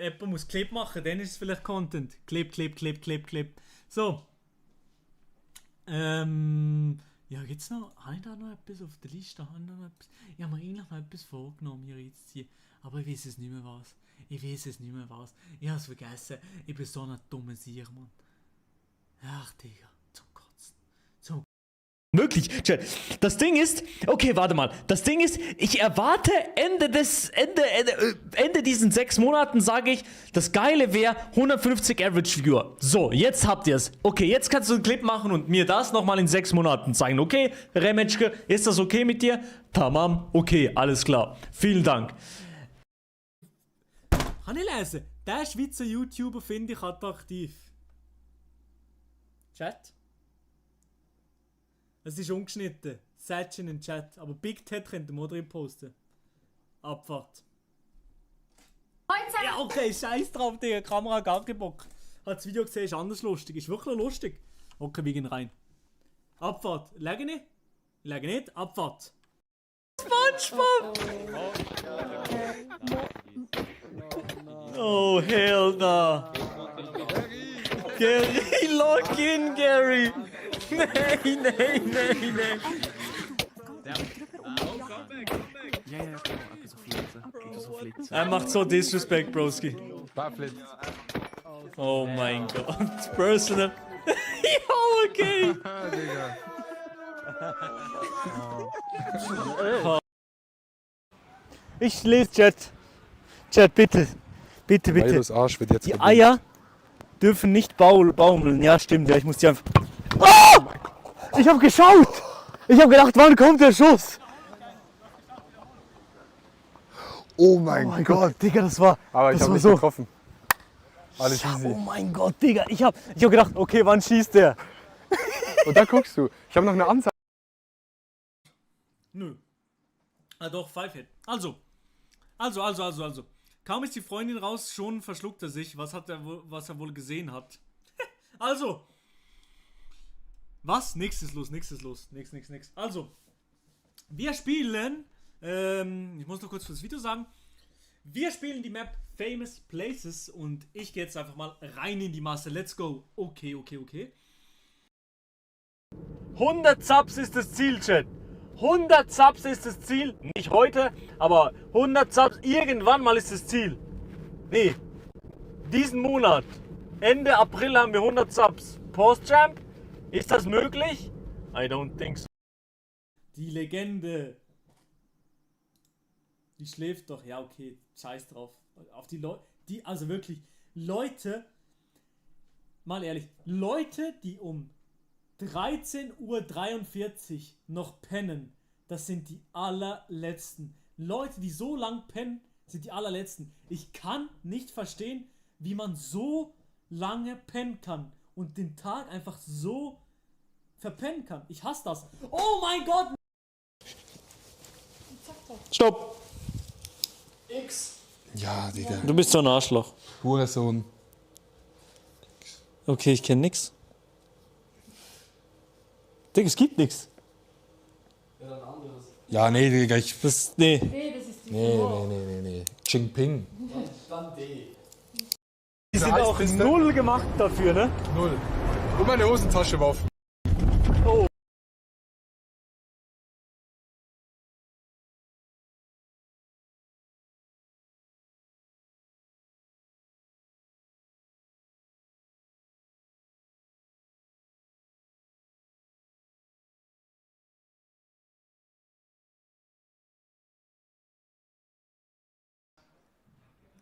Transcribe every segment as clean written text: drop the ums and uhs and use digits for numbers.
jemand muss Clip machen, dann ist es vielleicht Content. Clip. So. Ja, gibt's noch? Habe ich da noch etwas auf der Liste? Ich habe mir eigentlich noch etwas vorgenommen, hier reinzuziehen. Aber ich weiß es nicht mehr was. Ich habe es vergessen. Ich bin so ein dummer Sieg, Mann. Ach, Digga. Zum Kotzen. Möglich, Chat. Das Ding ist, okay, warte mal. Das Ding ist, ich erwarte Ende diesen 6 Monaten, sage ich, das Geile wäre 150 Average Viewer. So, jetzt habt ihr es. Okay, jetzt kannst du einen Clip machen und mir das nochmal in 6 Monaten zeigen. Okay, Remetschke, ist das okay mit dir? Tamam, okay, alles klar. Vielen Dank. Kann ich lesen? Der Schweizer YouTuber finde ich attraktiv. Chat? Es ist ungeschnitten. Setz in den Chat. Aber Big Ted könnte man drin posten. Abfahrt. Ja, okay, scheiß drauf, Digga. Kamera gar keinen Bock. Hat das Video gesehen, ist anders lustig. Ist wirklich lustig. Okay, wir gehen rein. Abfahrt. Lege nicht? Lege nicht. Abfahrt. SpongeBob! Oh, hell no. Gary, log in, Gary. Nein. Er macht so Disrespect, Broski. Oh mein Gott. Personal. Ja, okay. Ich lese Chat. Chat, bitte. Bitte. Arsch wird jetzt Die Eier dürfen nicht baumeln. Ja, stimmt. Ja, ich muss die einfach... Oh! Ich hab geschaut! Ich hab gedacht, wann kommt der Schuss? Oh mein Gott. Digga, das war... Aber ich das habe war nicht so getroffen. Alles Ja, easy. oh mein Gott, Digga. Ich hab gedacht, okay, wann schießt der? Und da guckst du. Ich habe noch eine Anzeige. Nö. Ah doch, 5 Hit. Also. Kaum ist die Freundin raus, schon verschluckt er sich, was er wohl gesehen hat. Also. Was? Nix ist los. Nix. Also. Wir spielen. Ich muss noch kurz für das Video sagen. Wir spielen die Map Famous Places und ich gehe jetzt einfach mal rein in die Masse. Let's go. Okay. 100 Subs ist das Ziel, Chat. 100 Subs ist das Ziel. Nicht heute, aber 100 Subs irgendwann mal ist das Ziel. Nee, diesen Monat. Ende April haben wir 100 Subs. Post-Champ? Ist das möglich? I don't think so. Die Legende. Die schläft doch. Ja, okay. Scheiß drauf. Auf die Leute. Also wirklich. Leute. Mal ehrlich. Leute, die um 13:43 Uhr noch pennen. Das sind die allerletzten. Leute, die so lang pennen, sind die allerletzten. Ich kann nicht verstehen, wie man so lange pennen kann. Und den Tag einfach so verpennen kann. Ich hasse das. Oh mein Gott! Stopp! X. Ja, Digga. Du bist so ein Arschloch. Hurensohn. Okay, ich kenn nix. Digga, es gibt nix. Ja, nee, Digga, Nee. Nee. Jinping. Die sind auch null gemacht dafür, ne? 0. Und meine Hosentasche war auf. Oh.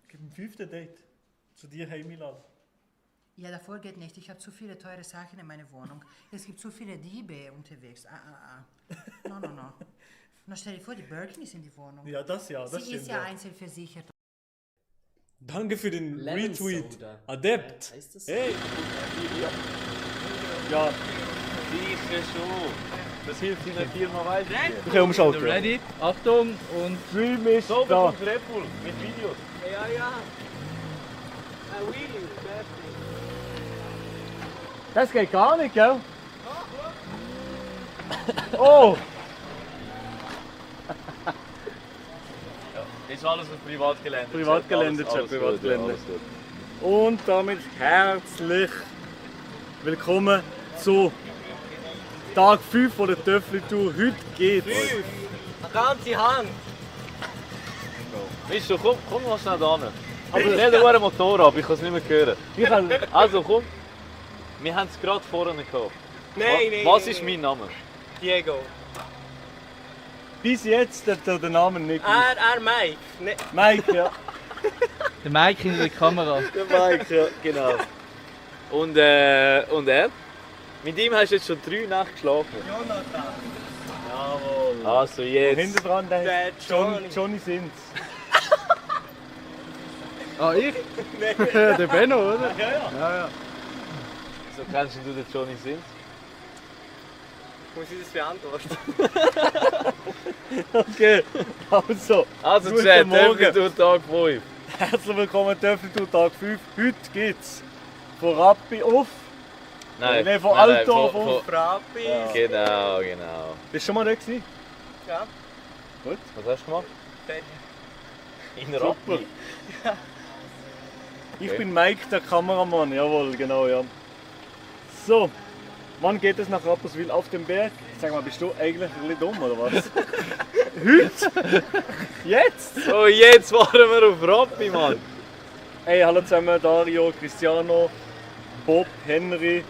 Gib ein 5. Date. Zu dir heimladen. Ja, davor geht nicht. Ich habe zu viele teure Sachen in meiner Wohnung. Es gibt zu viele Diebe unterwegs. No. Na, stell dir vor, die Birkin ist in die Wohnung. Ja, das Sie stimmt. ist ja einzelversichert. Danke für den Lemon Retweet. Soda. Adept. Heißt das so? Hey. Ja, Sicher schon. Das hilft in der Firma weiter. Okay, umschalten. Ready? Achtung und Stream ist so da. bekommt Red Bull mit Videos. Ja. Das geht gar nicht, gell? Oh! Ist alles auf Privatgelände. Privatgelände, Alles- alles Chat, gut, Privatgelände. alles gut. Und damit herzlich willkommen zu Tag 5 von der Töffli-Tour. Heute geht's. Eine ganze Hand. Micho, komm mal schnell da hin. Aber nicht nur ein Motor ab, ich kann es nicht mehr hören. Also komm, wir haben es gerade vorne gehabt. Nein. Was ist mein Name? Diego. Bis jetzt hat er den Namen nicht gewusst. Er Mike. Ne, Mike, ja. Der Mike hinter der Kamera. Der Mike, ja, genau. Und er? Mit ihm hast du jetzt schon 3 Nächte geschlafen. Jonathan. Jawohl. Also jetzt. Hinten dran, der Der Johnny. Johnny Sins. Ah, ich? Der Benno, oder? So kennst du den Johnny Sins? Muss ich das beantworten? Okay, also, Also Guten Chat, Morgen. Töffli Tag 5. herzlich willkommen Töffli-Tour Tag 5. Heute geht's von Rappi auf. Nein, von Altdorf von- auf. Frappi. von- Genau. Bist du schon mal da gewesen? Ja. Was hast du gemacht? In Super. Rappi. Ich Okay. bin Mike, der Kameramann. Jawohl, genau, ja. So, wann geht es nach Rapperswil auf den Berg? Sag mal, bist du eigentlich ein bisschen dumm, oder was? Heute? Jetzt? So, jetzt fahren wir auf Rappi, Mann. Hey, hallo zusammen, Dario, Cristiano, Bob, Henry,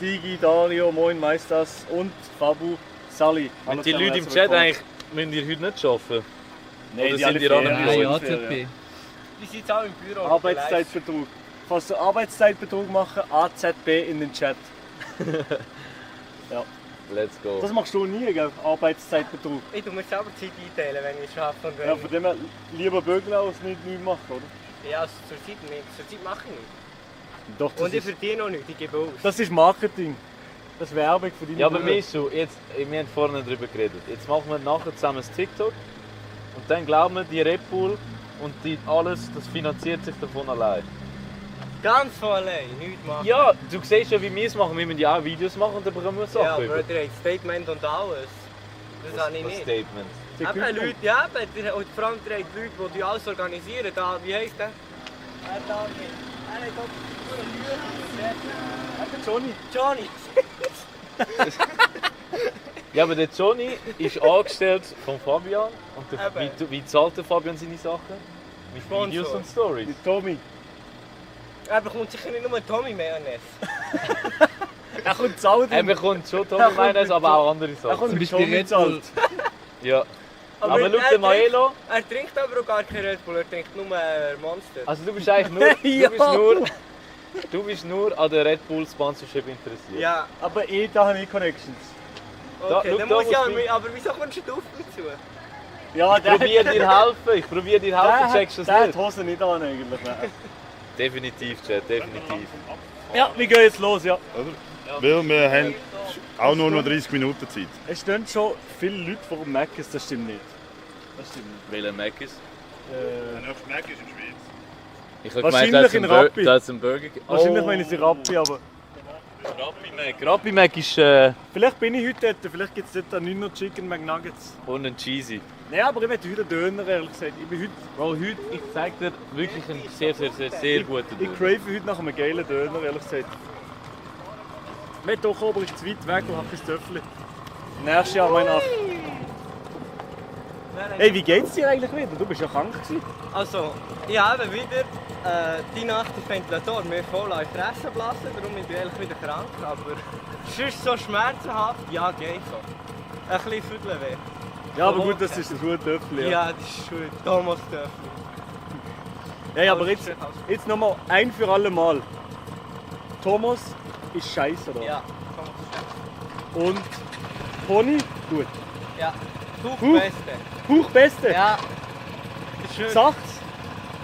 Digi, Dario, Moin, Meistas und Fabu, Sally. Hallo Und die zusammen, Leute im herzlich Chat willkommen. eigentlich, müssen die heute nicht arbeiten? Nein, Oder die sind alle die alle Ferien. im Nein, Büro? AZB. Die sind jetzt auch im Büro. Arbeitszeitbetrug. Falls du Arbeitszeitbetrug machen, AZB in den Chat. Let's go. Das machst du nie, gell? Arbeitszeitbetrug. Ich tue mir selber Zeit einteilen, wenn ich arbeite. Und wenn Ja, von dem her lieber Bögel als nicht machen, oder? ja, also zur Zeit nicht. Zur Zeit mache ich nicht. Doch, das, Und ich ist, verdiene noch nichts, ich gebe aus. das ist Marketing. Das ist Werbung für deine Ja, aber Brüder. Michu, jetzt, wir haben vorhin darüber geredet. Jetzt machen wir nachher zusammen ein TikTok. Und dann glauben wir, die Red Bull und die alles, das finanziert sich davon allein. Ganz von allein, nichts machen. Ja, du siehst ja, wie wir es machen. Wir müssen ja auch Videos machen und dann bekommen wir Sachen Ja, über. aber der hat Statement und alles. Das habe ich Was nicht. Statement. Eben Leute, ja, eben, und vor allem der hat Leute, die alles organisieren. Da, wie heisst der? Er hat Johnny. Johnny. Ja, aber der Johnny ist angestellt von Fabian. Und der, Eben. wie zahlt der Fabian seine Sachen? Mit Sponsor. Videos und Stories. Mit Tommy. Er bekommt sicher nicht nur Tommy Mayonnaise. Er kommt zahlen. Er bekommt schon Er Tommy kommt Mayonnaise, mit aber auch andere Er Sachen. kommt mit Beispiel Tommy Red Bull. zahlt. Ja. Aber schau, er der Maelo. Er trinkt aber auch gar kein Red Bull, er trinkt nur Monster. Also du bist eigentlich nur, du bist nur an der Red Bull Sponsorship interessiert. Ja, Aber da habe ich Connections. okay, schau, dann da muss ich muss auch ich- aber wieso kommst du auf mich zu? Ja, Ich probiere dir helfen, checkst du der das hat nicht? die Hose nicht an eigentlich. Nein. Definitiv, Chat, definitiv. Ja, wir gehen jetzt los, ja. Weil wir haben auch nur noch 30 Minuten Zeit. Es stehen schon viele Leute vor dem Mc's, das stimmt nicht. Das stimmt nicht. Welcher Mac ist? Der nächste Mac ist in der Schweiz. Ich habe Wahrscheinlich gemeint, in Rappi. da ist ein Burger. Wahrscheinlich meine sie Rappi, aber Rappi Mac. Rappi Mac ist vielleicht bin ich heute dort, vielleicht gibt es dort auch nicht nur Chicken McNuggets. und ein Cheesy. Nein, aber ich möchte heute Döner, ehrlich gesagt. Ich bin heute, Bro, heute, ich zeig dir wirklich einen sehr guten ich Döner. crave heute nach einem geilen Döner, ehrlich gesagt. Ich möchte doch aber ich zu weit weg und habe kein Töffel. Nächstes Jahr mein 8. Hey, wie geht's dir eigentlich wieder? Du bist ja krank gewesen. Also, ich habe wieder die Nacht im Ventilator mir voll an die Fresse blasen, darum bin ich ehrlich wieder krank, aber sonst so schmerzhaft, ja geht so. Ein bisschen Viertel weh. Ja, aber gut, das ist ein guter Töffel. Ja, das ist schön. Thomas Töffel. Hey, aber jetzt nochmal ein für alle Mal. Thomas ist scheiße, oder? Ja, Und Pony, gut. ja. Du Huh. Beste. Buch Beste. Ja, das ist schön. Sag's.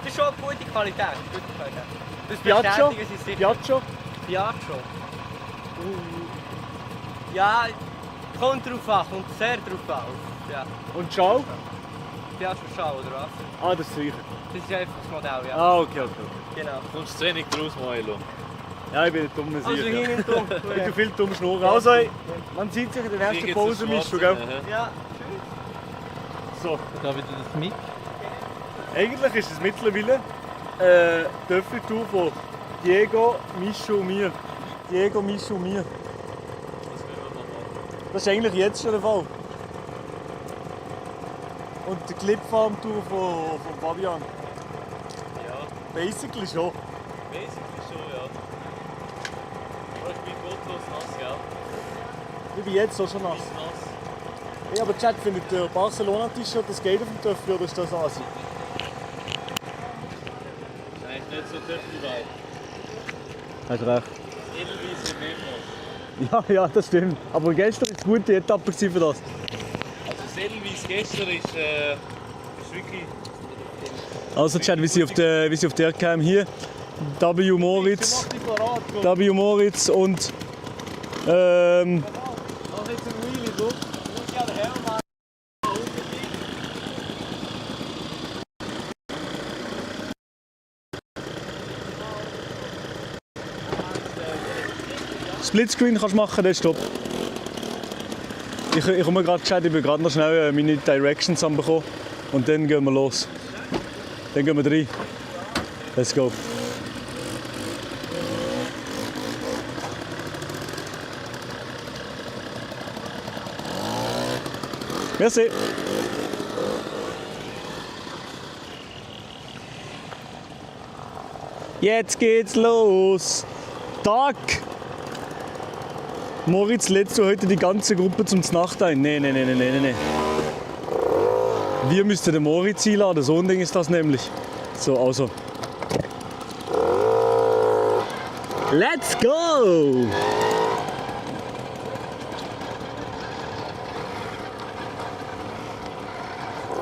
Das ist schon gute Qualität. Gute Qualität. Das Piaggio. bestätigen sie sicher. Piaggio. Piaggio. Ja, kommt drauf an, kommt sehr drauf an. Ja. Und Ciao. Piaggio Schau, oder was? Ah, das ist sicher. Das ist einfach das Modell, ja. Ah, okay. Genau. Kommst zu wenig draus, Maelo. Ja, ich bin ein dummer Also Sieg. hin und dumm. Ich tue viel dumm schnurren. Also, man sieht sich in der nächsten Pause, Mischung, gell? Ja, So. Da wieder das Mic. Eigentlich ist es mittlerweile Töpfeltour von Diego, Michu und mir. Diego, Michu und mir. Das ist eigentlich jetzt schon der Fall. Und die Clipfarm-Tour von Fabian. Ja, Basically schon. basically schon, ja. Aber ich bin gottlos nass, gell? Ich bin jetzt auch schon nass. Bisschen nass. Ja, aber Chat, findet der Barcelona-T-Shirt das geht auf dem Töpfel oder ist das Asi? Ist eigentlich nicht so Töpfel-Vibe. Hast recht. Edelweiss wird nicht nass. Ja, das stimmt. Aber gestern war eine gute Etappe für das. Also das Edelweiss gestern ist wirklich... Also Chat, wie sie auf der Cam hier. W Moritz. W Moritz und Mach jetzt ein Wheelie, du. Du musst ja den Helm machen. Splitscreen kannst du machen, das ist top. Ich komme gerade gescheit, ich bin gerade noch schnell meine Directions anbekommen und dann gehen wir los. Dann gehen wir rein. Let's go. Merci. Jetzt geht's los. Tag. Moritz, lädst du heute die ganze Gruppe zum Znacht ein? Nee. Wir müssten den Moritz einladen, so ein Ding ist das nämlich. So, also. Let's go!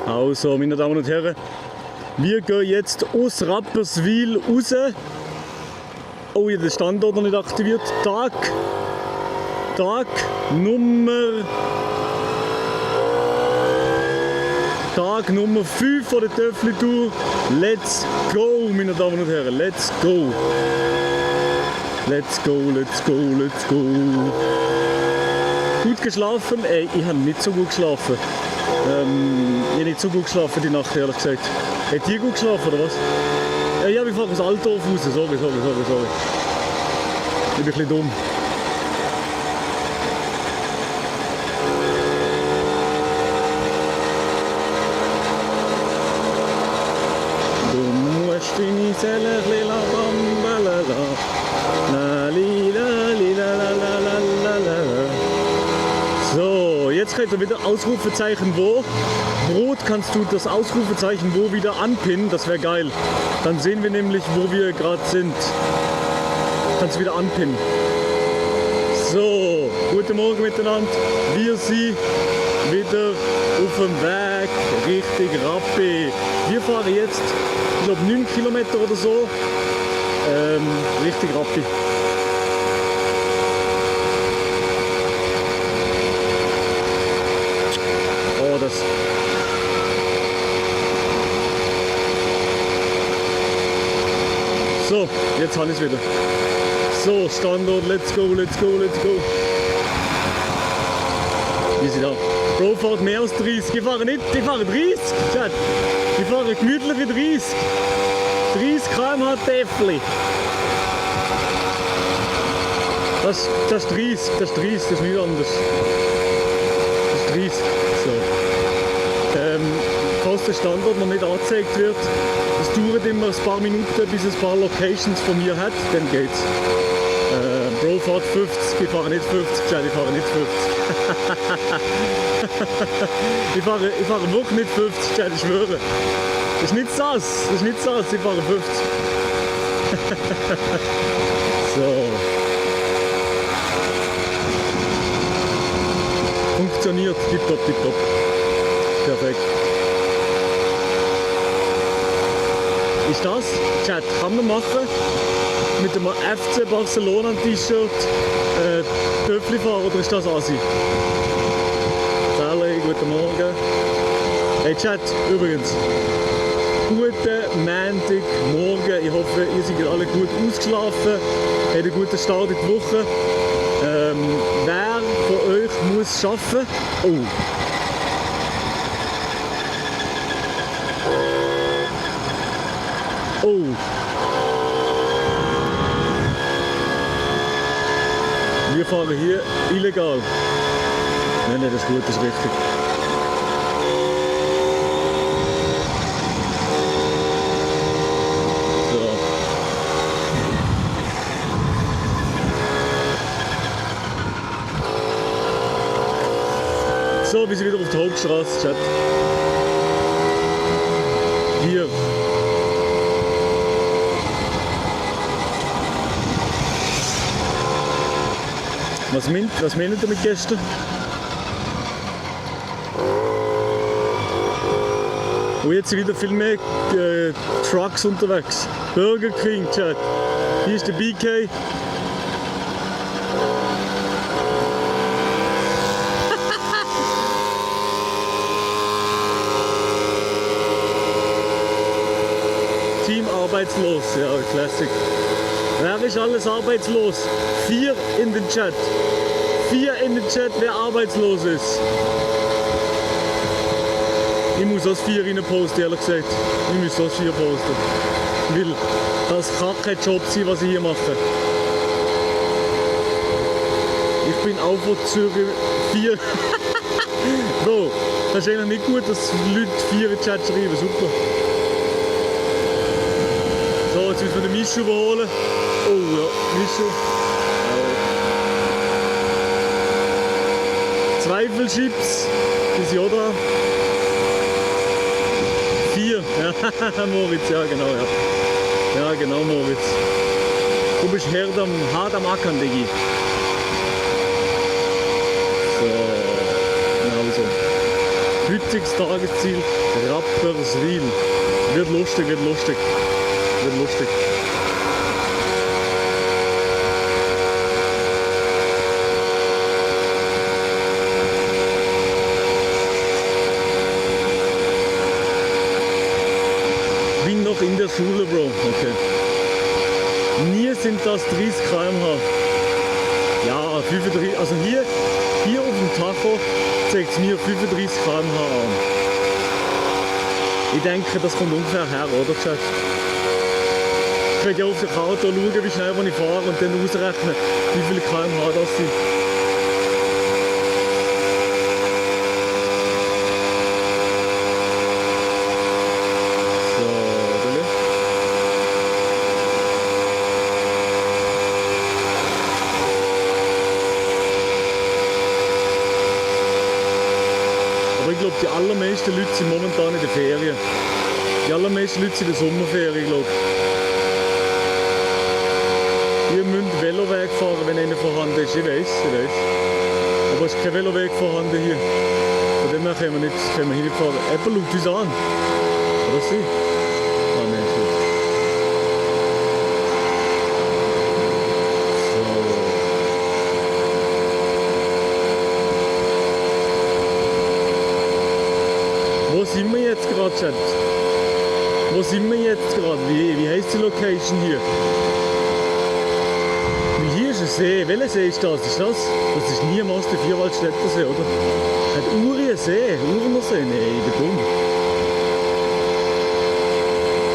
Also, meine Damen und Herren, wir gehen jetzt aus Rapperswil raus. Oh, ich habe den Standort noch nicht aktiviert. Tag Nummer 5 von der Töffli-Tour. Let's go, meine Damen und Herren, let's go. Let's go. Gut geschlafen? Ey, ich habe nicht so gut geschlafen. Ich habe nicht so gut geschlafen die Nacht, ehrlich gesagt. Hat ihr gut geschlafen, oder was? Ja, ich fahre aus Altdorf raus. Sorry. Ich bin ein bisschen dumm. Du musst deine Seele ein bisschen bambalala. So, jetzt könnt ihr wieder Ausrufezeichen wo. Brot kannst du das Ausrufezeichen wo wieder anpinnen, das wäre geil. Dann sehen wir nämlich, wo wir gerade sind. Kannst du wieder anpinnen. So, guten Morgen miteinander. Wir sind wieder auf dem Weg Richtung Rappi. Wir fahren jetzt, ich glaube 9 Kilometer oder so, Richtung Rappi. Oh, das. So, jetzt habe ich es wieder. So, Standort, let's go. Wie sind da? Bro fährt mehr als 30. Ich fahre 30. Chat. Ich fahre gemütliche 30. 30 km/h Täfli. Das ist 30, das ist nichts anderes. Das ist 30. So. Falls der Standort noch nicht angezeigt wird, es dauert immer ein paar Minuten, bis es ein paar Locations von mir hat, dann geht's. Bro fährt 50, ich fahre nicht 50, ich fahre nicht 50. ich fahre wirklich nicht 50, ich schwöre. Das ist nicht das, ich fahre 50. So. Funktioniert, tipptopp. Perfekt. Ist das? Chat, kann man machen. Mit einem FC Barcelona T-Shirt Töpfli fahren oder ist das Asi? Sally, guten Morgen. Hey Chat, übrigens. Guten Montagmorgen. Ich hoffe, ihr seid alle gut ausgeschlafen. Habt einen guten Start in die Woche. Wer von euch muss arbeiten? Oh. Oh. Wir fahren hier illegal. Nein, das ist gut, das ist richtig. So, wir sind wieder auf der Hauptstraße, Chat. Hier. Was meint ihr mit gestern? Und jetzt sind wieder viel mehr Trucks unterwegs. Burger King, Chat. Hier ist der BK. Team arbeitslos, ja, Classic. Wer ist alles arbeitslos? 4 in den Chat. 4 in den Chat, wer arbeitslos ist. Ich muss das 4 rein posten, ehrlich gesagt. Ich muss das 4 posten. Weil das kann kein Job sein, was ich hier mache. Ich bin auch von Zürich 4. Bro, das ist eigentlich nicht gut, dass Leute 4 in den Chat schreiben. Super. So, jetzt müssen wir den Mischu überholen. Oh ja, Mischu. Zweifelchips, die sind auch da. 4, ja, Moritz, ja genau, ja. Ja genau, Moritz. Du bist hart am Ackern, Diggi. So, genau so. Heutiges Tagesziel, Rapperswil. Wird lustig, wird lustig. Wird lustig. Bin noch in der Schule, Bro. Okay. Nie sind das 30 km/h. Ja, 35, also hier auf dem Tacho zeigt es mir 35 km/h an. Ich denke, das kommt ungefähr her, oder Chat? Ich werde ja auf der Karte schauen, wie schnell ich fahre und dann ausrechnen, wie viele km/h das sind. Aber ich glaube, die allermeisten Leute sind momentan in der Ferien. Die allermeisten Leute sind in der Sommerferien, glaube ich. Ihr müsst Veloweg fahren, wenn einer vorhanden ist. Ich weiß. Aber es ist kein Veloweg vorhanden hier. Von dem her können wir nicht fahren. Jemand schaut uns an. Oder sie? Ah, nein, ist nicht. So. Wo sind wir jetzt gerade, Chat? Wo sind wir jetzt gerade? Wie heisst die Location hier? Hier ist ein See. Welcher See ist das? Ist das? Das ist niemals der Vierwaldstätter See, oder? Hat Uri einen See? Urner See? Nein, ich bin dumm.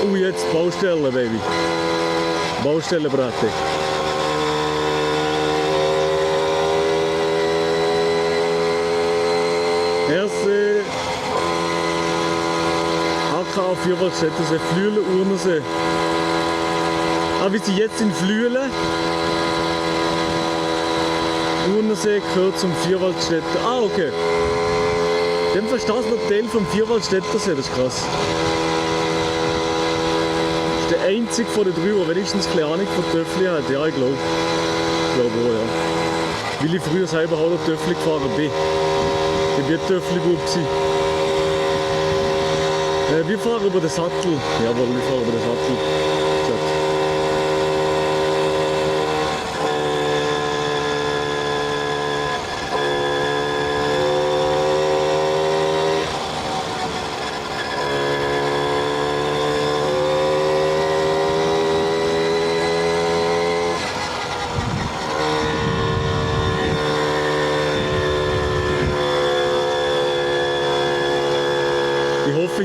Oh, jetzt Baustelle, Baby. Baustellenbratte. Erste AK Vierwaldstätter See, Flüelen, Urner See. Ah, wir sind jetzt in Flüelen. Urnersee gehört zum Vierwaldstätter. Ah, okay. Dem versteht noch Teil vom Vierwaldstätter See, das ist krass. Das ist der einzige von den 3, der wenigstens eine Ahnung von Töffli hat. Ja, ich glaube. Ich glaube auch, ja. Weil ich früher selber auch noch Töffli gefahren bin. Ich bin Töffli-Bub gewesen. Wir fahren über den Sattel. Jawohl, wir fahren über den Sattel.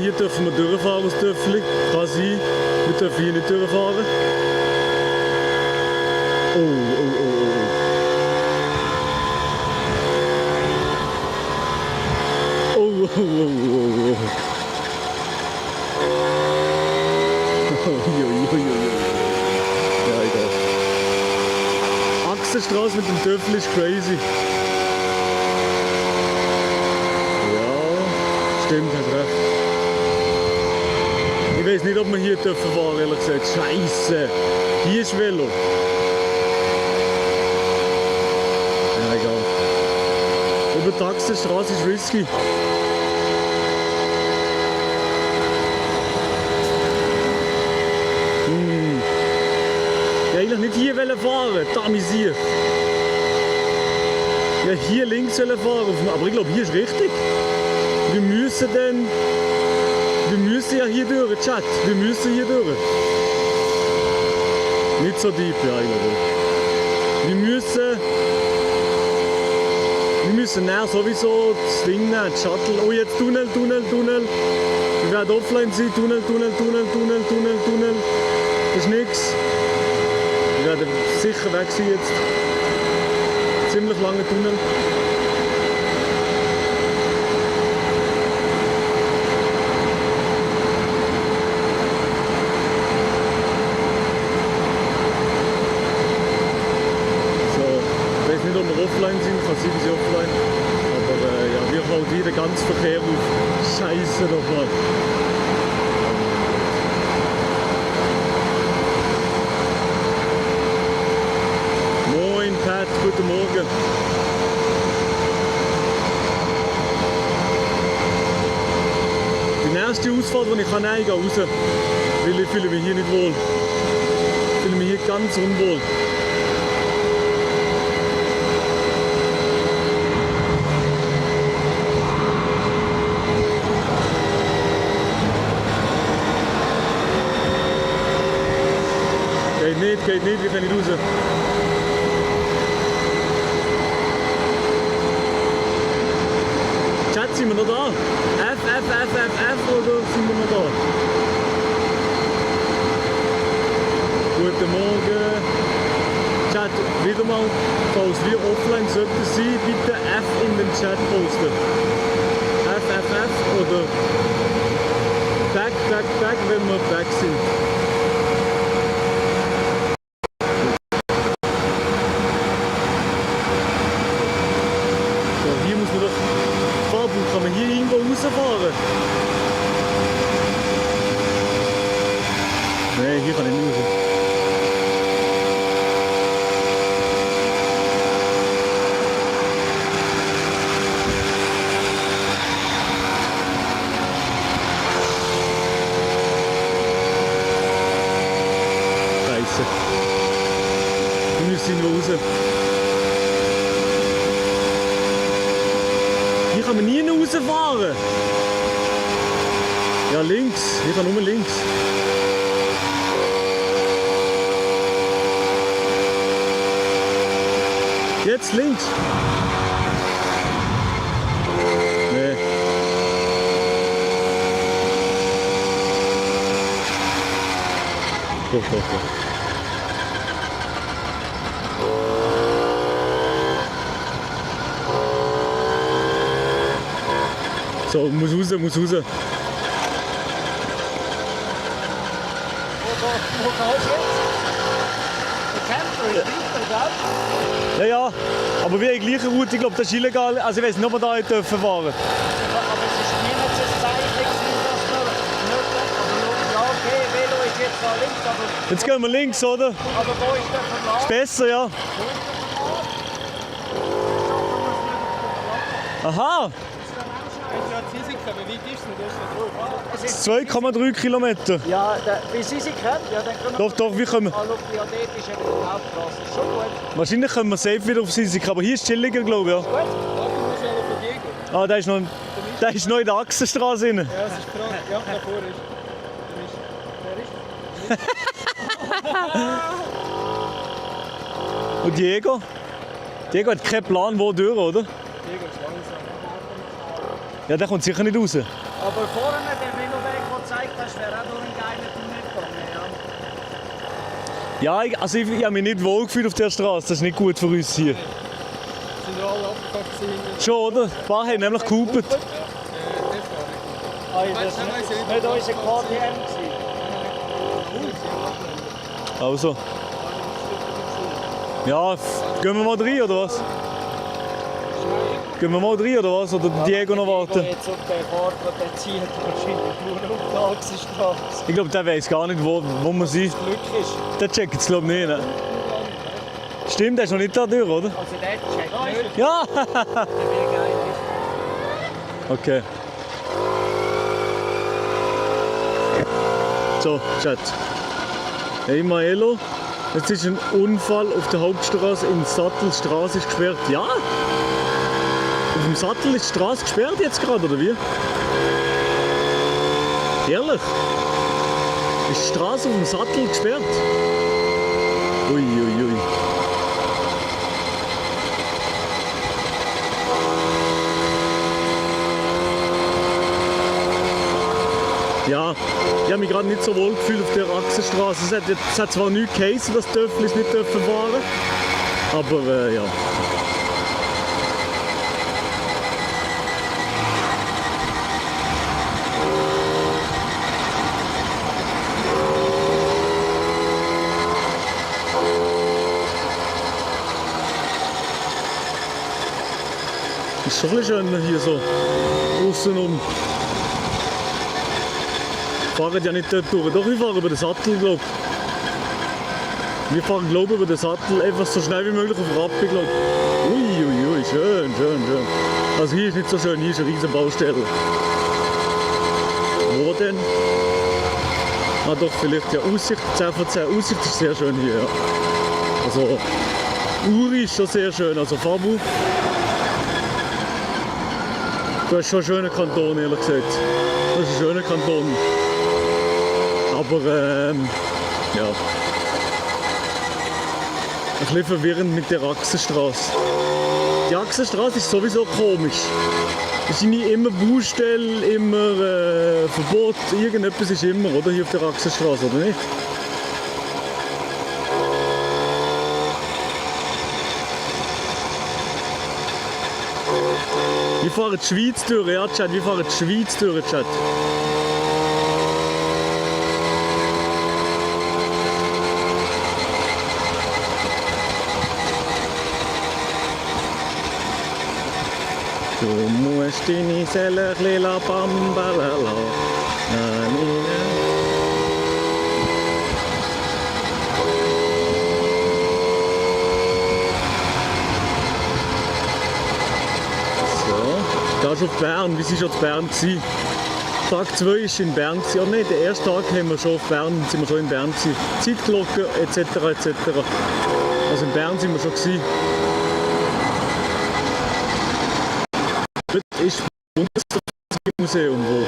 Hier dürfen wir durchfahren aus Töffli. Kann sein. Wir dürfen hier nicht durchfahren. Oh, oh, oh, oh. Oh, oh, oh, oh, oh. Ja, egal. Achsenstraße mit dem Töffel ist crazy. Ja, stimmt, hat recht. Ich weiß nicht, ob wir hier dürfen fahren, ehrlich gesagt. Scheiße! Hier ist Velo. Ja, egal. Über die Achsenstraße ist risky. Ich wollte eigentlich nicht hier fahren, damisiert. Ja, hier links fahren, aber ich glaube, hier ist richtig. Wir müssen ja hier durch, Chat. Wir müssen hier durch. Nicht so deep, ja, eigentlich. Wir müssen näher sowieso das Ding nehmen, das Shuttle. Oh, jetzt Tunnel. Wir werden offline sein, Tunnel. Das ist nichts. Wir werden sicher weg sein jetzt. Ziemlich langer Tunnel. So, ich weiß nicht, ob wir offline sind, kann sein, dass sie offline. Aber ja, wir halten hier den ganzen Verkehr auf. Scheiße nochmal. Guten Morgen. Die nächste Ausfahrt, die ich kann, nein, ich gehe raus. Weil ich fühle mich hier nicht wohl. Ich fühle mich hier ganz unwohl. Geht nicht, wir können nicht raus. Chat, sind wir noch da? F oder sind wir noch da? Guten Morgen. Chat, wieder mal, falls wir offline sollten sein, bitte F in den Chat posten. F oder back, wenn wir back sind. Kann man hier irgendwo rausfahren? Nein, hier kann ich nicht raus. Scheiße. Wir müssen irgendwo raus. Hier kann man nie rausfahren. Ja, links. Hier kann nur links. Jetzt links. Nee. Doch. So, muss raus. Wo gehst du jetzt? Der Camper ist weiter, gell? Ja, aber wir haben die gleiche Route, ich glaube, das ist illegal. Also ich weiß nicht, ob wir da nicht dürfen fahren. Aber es ist niemand zu zeigen, dass wir nicht. Aber ja, okay, Velo ist jetzt da links, aber... Jetzt gehen wir links, oder? Aber wo ist der Verlag? Ist besser, ja. Aha! Es ist 2,3 Kilometer. ja, wie Sie sich kennen, ja, dann können wir... Doch, wir können. Ah, schau, ja, dort ist eben die Hauptstraße. Ist schon gut. Wahrscheinlich können wir safe wieder auf Sisik, aber hier ist es chilliger, glaube ich. Ja. Gut. Ah, der ist noch in der Achsenstraße drin. Ja, das ist krank. Ja, davor ist. Und Diego? Diego hat keinen Plan, wo durch, oder? Diego ist langsam. Ja, der kommt sicher nicht raus. Aber vorne der Veloweg, der zeigt, das wäre auch durch einen geilen Tunnel gegangen. Ja. Ja, ich habe mich nicht wohl gefühlt auf der Straße. Das ist nicht gut für uns hier. Sind wir alle abgepackt? Schon, oder? Ein paar haben nämlich gehupert. Das war nicht unser KTM. Also. Ja, gehen wir mal rein, oder was? Gehen wir mal rein, oder was? Oder Diego noch warten? Jetzt auf den Fahrt, der zieht wahrscheinlich nur auf der Achsenstraße. Ich glaube, der weiß gar nicht, wo wir sind. Glück ist. Der checkt es, glaube ich, nicht. Ne? Stimmt, der ist noch nicht da durch, oder? Also der checkt nicht. Ja! Der wäre geil. Okay. So, Chat. Hey Maelo, jetzt ist ein Unfall auf der Hauptstraße in Sattel. Die Straße ist gesperrt. Ja? Auf dem Sattel ist die Straße gesperrt jetzt gerade, oder wie? Ehrlich? Ist die Straße auf dem Sattel gesperrt? Ui, ui, ui. Ja, ich habe mich gerade nicht so wohl gefühlt auf der Achsenstraße. Es hat zwar nichts geheißen, dass die Öffis nicht fahren dürfen, aber ja. Ist schon ein bisschen schön hier so außenrum. Wir fahren ja nicht dort durch. Doch, wir fahren über den Sattel, glaube ich. Wir fahren, glaube ich, über den Sattel einfach so schnell wie möglich auf den Rappi, glaube ich. Ui, ui, ui, schön, schön, schön. Also hier ist nicht so schön, hier ist eine riesen Baustelle. Wo denn? Ah doch, vielleicht ja Aussicht, 10 von 10. Aussicht ist sehr schön hier, ja. Also, Uri ist schon sehr schön, also Fabu. Du hast schon einen schönen Kanton, ehrlich gesagt. Das ist ein schöner Kanton. Aber ja. Ein bisschen verwirrend mit der Achsenstraße. Die Achsenstraße ist sowieso komisch. Es sind nie immer Baustelle, immer Verbot, irgendetwas ist immer, oder? Hier auf der Achsenstraße, oder nicht? Wir fahren die Schweiz durch, ja, Chat. Wir fahren die Schweiz durch, Chat. Du musst deine Seele lila bambalala. Na, na. Da ist auf Bern, wie war schon in Bern? Tag 2 war in Bern. Oh nein, den ersten Tag haben wir schon auf Bern, sind wir schon in Bern. Zeitglocke etc. etc. Also in Bern sind wir schon gewesen. Das ist das Bundesmuseum, wo.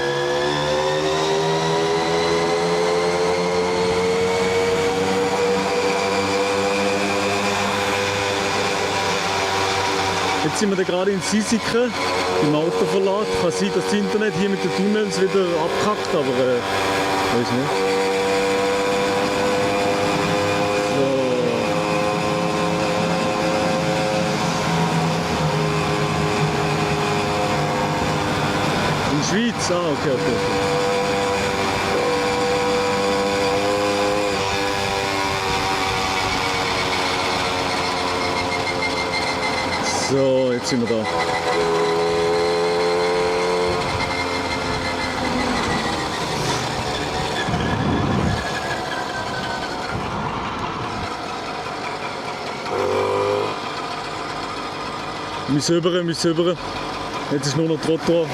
Jetzt sind wir da gerade in Sisiken, im Autoverlag. Kann sein, dass das Internet hier mit den Tunnels wieder abkackt, aber weiß nicht. So. In Schweiz? Ah, okay, okay. So, jetzt sind wir da. Wir müssen rüber. Jetzt ist nur noch Trottoir.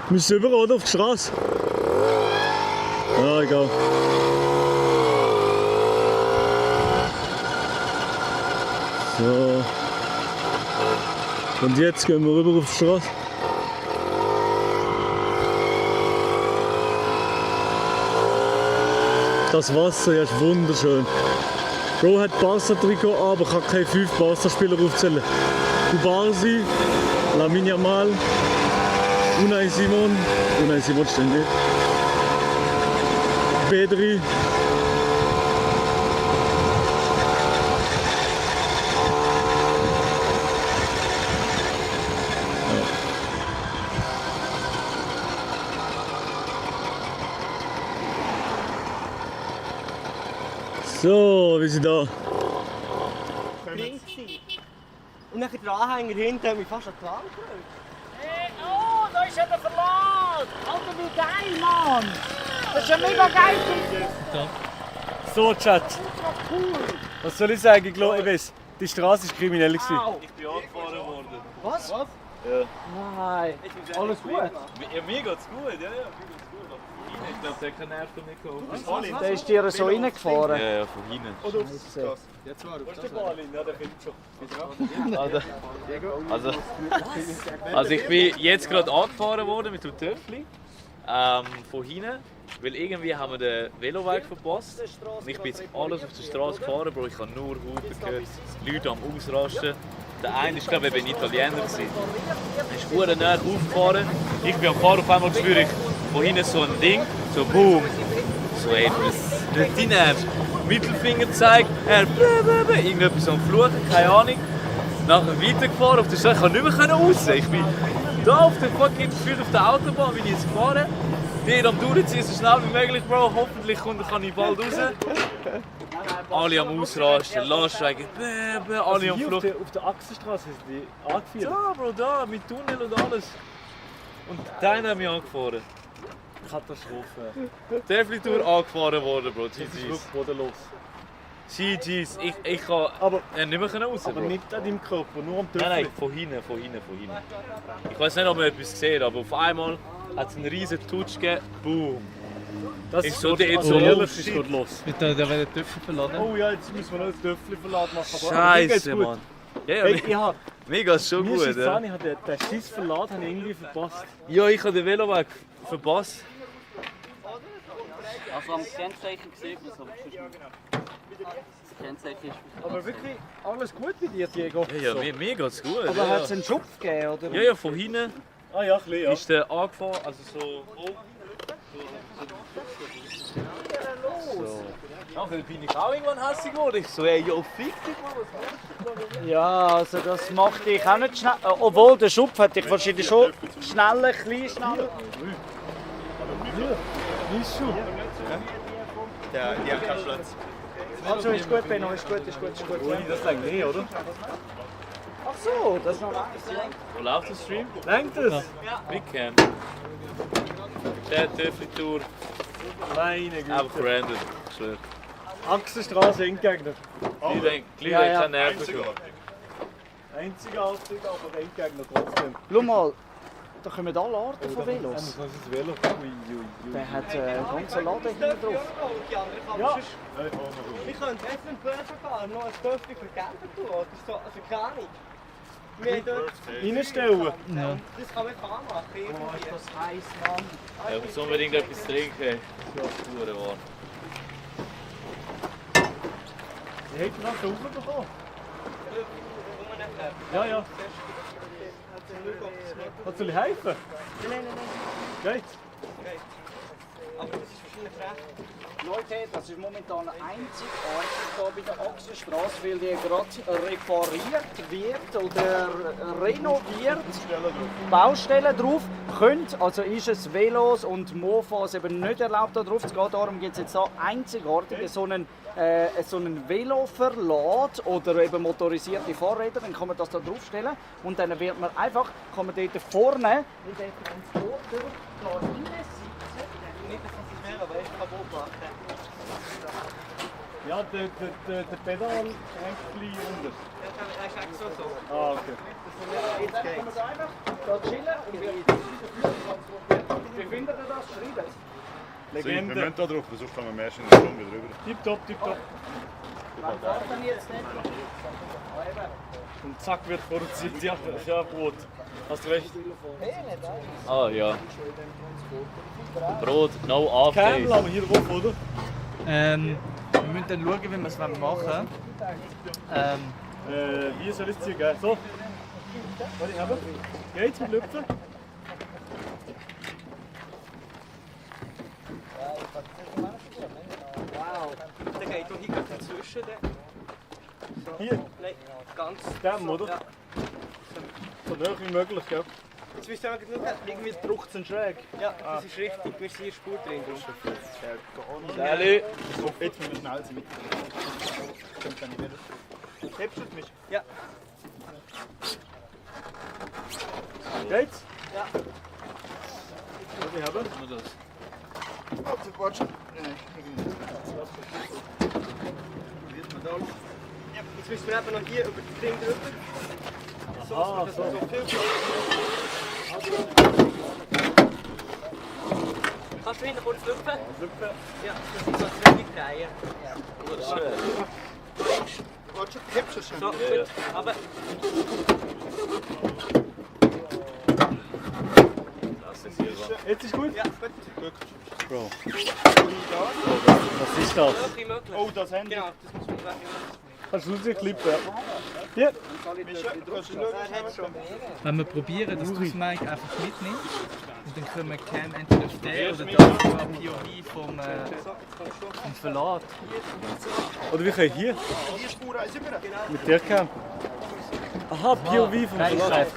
Wir müssen rüber, oder? Auf die Straße. Ja, egal. So. Und jetzt gehen wir rüber auf die Straße. Das Wasser ja, ist wunderschön. Bro hat Barca-Trikot an, aber kann keine 5 Barca-Spieler aufzählen. Kubarsi, Lamine Yamal, Unai Simon ständig. B3. So, wir sind da. Drin gewesen. Und dann der Anhänger hinten hat mich fast an die Wand gerückt. Oh, da ist ja der Verlag! Alter, wie geil, Mann! Das ist ja mega geil! So, Chat. Was soll ich sagen? Ich glaube, ich weiß, die Straße war kriminell. Ich bin angefahren worden. Was? Ja. Nein. Alles gut? Ja, mir geht's gut, ja. Ich glaube, der kann Nerven nicht kommen. Der ist dir so reingefahren? Ja, von hinten. Also ich bin jetzt gerade angefahren worden mit dem Töffli von hinten, weil irgendwie haben wir den Veloweg verpasst. Und ich bin jetzt alles auf der Straße gefahren, Bro. Ich habe nur Hupen gehört, Leute am Ausrasten. Der eine war, glaube ich, ein Italiener. Er ist sehr nah aufgefahren. Ich bin am Fahren, auf einmal spüre ich von hinten so ein Ding, so boom. So etwas. Nicht dein Mittelfinger zeigt, er irgendetwas am Fluchen, keine Ahnung. Nachher weitergefahren auf der Straße, ich konnte nicht mehr raus. Ich bin da auf der fucking gefühlt auf der Autobahn, bin ich jetzt gefahren. Die am Durchziehen, so schnell wie möglich, Bro. Hoffentlich kann ich bald raus. Alle am Ausrasten, Lastwagen, alle am Flucht. Auf der Achsenstraße sind die angeführt. Da, Bro, da, mit Tunnel und alles. Und der hat mich angefahren. Katastrophe. Töffli-Tour angefahren worden, Bro. Das ist GG's. wirklich bodenlos. GG's. Ich kann Aber nicht mehr raus, Aber Bro. nicht an deinem Körper, nur am Töpfchen. Nein, von hinten. Ich weiß nicht, ob man etwas sieht, aber auf einmal hat es einen riesen Touch gegeben. Boom. Das ist so der also ehrlich, ist gut los. Mit der will den Töpfel verladen. Oh ja, jetzt müssen wir noch ein Töpfchen verladen machen. Scheiße, Mann. Ja, Hey, ich hab, mega ist schon mir gut. ist Ja. ich habe den scheiß Verladen habe ich irgendwie verpasst. Ja, ich habe den Veloweg verpasst. Also am Kennzeichen sieht man es, aber sonst nicht. Das Kennzeichen ist Aber wirklich alles gut bei dir, Diego? Ja, mir geht's gut. Aber hat es einen Schupf gegeben, oder? Ja, von hinten Ah ja, ein bisschen, ja. ist der angefahren, also so hoch. So. Nachher bin ich auch irgendwann hässlich geworden. Ich so, ey, yo, fick dich mal, was machst du? Ja, also das macht dich auch nicht schnell. Obwohl der Schupf hat dich wahrscheinlich schon schneller, ein bisschen schneller. Ist schon. Ja, die haben keinen Platz. Also ist gut, Benno, ist gut. Ui, das längt nicht, oder? Ach so, das ist noch nice. Wo läuft der Stream? Längt es? Webcam. Der Töffli-Tour, Meine Güte. einfach random. Ich schwör. Achsenstraße entgegnet. Ich denke, gleich Ja, ja. keine Nerven gehabt. Einzigartig, aber entgegnet trotzdem. Schau mal, da kommen alle Arten von Velos. Das ist ein Velo. Ui. Der hat einen ganzen Laden hinten drauf. Ja. Ich könnte eventuell sogar noch ein Töpfchen für Gelder tun. Oder so, also keine Ahnung. Wir haben dort, Reinstellen. das kann man anmachen. Irgendwie. Das heiß, Mann. Ich muss unbedingt etwas trinken. Das ist pure wahr. Ich hätte noch schon rausbekommen. Ja. Was soll ich helfen? Nein. Geht's? Aber das ist wahrscheinlich recht. Leute, das ist momentan einzigartig hier bei der Achsenstraße, weil die gerade repariert wird oder renoviert. Baustellen drauf können, also ist es Velos und Mofas eben nicht erlaubt da drauf zu gehen. Darum gibt es jetzt hier einzigartig so einen Veloverlad oder eben motorisierte Fahrräder, dann kann man das da draufstellen und dann wird man einfach, kann man dort vorne in den Transporter da reinsitzen. Nicht, dass es mehr, aber echt kaputt macht. Ja, der Pedal hängt ein bisschen unter. Ja, das ist eigentlich so. Ah, okay. Jetzt kann man da einfach da chillen und transportieren. Wie findet ihr das? Schreibt es. Wir Legende. müssen da drauf, sonst kommen wir erst in der Stunde wieder rüber. Tipptopp. Wann fährt denn jetzt nicht? Und zack wird produziert. Ja, das ist ja Brot. Hast du recht. Ah ja. Brot, no Candle after. haben wir hier drauf, oder? Wir müssen dann schauen, wie wir es machen wollen. Wie soll es dir gehen? So. Warte, aber. Geht's mit Lüpfen? Wow. Der geht doch hier dazwischen. So. Hier? Nein, ganz. Dem, oder? Ja. So nah wie möglich, gell? Jetzt müsst ihr schauen, irgendwie drückt es schräg. Ja, das ist richtig. Wir sind hier Spur drin. Salut! Jetzt müssen wir schnell sein. Hebst du mich? Ja. Geht's? Ja. Wir haben Nur das. Warte. Ja, jetzt müssen wir eben noch hier über das Ding drüber. So, dass wir so viel Kannst du hinten kurz lüpfen? Ja, das sind so zwei Kreien. Warte, hebst du schon? So, gut. Aber Jetzt ist gut? ja, gut. Bro. Was ist das? Möglich, möglich. Oh, das Handy. Genau, das muss man weg. Kannst du rausgeklippen? Hier. Wenn wir probieren, dass du das Mic einfach mitnimmst und dann können wir Cam entweder auf den oder das POV vom Verlag. Oder wir können hier. Mit der Cam. Aha, POV vom Verlag.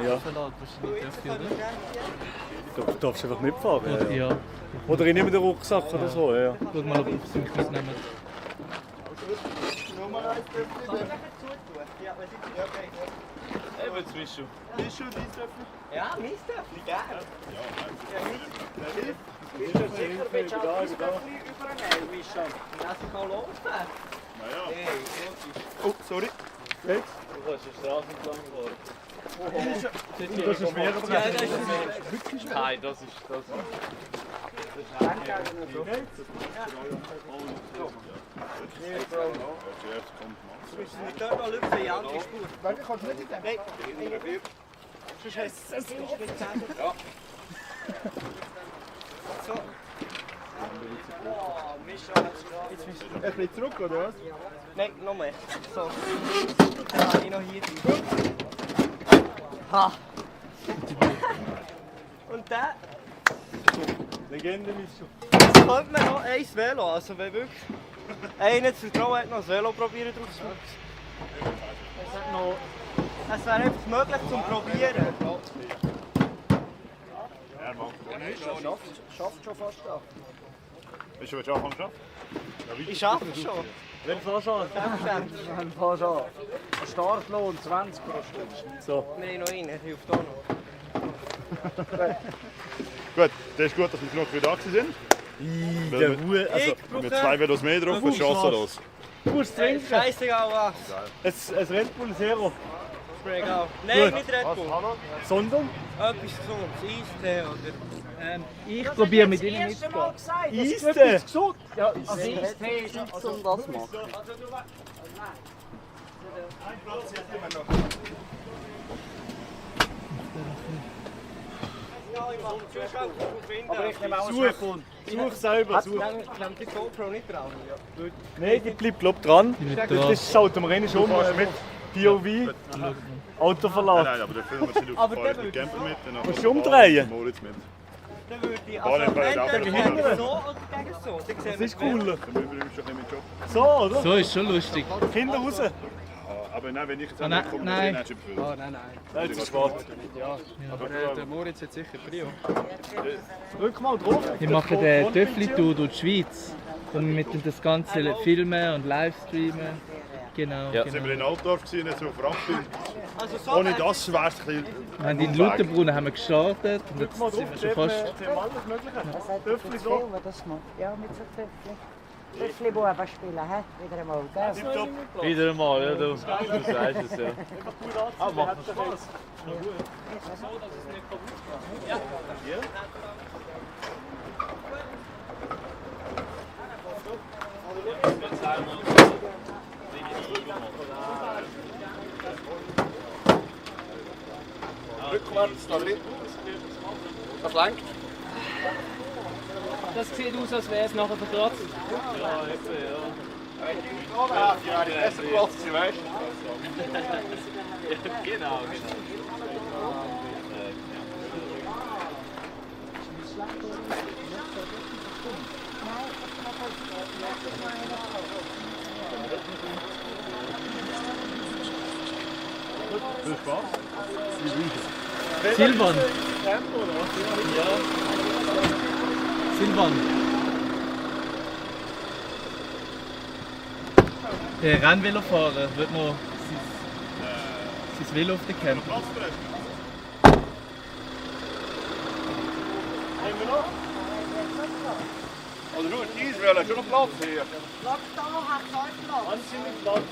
Ja. Verlag wahrscheinlich dürfte, oder? Du darfst einfach mitfahren. Ja, ja. Ja. Oder ich nehme den Rucksack oder so. Ja. Schau mal, ob wir es mitnehmen. Eben zwischen. Ja, meins darf ich gerne. Lass ich mal laufen. Oh, sorry. Du kannst eine Straße entlang fahren. Das ist mehr. Ja, das ist Nein, das ist. müssen wir dort noch lüpfen, die andere Spur. Warte, kannst du nicht in dem? Nein, sonst heisst es nicht zusammen. Ja. So. Oh, Mischa hat es gerade. Ein bisschen zurück, oder was? Nein, noch mehr. So. Ja, ich noch hier drin. Ha! Und der, Legende ist schon. jetzt könnte man noch ein Velo, also wenn wirklich einer zu trauen hat, noch ein Velo probieren drauf zu machen. Es wäre einfach möglich zum Probieren. Schafft schon fast da. Bist du jetzt auch am Schaffen? Ich schaffe es schon. Wenn fahrst du an? Selbstverständlich. Wenn fahrst du an? Ein Startlohn 20 pro Stunde. So. Wir haben noch einen, hilft auch noch. Gut, das ist gut, dass wir genug wieder da sind. Der Ruhe. Also, Mit 2 Velos mehr drauf, ist chancenlos. du musst trinken. Scheißegal was. Ein Red Bull Zero. Ist mir egal. Nein, nicht Red Bull. Sondern Etwas Gesundes. Eistee oder... Ich probiere mit ihnen mitzugehen. Eistee. Gesund. Also Eistee ist nicht zum das machen. Aber ich nehme auch Such selber. Such. Nehmt die GoPro nicht drauf? Nein, die bleibt glaub dran. Die wird Das dran. schalten wir rein schon mal mit POV. Autoverlag. Nein, aber der Film wird nicht Aber aufgefallen. der Ich Camper mit, dann Musst du umdrehen? Moritz mit. Dann würde ich... Gar nicht, weil entweder der gegen Hinteren. so oder gegen so. Das ist cooler. Dann müssen wir übrigens schon ein bisschen mit Job. So, oder? So ist schon lustig. Kinder raus. Aber nein, wenn ich jetzt nein, nicht komme, nein. dann hast du befüllt. Oh, nein, nein. Nein, das ist schwarz. Aber der Moritz hat sicher Prio. Drück mal drauf. Wir machen den Töffli-Tour durch die Schweiz. Und wir mit das Ganze filmen und livestreamen. Genau. Ja. Sind wir genau. in Altdorf gewesen, nicht so auf Frankfurt. Also so Ohne das wäre es ein bisschen... Wir haben in Lutherbrunnen haben wir gestartet und jetzt Mal sind drauf. wir schon fast. Alles Mögliche. Töffli so. das macht. Ja, mit so Töffli. Töffli-Buben spielen, hä? Wieder einmal, gell? Tipptopp. Wieder einmal, ja, du weißt es ja. Einfach gut anziehen. macht Hat Spaß. Rückwärts, da drin. Das lenkt. Das sieht aus, als wäre es nachher verkratzt. Ja, die erste Platz, weißt du? Genau. Viel Spaß. Silvan. Silvan. Der Rennvelofahrer wird noch sein Velo auf den Camp. Also nur dies wäre schon noch Platz hier. Platz da, hat keinen Platz. Anziehend Platz.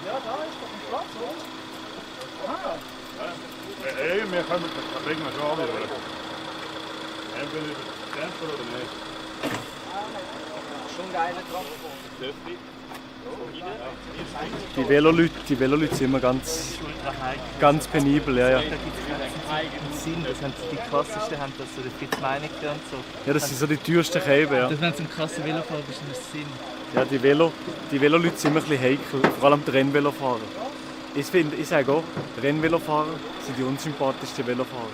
Ja, da ist doch ein Platz, oder? Ey, wir können das bringen wir schon an. Entweder Camper oder nicht. Schon geiler Transport. Die Veloleute sind immer ganz penibel, ja. Da gibt es einen Sinn, das haben die krassesten, haben das so der Fritz Meinecke und so. Ja, das sind so die teuersten Käben, ja. Das, wenn du ein krasser Velofahrer bist, dann ist das Sinn. Ja, die Veloleute sind immer ein bisschen heikel, vor allem die Rennvelofahrer. Ich sage auch, Rennvelofahrer sind die unsympathischsten Velofahrer.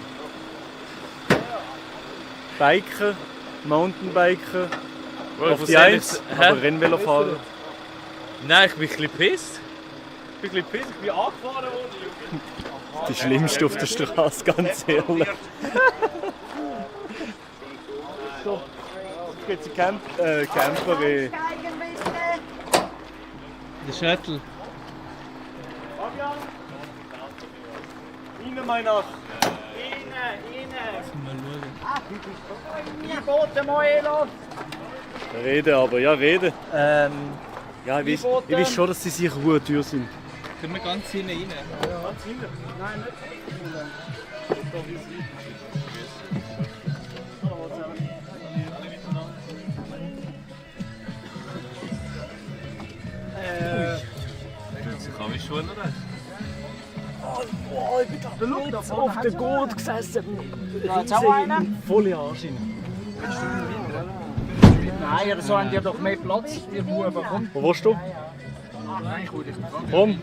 Biker, Mountainbiker, auf die Eins, aber Rennvelofahrer. Nein, ich bin ein bisschen pisst. Ich bin angefahren worden. Die schlimmste auf der Straße, ganz ehrlich. So, jetzt geht Camper. Der Shuttle. Fabian! Ihnen, mein Nach! Rede aber, ja, rede. Ja, ich weiß schon, dass sie sicher teuer sind. Können wir ganz hinten rein? Ganz hinten? Nein, nicht. Kann ich schon, oder? Oh, ich bin da auf der Gurt gesessen. Volle Arschin. Nein, aber so haben die doch mehr Platz, die Buben. Komm. Wo warst du? Komm.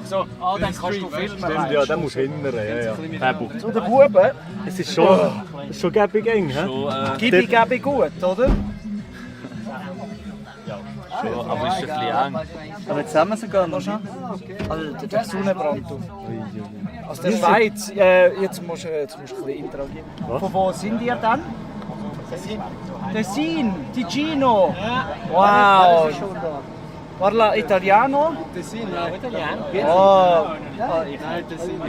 So, dann kannst du filmen. Stimmt, ja, der muss hindern. Ja. So, der Buben. Es ist schon gäbig eng, hä? Gibi gut, oder? Schon, aber ist ein bisschen eng. Aber jetzt haben wir sogar noch schon. Alter, der Sonnenbrand. Aus der Schweiz. Jetzt musst du ein bisschen interagieren. Von wo sind ihr dann? Tessin, Ticino. Wow. Parla italiano? Tessin, ja, italiano. Oh. Nein, Tessin.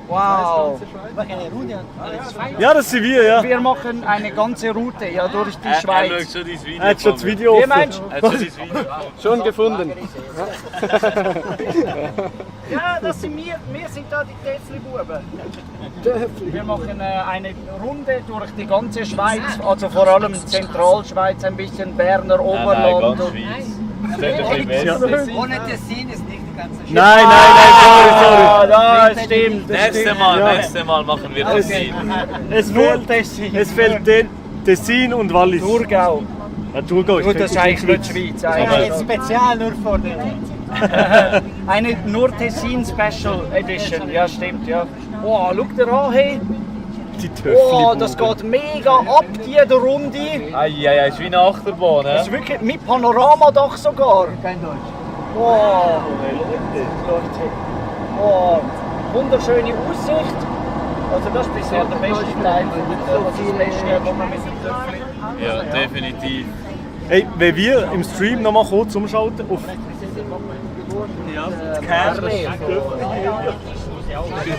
Wow. Ja, das sind wir, ja. Wir machen eine ganze Route ja, durch die Er Schweiz. schaut schon dein Video. Er hat schon das Video Wie offen. meinst Er hat schon dein Video. Schon gefunden. Ja, das sind wir. Wir sind da die Tätzli-Buben. Wir machen eine Runde durch die ganze Schweiz, also vor allem Zentralschweiz, ein bisschen Berner Oberland. Ganz Schweiz. Das ist ein bisschen besser. Ohne Tessin ist nicht die ganze Schweiz. Nein, sorry. Das stimmt. Nächstes Mal machen wir das Ziel. Es fehlt Tessin und Wallis. Thurgau. Ja, Thurgau ist Gut, das ist eigentlich nicht Schweiz. Eigentlich. Spezial nur vor den Eine nur Tessin Special Edition, ja stimmt, ja. Wow, schau dir an, hey. Die Töffli. Wow, das geht mega ab, jede Runde. Eieiei, ist wie eine Achterbahn, Das ne? ist wirklich mit Panoramadach sogar. kein Deutsch. Wow. Wow. Wunderschöne Aussicht. Also das ist bisher der beste Teil. Das ist das Beste, was man mit dem Töffli. Ja, definitiv. Hey, wenn wir im Stream noch mal kurz umschalten auf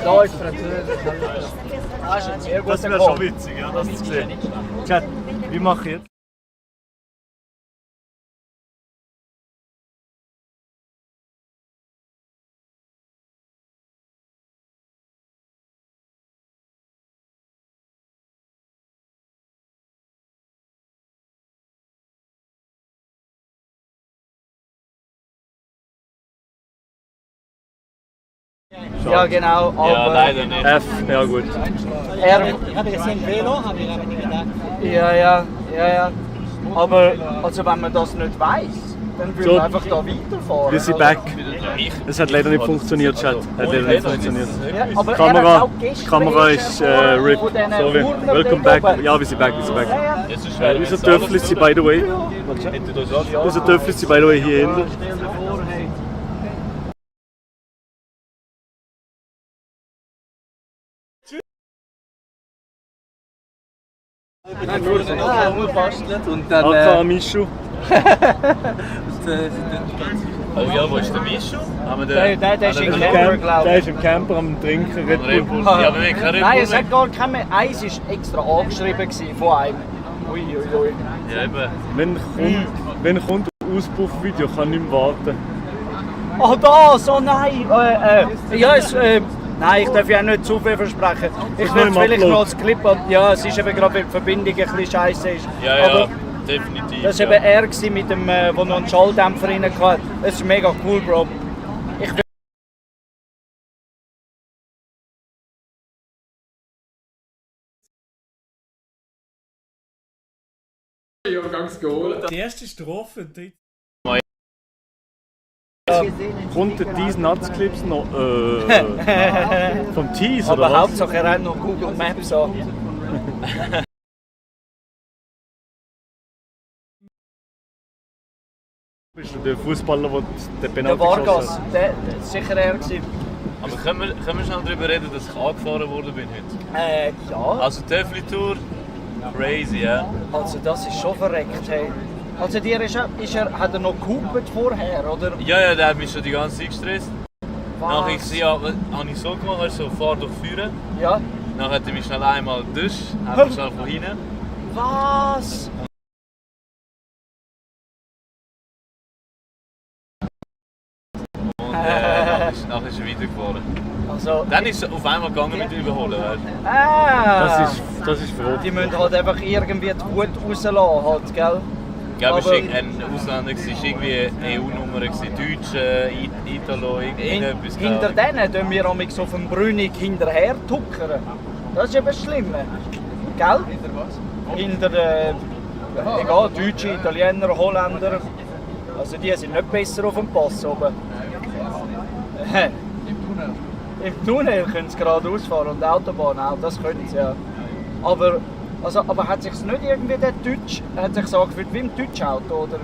Da ist Französisch. Das ist ein sehr guter das wäre Call. schon witzig, ja, das zu sehen. Chat, wie mache ich jetzt? Ja genau, aber Ja, leider nicht. F, ja gut. Ich habe gesehen Velo, habe ich nicht gedacht. Ja. Aber also wenn man das nicht weiß, Dann würden wir einfach da weiterfahren. Wir sind back. Es hat leider nicht funktioniert, Chat. Hat leider nicht funktioniert. Ja, aber Kamera ist RIP. Sorry. Welcome back. Ja, wir sind back. Unser Töffel ist by the way. Unser Töffel ist by the way hier hinten. Und dann. AK Mischu. Oh ja, wo ist der Mischu? Der ist im Camper, glaube Der ist im Camper am Trinken. Red Bull. Ja, aber wir können Nein, es hat gar kein mehr. Eins war extra angeschrieben von einem. Uiuiui. Ja, eben. Wenn kommt Auspuffvideo, kann nicht mehr warten. Oh, das! Oh nein! Nein, ich darf ja nicht zu viel versprechen. Ich will vielleicht noch das Clip ab. Ja, es ist eben gerade, weil die Verbindung ein bisschen scheiße ist. Ja, aber definitiv. das war eben er, mit dem, wo noch einen Schalldämpfer rein hatte. Das ist mega cool, Bro. Die erste Strophe, die Kommt diesen Nuts-Clips noch vom Tease oder Aber was? Hauptsache er hat noch Google Maps an. Bist du der Fußballer, der den Der Penalty geschossen Vargas, hat? der war sicher er. Aber können wir schnell darüber reden, dass ich angefahren worden bin heute? Ja. Also Töffli-Tour, crazy, ja. Also das ist schon verreckt, hey. Also dir hat er noch gehupert vorher, oder? Ja, der hat mich schon die ganze Zeit gestresst. Was? Nachher habe ich so gemacht, weißt du, so fahr durch Führen. Ja. Dann hat er mich schnell einmal durch, hat mich schnell von hinten. Was? Und nachher ist er weitergefahren. Also, Dann ist es auf einmal gegangen mit Überholen. Weißt du. Das ist verrückt. Die müssen halt einfach irgendwie die Wut rauslassen, halt, gell? Ich glaube, es Aber- war ein Ausländer, es war irgendwie eine EU-Nummer, Deutsche, Italo, irgendetwas. Hinter denen tun wir amix auf dem Brünig hinterher tuckern. Das ist eben das Schlimme. Gell? Hinter den egal, Deutsche, Italiener, Holländer. Also die sind nicht besser auf dem Pass oben. Im Tunnel können sie geradeaus fahren und die Autobahn auch, das können sie ja. Aber hat sich nicht irgendwie der Deutsch, hat sich so gefühlt wie im deutschen Auto, oder?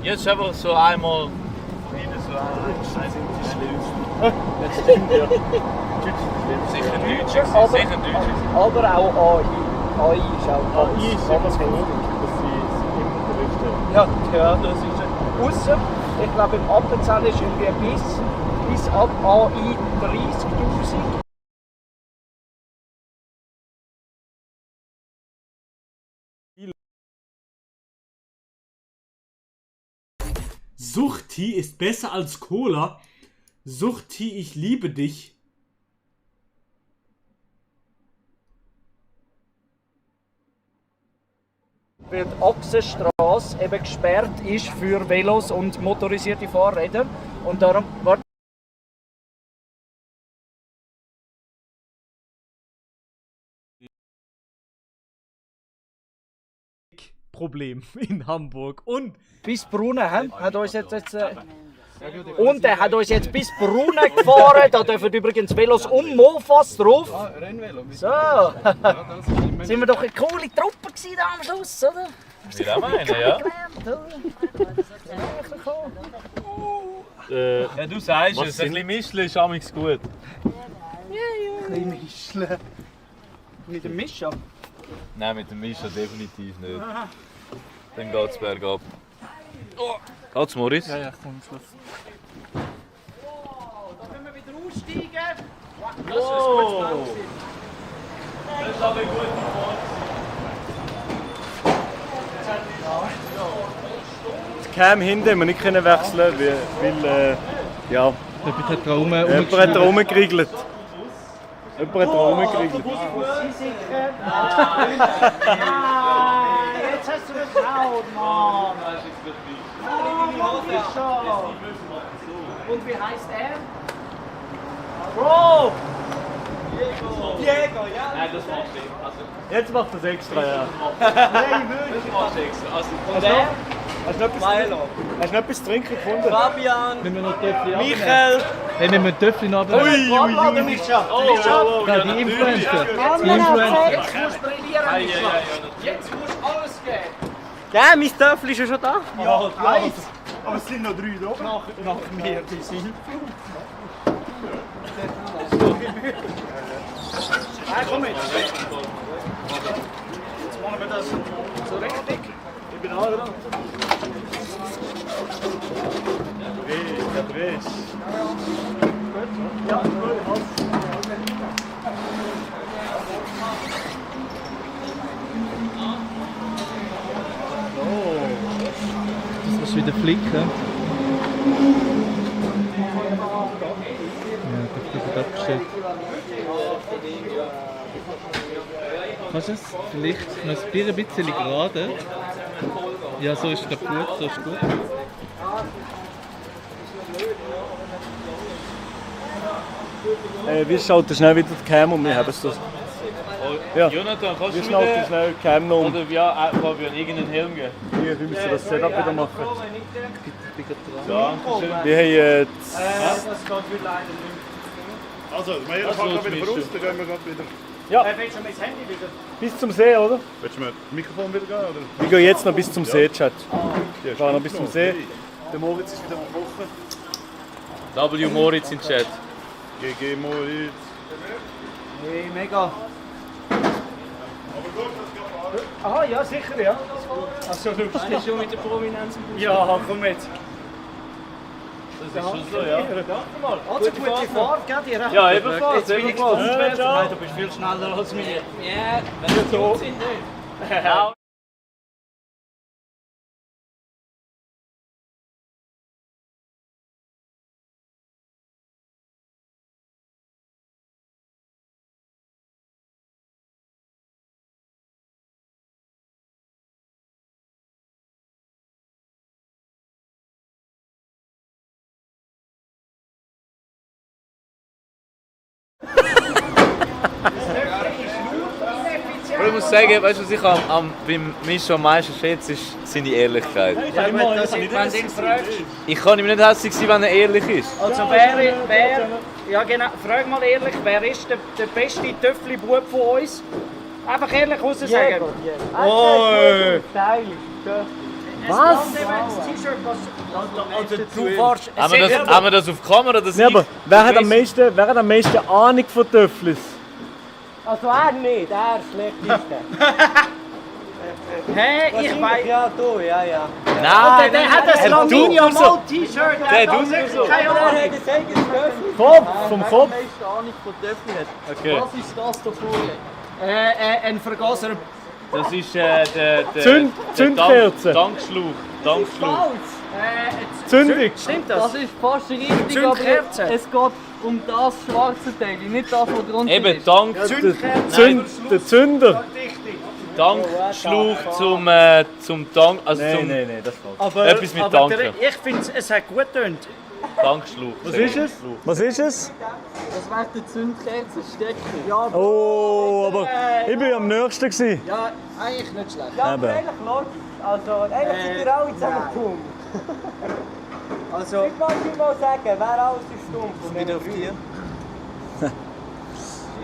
Ja, es ist einfach so einmal hinten so Das stimmt, ja. sicher Deutsch, sicher Deutsch. Aber auch AI. AI ist auch AI ist immer so lustig, dass sie immer berichten. Ja, das ist es. Ausser, ich glaube im Appenzell ist irgendwie bis ab AI 30'000. Suchti ist besser als Cola. Suchti, ich liebe dich. Weil die Achsenstrasse eben gesperrt ist für Velos und motorisierte Fahrräder. Und darum, Problem in Hamburg. Und bis Brunnen hat uns jetzt und er hat uns jetzt bis Brunnen gefahren. Da dürfen übrigens Velos und Mofas drauf. So. Sind wir doch eine coole Truppe gewesen da am Schluss, oder? Ich will auch meinen, ja. Ja, du sagst es, ein bisschen Mischeln ist amigs gut. Ein bisschen Mischeln. Mit dem Mischa? Nein, mit dem Mischa definitiv nicht. Dann geht's bergab. Oh. Geht's, Moritz? Ja, komm, Schluss. Da können wir wieder aussteigen. Wow! Das ist aber gut geworden. Die Cam hinten haben wir nicht können wechseln, weil ja, Jemand hat da jemand hat da rumgeriegelt. Jemand hat da rumgeriegelt. Jetzt hast du getraut, Mann. Und wie heißt er? Bro! Diego, ja? Nein, das machst du. Also, Jetzt macht das extra, ja. Nein, wirklich. das machst du extra. Also, Und er? Hast du noch etwas zu trinken gefunden? Fabian, Müssen wir noch Töpfchen Michael. Hey, wir müssen Töpfchen abnehmen. Ja, die Influencer. Die Influencer. Jetzt musst du alles geben. Ja, mein Töpfchen ist ja schon da. Ja, eins. Aber es sind noch 3 da. Nach mir, die sind. Komm jetzt. Jetzt machen wir das so richtig. Ich bin auch dran. Der Brech. Ja, Das ist wieder flicken. Ja, das wird abgestellt. Kannst du es vielleicht noch ein bisschen gerade? Ja, so ist gut, so ist gut. Wie schaltet schnell wieder die Cam um? Wir haben es das. Ja. Jonathan, kannst Wie du schnallt wieder... schnell die Cam noch um? Oder ja, Fabian, irgendeinen Helm geben? Wie müssen wir das Setup wieder machen? Danke schön. Wir haben jetzt... Das geht für leider nicht. Also, wir fahren gerade wieder raus, dann gehen wir gerade wieder. Ja, Willst du mein Handy wieder? bis zum See, oder? Willst du mir das Mikrofon wieder gehen? Oder? Wir gehen jetzt noch bis zum See, Chat. Ja, Wir fahren noch bis stimmt zum See. Der Moritz ist wieder am Kochen. W. Moritz im Chat. GG Moritz. Hey, mega. Aha, ja, sicher, ja. Also, du bist schon mit der Prominenz. Ja, komm jetzt. Das ist schon so, ja. Danke mal. Also gute Fahrt, gell? Dir Ja, ebenfalls, Jetzt bin ich ebenfalls. gespannt, Ja, wer du bist viel schneller als mir. Ja, wenn wir so sind, nicht. Aber ich muss sagen, weißt du, was ich beim Mischa am meisten schätze, ist seine Ehrlichkeit. Ich kann ihm nicht hässlich sein, wenn er ehrlich ist. Also ja genau, frag mal ehrlich, wer ist der beste Töffli-Bub von uns? Einfach ehrlich raus sagen. Oh! Was? Also du fährst... Haben wir das auf Kamera? Das Ja, aber wer hat am meisten Ahnung von Töfflis? Also er nicht, er schlecht ist Hey, ich weiß... Ja, du, ja. Nein, Der hat ein Laminio Mall T-Shirt. Der tut so. Keine Ahnung. Kopf, vom Kopf. Okay. Was ist das da vorne? Ein Vergaser. Das ist der Zündkerze. Tankschlauch. Zündung. Stimmt das? Das ist fast richtig, aber Zündkerze. es geht um das schwarze Teil, nicht das, was drunter Eben, ist. Der Zünder. Tankschlauch zum Tank. Also zum Nein, das geht. Aber, etwas mit Tanken. Ich finde, es hat gut getönt. Tankschlauch. Was ist es? Was ist es? Das wäre der Zündkerzenstecker. Ja, Oh, aber ich war am nächsten gewesen. Ja, eigentlich nicht schlecht. ja, Eben. aber eigentlich läuft also eigentlich sind wir alle zusammen dumm. Also, Ich kann dir mal sagen, wer alles ist dumm. wieder auf dir.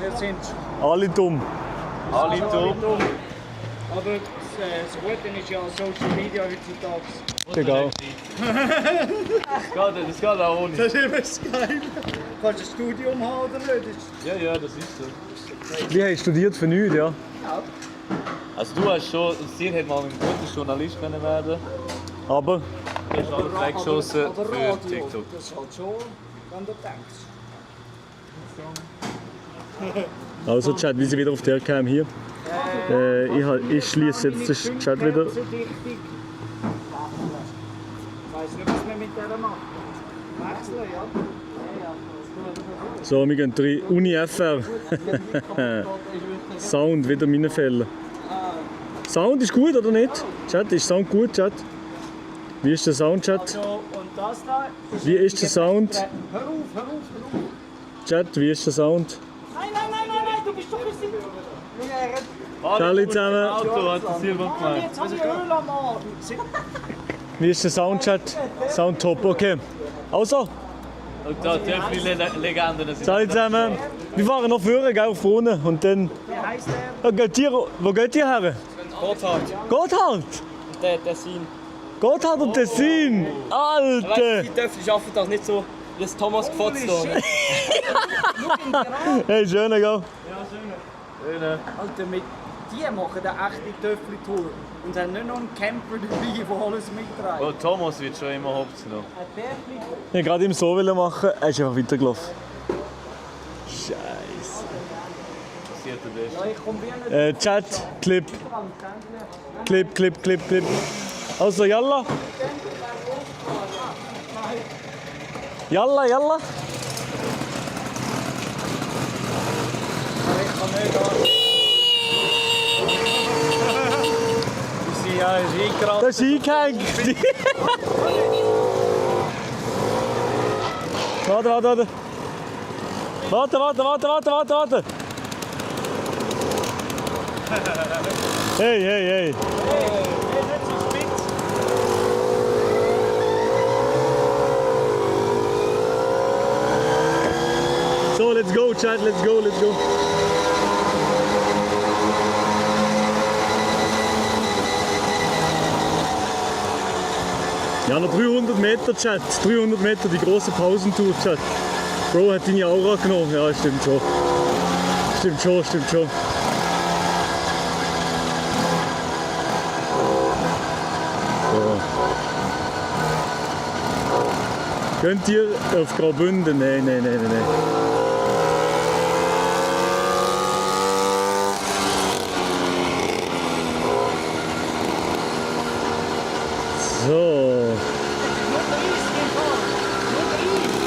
Wir sind Alle dumm. Alle dumm. Aber das Gute ist ja Social Media heutzutage. Egal. Das geht auch ohne. Das ist immer das Geile. Kannst du ein Studium haben oder nicht? Ja, das ist so. Wir haben studiert für nichts, ja. Also du hast schon, das Ziel hätte mal ein guter Journalist können werden. Aber Du hast alles weggeschossen für TikTok. Das ist halt schon, wenn du denkst. also Chat, wie sie wieder auf der Cam hier. Ich schließe jetzt den Chat wieder. Ich weiß nicht, was wir mit der machen. Wechseln, ja. So, wir gehen rein. Uni FR. Sound, wieder meine Fälle. Sound ist gut oder nicht? Chat, ist Sound gut, Chat? Wie ist der Sound, Chat? Also, und das da... Wie ist der Sound? Hör auf. Chat, wie ist der Sound? Nein, du bist doch ein Hallo zusammen. Auto hat das Silber gemacht. Jetzt habe ich Öl am Arm. Wie ist der Soundchat? Sound top, okay. Also, Und da Töffli-Legenden sind. Salut zusammen. Wir fahren noch vorne, gell, vorne. Und dann. Wo geht ihr her? Gotthard. Gotthard? Der Tessin. Gotthard und Tessin! Alter! Die Töffli schaffen das nicht so, wie es Thomas gefotzt hat. Hey, schöner, gell? Alter, mit die machen eine echte Töffli-Tour. Und haben nicht noch einen Camper dabei, der alles mitträgt. Oh, Thomas wird schon immer hops noch. Ich wollte gerade ihm so machen, er ist einfach weitergelaufen. Scheiße. Passiert das? Ja, ich komme wie nicht Chat, Clip. Clip. Also, yalla. Yalla. Ich kann nicht da. Ja, ist eingeraten. Das ist eingehängt. Warte. Hey. So, let's go, chat, let's go. Ja, noch 300 Meter, Chat. 300 Meter, die große Pausentour, Chat. Bro hat deine Aura genommen. Ja, stimmt schon. So. Könnt ihr auf Graubünden? Nein. So.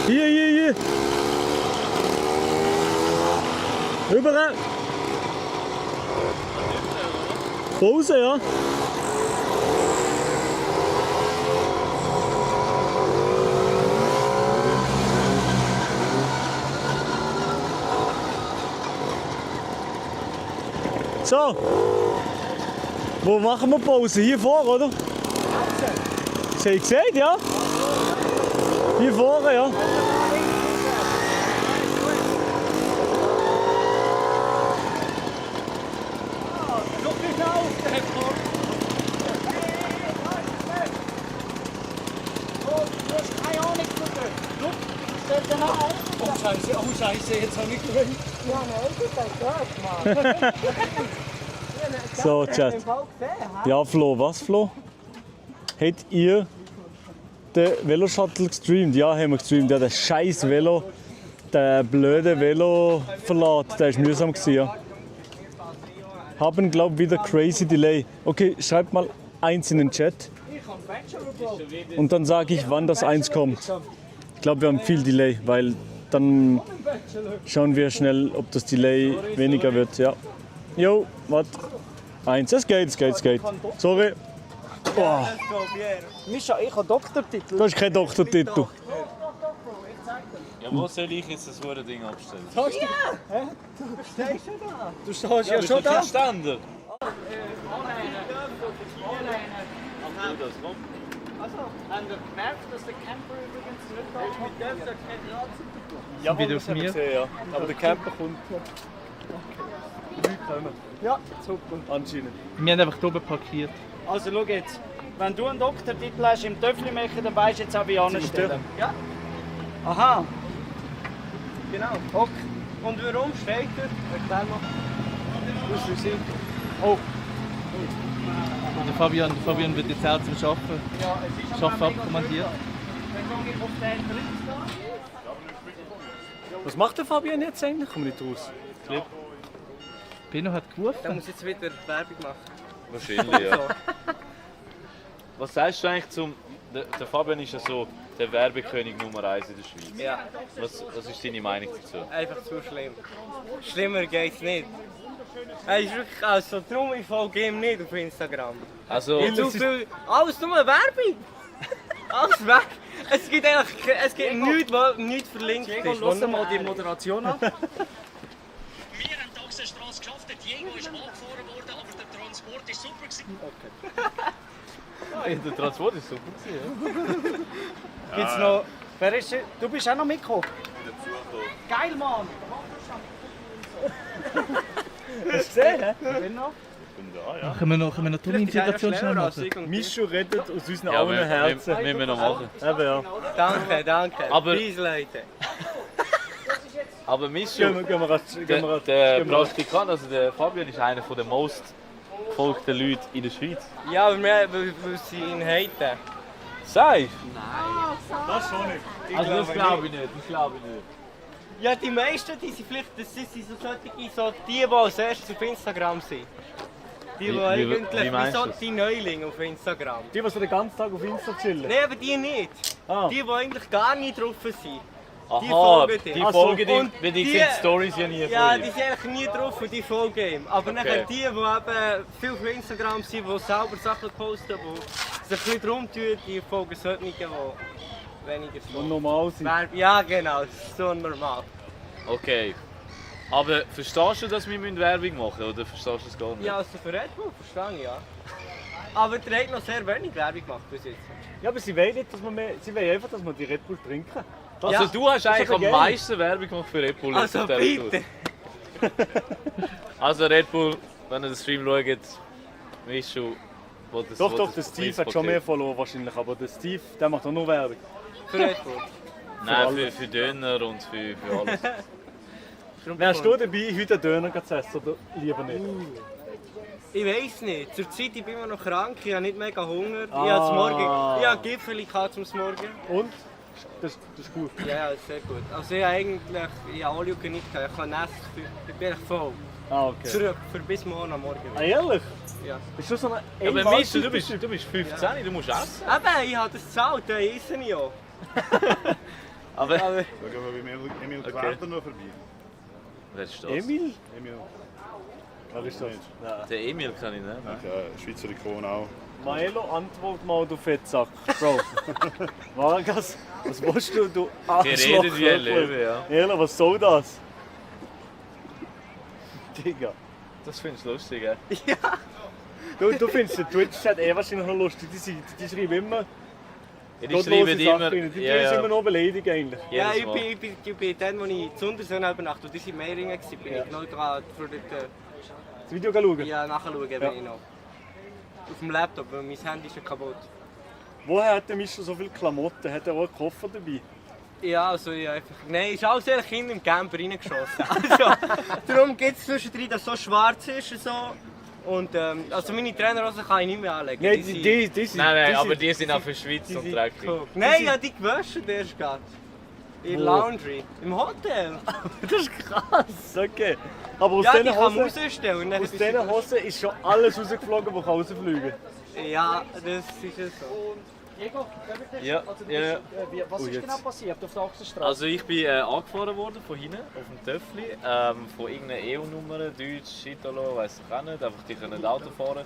Hier. Überall. Pause, ja. So. Wo machen wir Pause? Hier vor, oder? Hast du gesehen, ja? Hier vorne, ja. Oh Scheiße, jetzt habe ich drin. Ja, nein, das ist Mann. So, Chat. Ja, Flo, was, Flo? Habt ihr den Veloshuttle gestreamt? Ja, haben wir gestreamt. Ja, der scheiß Velo, der blöde Velo-Verlad, der war mühsam gewesen, ja. Haben, glaube ich, wieder crazy Delay. Okay, schreibt mal 1 in den Chat. Und dann sage ich, wann das 1 kommt. Ich glaube, wir haben viel Delay, weil dann schauen wir schnell, ob das Delay weniger wird. Ja. Jo, warte. 1. Es geht. Sorry. Oh. Mischa, ich habe Doktortitel. Du hast keinen Doktortitel. Ja, wo soll ich jetzt das hure Ding abstellen? Ja! Hä? Du stehst schon da. Du stehst ja schon da. Kein Ständer. Also, haben wir gemerkt, dass der Camper übrigens nicht da ist? Wir dürfen kein Rad. Ja, wieder auf mir. Gesehen, ja. Aber der Camper kommt. Ja, super. Anscheinend. Wir haben einfach hier oben parkiert. Also, schau jetzt. Wenn du einen Doktortitel hast im Töffli machen, dann weißt du jetzt auch, wie anstellen. Ja. Aha. Genau. Okay. Und warum steht er? Erklär mal. Das ist Physik. Oh. Und der Fabian wird jetzt auch zum Arbeiten. Ja, es ist abkommandiert. Dann komme ich auf den Dritt da. Was macht der Fabian jetzt eigentlich? Komm nicht raus. Clip. Pino hat gerufen. Der muss jetzt wieder Werbung machen. Wahrscheinlich, ja. Was sagst du eigentlich zum... Der Fabian ist ja so der Werbekönig Nummer 1 in der Schweiz. Ja. Was ist deine Meinung dazu? Einfach zu schlimm. Schlimmer geht's nicht. Er ist wirklich also, darum ich folge ihm nicht auf Instagram. Also... Alles nur Werbung! Alles weg! Es gibt nichts verlinkt. Lass mal die Moderation an. Wir haben die Achsenstrasse geschafft, der Diego ist angefahren worden, aber der Transport ist super gewesen. Der Transport ist super gewesen, ja. Gibt's noch... Wer ist... Du bist auch noch mitgekommen? Geil, Mann! Hast du gesehen, hä? Wen noch? Ich bin da, ja. Können wir noch Turniersituation schnell machen? Mischu rettet aus unseren Ja, allen Herzen. müssen wir noch machen. Eben, ja. Danke. Aber- Peace, Leute. Aber Mischu, Gehen wir der Praktikant, also der Fabian, ist einer der most gefolgten Leute in der Schweiz. Ja, aber weil sie ihn haten. Safe? Das schon nicht. Also das glaube ich nicht, Ja, die meisten, die sind vielleicht, das sind so solche, so die als erstes auf Instagram sind. Die, die Wie eigentlich, wie meinst so du's? die Neulinge auf Instagram. Die so den ganzen Tag auf Insta chillen. Nein, aber die nicht. Ah. Die eigentlich gar nicht drauf sind. Die Aha, folgen die ihm. folgen ihm, Und weil die sehen die Storys ja nie Ja, von die ihm. sind eigentlich nie drauf und die folgen ihm. Aber nachher die eben viel auf Instagram sind, die selber Sachen posten, die sich nicht drum tun, die folgen solchen, die weniger Und folgen. normal sind. Ja, genau, das ist so normal. Okay. Aber verstehst du, dass wir Werbung machen müssen, oder verstehst du das gar nicht? Ja, also für Red Bull verstehe ich, ja. Aber der hat noch sehr wenig Werbung gemacht bis jetzt. Ja, aber sie wollen nicht, dass wir mehr... Sie wollen einfach, dass wir die Red Bull trinken. Also Ja, du hast eigentlich aber am geil. meisten Werbung gemacht für Red Bull. Also auf der bitte! Also Red Bull, wenn ihr den Stream schaut, Mischu, wo das... Doch, der Steve hat schon mehr Follower wahrscheinlich, aber der Steve, der macht auch nur Werbung. Für Red Bull. Nein, für Döner und für alles. Wärst du dabei, heute einen Döner zu essen oder lieber nicht? Ich weiß nicht. Zurzeit ich bin immer noch krank, ich habe nicht mega Hunger. Ah. Ich habe zum Morgen, ich habe Gipfel zum Morgen. Und? Das ist gut. Ja, sehr gut. Also ich habe eigentlich, ich habe alle nicht gehabt. Ich kann essen, ich bin echt voll. Ah, okay. Zurück, für bis morgen am Morgen. Ah, ehrlich? Ja. Bist du so eine Ja, aber Mischu, du bist 15, du musst essen. Eben, ich habe das gezahlt, da esse ich auch. Aber... Da gehen wir bei Emil Querter noch vorbei. Wer ist das? Emil? Emil. Wer ist das? Nein. Der Emil kann ich nicht. Ja, Schweizer Ikon auch. Maelo, antwort mal, du Fettsack. Bro. Vargas, was willst du? Du Arschloch. Geredet wie ein Löwe, ja. Ehrlich, was soll das? Digga. Das findest du lustig, gell? Du findest den Twitch-Chat wahrscheinlich noch lustig. Die schreiben immer... Ja, die schreiben gottlose immer... Sachen rein. Die Ja, tun ja. immer noch beleidigen eigentlich. Ja, Jedes ich Mal. bin dann, als ich zu Untersöhne übernachtet und die sind in Meiringen, bin ich genau dran, für Das Video schauen? ja, nachschauen bin ich noch. Auf dem Laptop, weil mein Handy ist ja kaputt. Woher hat der Mischa so viele Klamotten? Hat er auch einen Koffer dabei? Ja, also ich einfach... Nein, ist alles ehrlich in den Camper reingeschossen. Also, darum gibt es zwischendrin, dass es so schwarz ist und so. Und also meine Trainerhosen kann ich nicht mehr anlegen. Nein, sind- die sind... Nein, aber die sind auch für Schweiz und sind- dreckig. Nein, ich habe die gewaschen erst gerade. In Wo? Laundry. Im Hotel. Das ist krass, okay. Aber aus Ja, die diesen kann man Hosen... rausstellen. und dann Aus ist sie diesen Hosen ist schon alles rausgeflogen, was rausfliegen kann. Ja, das ist es so. Diego, Ja, ja. was Oh, ist jetzt. genau passiert auf der Ochsenstraße? Also ich bin angefahren worden von hinten auf dem Töffli, von irgendeiner EU-Nummer, Deutsch, Italo, weiss ich auch nicht, einfach die können nicht Auto fahren.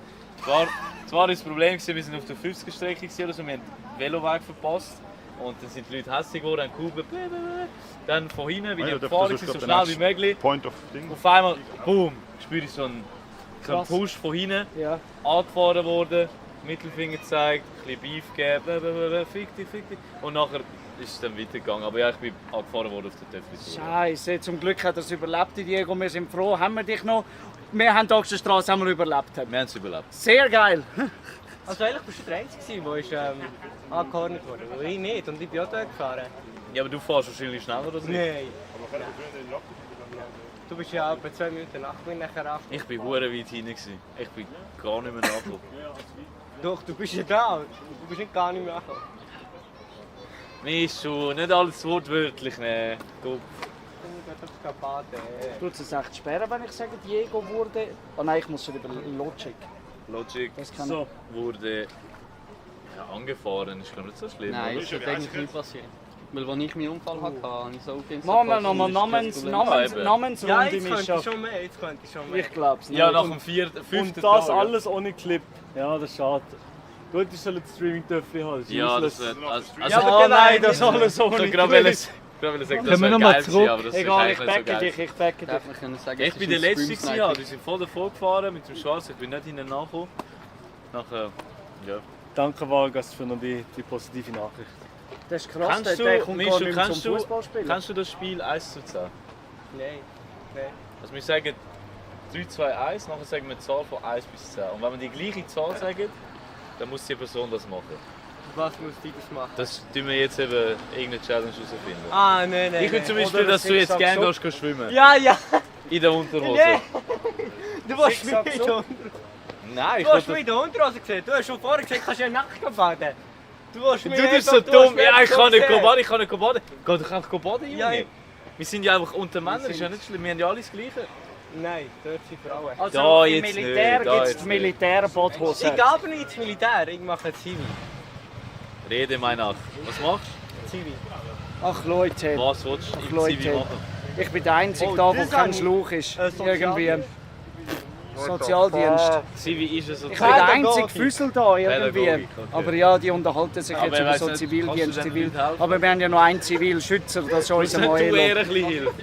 Zwar ist das Problem, wir sind auf der 50er-Strecke, also wir haben den Veloweg verpasst und dann sind die Leute hässlich geworden, haben Kuben, dann von hinten bin ich am Fahren, so schnell wie möglich. Point of Ding. Auf einmal, boom, spüre ich so einen Push von hinten, Ja. angefahren worden, Mittelfinger gezeigt, ein bisschen Beef gegeben, fick dich. Und nachher ist es dann weitergegangen. Aber ja, ich bin angefahren worden auf der Töffli. Scheiße, zum Glück hat er es überlebt, Diego. Wir sind froh, haben wir dich noch. Wir haben die Ochsenstraße überlebt. Wir haben es überlebt. Sehr geil. Also eigentlich bist du der Einzige, der angehornt wurde. Weil ich nicht und ich bin auch dort gefahren. Ja, aber du fährst wahrscheinlich schneller oder so? Nein. Du bist ja etwa 2 Minuten nach mir nachher ab. Ich bin hure weit hinten gewesen. Ich bin gar nicht mehr nachgekommen. Doch, du bist ja da. Du bist nicht gar nicht mehr angekommen. Mir ist schon nicht alles wortwörtlich nehmen. Guck. Tut es echt sperren, wenn ich sage, Diego wurde. Oh nein, ich muss schon über Logic. Logic Das kann So. wurde angefahren. Ist gar nicht so schlimm. Nein, oder? das ist eigentlich nicht passiert. Weil als ich meinen Unfall hatte, habe ich so auf Instagram Machen wir nochmal Namensrunde, Ja, jetzt könnte Mischa. ich schon mehr. Jetzt könnte ich schon mehr. Ich glaub's nicht. Ja, nach dem 5. Und das alles ohne Clip. Ja, das ist schade. Gut, ich soll das Streaming-Töffel haben. Das ist Ja, das useless. wird. Also, Ja, aber nein, das alles ohne ich gerade wollen sagen, das Können wir wäre noch mal geil zurück? gewesen, aber das ist Egal, ich eigentlich nicht so backe geil. dich, ich backe dich. Hätte man können sagen, Ja, ich es bin ist der ein Letzte, Stream-Sniper. die sind voll davor gefahren mit dem Schwarz. Ich bin nicht hinten nachgekommen. Nachher, ja. Danke Vargas für noch die positive Nachricht. Das ist krass, Kannst der du, kommt Michu, gar nicht mehr kannst zum du, Fußballspielen. kannst du das Spiel 1:10? Nein. Also wir sagen 3, 2, 1, nachher sagen wir eine Zahl von 1 bis 10. Und wenn wir die gleiche Zahl sagen, dann muss die Person das machen. Was muss die das machen? Das tun wir jetzt eben irgendeine Challenge herausfinden. Ah, nein. Ich würde zum Beispiel, Oder dass du jetzt Zickzack gerne so. gehst schwimmen. Ja, ja. In der Unterhose. Nee. Du warst Zickzack mit so. der Nein, Du hast mich in der Unterhose gesehen. Du hast schon vorher gesagt, kannst ja nackt fahren. Du hast Du mich bist einfach- so du hast dumm. mich Ja, ich einfach kann nicht gesehen. baden, ich kann nicht baden. Geh doch einfach baden, Junge. Ja, ich- Wir sind ja einfach unter Männern, ist ja nicht schlimm. Wir haben ja alles das Gleiche. Nein, dort sind Frauen. Also Da im jetzt Militär nicht, da gibt es jetzt die nicht. Militärbadhose. Ich gehe aber nicht ins Militär, ich mache Zivi. Rede mal nach. Was machst Zivi. Ach Leute, du? Was willst du Ach, im Leute. Zivi machen? ich bin der Einzige Oh, da, das wo kein habe ich. Schlauch ist. Sozialdienst. Irgendwie. Sozialdienst. Zivi ist es so. Ich bin der einzige Pädagogik. Füssel da irgendwie. Pädagogik, okay. Aber ja, die unterhalten sich Aber jetzt ich über weiss so nicht, Zivildienst, kannst du denn Zivil. nicht helfen? Aber wir haben ja noch einen Zivilschützer, das ist unser Du eher Moelo. ein bisschen Hilfe.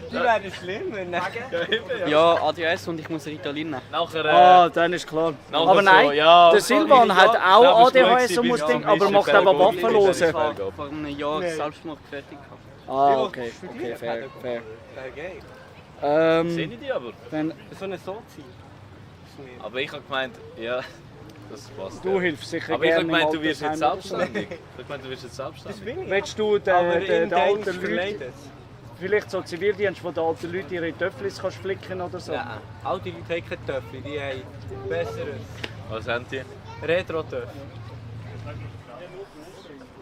Die werden schlimmer, ne? Ja, ADS und ich muss Ritalin nehmen. Nachher, Ah, dann ist klar. nachher Aber nein, so, ja, der Silvan hat auch ADHS und muss Ding, aber macht aber Pädagogik. Waffenlose. Ich habe vor einem Jahr Selbstmord fertig gehabt. Ah, okay, fair. Wäre geil. Sehe ich die aber. Wenn So eine Sozi. Aber ich habe gemeint, ja, das passt. du ja. hilfst sicher Aber ich habe gerne im gemeint, du wirst jetzt Altersheim oder so. selbstständig. Ich habe gemeint, du wirst jetzt selbstständig. bin ich. Willst du Aber den in alten Dienst Leuten, verleidet. vielleicht so Zivildienst, wo den alten Leuten ihre Töfflis kannst flicken oder so? Nein, all die Leute haben keine Töpfe, die haben besseres. Was haben die? Retro-Töpfe.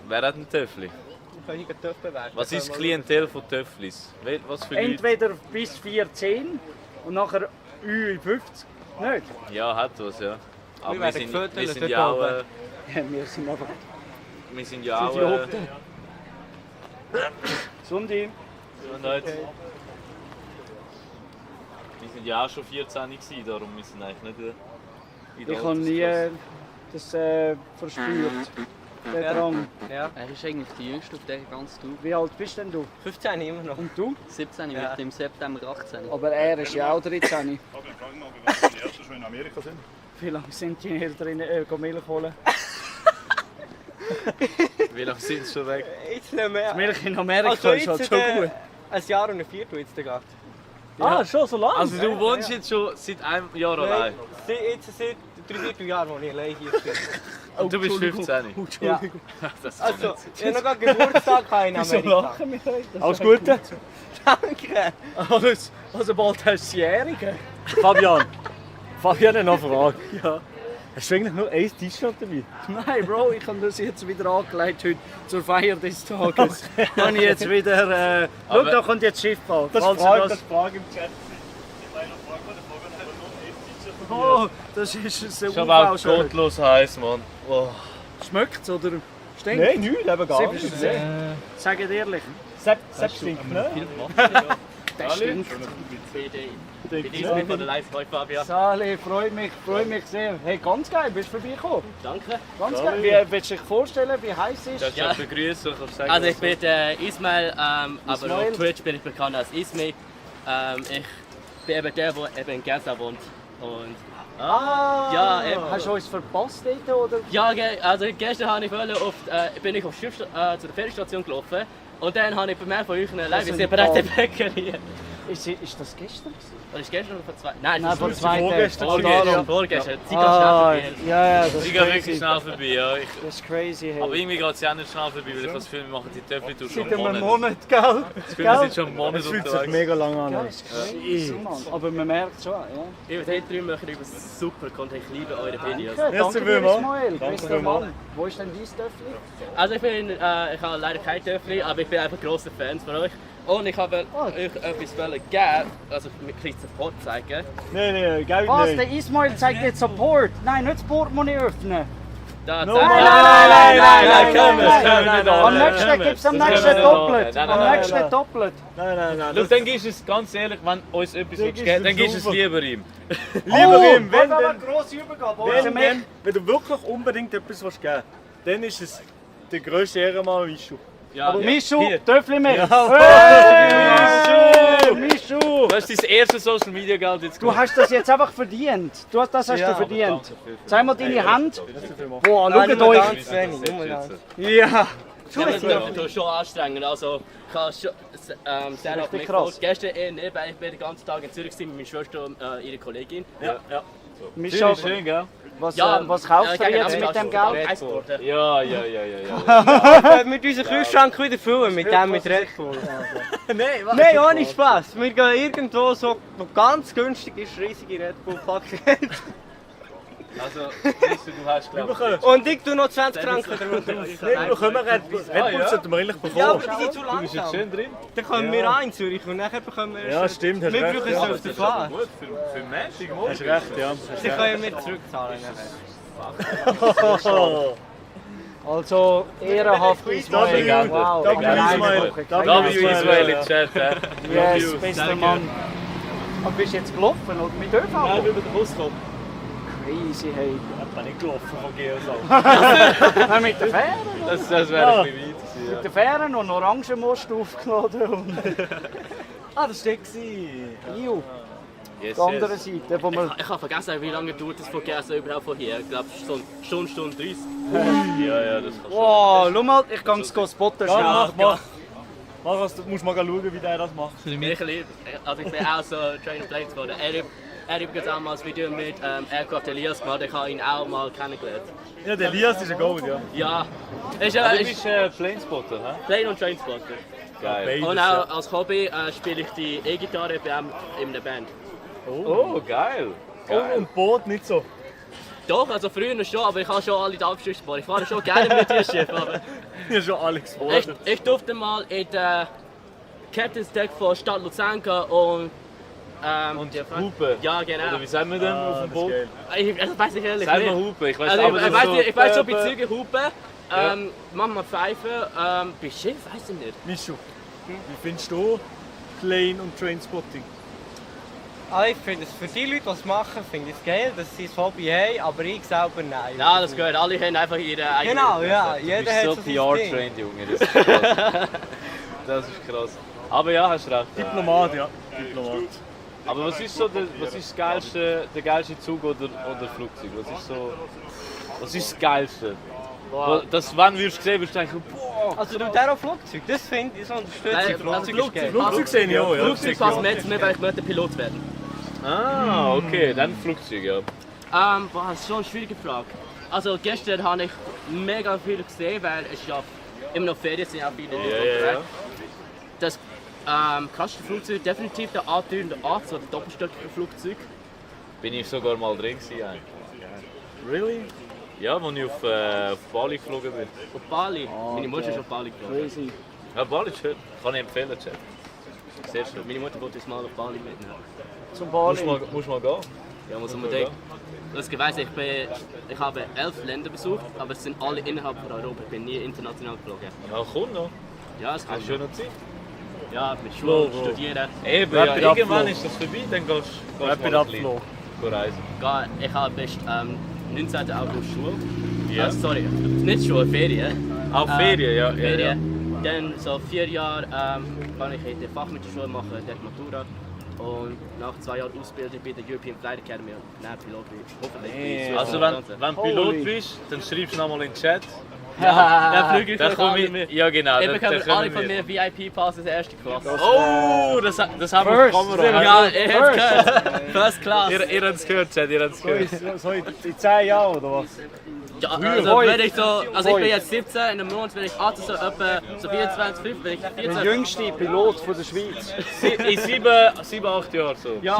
Wer hat einen Töffli? Ich kann hier Töpfe werden. Was ist das Klientel von Töfflis? Was für Leute? Entweder bis 410 und nachher Ü50. Nicht? Ja, hat was, ja. Aber Wir wir werden sind, gefüttert wir sind dort ja auch... oben. Ja, wir sind einfach Wir sind ja auch... Idioten. Sundi. Gesundheit. Wir sind ja auch schon 14 gewesen, darum wir sind eigentlich nicht in der Ich habe nie das verspürt. Der Drang. Ja. Er ist eigentlich der Jüngste auf dieser ganzen Tour. Wie alt bist denn du? 15 immer noch. Und du? 17, ich Ja. werde im September 18. Aber er ist ja auch 13. Aber fragen wir mal, wie die Ersten schon in Amerika sind. Wie lange sind die Eltern gehen Milch holen? Wie lange sind sie schon weg? Jetzt nicht mehr. Die Milch in Amerika Also ist halt jetzt, schon gut. ein Jahr und ein Viertel jetzt geht. Ah, schon so lange? Also du wohnst jetzt schon seit einem Jahr allein? Jetzt seit 3 Jahren, wo ich allein hier bin. Und du bist 15? Ja. Das ist Also, nicht ich habe noch gerade Geburtstag in Wieso Amerika. lachen wir heute? Alles Gute? Danke. Alles. Also bald hast du Jährige. Fabian, Fabian, noch eine Frage. Ja. Hast du eigentlich nur ein T-Shirt dabei? Nein, Bro, ich habe das jetzt wieder angelegt heute zur Feier des Tages. Kann ich jetzt wieder. Schau, da kommt jetzt Schiffbau. Das Falls ist ihr Frage, das- das Frage im Chat. Oh, das ist ein Ich habe auch UV-Shirt. gottlos heiß, Mann. Oh. Schmeckt es oder stinkt? Nein, nichts, eben gar Sepp, nicht. ist es Sag es ehrlich. Sepp stinkt, ne? Der stinkt. Bei von der Live-Läufe, Fabian. Sali, freut mich sehr. Hey, ganz geil, bist du vorbeigekommen? Danke. Ganz geil. Wie willst du dich vorstellen, wie heiß es Das ist? ist ja begrüßen, ich kann sagen. Also ich bin der Ismail, aber Ismail. auf Twitch bin ich bekannt als Ismail. Ich bin eben der, der eben in Gaza wohnt. Und ja, eben. Hast du uns verpasst dort, oder? Ja, also gestern habe ich bin ich auf Schiff, zur Ferienstation gelaufen und dann habe ich bemerkt von euch eine live sind separate Bäckerei. Ist das gestern gewesen? Oder ist gestern oder vor zwei? Nein, Nein, vor das zwei vorgestern. Tagen. vorgestern. Sie Ah, geht schnell vorbei. ja, das Sie ist gehen wirklich crazy. schnell vorbei, ja. Das ist crazy, hey. Aber irgendwie geht es ja auch nicht schnell vorbei, weil ich habe das Gefühl, wir machen die Töpfe schon Seit einen einem Monat. Monat, gell? Das Gefühl, wir sind schon einen Monat Es fühlt sich unterwegs. mega lang an. Das ist crazy, Mann. Aber man merkt schon, ja. Ihr drei machen über super Content, ich liebe eure Videos. Danke dir, vielmals. Ismail. Danke Bester vielmals. Mann. Wo ist denn dein Töffel? Also ich habe leider kein Töffli, aber ich bin einfach grosser Fan von euch. Und ich habe euch etwas geben, also mit ein bisschen Support zeigen. Nein, Geld Was? nicht. Der Ismail zeigt jetzt Support. Nein, nicht das Portemonnaie öffnen. Da, No, zeig- nein, können wir nicht Am an. nächsten gibt es am Das nächsten können wir doppelt. nicht an. Am Nein, nächsten doppelt. Nein. Schau, dann gibst du es ganz ehrlich, wenn uns etwas Dann geben dann gibst du es super. lieber ihm. Lieber ihm, wenn, eine dann, grosse Übergabe. wenn du wirklich unbedingt etwas willst geben willst, dann ist es der grösste Ehrenmann Michu. Ja, Mischu, Hier. Töffli mehr. Jawohl. Mischu! Das ist dein erstes Social Media Geld jetzt Du hast das jetzt einfach verdient. Das hast du verdient. Zeig mal deine Hand. Boah, schaut euch. Ganz wenig. Ja. Ja, das ist schon anstrengend. Also, ich habe schon sehr oft mitgefolgt. Gestern eher nicht, weil ich bin den ganzen Tag in Zürich mit meiner Schwester und ihrer Kollegin. Ja. Mischa, Schön, gell? was kaufst du jetzt mit dem Geld? Ja. Mit unserem Kühlschrank wieder füllen, mit dem mit Red Bull. Nein, Nein, ohne Spaß. Wir gehen irgendwo so, wo ganz günstig ist, riesige Red Bull-Paket. Also, du hast glaube Und ich tue noch 20 Franken drauf. wir bekommen Red Bull sollten wir eigentlich bekommen. Ja, aber die sind zu Du bist jetzt langsam. schön drin. Dann kommen wir an in Zürich und nachher bekommen wir... Ja, stimmt, hast Wir recht. brauchen es auf der Fahrt. Gut, für Montag, Hast recht, ja. Dann können wir zurückzahlen nachher. Also, ehrenhaft Ismail. Wow. Ismail im Chat. Yes, bester Mann. Aber bist du jetzt gelaufen oder mit ÖV? Nein, wir über den Bus kommen. Crazy, hey. Ich bin nicht gelaufen von GSA. Nein, mit der Fähre? Das wäre ein bisschen weit gewesen, Mit der Fähre und einen Orangenmost aufgeladen. Das war der. Iu. Yes, Auf der anderen Seite, wo wir... Ich habe vergessen, wie lange dauert das von GSA überhaupt von hier. Ich glaube, so eine Stunde 30. Ja, das kannst du. Wow, schau mal, ich kann es spotten schnell. Mach. Du musst mal schauen, wie der das macht. Ich bin auch so Trainer Planes geworden. Er hat übrigens auch mal ein Video mit Aircraft Elias gemacht, ich habe ihn auch mal kennengelernt. Ja, der Elias ist ein Gold, ja. Ja. Du bist Planespotter, hä? Plane- und Trainspotter. Geil. Und auch als Hobby spiele ich die E-Gitarre bei ihm in der Band. Oh, geil. Und Boot nicht so. Doch, also früher schon, aber ich habe schon alle Abschüsse gebaut. Ich fahre schon gerne mit dem Schiff. Aber Ich habe schon alles gefahren. ich durfte mal in der Captain's Deck von Stadt Luzern gehen und Hupe. Ja, genau. Oder wie sagen wir denn auf dem Boot? Ich weiß nicht ehrlich Sag nicht. mal Hupe, ich weiß Also, aber ich weiß schon Bezüge Hupe. Manchmal Pfeife. Bei Schiff weiß ich nicht. Mischu, wie findest du Plane- und Trainspotting? Ich finde es für die Leute, die es machen, finde ich es geil, dass sie das Hobby haben, aber ich selber nein. Ja, das gehört. Alle haben einfach ihre eigene... Genau, ja. Du Jeder bist hat so so sein Ding. PR-trained, Junge. Das ist krass. Das ist krass. Aber ja, hast recht. Diplomat, ja. Diplomat. Aber was ist so der geilste Zug oder Flugzeug? Was ist das Geilste? Wann wirst du sehen, wirst du denken, boah! Also du der auf Flugzeug, das finde ich so unterstützend. Flugzeug sehen ja auch, ja. Flugzeug passt mir jetzt nicht, weil ich möchte Pilot werden. Ah, okay, dann Flugzeug, ja. Boah, das ist schon eine schwierige Frage. Also gestern habe ich mega viel gesehen, weil es ja immer noch Ferien sind, auch viele Ja. Das krasseste Flugzeug definitiv der A380, so der doppelstöckige Flugzeug. Bin ich sogar mal drin gewesen, eigentlich. Really? Ja, als ich auf Bali geflogen bin. Auf Bali? Meine Mutter ist auf Bali geflogen. Crazy. Ja, Bali ist schön. Kann ich empfehlen, Chat. Sehr schön. Meine Mutter wollte uns mal auf Bali mitnehmen. Zum Bali. Musst mal gehen. Ja, muss unbedingt. Lustigerweise, ich habe 11 Länder besucht, aber es sind alle innerhalb von Europa. Ich bin nie international geflogen. Ja, komm noch. Ja, es kann Hast du schon noch Zeit? Ja, mit Schule, Bro. studieren. Eben, Rapid ja, irgendwann Upflow. ist das vorbei, dann gehst du mal Rapid ein Upflow. bisschen reisen. Ich habe bis 19. August Schule. Ja. Sorry, nicht Schule, Ferien. Auch Ferien, ja. Ferien. Dann so 4 Jahre kann ich in der Fachmittelschule machen, dort Matura. Und nach 2 Jahren Ausbildung bei der European Flight Academy und dann Pilot bin ich hoffentlich. Also wenn du Pilot bist, dann schreibst du nochmal in den Chat. Dann fliege ich Dann gleich komme alle ich, mit. ja genau. Ich dann bekomme kommen alle von wir. mir VIP-Passes erste Klasse. Oh, das haben wir auf Kamera. Ja, ihr habt es gehört. First Class. Ihr habt es gehört, Chat, ihr habt es gehört. So in 10 Jahren oder was? Ja, also wenn ich so, also ich bin jetzt 17, in einem Monat bin ich 18, so etwa so 24, 5, bin ich Der 14. jüngste Pilot von der Schweiz. In 7, 8 Jahren so. Ja,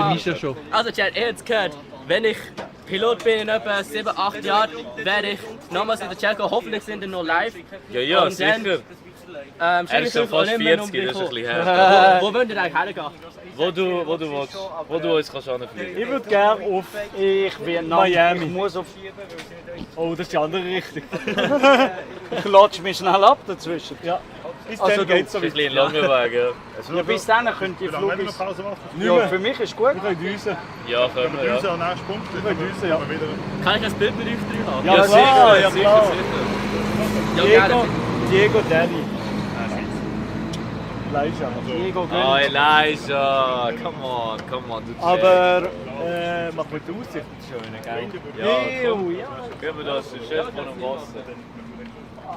also Chat, ihr habt es gehört, wenn ich Pilot bin in etwa 7, 8 Jahren, werde ich nochmals in der Chat gehen, hoffentlich sind wir noch live. Ja, Und dann, sicher. Er ist ja fast 40, das ist ein bisschen her. Wo wollt ihr eigentlich hergehen? Wo du willst, wo du uns kannst anfliegen. Ich würde gerne auf Vietnam. Miami. Ich muss auf... Oh, das ist die andere Richtung. Ich latsche mich schnell ab dazwischen. Ja. Bis Also dann geht's so Das ist weit. ein bisschen ein langer Weg, ja. Ja, bis dann könnt ihr Flug... Eine Pause machen. Ja, für mich ist gut. Wir können düsen. Ja, können wir, Düse ja. an nächsten Punkt. Wir können düsen, ja. Kann ich ein Bild mit euch drin haben? Ja, Ja, klar, sicher, ja, sicher, klar. sicher. Ja, gerne. Diego Danny. Elijah. Diego Oh, gönnt. Elijah! Come on, du Aber mach mit der Aussicht schön, gell? Ja, komm. Gehen wir das, der Chef von dem Wasser.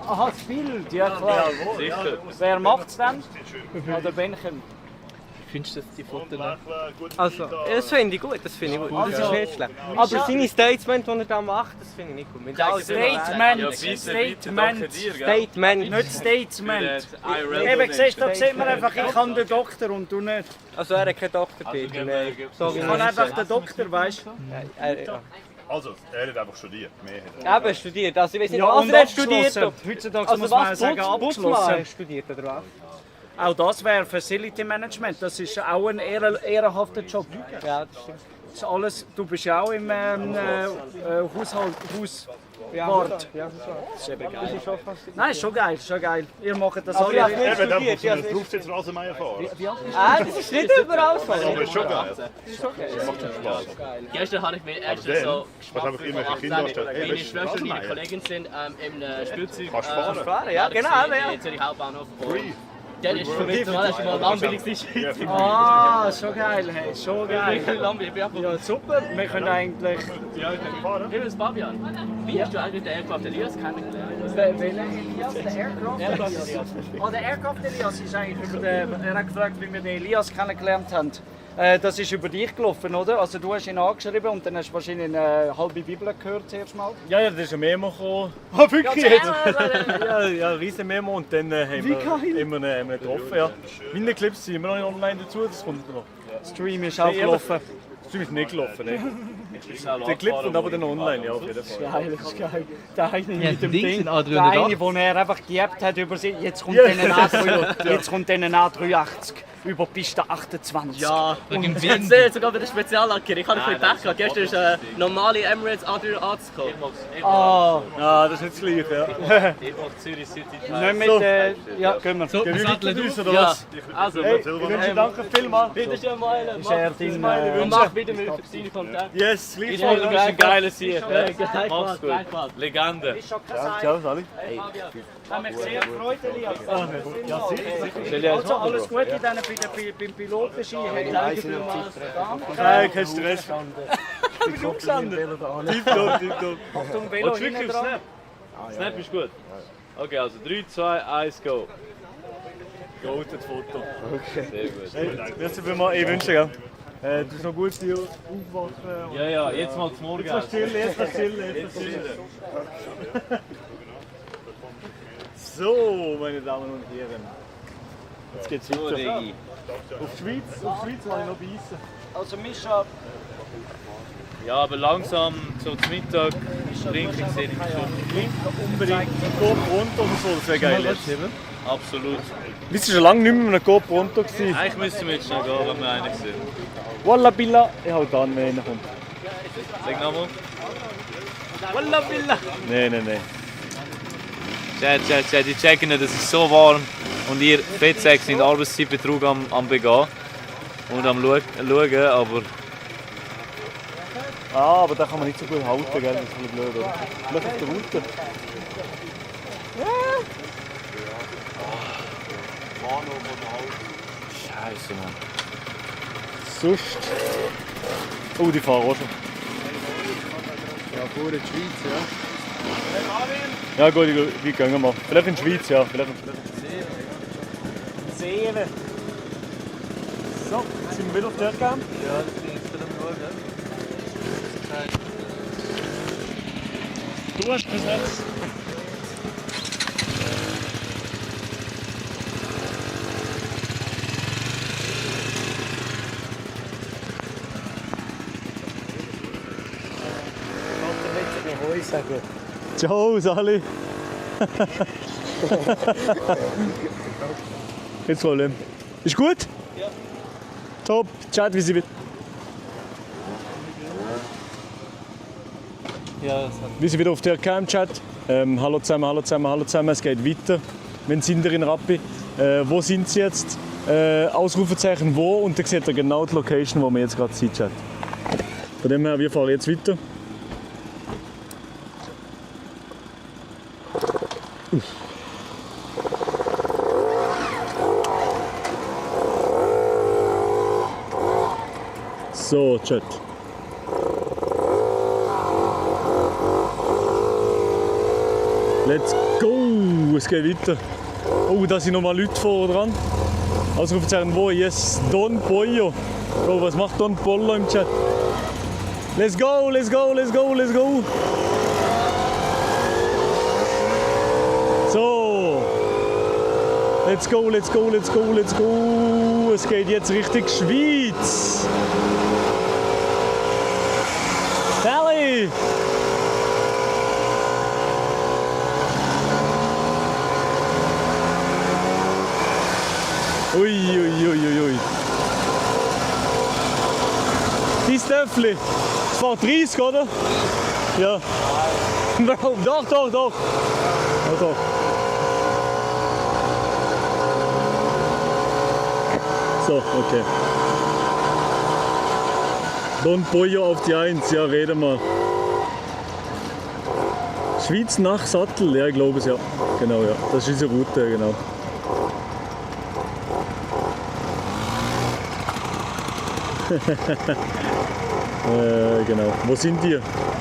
Aha, das Bild, ja klar. Sicher. Wer macht's denn? Oder Benchen? Findest du die Fotos? Also, das finde ich gut, das finde ich gut. Das ist Also, nicht schlecht. Aber seine Statements, die er da macht, das finde ich nicht gut. Mit alles Statement, Statement. nicht Statement. Eben, siehst du, da sieht man einfach, ich kann den Doktor und du nicht. Also, er hat keinen Doktortitel, nein. So wie Ich kann einfach den Doktor, weißt du? Also, er hat einfach studiert. Mehr hat Eben studiert. Also, ich weiß nicht, Ja, was und er hat studiert. abgeschlossen. Heutzutage Also, muss man was sagen, Putzmann abgeschlossen. studiert, oder was? Auch das wäre Facility Management, das ist auch ein ehrenhafter Job. Ja, das stimmt. Das ist alles, du bist ja auch im Haushalt, Hauswart. Ja, das ist wahr. Das ist eben geil. Das ist schon fast... Nein, ist schon geil, schon geil. Ihr macht das Aber alle. ich habe nicht Er wird einfach studiert. so einen Berufssitz Rasenmeier fahren. Das ist nicht überall so. Aber das ist schon geil. Das ist schon geil. Das macht schon Spaß. Gestern habe ich mir erst dann, so was einfach irgendwelche Kinder hast, hey, meine willst du Schwester und meine Rasenmäher? Kollegin sind im Spielzeug. Kannst du fahren? Fahren, ja, genau. Ja. Jetzt Zürich Hauptbahnhof. Free. Der ist für mich normal, schon mal langweilig ist. Ah, schon geil, hey, schon geil. Langweilig, ich bin Ja, super, wir können eigentlich... Übrigens, Fabian, wie hast du eigentlich den Aircraft Elias kennengelernt? Welcher Elias? Der Aircraft Elias? Oh, der Aircraft Elias ist eigentlich über den... Er hat gefragt, wie wir den Elias kennengelernt haben. Das ist über dich gelaufen, oder? Also du hast ihn angeschrieben und dann hast du wahrscheinlich eine halbe Bibel gehört zuerst mal. Ja, das ist ein Memo gekommen. Ah, wirklich? Ja, ein riesen Memo und dann haben wir immer einen getroffen. Ja. Meine Clips sind immer noch nicht online dazu, das kommt noch. Stream ist auch gelaufen. Das ist nicht gelaufen, ne? Der Clip kommt aber dann online, ja, auf jeden Fall. Geil, das ist geil. Der eine Ja, mit dem Ding Ding, sind der A380. eine, den er einfach geerbt hat über sie. Jetzt kommt Ja. den A380 über Piste 28. Ja, Wegen ich Wind. sehe sogar wieder Speziallacker. Ich habe ein bisschen Pech gehabt. Gestern ist eine normale Emirates A380 gekommen. Ah, Ja, das ist nicht das Gleiche, ja. Ich mache Zürich City. nicht mit ja, gehen wir. So, wir satteln Uns, auf. oder Ja, was? also, Hey, ich wünsche dir danke vielmals. bitte schön mal. Ist er dein, Und mach wieder mit für seine Kontakte. Yes, Ich gleich. bin ein geiler Sieg. Gleichfalls, Mach's gut. gleichfalls. Legende. Ciao, Sali. Haben mich sehr gefreut, Elias. Ja, sicher. Also alles Gute dann beim Pilotenski. Hey, danke vielmals. Nein, kein Stress. Ich bin aufgestanden. Tipptopp. Achtung, Velo hinten dran. Snap ist gut. Okay, also 3, 2, 1, go. Golden Foto. Sehr gut. Hey, merci vielmals. Ich wünsche dir. Du bist noch gut hier aufwachen. Ja, ja, jetzt mal zum Morgen. Jetzt mal chillen, jetzt mal chillen. So, meine Damen und Herren. Jetzt geht's weiter. Auf die Schweiz will ich noch beißen. Also Mischa, Ja, aber langsam, so zum Mittag, trinke ich sehe ich schon. Unbedingt ein GoPronto oder so, das wäre geil jetzt. Absolut. Bist du schon lange nicht mehr mit einem GoPronto gewesen? Eigentlich müssten wir jetzt schnell gehen, wenn wir einig sind. Walla Billa, ich hau da an, wenn einer kommt. Sag nochmal. Walla Billa! Nein. Chat, die checken nicht, es ist so warm und ihr Fettsäcke sind Arbeitszeitbetrug am begehen und am schauen, aber Ah, aber da kann man nicht so gut halten, gell? Das ist ein bisschen blöd, oder? Vielleicht auf der Route. Scheiße, Mann. Sonst... Oh, die fahren auch schon. Ja, vor der Schweiz, ja. Ja gut, wie gehen wir? Vielleicht in die Schweiz, ja. Vielleicht in Seele. So, jetzt sind wir wieder auf der Camp. Ja, das bin ich wieder am Schauen. Du hast besetzt. Ciao, Sali. Jetzt Problem. Ist gut? Ja. Top. Chat, wie sie wird. Ja, das hat Wir sind wieder auf der Cam-Chat. Hallo zusammen. Es geht weiter. Wir sind in Rappi. Wo sind Sie jetzt? Ausrufezeichen wo und dann seht ihr genau die Location, wo wir jetzt gerade sind, Chat. Von dem her, wir fahren jetzt weiter. So, Chat. Let's go! Es geht weiter. Oh, da sind nochmal Leute vorne dran. Ausrufezeichen wo? Yes, Don Pollo. Oh, was macht Don Pollo im Chat? Let's go, let's go, let's go, let's go! So! Let's go, let's go, let's go, let's go! Es geht jetzt Richtung Schweiz! Sally! Ui, ui, ui, ui, ui. Dein Töffli, es fährt 30, oder? Ja. Warum? Doch, doch, doch. Ja, doch. So, okay. Don Pollo auf die 1, ja, reden wir. Schweiz nach Sattel, ja, ich glaube es, ja. Genau, ja. Das ist unsere Route, genau. Genau. Wo sind die?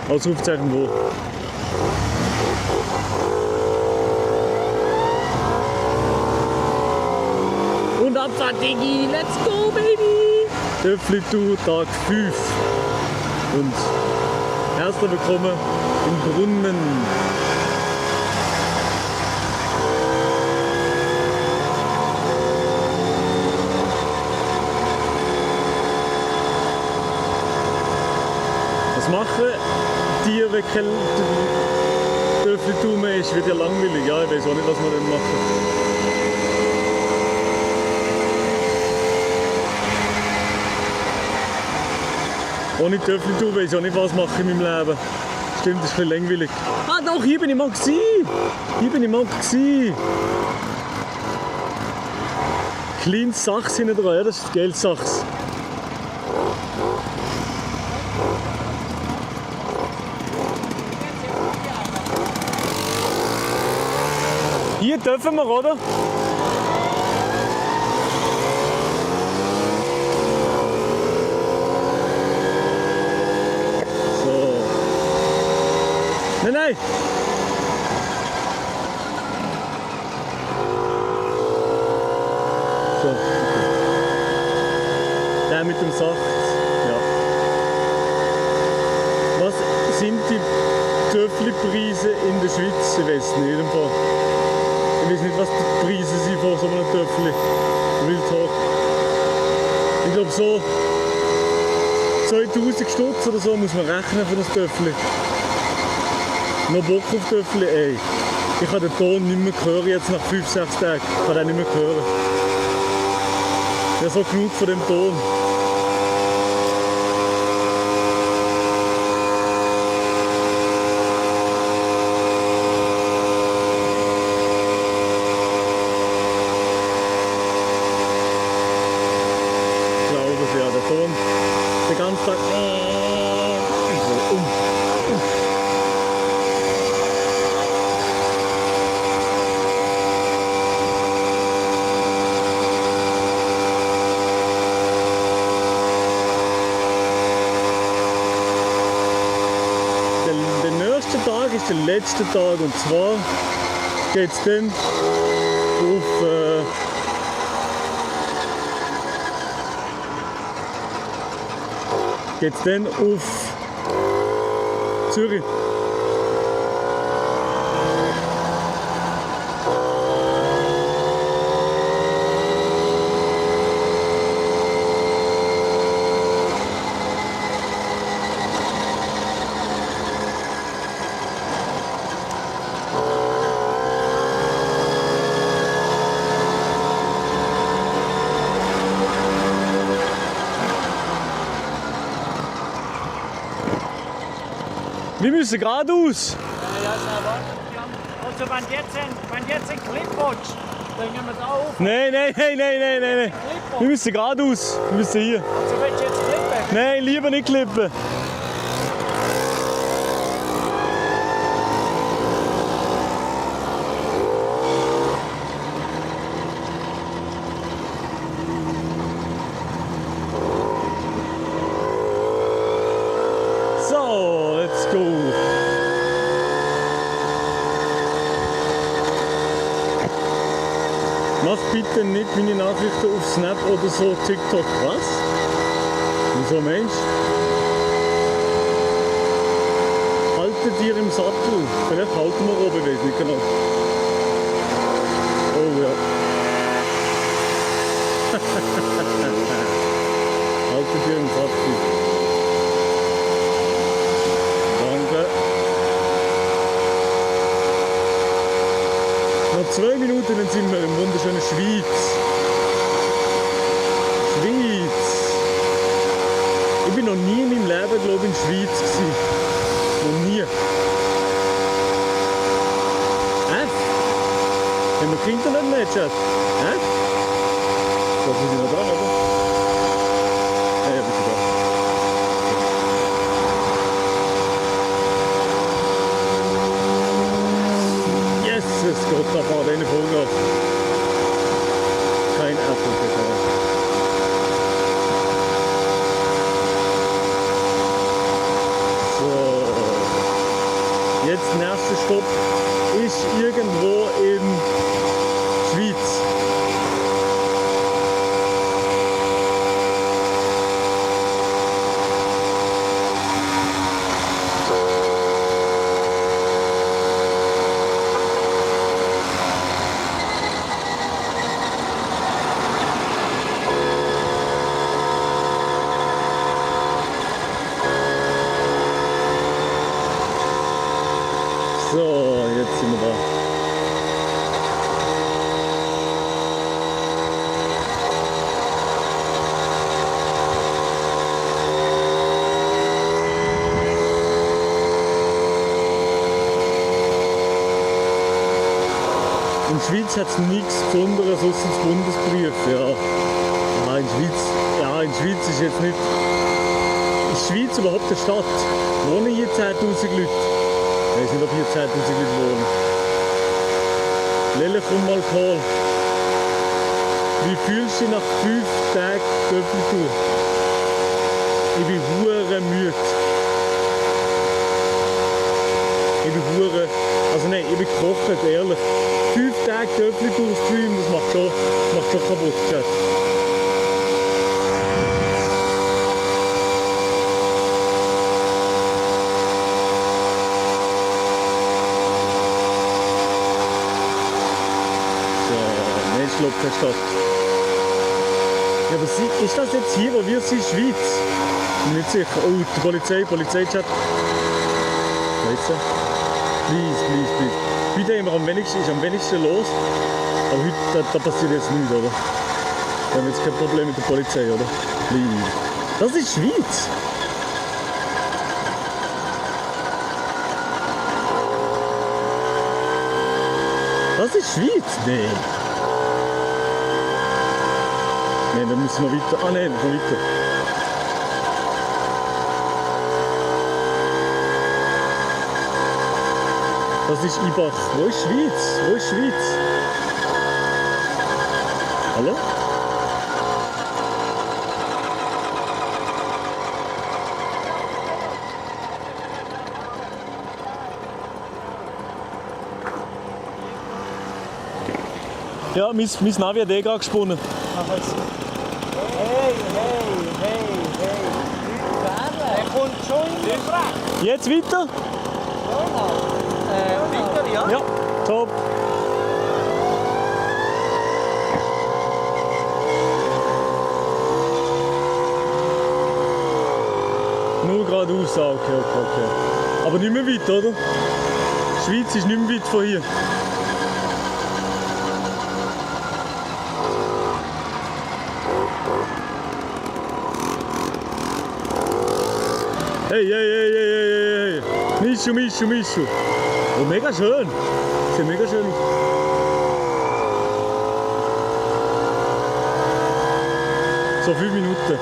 Ausrufzeichen wo? Und Abfahrt, Diggi! Let's go, baby! Töffli-Tour, Tag 5. Und herzlich willkommen im Brunnen. Was machen die, wenn kein Töffli-Tour mehr ist? Wird ja langweilig. Ja, ich weiß auch nicht, was wir denn machen. Ohne Töffli-Tour weiß ich auch nicht, was ich mache in meinem Leben. Stimmt, das ist ein bisschen langweilig. Ah doch, hier bin ich mal gewesen. Hier bin ich mal gewesen. Kleines Sachs hinten dran, ja, das ist Geldsachs. Hier dürfen wir, oder? Nein, nein! So, okay. Der mit dem Saft, ja. Was sind die Töffli-Preise in der Schweiz? Ich weiß nicht, im Fall. Ich weiß nicht, was die Preise sind von so einem Töffli. Real Talk. Ich glaube so 2000 Stutz oder so muss man rechnen für das Töffli. Noch Bock auf Töffli, ey. Ich kann den Ton nicht mehr hören jetzt nach 5-6 Tagen. Ich kann den nicht mehr hören. Ich habe so genug von dem Ton. Ich glaube es ja, der Ton. Den ganzen Tag. Tag ist der letzte Tag und zwar geht es dann auf Zürich. Wir müssen geradeaus. Ja, also wenn jetzt ein Clip willst, dann gehen wir da auf. Nein. Wir müssen geradeaus. Wir müssen hier. Also willst du jetzt klippen? Nein, lieber nicht klippen. Mach bitte nicht meine Nachrichten auf Snap oder so TikTok. Was? Wieso Mensch? Haltet ihr im Sattel. Vielleicht halten wir oben, weiß nicht genau. Oh ja. Haltet ihr im Sattel. Danke. Noch 2 Minuten, dann sind wir im wunderschönen Schweiz. Schweiz. Ich bin noch nie in meinem Leben, glaube ich, in der Schweiz gewesen. Noch nie. Haben wir kein Internet mehr, Chat? So, sind wir noch da, oder? Ja, wir sind da. Yes, es geht da vor deine Vollgas. Kein Apple bekommen. So. Jetzt nächster Stopp ist irgendwo in Schweiz. So, jetzt sind wir da. In der Schweiz hat es nichts Besonderes außer das Bundesbrief. Ja. In der Schweiz ist jetzt nicht. Ist die Schweiz überhaupt eine Stadt? Wohnen hier 10.000 Leute? Ich weiß nicht, ob hier 10.000 Leute wohnen. Lele, komm mal Paul. Wie fühlst du dich nach 5 Tagen Töpfeltour? Ich bin hure müde. Ich bin gekocht, ehrlich. 5 Tage Töpfeltour streamen, das macht schon kaputt, Chat. Ich glaube keine Stadt. Ja, aber ist das jetzt hier, wo wir sind, Schweiz? Ich bin nicht sicher. Oh, die Polizeichat. Weißt du? Please. Heute ist am wenigsten los. Aber heute, da passiert jetzt nichts, oder? Wir haben jetzt kein Problem mit der Polizei, oder? Please. Das ist Schweiz. Das ist Schweiz? Nee. Nein, dann müssen wir weiter. Ah nein, wir weiter. Das ist Ibach. Wo ist Schweiz? Hallo? Ja, mein Navi hat gerade gesponnen. Hey. Er kommt schon in den Fracht. Jetzt weiter? Weiter, ja? Ja, top. Nur geradeaus, okay. Aber nicht mehr weit, oder? Die Schweiz ist nicht mehr weit von hier. Hey. Mischu. Oh, mega schön. Sieht mega schön aus. So 5 Minuten.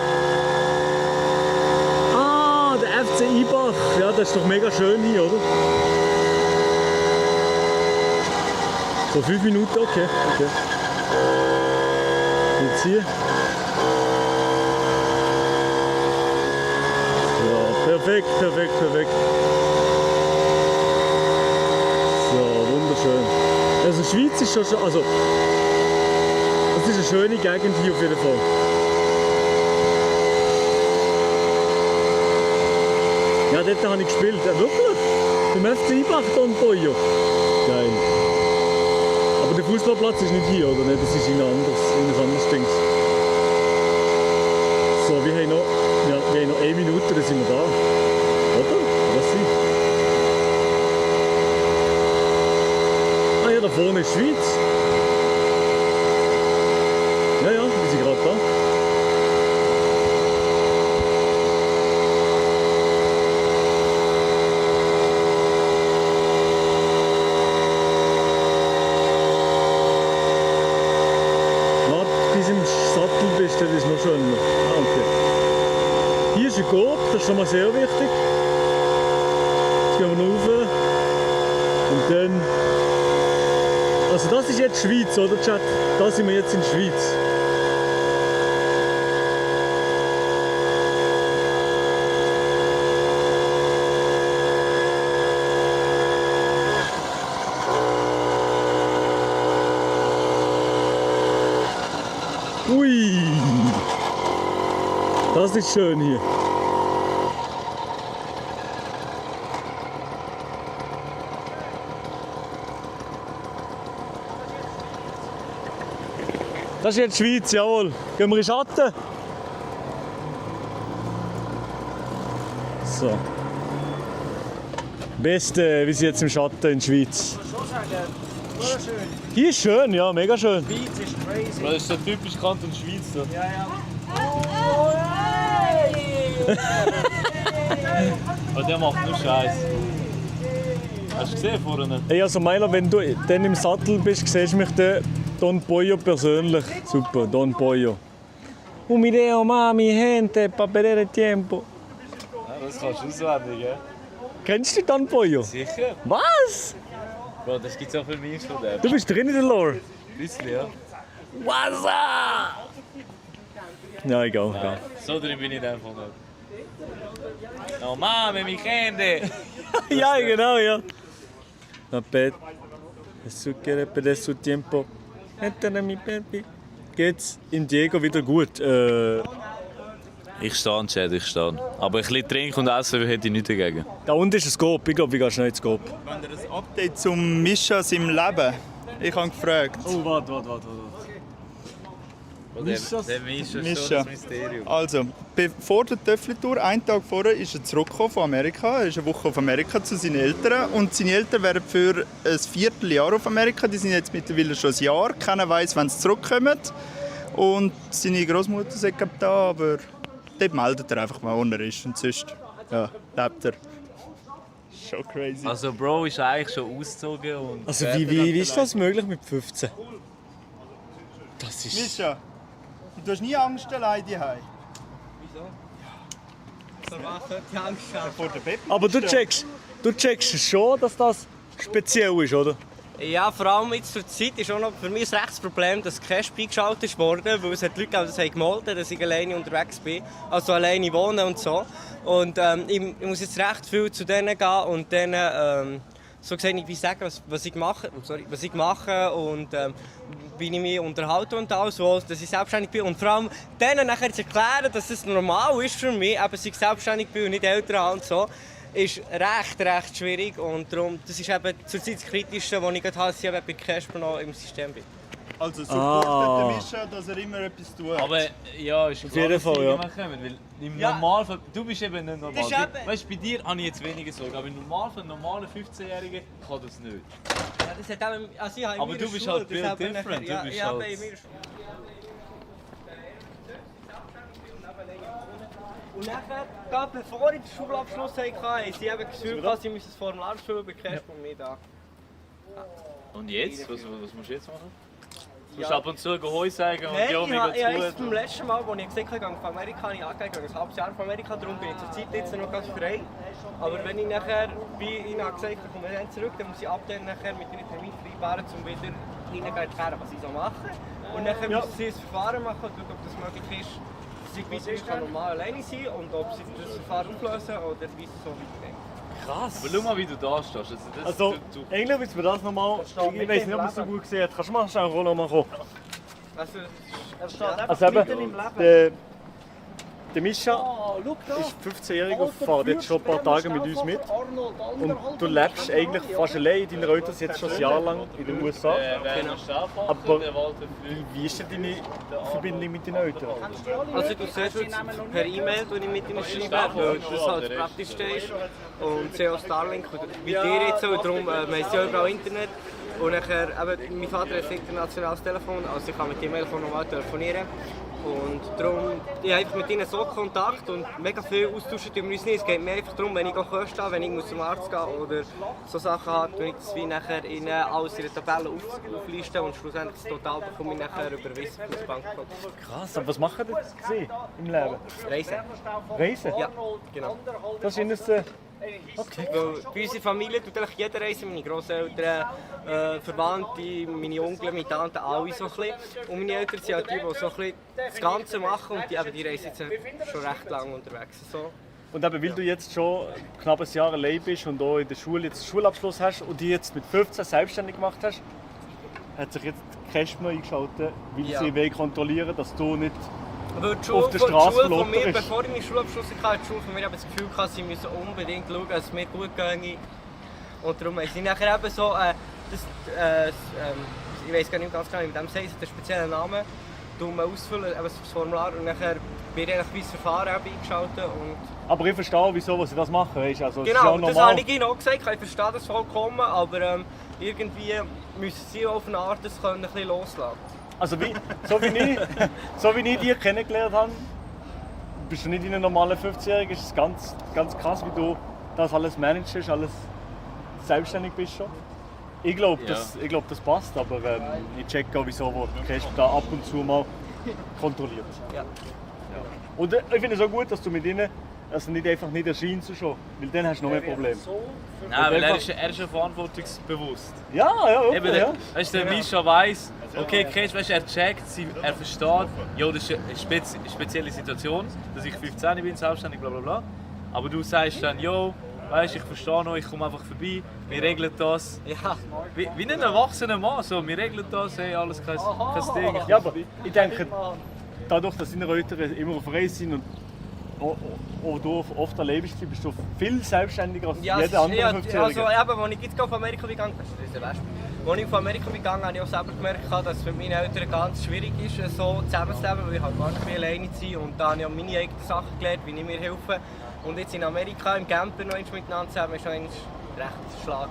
Ah, der FC Ibach. Ja, das ist doch mega schön hier, oder? So 5 Minuten, okay. Jetzt hier. Perfekt. So, wunderschön. Also Schweiz ist schon, also ist eine schöne Gegend hier auf jeden Fall. Ja, dort habe ich gespielt. Ja, wirklich? Beim FC Ibach Don Pollo. Geil. Aber der Fußballplatz ist nicht hier, oder? Das ist in ein anderes Ding. So, wir haben noch 1 Minute, dann sind wir da. Oder? Was ist? Ah ja, da vorne ist die Schweiz. Ja, wir sind gerade da. Bis im Sattel bist, das ist noch schöner. Ah, okay. Hier ist ein Coop, das ist schon mal sehr wichtig. Jetzt gehen wir noch rauf. Und dann... Also das ist jetzt Schweiz, oder Chat? Da sind wir jetzt in der Schweiz. Ui! Das ist schön hier. Das ist jetzt die Schweiz, jawohl. Gehen wir in den Schatten? So. Beste, wir sind jetzt im Schatten in der Schweiz. Hier ist schön, ja, mega schön. Die Schweiz ist crazy. Das ist so typisch Kanton Schweiz. Da. Ja. Aber der macht nur Scheiß. Hast du gesehen vorne? Hey, also Meiler, wenn du dann im Sattel bist, siehst du mich dann Don Pollo persönlich. Super, Don Pollo. Un video, mami, gente, pa perdere tiempo. Ja, das kannst du auswendig, gell? Kennst du Don Pollo? Sicher. Was? Bro, das gibt so viele Memes von dem. Du bist drin in der Lore? Ein bisschen, ja. Wasa! Ja, egal. So drin bin ich dann von nicht. No mame, mi gente! Ja, genau, ja. Apet. Eso quiere perder su tiempo. Entra mi papi. Geht's in Diego wieder gut? Ich stehe, Chad, ich stehe. Aber ein bisschen trinken und essen hätte ich nichts dagegen. Da unten ist ein Scope. Ich glaube, wir gehen schnell ins Scope. Wenn ihr ein Update zum Mischa seinem Leben? Ich habe gefragt. Oh, warte. Der Mischa ist Mischa. schon ein Mysterium. Also, vor der Töffli-Tour, einen Tag vorher, ist er zurückgekommen von Amerika. Er ist eine Woche auf Amerika zu seinen Eltern. Und seine Eltern wären für ein Vierteljahr auf Amerika. Die sind jetzt mittlerweile schon ein Jahr. Keiner weiß, wann sie zurückkommen. Und seine Großmutter sagt da, aber dort meldet er einfach mal, wo er ist. Und sonst lebt er. Schon crazy. Also Bro ist eigentlich schon ausgezogen und... Also wie ist das möglich mit 15? Das ist... Mischa, du hast nie Angst allein daheim. Wieso? Vor was sollte ich Angst haben? Vor der Baby. Aber du checkst schon, dass das speziell ist, oder? Ja, vor allem jetzt zur Zeit ist auch noch für mich ein rechtes Problem, dass Cash eingeschaltet wurde, weil es hat Leute gegeben, die haben gemeldet, dass ich alleine unterwegs bin, also alleine wohne und so. Und ich muss jetzt recht viel zu denen gehen und denen so gesehen wie sagen, was ich mache und wie ich mich unterhalte und alles, dass ich selbstständig bin. Und vor allem denen nachher zu erklären, dass es normal ist für mich, dass ich selbstständig bin und nicht Eltern habe und so, ist recht schwierig. Und darum, das ist eben zurzeit das Kritischste, was ich gerade habe, dass ich bei Casper noch im System bin. Also supportet der Mischa, dass er immer etwas tut. Aber ja, ist auf klar, jeden dass Fall, die ja. irgendwann kommen, weil im Normalfall, du bist eben nicht normal. Das ist eben- Weißt du, bei dir habe ich jetzt weniger Sorgen, aber im Normalfall, einen normalen 15-Jährigen kann das nicht. Ja, das hat eben, also ich habe in Aber meiner du bist Schule, halt das built hat eben different, nachher- du bist ja, halt- in meiner Schule. Und nachher, gerade bevor ich den Schulabschluss hatte, haben sie eben gesucht, dass ich das Formular ausfüllen bei Casper und nicht da. Und jetzt? Was musst du jetzt machen? Du Ja. musst ab und zu Heu sagen und Nein, ja, ich mir habe geht's jetzt gut. beim letzten Mal, als ich gesagt habe, ich gehe von Amerika, habe ich angegeben, ein halbes Jahr von Amerika, darum bin ich zur Zeit jetzt noch ganz frei. Aber wenn ich nachher, wie ich gesagt habe, ich komme dann zurück, dann muss ich ab dann nachher mit ihnen Termin vereinbaren, um wieder ihnen zu erklären, was ich so mache. Und nachher müssen sie ein Verfahren machen und schauen, ob das möglich ist, dass ich weiter normal alleine sein kann und ob sie das Verfahren auflösen oder wie es so weitergeht. Krass. Aber schau mal, wie du da stehst. Also, eigentlich müssen wir das nochmal... Ich weiß nicht, ob man es so gut sieht. Kannst du mal schnell noch mal kommen? Also, Er steht einfach Also mitten im eben, Leben. der Mischa ist 15-jähriger und fährt jetzt schon ein paar Tage mit uns mit. Und du lebst eigentlich fast allein. Deine Eltern sind jetzt schon ein Jahr lang in den USA. Aber wie ist denn deine Verbindung mit deinen Eltern? Also du siehst jetzt per E-Mail, die ich mit ihnen schreibe, weil das halt das Praktischste ist. Und sie auch Starlink, wie dir jetzt auch, darum wir haben sie ja überall Internet. Und nachher, eben, mein Vater hat ein internationales Telefon, also ich kann mit E-Mail normal telefonieren. Und darum, ich habe einfach mit ihnen so Kontakt und mega viel austauschen tun wir uns nicht. Es geht mir einfach darum, wenn ich Kosten habe, wenn ich zum Arzt gehen oder so Sachen habe, wenn ich das wie nachher ihnen alles in der Tabelle auflisten und schlussendlich das Total bekomme ich nachher überwiesen auf das Bankkonto. Krass, aber was machen Sie im Leben? Reisen. Reisen? Ja, genau. Das ist Ihnen Okay. Weil bei unserer Familie tut eigentlich jeder reisen, meine Grosseltern, Verwandte, meine Onkel, meine Tanten, alle so ein bisschen. Und meine Eltern sind halt die so ein bisschen das Ganze machen und die reisen jetzt schon recht lange unterwegs. So. Und eben, weil du jetzt schon knapp ein Jahr allein bist und auch in der Schule jetzt den Schulabschluss hast und die jetzt mit 15 selbstständig gemacht hast, hat sich jetzt die Kästner eingeschaltet, weil sie wollen kontrollieren, dass du nicht auf der Straße von mir, bist. bevor ich meinen Schulabschluss hatte, die Schule von mir das Gefühl hatte, sie müssen unbedingt schauen, dass es mir gut geht. Und darum haben sie nachher eben so, ich weiß gar nicht ganz genau, wie man dem sagt, einen speziellen Namen, ausfüllen, eben das Formular und nachher wird eigentlich das Verfahren eingeschaltet. Und aber ich verstehe, wieso sie das machen. Weißt? Also, genau, das, das habe ich ihnen auch gesagt, ich verstehe das vollkommen, aber irgendwie müssen sie auf eine Art das ein bisschen loslassen. Also so wie ich dich kennengelernt habe, bist du nicht in einem normalen 15-Jährigen. Es ist ganz, ganz krass, wie du das alles managst, alles selbstständig bist schon. Ich glaube, das passt, aber ich check auch, wieso Cash da ab und zu mal kontrolliert. Ja. Und ich finde es auch gut, dass du mit ihnen nicht einfach nicht erscheinst schon, weil dann hast du noch mehr Probleme. Nein, weil er ist ja verantwortungsbewusst. Ja, eben, ja. Weißt du, der Mischa weiss, okay, Cash, weißt, er checkt, er versteht, ja, das ist eine spezielle Situation, dass ich 15 bin, selbstständig, bla bla bla. Aber du sagst dann, jo, weißt, ich verstehe noch, ich komme einfach vorbei, wir regeln das. Ja. Wie ein erwachsener Mann, so, wir regeln das, hey, alles kein Ding. Ja, aber ich denke, dadurch, dass deine Eltern immer auf Reise sind und du oft erlebst, bist du viel selbstständiger als jeder andere 15-Jährige. Also eben, als ich jetzt auf Amerika gegangen bin, als ich auf Amerika gegangen bin, habe ich auch selber gemerkt, dass es für meine Eltern ganz schwierig ist, so zusammenzuleben, weil ich halt gar nicht alleine bin. Und da habe ich auch meine eigenen Sachen gelernt, wie ich mir helfe. Und jetzt in Amerika im Camper noch miteinander zusammen ist noch ein recht Schlag.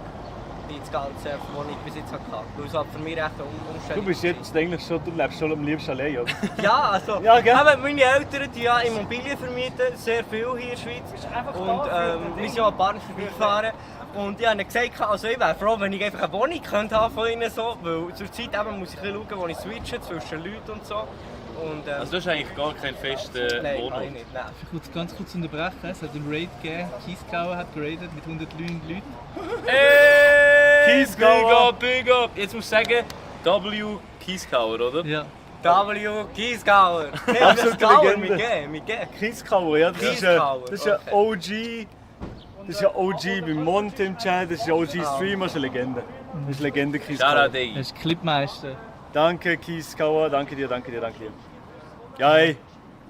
Das Ganze, was ich bis jetzt hatte. Weil es halt für mich recht umständlich. Du bist jetzt eigentlich schon, du lebst schon am liebsten allein, oder? Ja, also ja, eben, meine Eltern die ja Immobilien vermieten, sehr viel hier in der Schweiz. Und wir sind auch ein paar vorbeigefahren. Und ich habe ihnen gesagt, also ich wäre froh, wenn ich einfach eine Wohnung könnte von ihnen so, weil zurzeit eben muss ich schauen, wo ich switche zwischen Leuten und so. Und, also du hast eigentlich gar keinen festen Wohnort? Nein, nicht. Nein. Ich ganz kurz unterbrechen, es hat einen Raid gegeben, Kiesgauer hat geradet mit 109 Leuten. Hey! Kiesgauer! Big up! Jetzt musst du sagen, W. Kiesgauer, oder? Ja. W. Kiesgauer! Absolute Legende. Mit Kiesgauer, ja, das ist ja OG. Das ist ja OG beim Monte im Chat, das ist ja OG Streamer, das ist eine Legende. Das ist eine Legende, Kiesgauer. Das ist Clipmeister. Danke, Kiesgauer, danke dir. Ja, hey,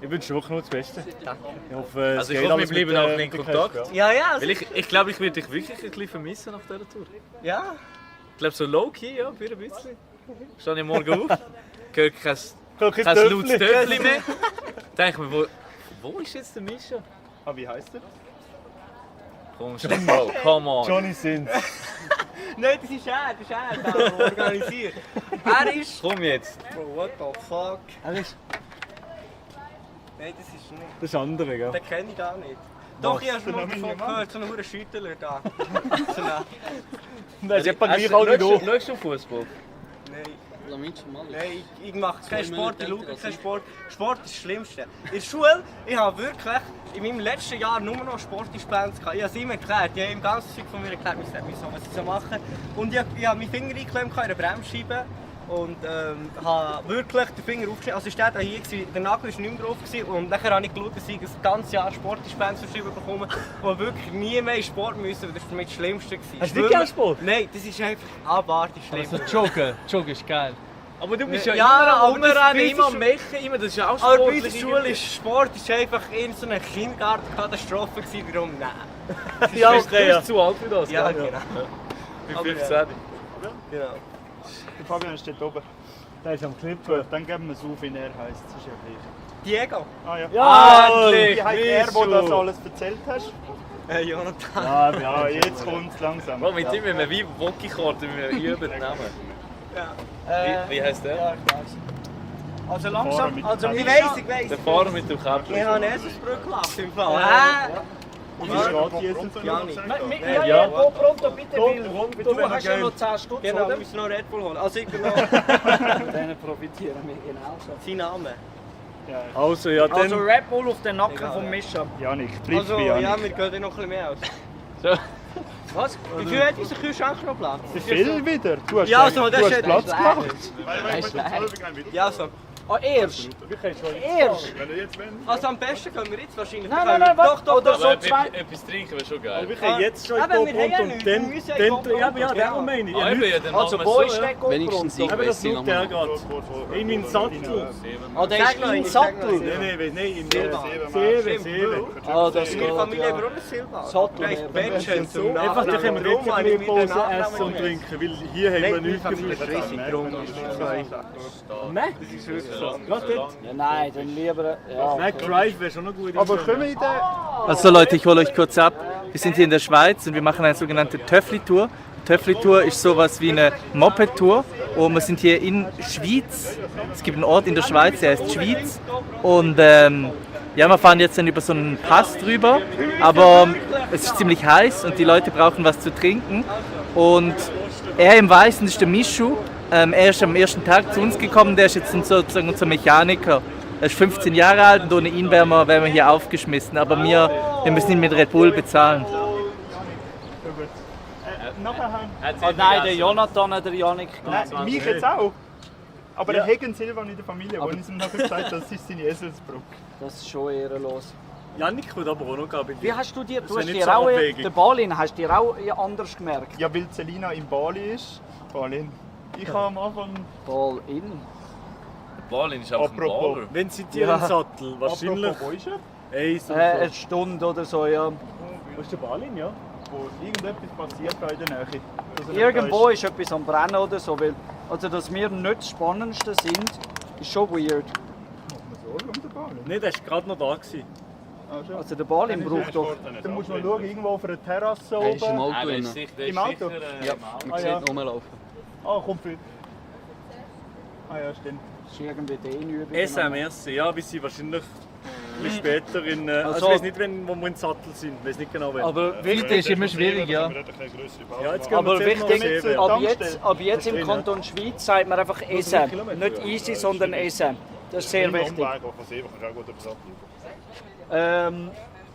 ich wünsche dir wirklich nur das Beste. Danke. Ich hoffe, also ich hoffe, wir bleiben auch in Kontakt. Ja. Weil ich glaube, ich würde dich wirklich ein bisschen vermissen nach dieser Tour. Ja. Ich glaube, so low-key, ja, für ein bisschen. Stehe ich morgen auf, höre kein lautes Töpfchen mehr. Denke mir, wo ist jetzt der Mischa? Wie heisst er? Komm, oh, come on. Johnny Sins. Nein, das ist er, der organisiert. Er ist... Komm jetzt. Bro, what the fuck? Er ist... Nein, das ist nicht. Das ist andere, gell? Den kenne ich gar nicht. Doch, ich habe schon mal davon gehört, so einen Schüttler da. Das ist etwa gleich alt wie du. Schaust du Fußball? Nein, ich mache keinen Sport, ich schaue keinen Sport. Sport ist das Schlimmste. In der Schule, ich habe wirklich in meinem letzten Jahr nur noch Sportdisziplinen gehabt. Ich habe es ihm erklärt, ich habe ihm ganz Zeug von mir erklärt, was ich so machen. Und ich habe meinen Finger eingeklemmt in der Bremsscheibe und habe wirklich den Finger aufgeschnitten. Also ich war hier, der Nagel war nicht mehr drauf und nachher habe ich geschaut, dass ich ein ganzes Jahr Sportdisziplinen verschrieben bekomme, wo wirklich nie mehr in Sport müssen, das war für mich das Schlimmste. Hast du nicht gerne Sport? Nein, das ist einfach abartig schlimm. Also Joggen ist geil. Aber du bist ja Ja, immer aber am immer am Mechen, immer, das ist ja auch aber bei der sportlich. Schule ist Sport ist einfach in so einer Kindergartenkatastrophe gewesen, darum nein. Ja, du bist zu alt für das. Ja, gell? genau. Mit Aber 15. Genau. Der Fabian steht oben. Der ist am Clip. Gut, dann geben wir es auf, wie er heisst. Das ist ja gleich. Diego. Ah ja. Ja, Wie heißt er, wo das alles erzählt hast? Jonathan. Ja, jetzt kommt es langsam. Bro, mit ihm müssen wir wie Wokki-Karte üben Namen. Wie heisst der? Ja, ich weiß. Also langsam, also Ich Mischa, weiss. Der Fahrer mit dem Käppchen. Ich habe Eselsbrücke gelassen im Fall. Und wie steht Jesus? ja, go pronto bitte, weil du hast ja noch 10 Stutz, Genau, wir oder? müssen noch Red Bull holen. Also ich genau. Denen profitieren wir genauso. Sein Name. Also, ja, dann. Also Red Bull auf den Nacken von Mischa. Janik, Also Frisbee ja, Janik. wir gehen noch ein bisschen mehr aus. So. Was? Wie viel hat unser Kühlschrank noch Platz? Wie viel wieder? Du hast, Ja, also, das du ist hast Platz gemacht. Ja, so. Ah, erst? Erst? Also am besten können wir jetzt wahrscheinlich... Nein, Doch, doch, oder doch. so Aber zwei... etwas trinken wäre schon geil. Wir können jetzt schon in Aber wir haben ja GoPro und nichts, dann. wir müssen ja in GoPro. Ja, darum meine ich. Ah, eben, ja, dann Also machen wir wo es ist so, der ja. GoPro? Wenigstens ich Aber das weiss sie schaut der nochmal. gerade. In meinen Sattel. Ah, der ist im Sattel. Nein, im Silber. Ah, das Meine geht, Familie ja. hat auch ein Silber. Sattel. Der ist Benchen zum Einfach, dann können wir jetzt Nachnamen. ein bisschen Pause essen und trinken, weil hier haben wir Nein, meine nichts Familie gefunden. ist riesig drum. Nein, das ist wirklich so. Gerade dort. Ja, nein, dann lieber... Ja, Nein, Drive wäre schon noch gut. Aber können wir in der... Also Leute, ich hole euch kurz ab. Wir sind hier in der Schweiz und wir machen eine sogenannte Töffli-Tour. Töffli-Tour ist sowas wie eine Moped-Tour. Und wir sind hier in Schwyz. Es gibt einen Ort in der Schweiz, der heißt Schwyz. Und ja, wir fahren jetzt dann über so einen Pass drüber. Aber es ist ziemlich heiß und die Leute brauchen was zu trinken. Und er im Weißen ist der Mischu. Er ist am ersten Tag zu uns gekommen. Der ist jetzt sozusagen unser Mechaniker. Er ist 15 Jahre alt und ohne ihn wären wir hier aufgeschmissen. Aber wir müssen ihn mit Red Bull bezahlen. Ah, nein, der Jonathan hat der Janik Nein, gemacht. mich jetzt auch. Aber der Hagen Silvan in der Familie, wo uns ihm nachher gesagt hat, das ist seine Eselsbrücke. Das ist schon ehrenlos. Janik wird aber auch noch gehen. Wie hast du dir, Das du ist hast nicht dir so auch, abwegig. der Balin, hast du dir auch anders gemerkt? Ja, weil Selina in Bali ist. Balin. Ich habe am Anfang... Balin? Balin ist auch ein Apropos. Baller. Wenn sie dir Ja. einen Sattel, wahrscheinlich. Apropos, wo ist er? Eins und Eine so. Stunde oder so, ja. Wo ist der Balin, ja? Wo irgendetwas passiert da in der Nähe. Dass er Irgendwo nicht ist etwas am Brennen oder so, weil, also dass wir nicht das Spannendste sind, ist schon weird. da ist. Macht man Sorgen um den Balin? Nein, der war gerade noch da. Gewesen. Ah, schon. Also der Balin braucht doch... Dann musst du mal schauen, irgendwo auf einer Terrasse Er ist im oben. Auto Der drin. ist sicher, der Im ist Auto? sicher, Ja, im man Ah, ja. sieht rumlaufen. Ah, kommt viel. Ah ja, stimmt. Das ist irgendwie Dehnübung. SMS, ja, wir sind wahrscheinlich ein bisschen später in. Also, Also- ich weiß nicht, wo wir im Sattel sind. Ich weiß nicht genau, wann. Aber Wichtig ist immer schwierig, ja. ja, jetzt gehen Aber wir zuerst noch wichtig, sehen. ab jetzt im Kanton Schweiz sagt man einfach Essen. Nicht easy, sondern Essen. Das ist sehr wichtig.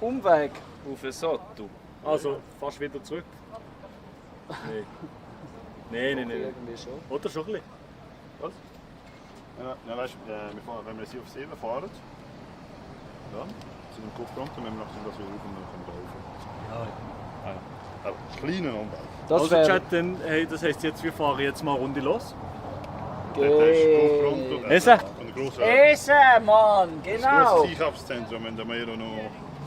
Umweg. Auf den Sattel. Also, fast wieder zurück. Nein. Nein. Irgendwie schon. Oder schon ein bisschen. Ja, weißt du, wenn wir sie aufs Eben fahren, dann zu dem Kopfgrund, dann müssen wir nachher das wieder rauf und dann laufen. Ja. Kleinen Umbau. Das Also, wäre... Chat, dann, hey, das heisst jetzt, wir fahren jetzt mal eine Runde los. Essen, Mann, Das genau. große Einkaufszentrum, wenn wir noch...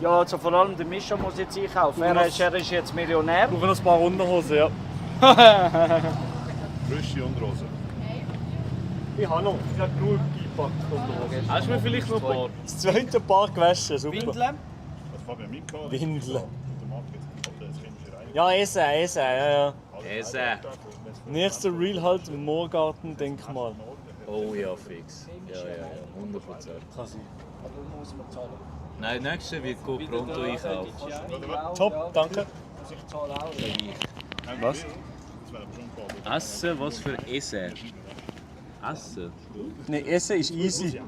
Ja, also vor allem der Mischa muss jetzt einkaufen. Er ist jetzt Millionär. Wir brauchen noch ein paar Unterhosen, ja. Frische Unterhosen. Ich habe noch. Ich habe genug eingepackt Unterhosen. Hast du mir vielleicht noch ein paar? Das zweite Paar gewaschen, super. Windeln? Was Fabian mitgehabt? Windeln. Das chemische Reinigung. Ja, Essen, ja. Essen. Nächster Reel halt im Moorgarten-Denkmal. Oh ja, fix. Ja, 100%. Kann sein. Nein, nächste wird Pronto einkaufen. Top, danke. Was? Essen, was für Essen? Essen? Nein, Essen ist easy.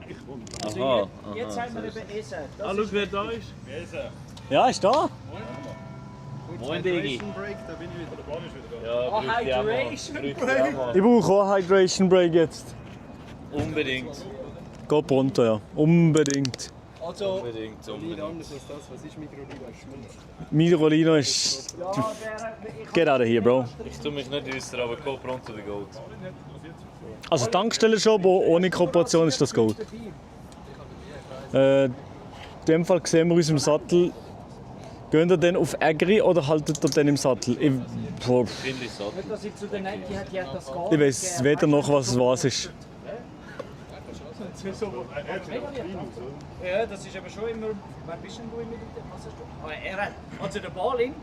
Aha, Jetzt sagen wir eben Essen. Ah, schau, wer da ist. Ja, ist da. Moin, Digi. Ja, Hydration Ich brauche auch einen Hydration Break jetzt. Unbedingt. Go pronto, ja. Unbedingt. Also, Unbedingt. Miro ist... Get out of here, bro. Ich tue mich nicht äußern, aber go pronto the goat. Also Tankstelle schon, aber ohne Kooperation ist das Gold. In dem Fall sehen wir uns im Sattel. Gehen ihr dann auf Agri oder haltet ihr dann im Sattel? Ich weiß weder noch, was ist. Ja, das ist aber schon immer. Wer bist denn du immer? Was hast du? Also der Balin,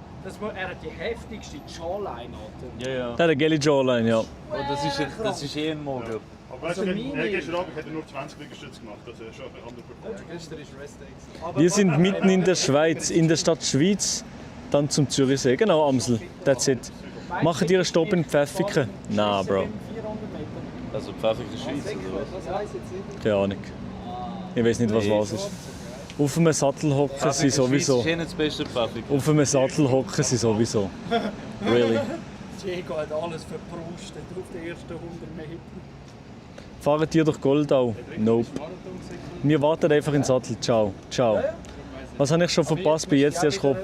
er hat die heftigste Jawline. Der hat eine geile Jawline, ja. Oh, das ist eh ein Mogel. Aber weißt du, gestern Abend hat er nur 20 Liegestütze gemacht. Das ist schon eine andere Performance. Wir sind mitten in der Schweiz, in der Stadt Schwyz, dann zum Zürichsee. Genau, Amsel. That's it. Machen ihr einen Stopp in Pfäffiken? Nein, Bro. Also Pfäffiken Schweiz oder was? Keine Ahnung. Ich weiß nicht, was ist. Auf einem Sattel hocken sie sowieso. Das ist das beste Pfäffiken. Auf einem Sattel hocken sie sowieso. Really. Diego hat alles verprustet auf den ersten 100 Metern. Fahren ihr durch Goldau? Nope. Wir warten einfach in den Sattel. Ciao. Ciao. Was habe ich schon verpasst? Bin jetzt erst gekommen.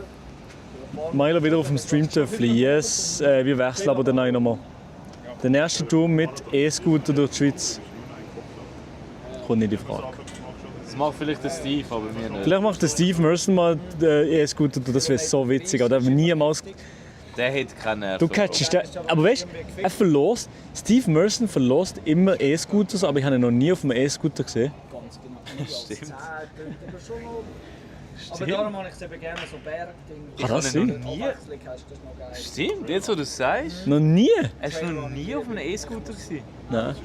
Milo wieder auf dem Stream-Töffli. Yes. Wir wechseln aber dann auch nochmal. Der erste Tour mit E-Scooter durch die Schweiz. Kommt nicht in Frage. Das macht vielleicht der Steve, aber mir nicht. Vielleicht macht der Steve Merson mal E-Scooter. Das wäre so witzig. Aber der hat niemals... Der hat keine Nerven. Du catchst den. Aber weißt du, er verlost. Steve Merson verlost immer E-Scooters, aber ich habe ihn noch nie auf einem E-Scooter gesehen. Ganz genau. Stimmt. Aber darum habe ich es eben gerne so Bergding. Kann das sein? Stimmt, jetzt wo du es sagst. Noch nie? Hast du noch nie auf einem E-Scooter gewesen? Nein.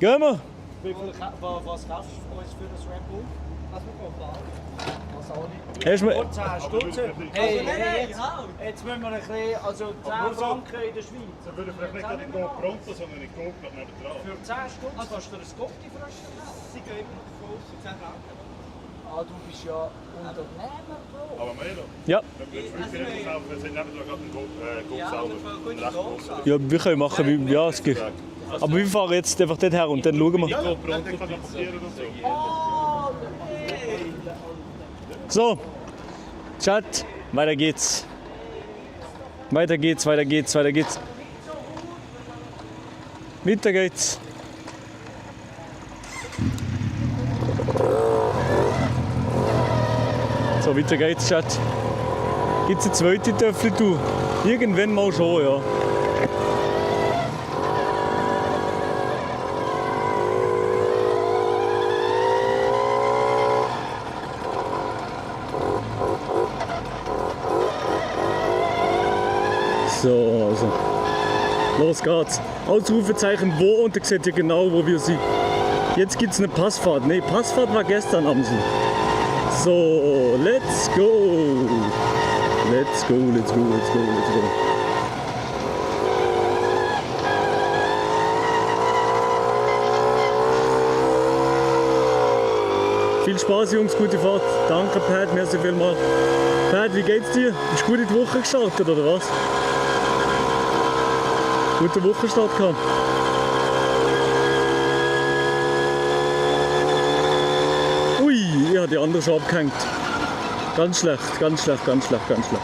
Gehen wir! Was kaufst du uns für das Red Bull? Lass mich mal fahren. Hast du mir... 10 Stutz. Hey, jetzt müssen wir ein bisschen, also 10 Franken in der Schweiz. Wir würden vielleicht nicht gerade in Go Pronto, sondern in Go neben dran. Für 10 Stutz kannst du dir ein Scotty fressen? Sie gehen immer davon aus, für 10 Franken. Ah, du bist ja Unternehmer, Bro. Aber Melo? Ja. Wenn wir jetzt wirklich kaufen, wir sind neben dran gerade ein Go sauber. Ja, wir können machen, wie... Ja, es geht. Aber wir fahren jetzt einfach dort her und dann schauen wir. Go Pronto kann passieren und so. So, Chat, weiter geht's. Weiter geht's, weiter geht's, weiter geht's. Weiter geht's. So, weiter geht's, Chat. Gibt's eine zweite Töffel-Tour? Irgendwann mal schon, ja. So, also. Los geht's. Ausrufezeichen wo und dann seht ihr genau, wo wir sind. Jetzt gibt's eine Passfahrt. Ne, Passfahrt war gestern Amsel. So, let's go. Let's go, let's go, let's go, let's go. Viel Spaß, Jungs, gute Fahrt. Danke, Pat, merci vielmals. Pat, wie geht's dir? Bist du gut in die Woche gestartet, oder was? Gute Wochenstart gehabt. Ui, ich habe die andere schon abgehängt. Ganz schlecht, ganz schlecht, ganz schlecht, ganz schlecht.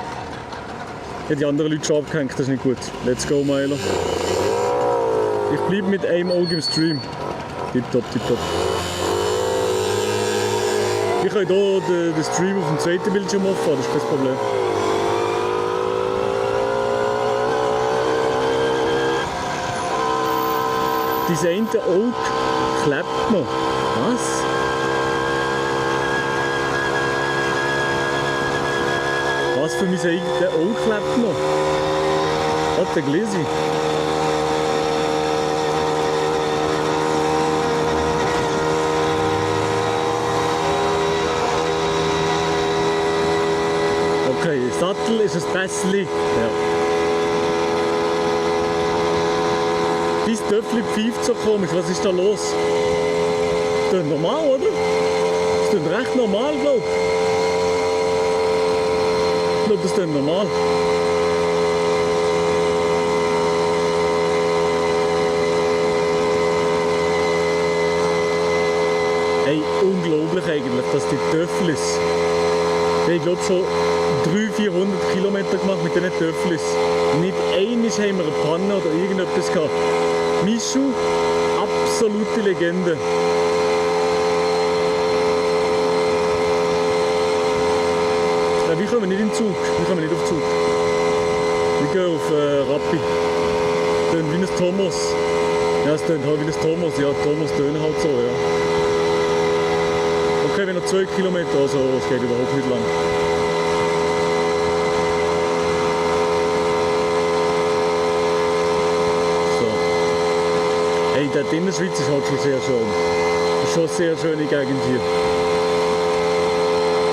Ich habe die anderen Leute schon abgehängt, das ist nicht gut. Let's go, Milo. Ich bleibe mit einem Auge im Stream. Tipptopp, tipptopp. Ich kann hier den Stream auf dem zweiten Bildschirm auffahren, das ist kein Problem. Dieser eine Auge klebt noch. Was? Was für mich der Auge klebt noch? Hat der Gläsi? Okay, Sattel ist ein Pässli. Ja. Dein Töffli pfeift so komisch, was ist da los? Das ist normal, oder? Das ist recht normal, glaube ich. Ich glaube, das ist normal. Hey, unglaublich eigentlich, dass die Töfflis. Ich glaube schon 300-400 Kilometer gemacht mit diesen Töfflis. Nicht einmal haben wir eine Panne oder irgendetwas gehabt. Mischu, absolute Legende. Ja, wir kommen nicht in den Zug. Wir kommen nicht auf den Zug. Wir gehen auf Rappi. Tönt wie ein Thomas. Ja, es tönt halt wie ein Thomas. Ja, Thomas tönt halt so, ja. Okay, wir noch 2 Kilometer, also es geht überhaupt nicht lang. Hey, die Innerschweiz ist halt schon sehr schön. Das ist schon eine sehr schöne Gegend hier.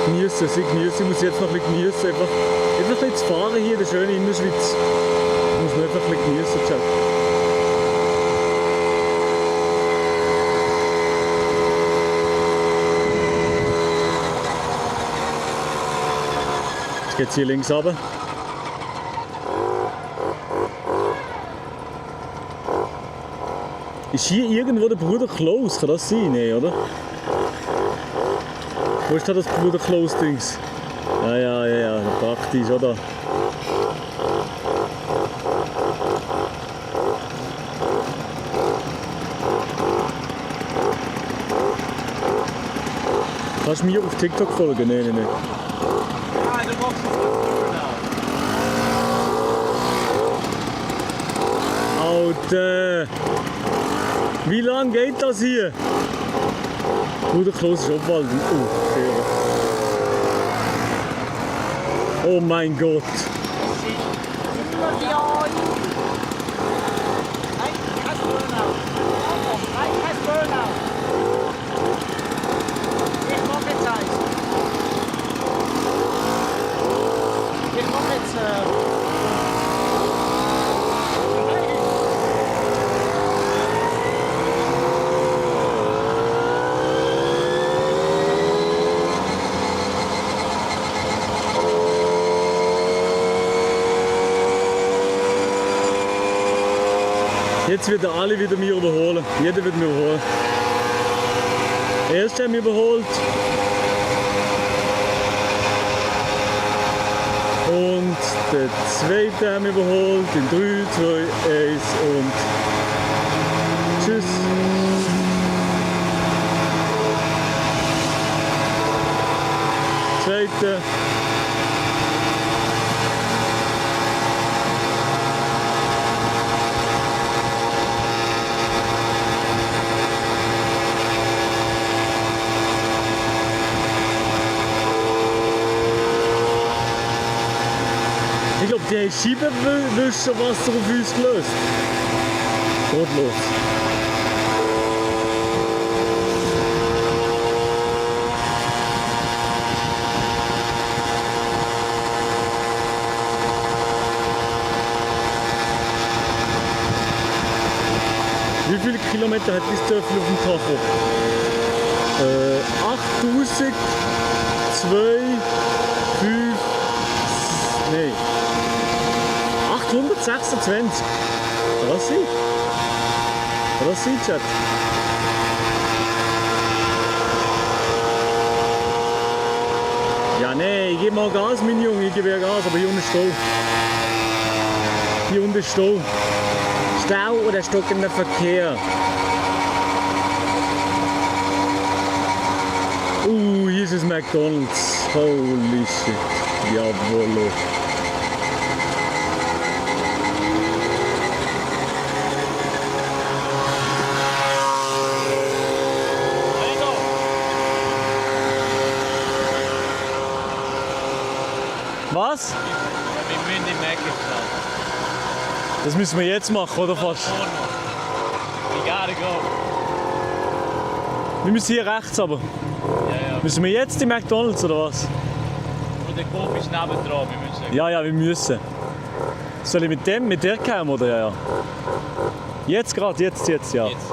Genießen, ich muss jetzt noch ein bisschen genießen. Einfach ein bisschen zu fahren hier in der schönen Innerschweiz. Ich muss man einfach ein bisschen genießen, Chat. Jetzt geht es hier links runter. Ist hier irgendwo der Bruder Klaus? Kann das sein? Nee, oder? Wo ist da das Bruder Klaus-Dings? Ja, praktisch, oder? Kannst du mir auf TikTok folgen? Nein. Nein, du machst es nicht. Alter! Wie lange geht das hier? Bruder Klaus ist Obwalden. Oh mein Gott! Jetzt wird alle wieder mich überholen. Jeder wird mich überholen. Der erste hat mich überholt. Und der zweite hat mich überholt. In 3, 2, 1 und tschüss. Zweite. Ich glaube, die haben Scheibenwischerwasser auf uns gelöst. Gottlos. Wie viele Kilometer hat das Töffel auf dem Tacho? 8000, 2, 5, nee. 826. Kann das sein? Kann das sein, Chat? Ja, nee, ich gebe mal Gas, mein Junge, ich gebe ja Gas, aber hier unten ist Stau. Hier unten ist Stau. Stau oder stockender Verkehr. Hier ist es McDonald's. Holy shit. Jawollo. Was? Wir müssen in Mecca fahren. Das müssen wir jetzt machen, oder fast? We gotta go. Wir müssen hier rechts aber. Ja. Müssen wir jetzt in McDonald's oder was? Und der Kopf ist nebendran, wir müssen. Ja, wir müssen. Soll ich mit der kommen oder ja? Jetzt gerade, jetzt, ja. Jetzt.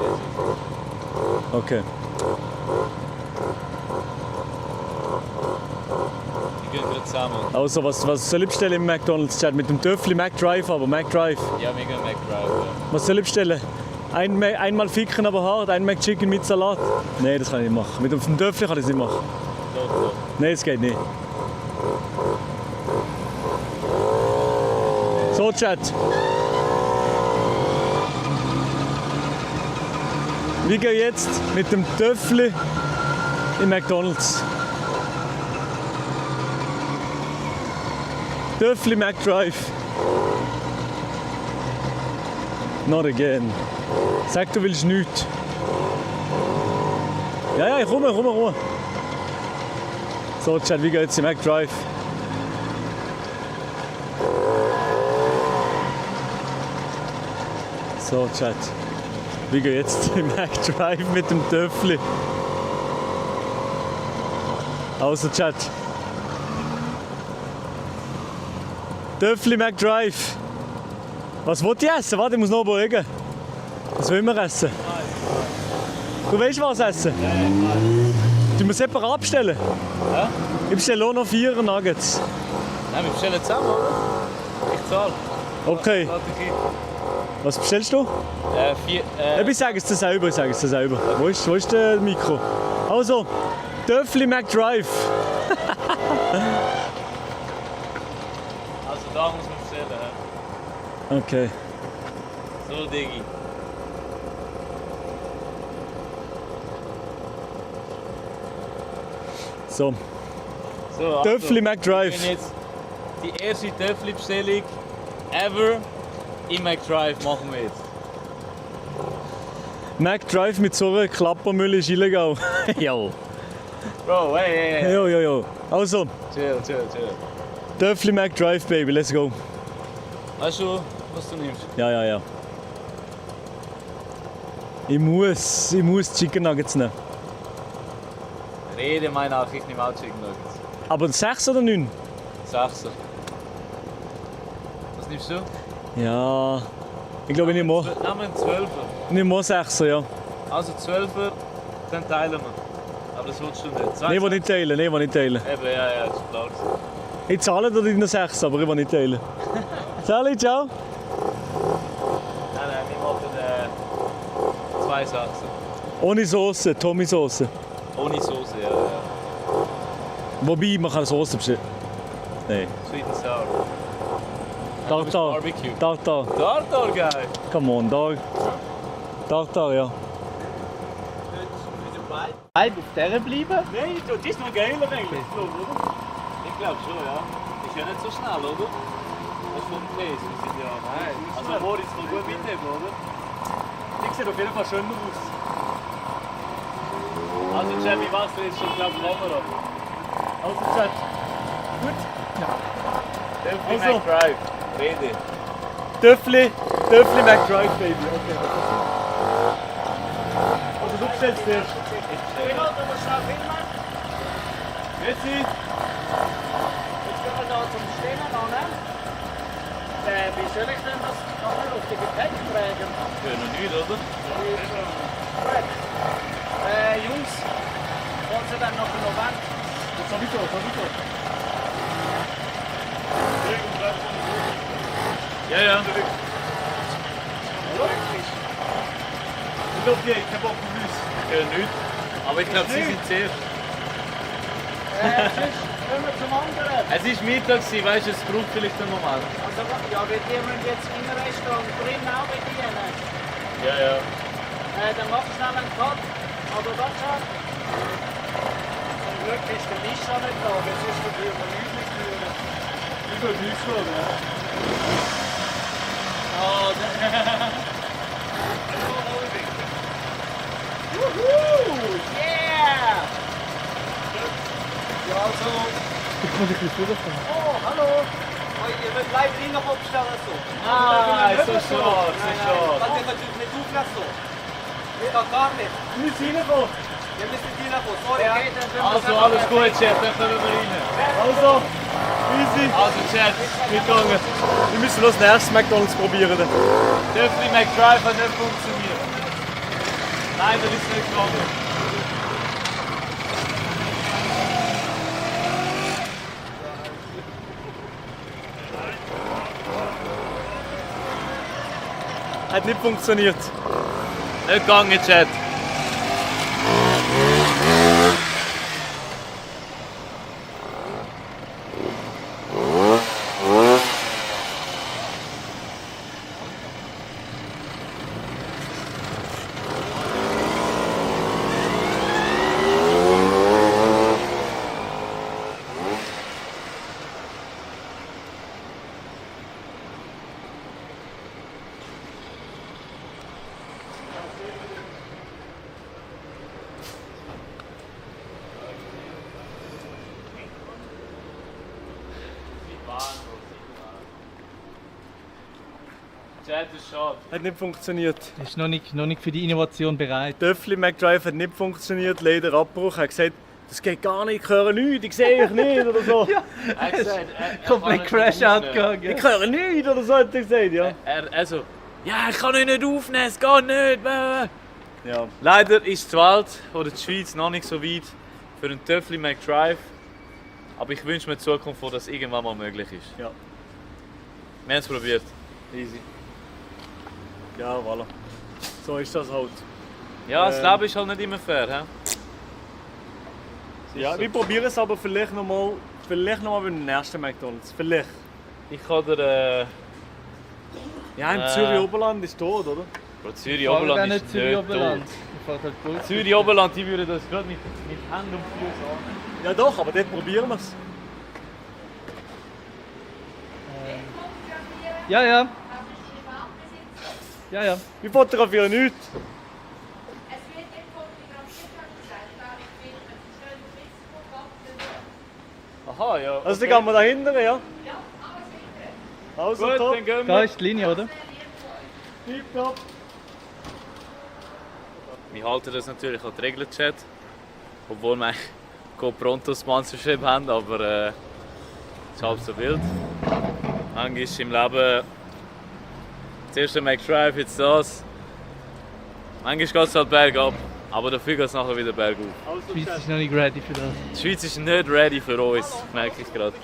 Okay. Wir gehen gerade zusammen. Also was soll ich bestellen im McDonald's Chat? Mit dem Töffli McDrive aber, McDrive. Ja, wir gehen McDrive. Ja. Was soll ich bestellen? Einmal Ficken aber hart, ein McChicken mit Salat. Nein, das kann ich nicht machen. Mit dem Töffli kann ich das nicht machen. Doch. Nein, das geht nicht. So, Chat. Wir gehen jetzt mit dem Töffli in McDonald's. Töffli McDrive. Not again. Sag, du willst nichts. Ja, ich komme. So, Chat, wie geht's im McDrive? So, Chat. Wie geht's im McDrive mit dem Töffli? Also, Chat. Töffli McDrive. Was wollt ihr essen? Warte, ich muss noch überlegen. Was wollen wir essen? Du willst was essen? Du musst separat bestellen. Ja? Ich bestelle auch noch 4 Nuggets. Nein, wir bestellen zusammen, oder? Ich zahle. Okay. Was bestellst du? 4. Ich sage es dir selber. Wo ist das Mikro? Also, Töffli McDrive. Also da muss man bestellen. Ja. Okay. So, Diggi. So. So, Töffli also, McDrive. wir können jetzt die erste Töffli-Bestellung ever im McDrive machen wir jetzt. McDrive mit so einer Klappermühle ist illegal. Jo. Bro, hey. Jo. Also, Chill. Töffli McDrive, Baby, let's go. Weißt du, was du nimmst? Ja. Ich muss Chicken Nuggets nehmen. Rede mal nach, ich nehme auch Chicken Nuggets. Aber 6 oder 9? 6. Was nimmst du? Ja. Ich glaube, ich nehme auch. Nehmen wir einen 12er. Ich nehme auch 6er, ja. Also 12er, dann teilen wir. Aber das willst du nicht. Nein, ich will nicht teilen. Eben, ja, das ist klar. Ich zahle dir deine 6, aber ich will nicht teilen. Sali, ciao. Nein, wir machen 2 Sachsen. Ohne Soße, Tommy-Soße. Ohne Soße, ja. Wobei, man kann Soße bestellen. Nein. Sweet and sour. Tartar. Barbecue. Tartar. Tartar, geil. Come on, Tartar, ja. Bleib auf der bleiben? Nein, das ist noch geiler eigentlich, oder? Ich glaube schon, ja. Ist ja nicht so schnell, oder? Das ist vom Käse, wir sind ja... Nein. Also Moritz kann gut mitnehmen, oder? Die sieht auf jeden Fall schöner aus. Also Jamie Wasser ist schon, glaube ich, Kamera. Also, Chat. Gut. Töffli Also. McDrive. Rede. Töffli McDrive, Baby. Okay. Also, du bestellst zuerst. Jetzt gehen wir da zum Stehen an. Wie soll ich denn das nachher auf die Gepäckträger machen? Ja, noch nicht, oder? Jungs, wollen Sie dann noch einen Moment? Sowieso. Ja. Ich glaube, die haben keinen Bock auf uns. Ja, nicht. Aber ich glaube, sie sind zuerst. Sonst gehen wir zum anderen. Es war Mittag, weißt du, es braucht vielleicht einen Moment. Also, ja, wir müssen jetzt im Restaurant drin auch bedienen. Ja. Dann mach schnell einen Cut. Aber das schon. Zum Glück ist der Mischa nicht da, weil sonst würde ich über nichts nicht führen. Ich würde nichts tun, ja. Wuhu! Yeah! Ja, also. Ich kann dich nicht vorstellen. Oh, hallo! Ihr bleibt hier noch abstellen so. So schade. Das ist natürlich nicht auflassen so. Das geht gar nicht. Du musst reinkommen. Wir müssen reinkommen. Sorry, okay, dann Also, alles gut, Chef, dann können wir rein. Also, easy. Also, Chef, Mitgegangen. Wir müssen das nächste McDonald's probieren. Töffli McDrive hat nicht funktioniert. Leider ist es nicht gegangen. Hat nicht funktioniert. Nicht gegangen, Chat. Chat ist schade. Hat nicht funktioniert. Ist noch nicht für die Innovation bereit. Töffli McDrive hat nicht funktioniert, leider Abbruch. Er hat gesagt, das geht gar nicht, ich höre nichts, ich sehe euch nicht oder so. Er hat gesagt, Komplett Crash-Out gegangen. Ich höre nichts oder so, hat er gesagt, ja. Also, ja, ich kann euch nicht aufnehmen, es geht nicht. Ja. Leider ist die Welt oder die Schweiz noch nicht so weit für einen Töffli McDrive. Aber ich wünsche mir in Zukunft, dass es irgendwann mal möglich ist. Ja. Wir haben es probiert. Easy. Ja, voilà. So ist das halt. Ja, das Leben ist halt nicht immer fair. He? Ja, wir probieren es aber vielleicht noch mal beim nächsten McDonald's. Vielleicht. Ich kann dir... Ja, im Zürich Oberland ist tot, oder? Bro, Zürich Oberland ist nicht tot. Zürich Oberland, die würden das gerade mit Händen und Fuß an. Ja doch, aber dort probieren wir es. Ja, ja. Ja, ja. Wir fotografieren nichts. Aha, ja. Also dann gehen wir da hinten, ja? Also Gut, top. dann gehen wir. Da ist die Linie, oder? Tipptopp. Wir halten das natürlich an die Regeln, Chat. Obwohl wir eigentlich GoPronto Sponsorship haben, aber es ist halb so wild. Manchmal ist im Leben das erste McDrive, jetzt das. Manchmal geht es halt bergab, aber dafür geht es nachher wieder bergauf. Die Schweiz ist noch nicht ready für das. Die Schweiz ist nicht ready für uns, merke ich gerade.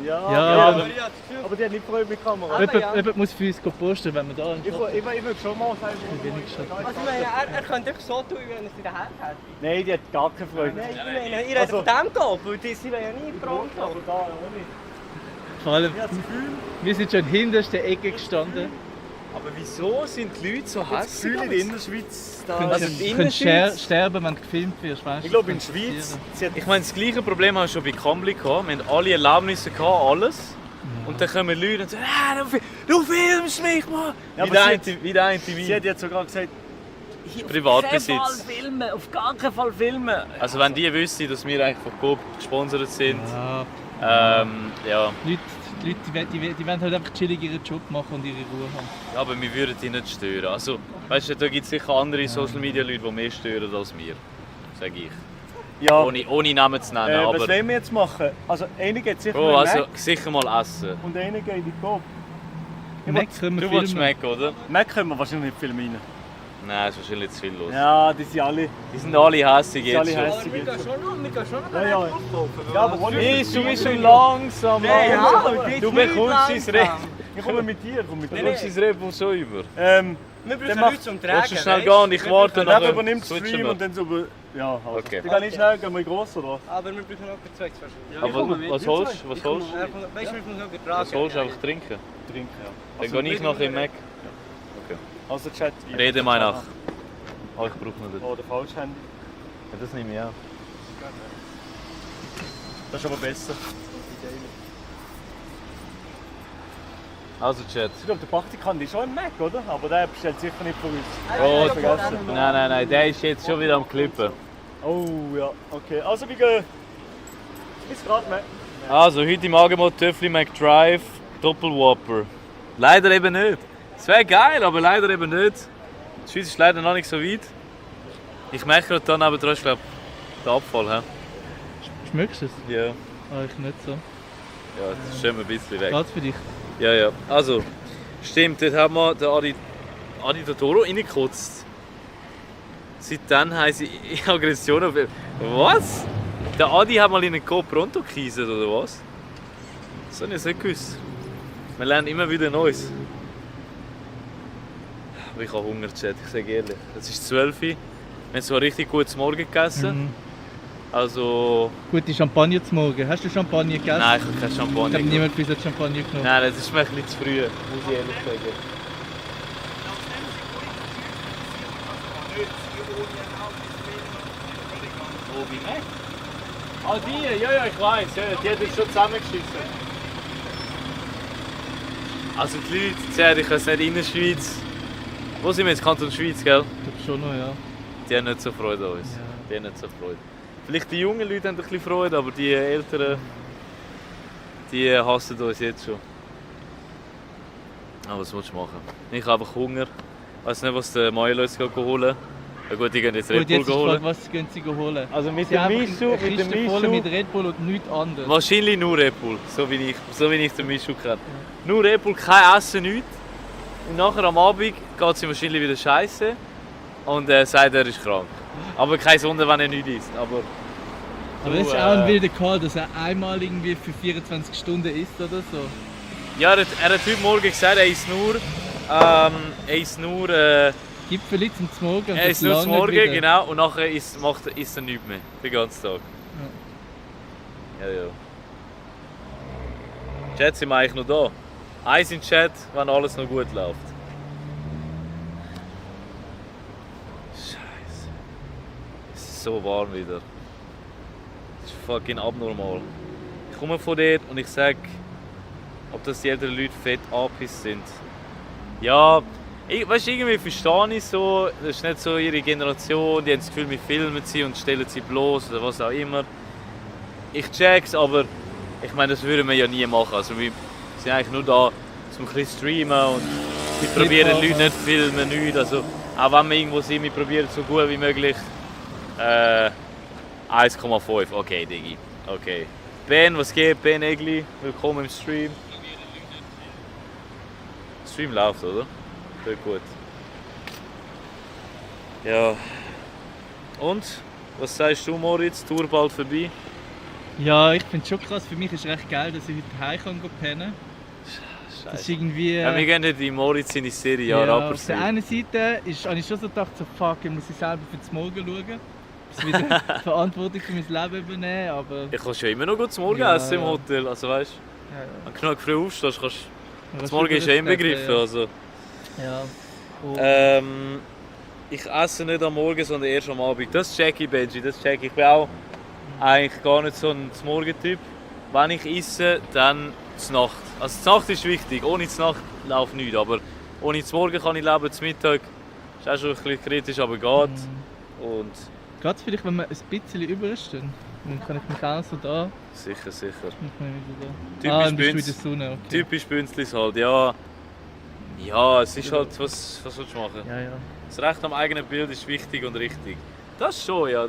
Ja, Ja, aber die hat nicht Freude mit Kamera. Jemand muss für uns posten, wenn wir da Ich will schon mal sagen. Also ich meine, er könnte doch so tun, wenn er sie daheim hat. Nein, die hat gar keine Freude. Nein, ich meine, ihr habt von dem gehen, weil sie wollen ja nie Pronto. Aber da auch nicht. Vor allem, Ich habe das Gefühl, wir sind schon hinterst der Ecke gestanden. Aber wieso sind die Leute so das Gefühl in der Innerschweiz da. Also die Du kannst Innerschweiz? sterben, wenn du gefilmt wirst. Weißt du? Ich glaube in der Schweiz. Ich meine, das gleiche Problem haben wir schon bei Kambli gehabt. Wir haben alle Erlaubnisse gehabt, alles. Und dann kommen Leute und sagen, du filmst mich, Mann! Ja, Wie der eine Sie hat jetzt sogar gesagt, Privatbesitz. filmen, auf gar keinen Fall filmen. Also wenn die wüssten, dass wir eigentlich von Coop gesponsert sind, Ja, ja. die Leute die wollen halt einfach chillig ihren Job machen und ihre Ruhe haben. Ja, aber wir würden die nicht stören. Also, weißt du, da gibt es sicher andere Social Media Leute, die mehr stören als wir. Sage ich. ja, Ohne Namen zu nennen. was aber wollen wir jetzt machen? Also einer geht sicher Bro, in also Mac sicher mal essen. und einer geht in die Coop. Mac können wir Du willst filmen. Mac, oder? Mac können wir wahrscheinlich nicht filmen rein. Nein, ist wahrscheinlich zu viel los. Ja, die sind alle Die sind alle hässig die sind alle jetzt schon. hässig. Wir gehen schon noch Ja, ja. Ja, aber wo Du bist schon langsam, Mann. Ja, Du bekommst dein Repo. Ich komme mit dir, komm mit Du dir. bekommst dein Repo so über. Wir brauchen macht- Leute zum Willst Tragen. du schnell gehen? Ich warte Dann noch. übernimmt den Stream und dann so über... Ja, also. Okay. Die kann ich schnell, gehen wir gross oder was? Aber wir brauchen auch zwei Zwischen. Aber was holst du? Was holst du? Weißt du, wir müssen noch Was tragen. holst du? Einfach trinken? Trinken, ja. Dann gehe ich noch in Mac. Also Chat. Rede mal nach. Oh, ich brauche noch den. Oh, der Falschhandy. Ja, das nehme ich auch. Das ist aber besser. Also Chat. Ich glaube, der Praktikant ist schon im Mac, oder? Aber der bestellt sicher nicht von uns. Oh, vergessen. nein, der ist jetzt schon wieder am Klippen. Oh ja, okay. Also wir gehen... Bis gerade, Mac. Also, heute im Angebot Töffli McDrive Doppel Whopper. Leider eben nicht. Es wäre geil, aber leider eben nicht. Die Schweiz ist leider noch nicht so weit. Ich merke gerade dann aber trotzdem, glaube den Abfall. He? Schmeckst du es? Ja. Ah, ich nicht so. Ja, das ist schon ein bisschen weg. Geht's für dich? Ja, ja. Also, stimmt, dort haben wir den Adi Totoro reingekotzt. Seitdem haben sie Aggression auf... Was? Der Adi hat mal in einen Coop Pronto gekieselt, oder was? Das habe ich nicht gewusst. Wir lernen immer wieder Neues. Aber ich habe Hunger, Chat, ich sage ehrlich. Es ist 12 Uhr. Wir haben so ein richtig gutes Morgen gegessen. Also... Gute Champagner zum Morgen. Hast du Champagner gegessen? Nein, ich habe kein Champagner. Ich habe niemand bis jetzt Champagner genommen. Nein, das ist mir ein bisschen zu früh, muss ich ehrlich sagen. Wo, bei Mac? Ah, die? Ja, ich weiß. Ja, die hat uns schon zusammengeschissen. Also die Leute, die ich weiß nicht, in der Schweiz. Wo sind wir jetzt? Kanton Schweiz, gell? Ich glaube schon noch, ja. Die haben nicht so Freude an uns. Ja. Die haben nicht so Freude. Vielleicht die jungen Leute haben ein bisschen Freude, aber die Älteren, die hassen uns jetzt schon. Aber was willst du machen? Ich habe einfach Hunger. Ich weiß nicht, was der Milo jetzt holen. Ja gut, die gehen jetzt Red Bull holen. Was gehen sie holen? Also mit Sie dem haben Mischu, eine mit dem Kiste voll Mischu. mit Red Bull und nichts anderes. Wahrscheinlich nur Red Bull, so wie ich den Mischu kenne. Nur Red Bull, kein Essen, nichts. Und nachher am Abend geht es ihm wahrscheinlich wieder scheiße und sagt, er ist krank. Aber kein Wunder, wenn er nichts isst. Aber das ist auch ein wilder Call, dass er einmal irgendwie für 24 Stunden isst oder so. ja, er hat heute Morgen gesagt, er isst nur Gipfeli zum Morgen. und er das isst nur zum lange Morgen, wieder. genau, und nachher isst er nichts mehr, den ganzen Tag. Ja. Chat, sind wir eigentlich noch da? Eins im Chat, wenn alles noch gut läuft. Scheiße. Es ist so warm wieder. Es ist fucking abnormal. Ich komme von dort und ich sage, ob das die älteren Leute fett angepisst sind. Ja, weißt du, irgendwie verstehe ich so, das ist nicht so ihre Generation, die haben das Gefühl, wir filmen sie und stellen sie bloß oder was auch immer. Ich check's, aber ich meine, das würden wir ja nie machen. Also wir sind eigentlich nur da, um ein bisschen streamen und wir probieren Leute nicht zu filmen, nichts. Also auch wenn wir irgendwo sind, wir probieren so gut wie möglich 1,5. Okay, Digi. Okay. Ben, was geht? Ben Egli, willkommen im Stream. Der Stream läuft, oder? Sehr gut. Ja. Und? Was sagst du, Moritz? Tour bald vorbei? Ja, ich finde es schon krass. Für mich ist es recht geil, dass ich heute heim kann pennen. Das ist irgendwie... Ja, wir gehen nicht in Moritz in die Serie, ja, ja, Rapper auf der einen Seite habe ich schon so gedacht, so, fuck, ich muss ich selber für das Morgen schauen. Ich muss wieder Verantwortung für mein Leben übernehmen, aber... Ich kann schon immer noch gut zum Morgen essen im Hotel, also weißt du? Wenn du genug früh aufstehst, kannst du... Das Morgen ist ja inbegriffen, also... Ja. Ich esse nicht am Morgen, sondern erst am Abend. Das check ich, Benji, das check ich. Ich bin auch eigentlich gar nicht so ein Morgentyp. Wenn ich esse, dann zur Nacht. Also die Nacht ist wichtig, ohne die Nacht läuft nichts. Aber ohne zum Morgen kann ich leben, zum Mittag ist auch schon ein bisschen kritisch, aber geht. Und geht es vielleicht, wenn wir ein bisschen überstehen? Dann kann ich mich auch so da... Sicher, sicher. Typisch Bünzlis. Typisch Bünzlis halt, ja. Ja, es ist halt, was willst du machen? Ja. Das Recht am eigenen Bild ist wichtig und richtig. Das schon, ja.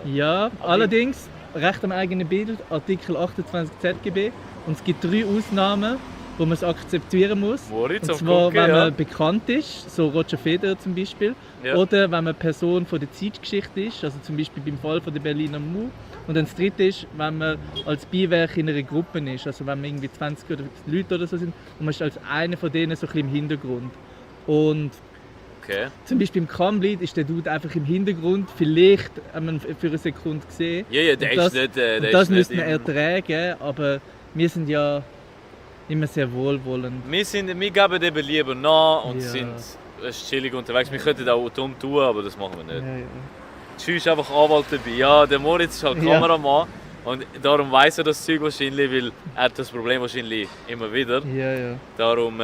Ja, allerdings, Recht am eigenen Bild, Artikel 28 ZGB. Und es gibt 3 Ausnahmen, wo man es akzeptieren muss. Moritz, und zwar, gucken, wenn man bekannt ist, so Roger Federer zum Beispiel, Ja. oder wenn man Person von der Zeitgeschichte ist, also zum Beispiel beim Fall von der Berliner Mauer. Und dann das dritte ist, wenn man als Beiwerk in einer Gruppe ist, also wenn man irgendwie 20 oder Leute oder so sind und man ist als einer von denen so ein bisschen im Hintergrund. Und Okay. zum Beispiel im Kamblied ist der Dude einfach im Hintergrund, vielleicht haben wir ihn für eine Sekunde gesehen. Ja, der Und ist das, nicht... der und ist das nicht müssen wir im- ertragen, aber wir sind ja immer sehr wohlwollend. Wir geben eben lieber nach und Ja. sind chillig unterwegs. Wir könnten auch dumm tun, aber das machen wir nicht. Ja. Tschüss, einfach Anwalt dabei. Ja, der Moritz ist halt Ja. Kameramann und darum weiss er das Zeug wahrscheinlich, weil er hat das Problem wahrscheinlich immer wieder. Ja. Darum,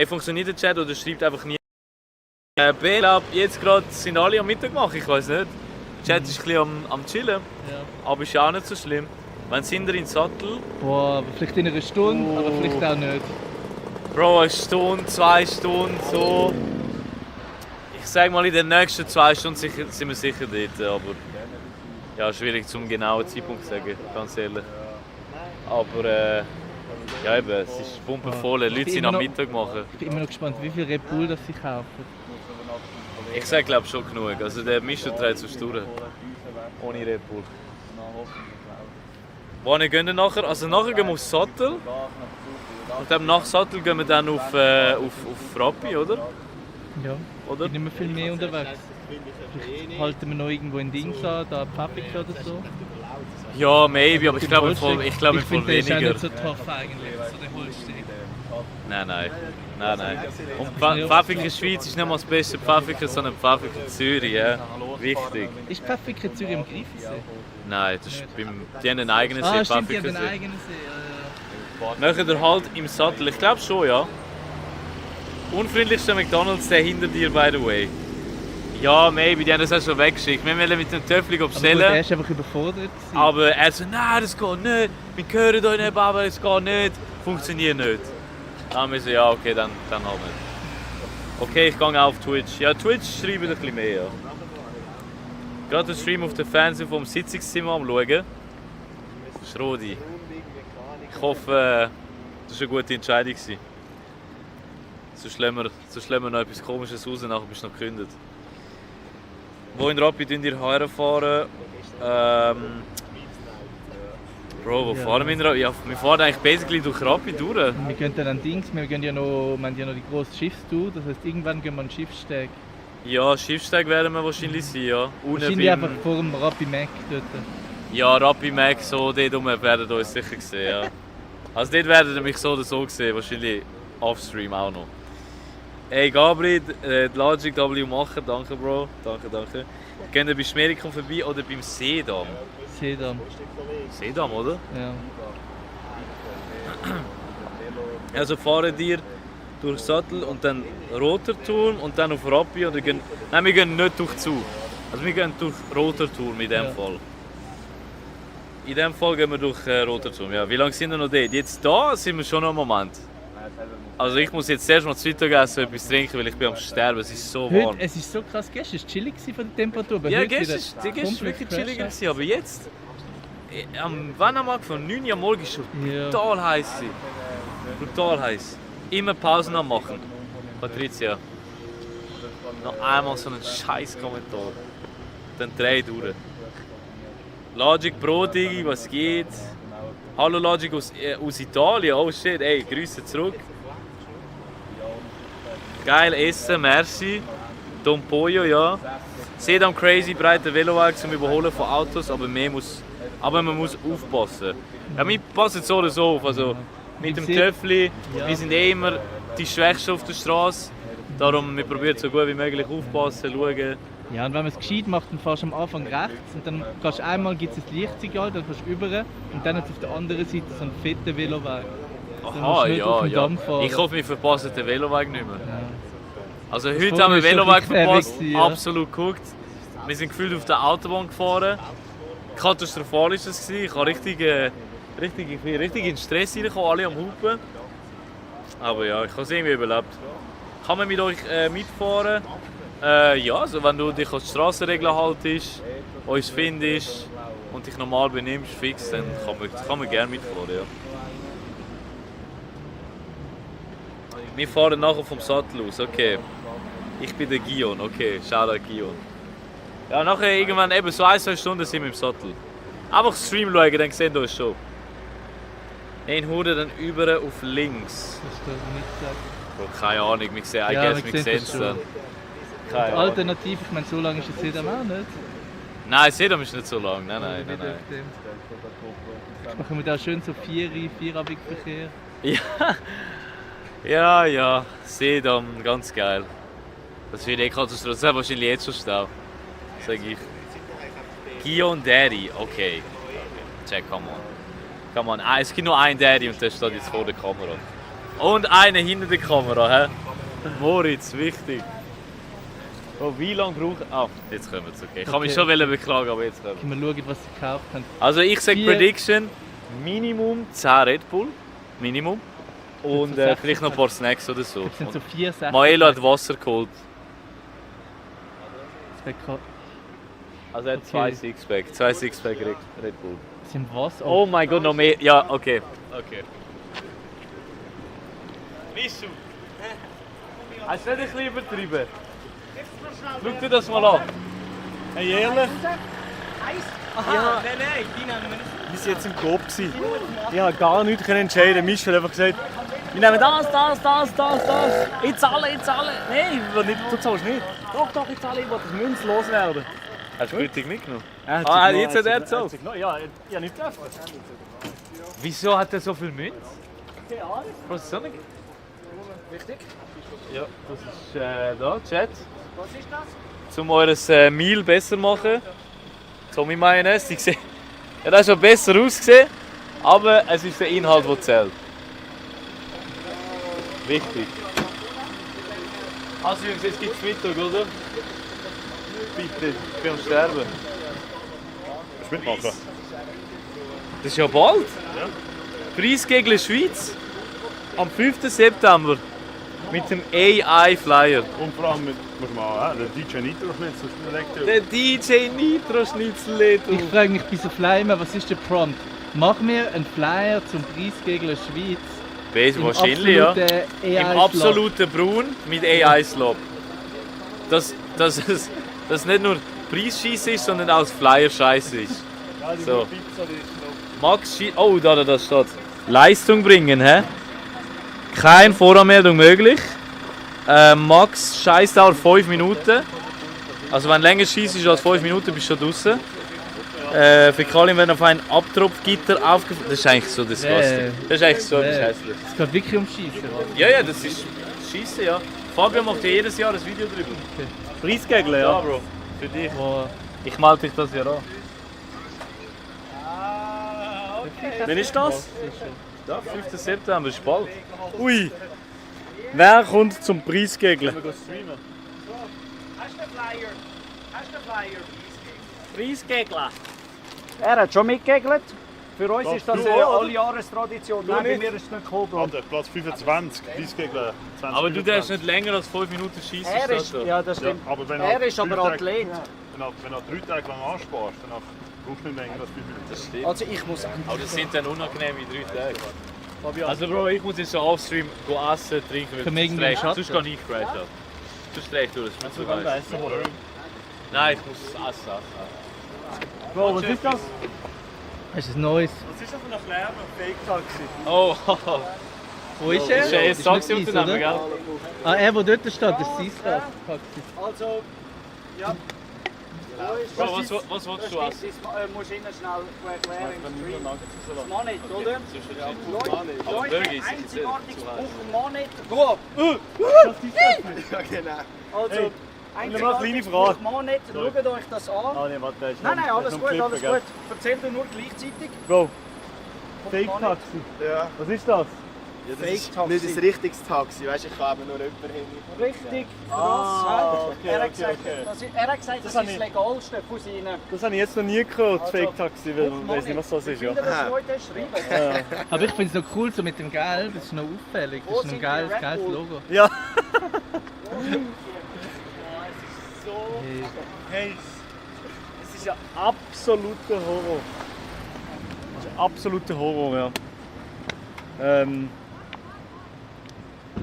funktioniert der Chat oder schreibt einfach nie. Ich glaube, jetzt gerade sind alle am Mittag machen, ich weiß nicht. Der Chat ist ein bisschen am Chillen, aber ist ja auch nicht so schlimm. Wenn sind wir in den Sattel? Boah, aber vielleicht in einer Stunde, aber vielleicht auch nicht. Bro, eine Stunde, 2 Stunden, so. Ich sag mal, in den nächsten 2 Stunden sind wir sicher dort, aber ja, schwierig zum genauen Zeitpunkt zu sagen, ganz ehrlich. Aber ja eben, es ist pumpenvoll, die Leute sind am Mittag machen. Ich bin immer noch gespannt, wie viel Red Bull das sie kaufen. Ich sag glaube schon genug, also der Mischer dreht so durch. Ohne Red Bull. Wann gehen wir nachher? Also nachher gehen wir auf Sattel. Und dann nach Sattel gehen wir dann auf Rappi, oder? Ja, oder? Ich bin nicht mehr viel mehr unterwegs. Vielleicht halten wir noch irgendwo in Dings an, da Paprika oder so. Ja, maybe, aber ich glaube im Fall Ich finde, der ist auch weniger. nicht so tough eigentlich, so der Holstein. Nein. Und Pfäffiken Schweiz ist nicht mal das beste Pfäffiken, sondern Pfäffiken Zürich, ja. Wichtig. Ist Pfäffiken Zürich am Greifensee? Nein, das ist die haben einen eigenen See, Ah, stimmt, die haben Pfäffiken einen See. eigenen See. Nachher halt im Sattel, ich glaube schon, ja. Unfreundlichster McDonalds, der hinter dir, by the way. Ja, maybe, die haben das auch schon weggeschickt. Wir wollten mit dem Töffel bestellen. Aber er ist einfach überfordert gewesen. Aber er so, nein, das geht nicht. Wir hören euch nicht, aber es geht nicht. Funktioniert nicht. Dann haben wir so, ja okay, dann haben wir. Okay, ich gehe auf Twitch. Ja, Twitch schreibe ich ein bisschen mehr, ja. Gerade den Stream auf dem Fernseher vom Sitzungszimmer am schauen. Schrodi. Ich hoffe, das war eine gute Entscheidung. Sonst lassen wir noch etwas Komisches raus, nachher bist du noch gekündigt. Wo in Rappi ihr herfahren? Bro, wo fahren wir in Rappi? Ja, wir fahren eigentlich basically durch Rappi durch. Wir gehen dann an Dings, wir haben ja noch die grosse Schiffstour, das heisst irgendwann gehen wir an den Schiffssteg. Ja, Schiffssteg werden wir wahrscheinlich sein, ja. Wahrscheinlich einfach vor dem Rappi Mac dort. Ja, Rappi Mac, so dort rum werden wir uns sicher sehen, ja. Also dort werden wir mich so oder so sehen, wahrscheinlich offstream auch noch. Hey Gabriel, die Logic W machen, danke Bro, danke. Gehen wir bei Schmerikum vorbei oder beim Seedam? Seedam, oder? Ja. Also fahren wir durch Sattel und dann Roterturm und dann auf Rappi oder gehen... Nein, wir gehen nicht durch Zug. Also wir gehen durch Roterturm in dem Fall. In dem Fall gehen wir durch Roterturm, ja. Wie lange sind wir noch dort? Jetzt da sind wir schon noch einen Moment. Also ich muss jetzt erst mal zu Mittag essen, etwas trinken, weil ich bin am Sterben, es ist so warm. Heute, es ist so krass, gestern war es chillig von der Temperatur. Aber ja, gestern war wirklich chilliger, aber jetzt... Wann am Anfang von 9 Uhr morgens schon brutal heiß. Brutal heiß. Immer Pausen am machen. Patricia. Noch einmal so einen scheiß Kommentar. Dann dreh durch. Logic Pro Digi, was geht? Hallo Logic aus Italien. Oh shit, ey, Grüße zurück. Geil essen, merci. Don Pollo, ja. Seht am crazy breiter Veloweg zum Überholen von Autos, aber man muss aufpassen. Ja, wir passen so oder so auf. Also, mit dem Töffli, wir sind immer die Schwächsten auf der Straße. Darum, wir probieren so gut wie möglich aufpassen, schauen. Ja, und wenn man es gescheit macht, dann fährst du am Anfang rechts und dann kannst du einmal gibt es ein Lichtsignal, dann fährst du rüber und dann hat es auf der anderen Seite so einen fetten Veloweg. Aha, ja. Ich hoffe, wir verpassen den Veloweg nicht mehr. Ja. Also heute haben wir den Veloweg verpasst, absolut geguckt. Wir sind gefühlt auf der Autobahn gefahren. Katastrophal war es. Ich habe richtig in den Stress reingekommen, alle am Hupen. Aber ja, ich habe es irgendwie überlebt. Kann man mit euch mitfahren? Ja, also wenn du dich an die Strassenregeln haltest, uns findest und dich normal benimmst, fix, dann kann man gerne mitfahren. Ja. Wir fahren nachher vom Sattel aus, okay. Ich bin der Gion, okay, Shoutout Gion. Ja, nachher irgendwann eben so 1-2 Stunden sind wir im Sattel. Einfach Stream schauen, dann sehen wir uns schon. Ein Hude dann über auf links. Das kann ich nicht sagen. Bro, keine Ahnung, wir sehen, wir sehen es dann. Alternativ, ich meine, so lange ist das Sedam auch nicht. Nein, Sedam ist nicht so lang, nein. Machen wir da schön so Vierabendverkehr. Ja, Sedam, ganz geil. Das wird Katastrophe, das ist wahrscheinlich jetzt schon Stau. Sag ich. Gion Daddy, okay. Check, come on. Es gibt nur einen Daddy und der steht jetzt vor der Kamera. Und einer hinter der Kamera, hä? Moritz, wichtig. Oh, wie lange braucht... Ah, jetzt kommen wir es, okay. Ich kann mich schon beklagen, aber jetzt kommen wir. Können wir schauen, was sie gekauft haben. Also ich sage Prediction, Minimum 10 Red Bull. Minimum. Und vielleicht noch ein paar Snacks oder so. Das sind so 4 Sachen. Maelo hat Wasser geholt. Also er hat 2 Sixpack Red Bull. Sind was? Oh mein Gott, noch mehr. Ja, okay. Mischu! Hast du nicht ein bisschen übertrieben? Schau dir das mal an. Hey, ehrlich? Aha, nein, die nehmen wir nicht. Wir waren jetzt im Coop. Ich konnte gar nichts entscheiden. Misch hat einfach gesagt, wir nehmen das. Ich zahle. Nein, du zahlst nicht. Doch, ich zahle, ich will das Münz loswerden. Hast du Gütig mitgenommen? Jetzt hat er gezahlt. Ja, ich habe nicht geöffnet. Wieso hat er so viel Münz? Keine Ahnung. Was ist das nicht? Wichtig? Ja, das ist da, Chat. Was ist das? Um eures Meal besser machen. Tommy Mayonnaise. Ja, das hat schon besser ausgesehen, aber es ist der Inhalt, der zählt. Wichtig. Also Jungs, jetzt gibt es Mittag, oder? Bitte, ich bin am Sterben. Willst du mitmachen? Das ist ja bald. Ja. Preisgegner Schweiz. am 5. September mit dem AI-Flyer. Und vor allem mit, muss man der DJ Nitro-Schnitzel legt Der DJ Nitro-Schnitzel lädt Ich frage mich bei so Flyer, was ist der Prompt? Mach mir einen Flyer zum Preisgegner Schweiz. Wahrscheinlich, ja. Im absoluten Braun mit AI-Slop. Dass nicht nur Preisscheiße ist, sondern auch das Flyer-Scheiße ist. So. Max oh, da steht. Leistung bringen, hä? Keine Voranmeldung möglich. Max Scheißdauer 5 Minuten. Also wenn länger schießt als 5 Minuten, bist du schon draußen. Fäkalien werden auf ein Abtropfgitter aufgeführt. Das ist eigentlich so disgusting. Das ist eigentlich so hässlich. Es geht wirklich um Schießen, oder? Ja, das ist Schießen, ja. Fabio macht ja jedes Jahr ein Video drüber. Okay. Preisgegner, ja. Ja, Bro. Für dich. Ich melde dich das Jahr an. Wann ist das? Ja, 5. September, ist bald. Ui. Wer kommt zum Preisgegner? Hast du den Flyer? Preisgegner. Er hat schon mitgegelt. Für uns Platz ist das du eine auch, oder? Alljahrestradition. Nein, bei mir ist es nicht gekommen. Alter, Platz 25, Preisgegner 20. Aber du darfst nicht länger als 5 Minuten schießen. Er ist, ja, das stimmt. Ja, aber wenn er ist aber Athlet. Wenn du 3 Tage lang ansparst, dann brauchst du nicht länger als 5 Minuten. Das stimmt. Also ich muss Aber das sind dann unangenehme 3 Tage. Also Bro, ich muss jetzt so offstream essen, trinken, Können wir irgendwie Schatten? sonst kann ich great ab. Sonst drehe ich durch, das ist mir zu heiß. Nein, ich muss essen. Bro, was ist das? Ist es Neues? Was ist das für ein Flair? Fake-Taxi. Oh, Wo ist er? das ist ein Ist nicht Taxi-Unternehmen, sein, gell? oder? Ah, er, der dort steht, das ist sein Taxi. Also, ja. Bro, was willst du essen? Das musst du Ihnen schnell erklären im Stream. Das Monat, oder? Aber Leute, Burger ist einzigartiges zu Buch heiß. Monat. Ruhe! Ja, genau. Also, Hey, einzigartiges kleine Frage. Buch Monat. Schaut euch das an. Ah, nee, warte, ist Nein, noch- alles ist noch gut, Clipper, alles gell? gut. Erzähl dir nur gleichzeitig. Bro, Fake-Taxi. Ja. Was ist das? Ja, das ist nicht ein richtiges Taxi, weißt, ich kann eben nur jemanden hin. Richtig, okay, er hat okay, gesagt, okay. er hat gesagt, das Das ist das habe Legalste von seinen. Das habe ich jetzt noch nie gehört, Also, Fake-Taxi, weil ich weiß nicht, was das ist. Ja. Wenn ihr das Leute schreiben. Aber ich finde es noch cool, so mit dem Gelb, das ist noch auffällig, das ist noch ein geiles Logo. Ja. Hey. Hey, es ist ein absoluter Horror. Das ist ein absoluter Horror, ja.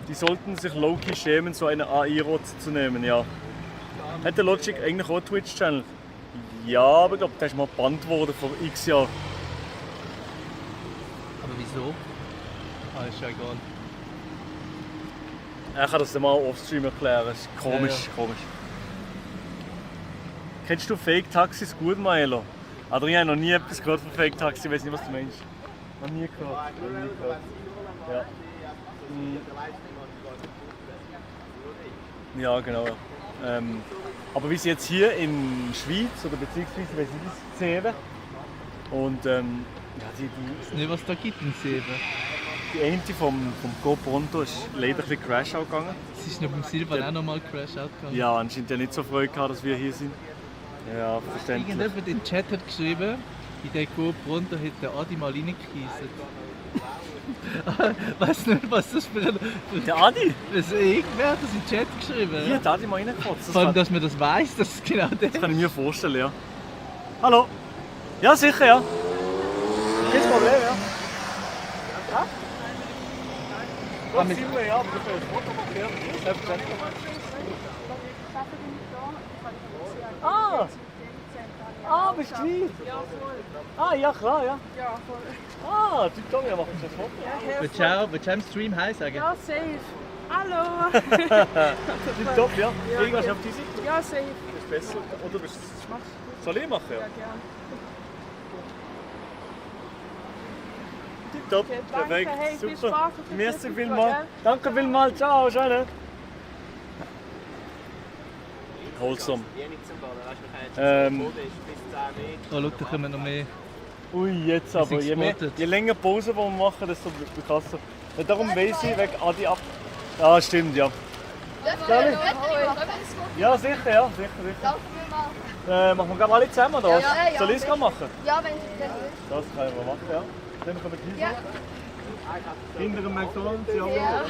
Die sollten sich low-key schämen, so eine AI-Rot zu nehmen, ja. Hat der Logic eigentlich auch einen Twitch-Channel? Ja, aber ich glaube, der ist mal gebannt worden vor x Jahren. Aber wieso? Ah, ist ja egal. Er kann das dann mal off-stream erklären, das ist komisch, Ja. komisch. Kennst du Fake-Taxis gut, Maelo? Adrian, noch nie etwas gehört von Fake-Taxi, ich weiß nicht, was du meinst. Noch nie gehört. Noch nie gehört. Ja. Ja, genau. Ja. Aber wie sie jetzt hier in der Schweiz oder beziehungsweise weiß ich nicht, Seven. Und ja, Ist nicht, was da gibt in Seven. die eine vom Go Pronto ist leider ein bisschen Crash out gegangen. Es ist noch beim Silvan auch nochmal Crash out gegangen. Ja, anscheinend ja nicht so Freude gehabt, dass wir hier sind. Ja, verständlich. Irgendjemand in den Chat hat geschrieben, in der Coop runter hat der Adi mal reingekiesselt. Weißt du nicht, was das für ein... Der Adi? Irgendwer hat das in den Chat geschrieben. Hier hat Adi mal reingekotzt. Vor allem, dass man das weiss, dass es genau der Das kann ich mir vorstellen, ja. Hallo? Ja, sicher, ja. Kein Problem, ja. Ja, mit Silber, ja, aber du kannst ein Foto machen, ja. Selbstverständlich. Ah! Ah, bist du gleich? Ah, ja, klar, ja. Ja, voll. Ah, tipptopp, ja, machen wir das Foto. Willst du im Stream Hi sagen? Ja, safe. Hallo. Tipptopp, ja. Ja, Irgendwas okay. auf die Seite? Ja, safe. Ist besser. Oder bist soll ich machen? Ja, Ja, gern. Tipptopp, Okay, danke. perfekt, Hey, viel super. Spaß und viel Merci Glück, vielmals. gell? Danke vielmals, ciao, schön. Wholesome. Oh, schau, da kommen noch mehr. Ui, jetzt Wir aber. sind gespottet. Je länger Pause wir machen, desto krasser. Ja, darum weiss ich, wegen Adi ab. Ja, stimmt, ja. Ehrlich? Ja, sicher, ja, sicher, sicher. Machen wir gerade alle zusammen, oder was? Ja, ja. Soll ich es gerade machen? Ja, wenn du willst. Das können wir machen, ja. Dann kommen wir hier. Ja. Hinter dem McDonalds, ja. Ja.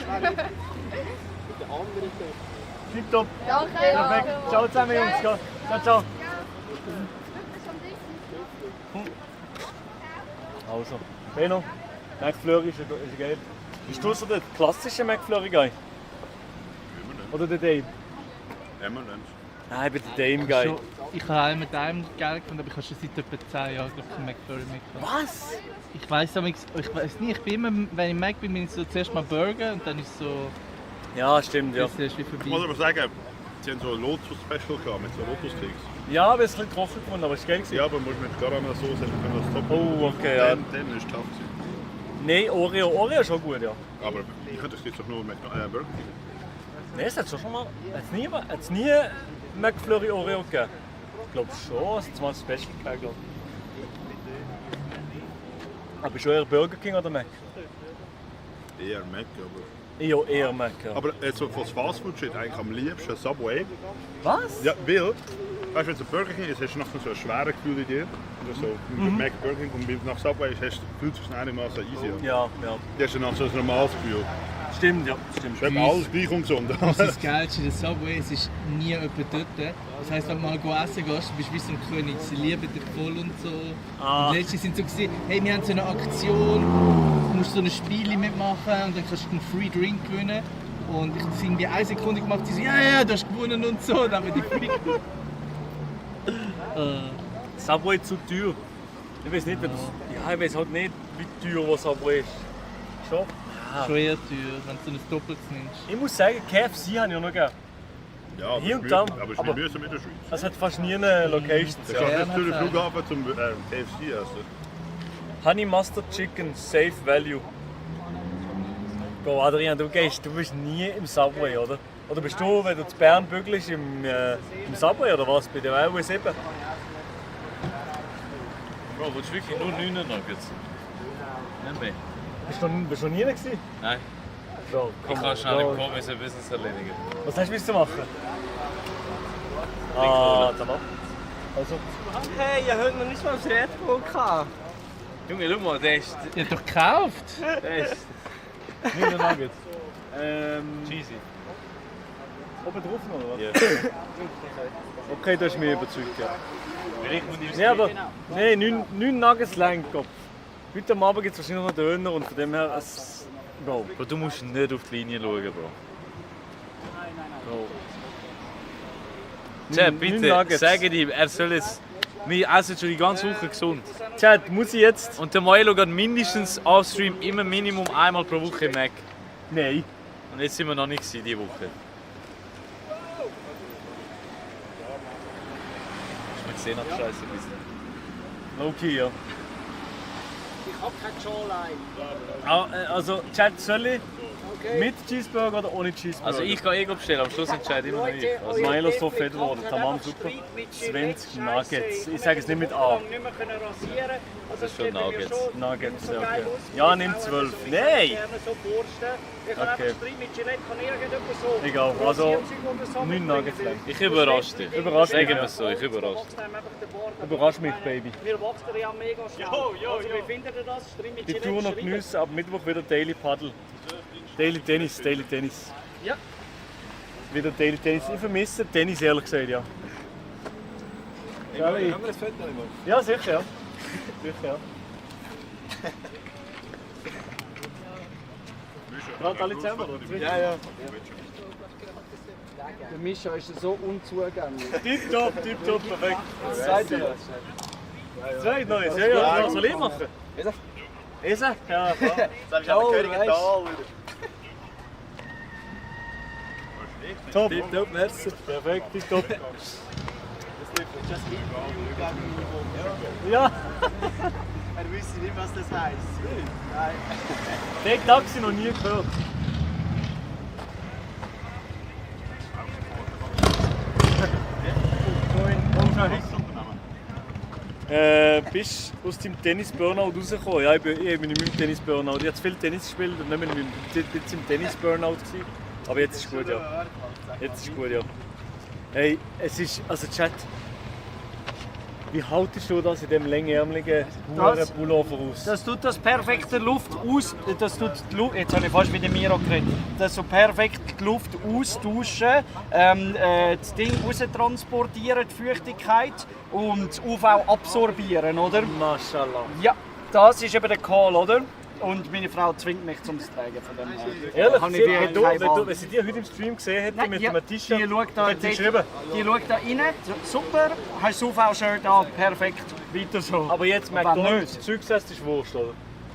Tipptopp. Danke. Perfekt. Ciao zusammen, Jungs. Ciao, ciao. Also, Benno, McFlurry ist geil. Bist du so der klassische McFlurry-Guy? Oder der Dame? M&M's. Nein, ich bin der Dame-Guy. Ich habe einmal mit einem Geld gefunden, aber ich habe schon seit etwa 10 Jahren kein McFlurry mehr gehabt. Was? Ich weiss nicht, ich bin immer, wenn ich Mac bin, ich so zuerst mal Burger und dann ist so... Ja, stimmt, ja. Das ist wie Ich vorbei. muss aber sagen, sie haben so ein Lotus-Special gehabt mit so Lotus-Sticks. Ja, aber es ist ein bisschen trocken gefunden, aber es ist geil gewesen. Ja, aber musst mit Caramel-Sauce können das top. Oh, okay, ja. Dann ist es tough gewesen. Nein, Oreo ist schon gut, ja. Aber ich könnte es jetzt doch nur mit Burger King. Nein, es hat schon mal... Hat's nie McFlurry Oreo gegeben? Ich glaube schon, es hat mal ein Special gegeben, glaube ich. Aber bist du eher Burger King oder Mac? Eher Mac, aber... Ja, eher Mac, ja. Aber so von Fastfood steht eigentlich am liebsten Subway. Was? Ja, weil... Weißt du, wenn es ein Burger King ist, hast du noch so ein schweres Gefühl in dir. Oder so, Mac, Burger King und nach Subway fühlt es sich einigermaßen easy an. Ja, ja. Du hast dann noch so ein normales Gefühl. Stimmt, ja. Stimmt. Es ist alles gleich ungesund. Das ist das Geilste, der Subway, es ist nie jemand dort. Das heisst, wenn du mal essen gehst, du bist wie so ein König, sie lieben dich voll und so. Und letztens sind so gesehen, hey, wir haben so eine Aktion, du musst so ein Spiel mitmachen und dann kannst du einen Free Drink gewinnen. Und ich habe es irgendwie 1 Sekunde gemacht, sie so, ja, du hast gewonnen und so, dann haben wir die Free Subway zu teuer. Ich weiß nicht, ich weiß halt nicht, wie teuer was Subway ist. Schon? Ja. Schon eher teuer, wenn du so ein Doppeltes nimmst. Ich muss sagen, KFC habe ich noch gegeben. Ja, aber Hier es und ist da. aber es ist mühsam in der Schweiz. Es hat fast nie eine Locations. Du kannst jetzt durch den Flughafen zum KFC essen. Honey Mustard Chicken, Safe Value. Bro, Adrian, du bist nie im Subway, oder? Oder bist du, wenn du zu Bern bügelst, im Subway oder was? Bei der WU7? Bro, willst du wirklich nur 9 Nuggets? Nicht mehr. Bist du noch nie gewesen? Nein. Bro, Ich kann schnell im Kommis ein Business erledigen. Was hast du müssen machen? Ah, da also. Hey, ihr habt noch nicht mal das Red Bull gehabt. Junge, schau mal, der ist... Der hat doch gekauft! Der ist... 9 Nuggets. Cheesy. Oben drauf noch, oder? Ja. Okay, du hast mich überzeugt, ja. Ja, aber... Nein, 9 Nuggets lang, Kopf. Heute am Abend gibt es wahrscheinlich noch Döner und von dem her... Bro. Bro, du musst nicht auf die Linie schauen, Bro. Bro. Chad, 9 bitte, Nuggets. sage ihm, er soll jetzt... Wir essen schon die ganze Woche gesund. Chad, muss ich jetzt... Und der Maelo geht mindestens off-stream immer Minimum einmal pro Woche im Mac. Nein. Und jetzt sind wir noch nicht diese Woche. Ich sehe nach Scheiße ein bisschen. Okay, ja. Ich hab kein Jawline. Also, Chad, soll ich mit Cheeseburger oder ohne Cheeseburger? Also ich kann bestellen, am Schluss entscheide immer noch ich. Also Milo ist so fett geworden, tamam super. 20 Nuggets. Ich sage es nicht mit A. Das ist schon Nuggets. Nuggets, ja, okay. Ja, nimm 12. Nein! Okay. Egal, also 9 Nuggets lang. Ich überrasche dich. Überrasch mich, Sagen wir ja. es so, ich überrasche dich. Überrasch mich, Baby. Wir wachsen ja mega schnell. Also wie findet ihr das? Die Tour noch geniessen, ab Mittwoch wieder Daily Paddle. Daily Tennis. Ja. Wieder Daily Tennis. Ich vermisse Tennis, ehrlich gesagt, ja. Können wir das Foto machen? Ja, sicher, ja. Sicher, ja. Gerade alle zusammen, oder? Ja. Der Mischa ist so unzugänglich. Tipptopp, perfekt. Das zweite Mal. Zwei Neues, ja. Was soll ich machen? Esa? Ja, klar. Das ist aber Königenthal. Top. Tipptopp, merci. Perfekt, tipptopp. Ja. Er wüsste nicht, was das heisst. Nein. Den Taxi noch nie gehört. Bist du aus deinem Tennis-Burnout rausgekommen? Ja, ich bin nicht mit dem Tennis-Burnout. Ich habe zu viel Tennis gespielt und nicht mehr mit dem Tennis-Burnout gewesen. Aber jetzt ist gut, ja. Jetzt ist gut, ja. Hey, es ist, also Chat. Wie haltest du das in dem längärmeligen Pullover aus? Das tut das perfekte Luft aus. Das tut die Luft, jetzt habe ich fast mit dem Miro geredet. Das so perfekt die Luft austauschen, das Ding raustransportieren, die Feuchtigkeit und das UV absorbieren, oder? Mashallah. Ja, das ist eben der Call, oder? Und meine Frau zwingt mich zum Tragen von dem her. Ehrlich? Habe ich keine Wahl. Wenn sie dich heute im Stream gesehen hätte mit ja, einem T-Shirt, die schaut da, hätte sie geschrieben. Die schaut da rein, super, hast das UV-Shirt an, perfekt, weiter so. Aber jetzt Wenn McDonald's nicht. Zeugs essen ist Wurscht, oder?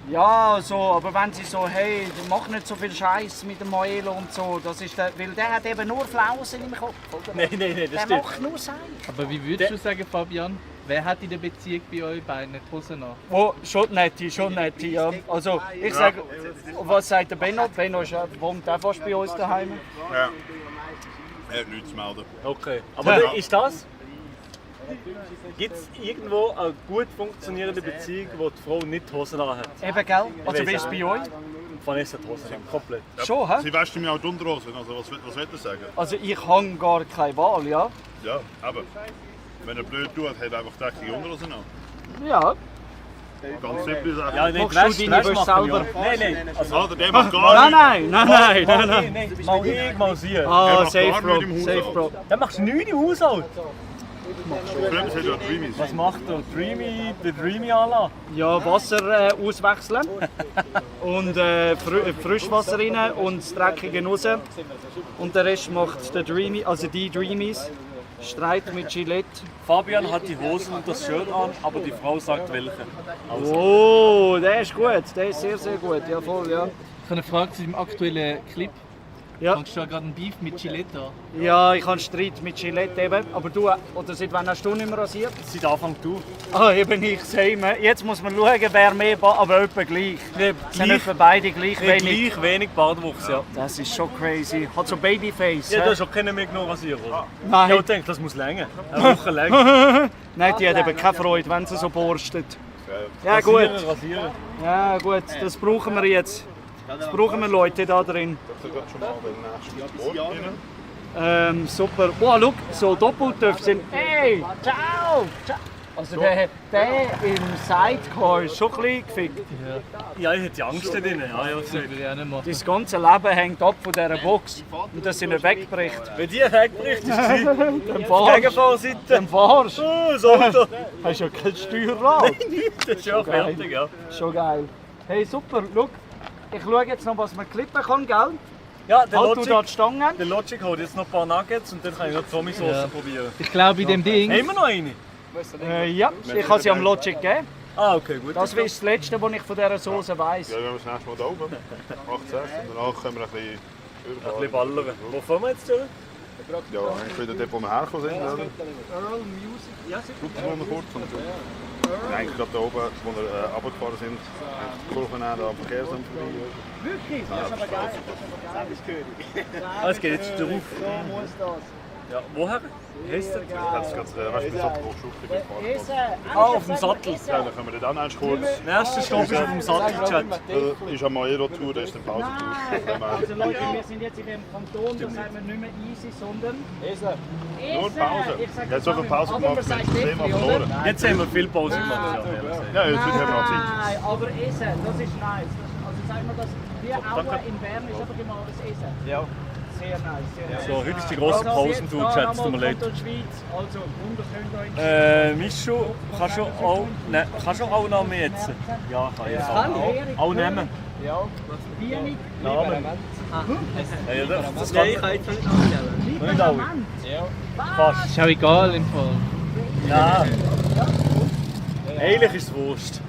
Ja, so, aber wenn sie so, hey, mach nicht so viel Scheiß mit dem Maelo und so, das ist der, weil der hat eben nur Flausen im Kopf, oder? Nein, das der stimmt. macht nur Seich. Aber wie würdest du sagen, Fabian, wer hat in der Beziehung bei euch beiden die Hosen an? Oh, schon nette, ja. Also, ich sage, was sagt der Benno? Benno wohnt auch fast bei uns daheim. Ja. Er hat nichts zu melden. Okay. Aber ist das? Gibt es irgendwo eine gut funktionierende Beziehung, wo die Frau nicht die Hosen an hat? Eben, gell? Also, wie ist es bei euch? Vanessa die Hosen an, komplett. Schon, hä? Sie wäscht mir auch die Unterhosen, also was will er sagen? Also, ich habe gar keine Wahl, ja? Ja, aber wenn er blöd tut, hat er einfach dreckige Unterhosen an. Ja. Ganz simple Sache. Ja, nicht Machst du deine Wäsche selber? Nein. Also, der macht gar Nein. Mal ich, mal sie. Ah, macht safe gar Bro, nichts im safe Haushalt. Bro. Dann machst du nichts im Haushalt. Fremd hat ja Dreamies. Was macht der Dreamy Anlage? Ja, Wasser auswechseln und Frischwasser rein und das Dreckige raus. Und der Rest macht der Dreamy, also die Dreamies. Streit mit Gillette. Fabian hat die Hosen und das Shirt an, aber die Frau sagt welche. Also. Oh, der ist gut, der ist sehr, sehr gut, ja voll, ja. Ich habe eine Frage zu dem aktuellen Clip. Ja. Fangst du da gerade einen Beef mit Gillette an? Ja, ich habe einen Streit mit Gillette eben, aber du, oder seit wann hast du nicht mehr rasiert? Seit Anfang du. Ah, eben ich, same. Jetzt muss man schauen, wer mehr, aber etwa gleich. Sind etwa beide gleich wenig. Gleich wenig Bartwuchs, ja. Das ist schon crazy. Hat so Babyface. Ja, hä? du hast auch keinen mehr genug rasieren, oder? Nein. Ja, ich denke, das muss länger. Eine Woche länger. Nein, die hat eben keine Freude, wenn sie so borstet. Ja Rasieren, gut. Rasieren. Ja gut, das brauchen wir jetzt. Das brauchen wir Leute da drin. Super. Oh, schau, so Doppeltöpfe sind. Hey, ciao! Also der im Sidecar ist schon ein bisschen gefickt. Ja, ich hätte Angst da drin. Ja, Das würde ich auch nicht machen. Das ganze Leben hängt ab von dieser Box. Und dass sie nicht wegbricht. Wenn die wegbricht, ist sie Dann fahrst Gegenfahrseite. Dann fahrst Oh, das Auto. Hast ja kein Steuerrad. Nein, das ist ja Schon geil. fertig, ja. Schon geil. Hey, super. Schau, ich schaue jetzt noch, was man klippen kann, gell? Ja, der Halt du da die Stangen. Der Logic holt jetzt noch ein paar Nuggets und dann kann ich noch die Tommysauce Ja. probieren. Ich glaube, in dem Ding. Haben wir noch eine? Ja, ich habe sie am Logic gegeben. Ah, okay, gut. Das ist das Letzte, was ich von dieser Soße weiss. Ja, wir haben das nächste Mal da oben. Macht Sinn. Und danach können wir ein bisschen Ein bisschen ballern. Wo fahren wir jetzt durch? Ja, eigentlich wieder dort, wo wir hergekommen sind, oder? Earl Music. Ja, Guck mal noch kurz. Eigentlich gerade da oben, wo wir runtergefahren sind, die Kurve nehmen, da am Verkehrsamt vorbei. Wirklich? Das ist aber geil. Ah, es geht jetzt drauf. So muss das. Ja, woher? Heißt das? Das ganze, weißt du, das Abhochschuppe gefahren. Ah, auf dem Sattel. Ja, dann können wir dann auch kurz. Der erste Stopp ist auf dem Sattel-Chat. Ist eine Maelo-Tour, das ist eine Pausentour. Also Leute, wir sind jetzt in dem Kanton, da sagen wir nicht mehr easy, sondern Nur Pause. Jetzt so viel Pause gemacht, wir haben das Thema verloren. Jetzt haben wir viel Pause gemacht. Ja, jetzt haben wir auch Zeit. Nein, aber Essen, das ist nice. Also sagen wir das, wie Aue in Bern ist einfach immer alles Essen. Ja. Sehr nice, sehr nice. So, heute ist die grosse Pausentour, Chat, es tut mir leid. Kanton Schweiz, also wunderschön da Mischu, kannst du auch noch mehr jetzt? Ja, kann ich auch nehmen. Ja. Wenig. Namen. Ja, das Ja, kann ich kann jetzt nicht abstellen. nicht alle. Fast. Ist auch egal im Fall. Ja. Eigentlich ist es Wurst.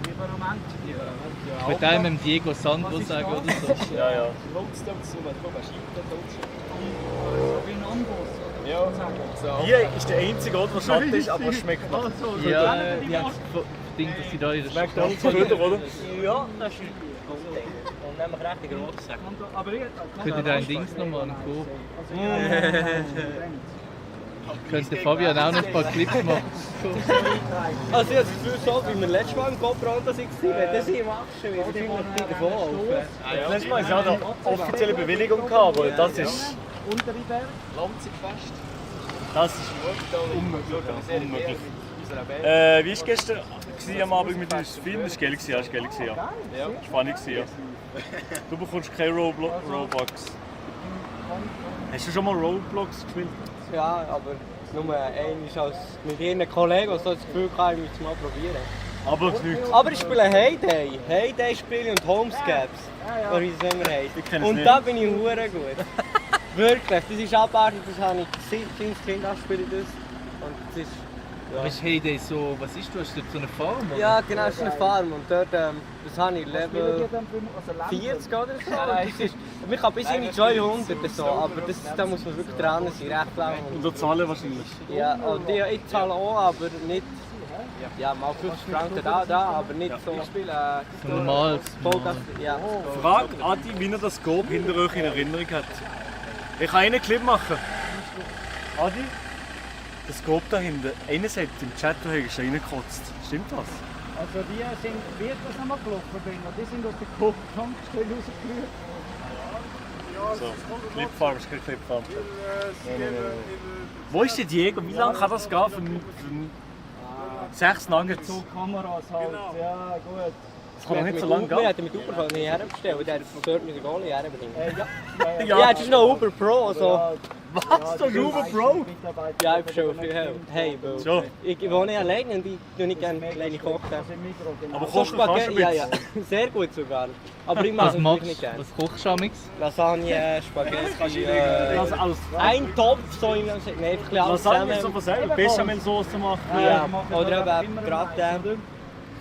Ich würde auch mit Diego Sandro sagen oder so. Ja, ja. Hier ist der einzige Ort, der Schatten ist, aber es schmeckt noch. Ja, ich habe Ding, dass sie da in der Schmeckt auch so gut, oder? Ja, das ist und nehmen wir richtig groß. Könnte da ein Dings nochmal angucken. Könnte Fabian auch noch ein paar Clips machen. Also ich habe das Gefühl, so wie wir letztes Mal im GoPro da waren, das sind wir auch schon wieder ziemlich davon auf. Letztes Mal hatte ich auch eine offizielle Bewilligung, aber das ist... Unteriberg, Lanzigfest. Das ist unmöglich. unserer Band. Wie war gestern am Abend mit uns Film? Das war geil, ja. Das war funny, ja. Du bekommst keine Roblox. Hast du schon mal Roblox gespielt? Ja, aber nur einmal mit ihren Kollegen, die so das Gefühl hatten, ich müsste es mal probieren. Aber nichts. Aber ich spiele Heyday. Heyday spiele und Homescapes. Oder wie es immer heisst. Und da bin ich hure gut. Wirklich, das ist abartig, das habe ich seit ich Kind spiele ich das. Und das ist... Ja. Aber ist Heyday so, was ist du? Hast du dort so eine Farm? Oder? Ja, genau, es ist eine Farm und dort, das habe ich Level 40 oder so. Das ist, man kann bis in die 200 so, aber da muss man wirklich dran sein, recht lang. Und so zahlen wahrscheinlich? Ja, und ich zahle auch, aber nicht... Ja, mal 50 Franken da, aber nicht so... Ich spiele so normal. Ja. Frag Adi, wie er das Scope hinter euch in Erinnerung hat. Ich kann einen Clip machen. Adi? Das Scope da hinten, einer sagt im Chat, du hättest reingekotzt. Stimmt das? Also die sind, wie ich das nochmal gelaufen bin, und die sind aus der Tankstelle rausgerührt. So, Clipfarm ist kein Clipfarm. Wo ist der Diego? Wie lange kann das gehen für 6 Nuggets? So Kameras halt, ja gut. Das kann doch nicht so lange gehen. Wir hätten mit Uber nicht herbestellt, der dort mit der Goalie herbringen. Ja, das ist noch Uber Pro. So. Was? Das ist Uber Pro? Ja, ich bestelle viel. Hey, Bro. So. Ich wohne nicht alleine und ich tue nicht gerne alleine kochen. Aber kochen kannst du ja, ja, sehr gut sogar. Aber ich mache es nicht gerne. Was kochst du amix? Lasagne, Spaghetti, ein Topf, so in einem... Nein, einfach alles Lasagne ist so was selber, Bechamel-Sauce machen. Ja, oder eben Gratin.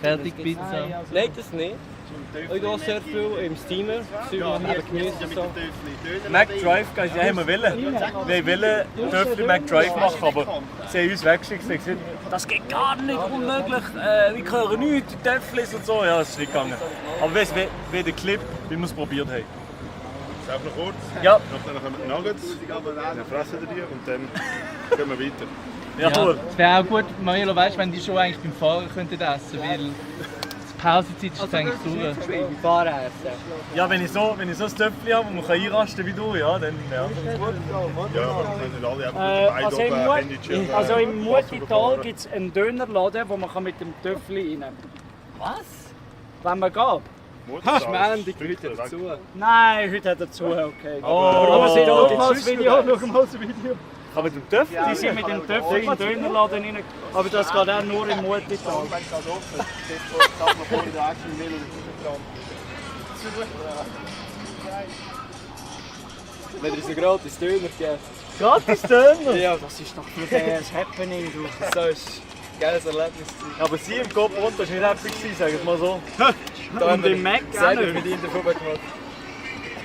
Fertigpizza? Nein, das nicht. Ich gehe sehr viel im Steamer, Gemüse und so. McDrive, ja, haben wir wollen Töffel McDrive machen, aber sie haben uns weggeschickt und gesagt, das geht gar nicht, unmöglich, wir hören nichts, die Töffel und so. Ja, das ist nicht gegangen. Aber weißt du, wie der Clip, wie wir es probiert haben. Sag noch kurz. Ja. Dann kommen die Nuggets, dann fressen wir die und dann gehen wir weiter. Ja, cool. Es wäre auch gut, Marielo, weißt du, wenn die schon eigentlich beim Fahren könnten essen, weil die Pausezeit ist eigentlich durch. Beim Fahren essen? Ja, wenn ich so ein Töpfchen habe, wo man einrasten kann wie du, ja, dann ja. Ja, wenn nicht alle einfach Also im Mutital gibt es einen Dönerladen, wo man mit dem Töffel rein kann. Was? Wenn man geht. Schmellendig, heute hat er zu. Nein, heute hat er zu, okay. Aber schau mal das Video. Kann man mit dem Töffel? Die sind mit dem Töffel in den Dönerladen rein. Aber das geht auch nur im Mutital. Wenn ihr so gratis Döner gebt. Gratis Döner? Ja, das ist doch für das Happening. So ist ein geiles Erlebnis. Aber sie im Kopf runter war nicht happy gewesen, sagen wir mal so. Und im Mac auch nicht. Mit ihm davon gemacht.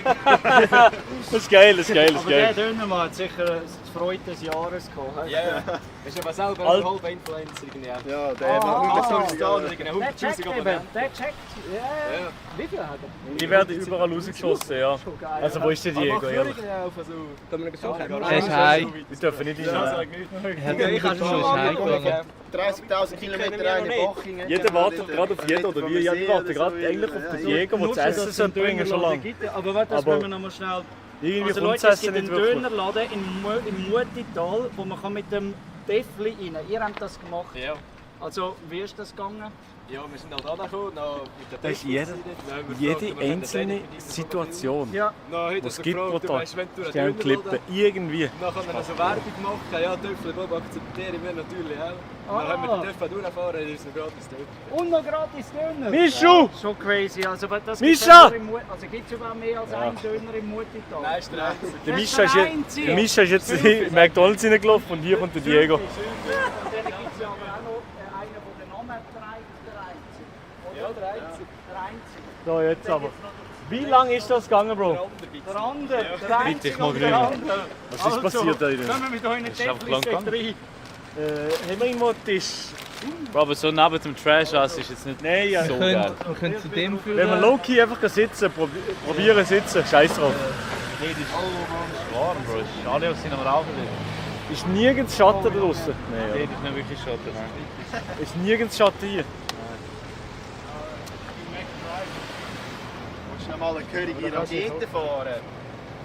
Das ist geil, das ist geil, das ist Aber der geil. Dönermann hat sicher die Freude des Jahres gehabt. Ja, ja. Ist aber selber ein halber Influencer. Ja, der hat 100'000 Der checkt eben, der checkt. Ja. Wie viel hat er? Die werden überall rausgeschossen, ja. Also wo ist der Diego, ehrlich? Er ist heim. Die dürfen nicht rein. Ich habe schon mal 30'000 Kilometer rein in Bochingen. Jeder wartet gerade auf jeden, oder wie? Jeder wartet gerade eigentlich auf den Diego, der das Essen sollte bringen schon lange. Aber warte, das müssen wir noch mal schnell... Irgendwie Also kommt Leute, das es gibt Essen einen nicht wirklich. Dönerladen im Mutital, wo man mit dem Töffel rein kann. Ihr habt das gemacht. Ja. Also, wie ist das gegangen? Ja, wir sind halt angekommen, mit der Das ist jede einzelne Situation, Ja. die es gibt pro Tag, ist ja ein Clip, irgendwie. Dann haben wir so Werbung gemacht, ja, Töffel, Bob akzeptieren wir natürlich auch. Dann haben wir den Töffel durchfahren, dann ist es noch gratis Döner. Und noch gratis Döner! Mischu! Schon crazy. Also, das Mischa! Gibt es überhaupt mehr als einen Döner im Mutital? Nein, ist der einzige. Der Mischa ist jetzt in McDonalds reingelaufen und hier kommt der Diego. Und dann gibt es ja aber auch noch einen, der den Namen hat, der Einzige. Ja, der Einzige. Der Einzige. So, jetzt aber. Wie lange ist das gegangen, Bro? Der andere, der Bitte, Einzige ich mag und der rüber. andere. Was ist passiert da drin? Kommen wir mit euren ist einfach Täffeln lang gegangen. rein. Haben wir irgendwo einen Tisch? Bro, aber so neben dem Trash ist jetzt nicht Nein, ja. so Wir geil. können zu dem führen. Wenn wir low-key einfach sitzen, probieren sitzen, scheiß drauf. Nee, das ist warm, Bro. Es ist alle sind am Rauchen. Ist nirgends Schatten da draußen? Nee, das ist nicht wirklich Schatten. Nein. Ist nirgends Schatten hier? Musst du noch mal eine gehörige Rakete fahren?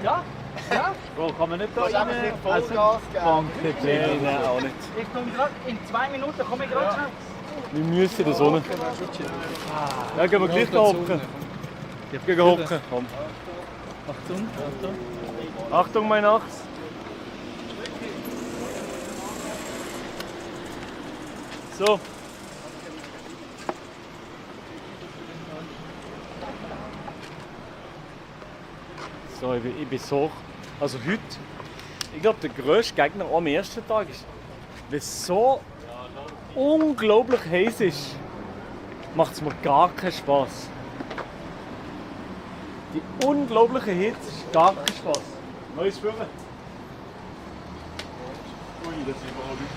Ja? Ja? Bro, kann man nicht da Du kannst einfach nicht Vollgas geben. Nein, auch nicht. Ich komme gerade, in 2 Minuten komme ich gerade schnell. Wir müssen da Sonne. Ja, gehen wir gleich da hocken. Gehen hocken, komm. Achtung, Achtung. Achtung, mein Achs. So. So, ich bin so. Also heute, ich glaube, der grösste Gegner am ersten Tag ist, weil es so unglaublich heiß ist, macht es mir gar keinen Spaß. Die unglaubliche Hitze ist gar kein Spaß. Neues Führen. Ui, das ist überhaupt nicht.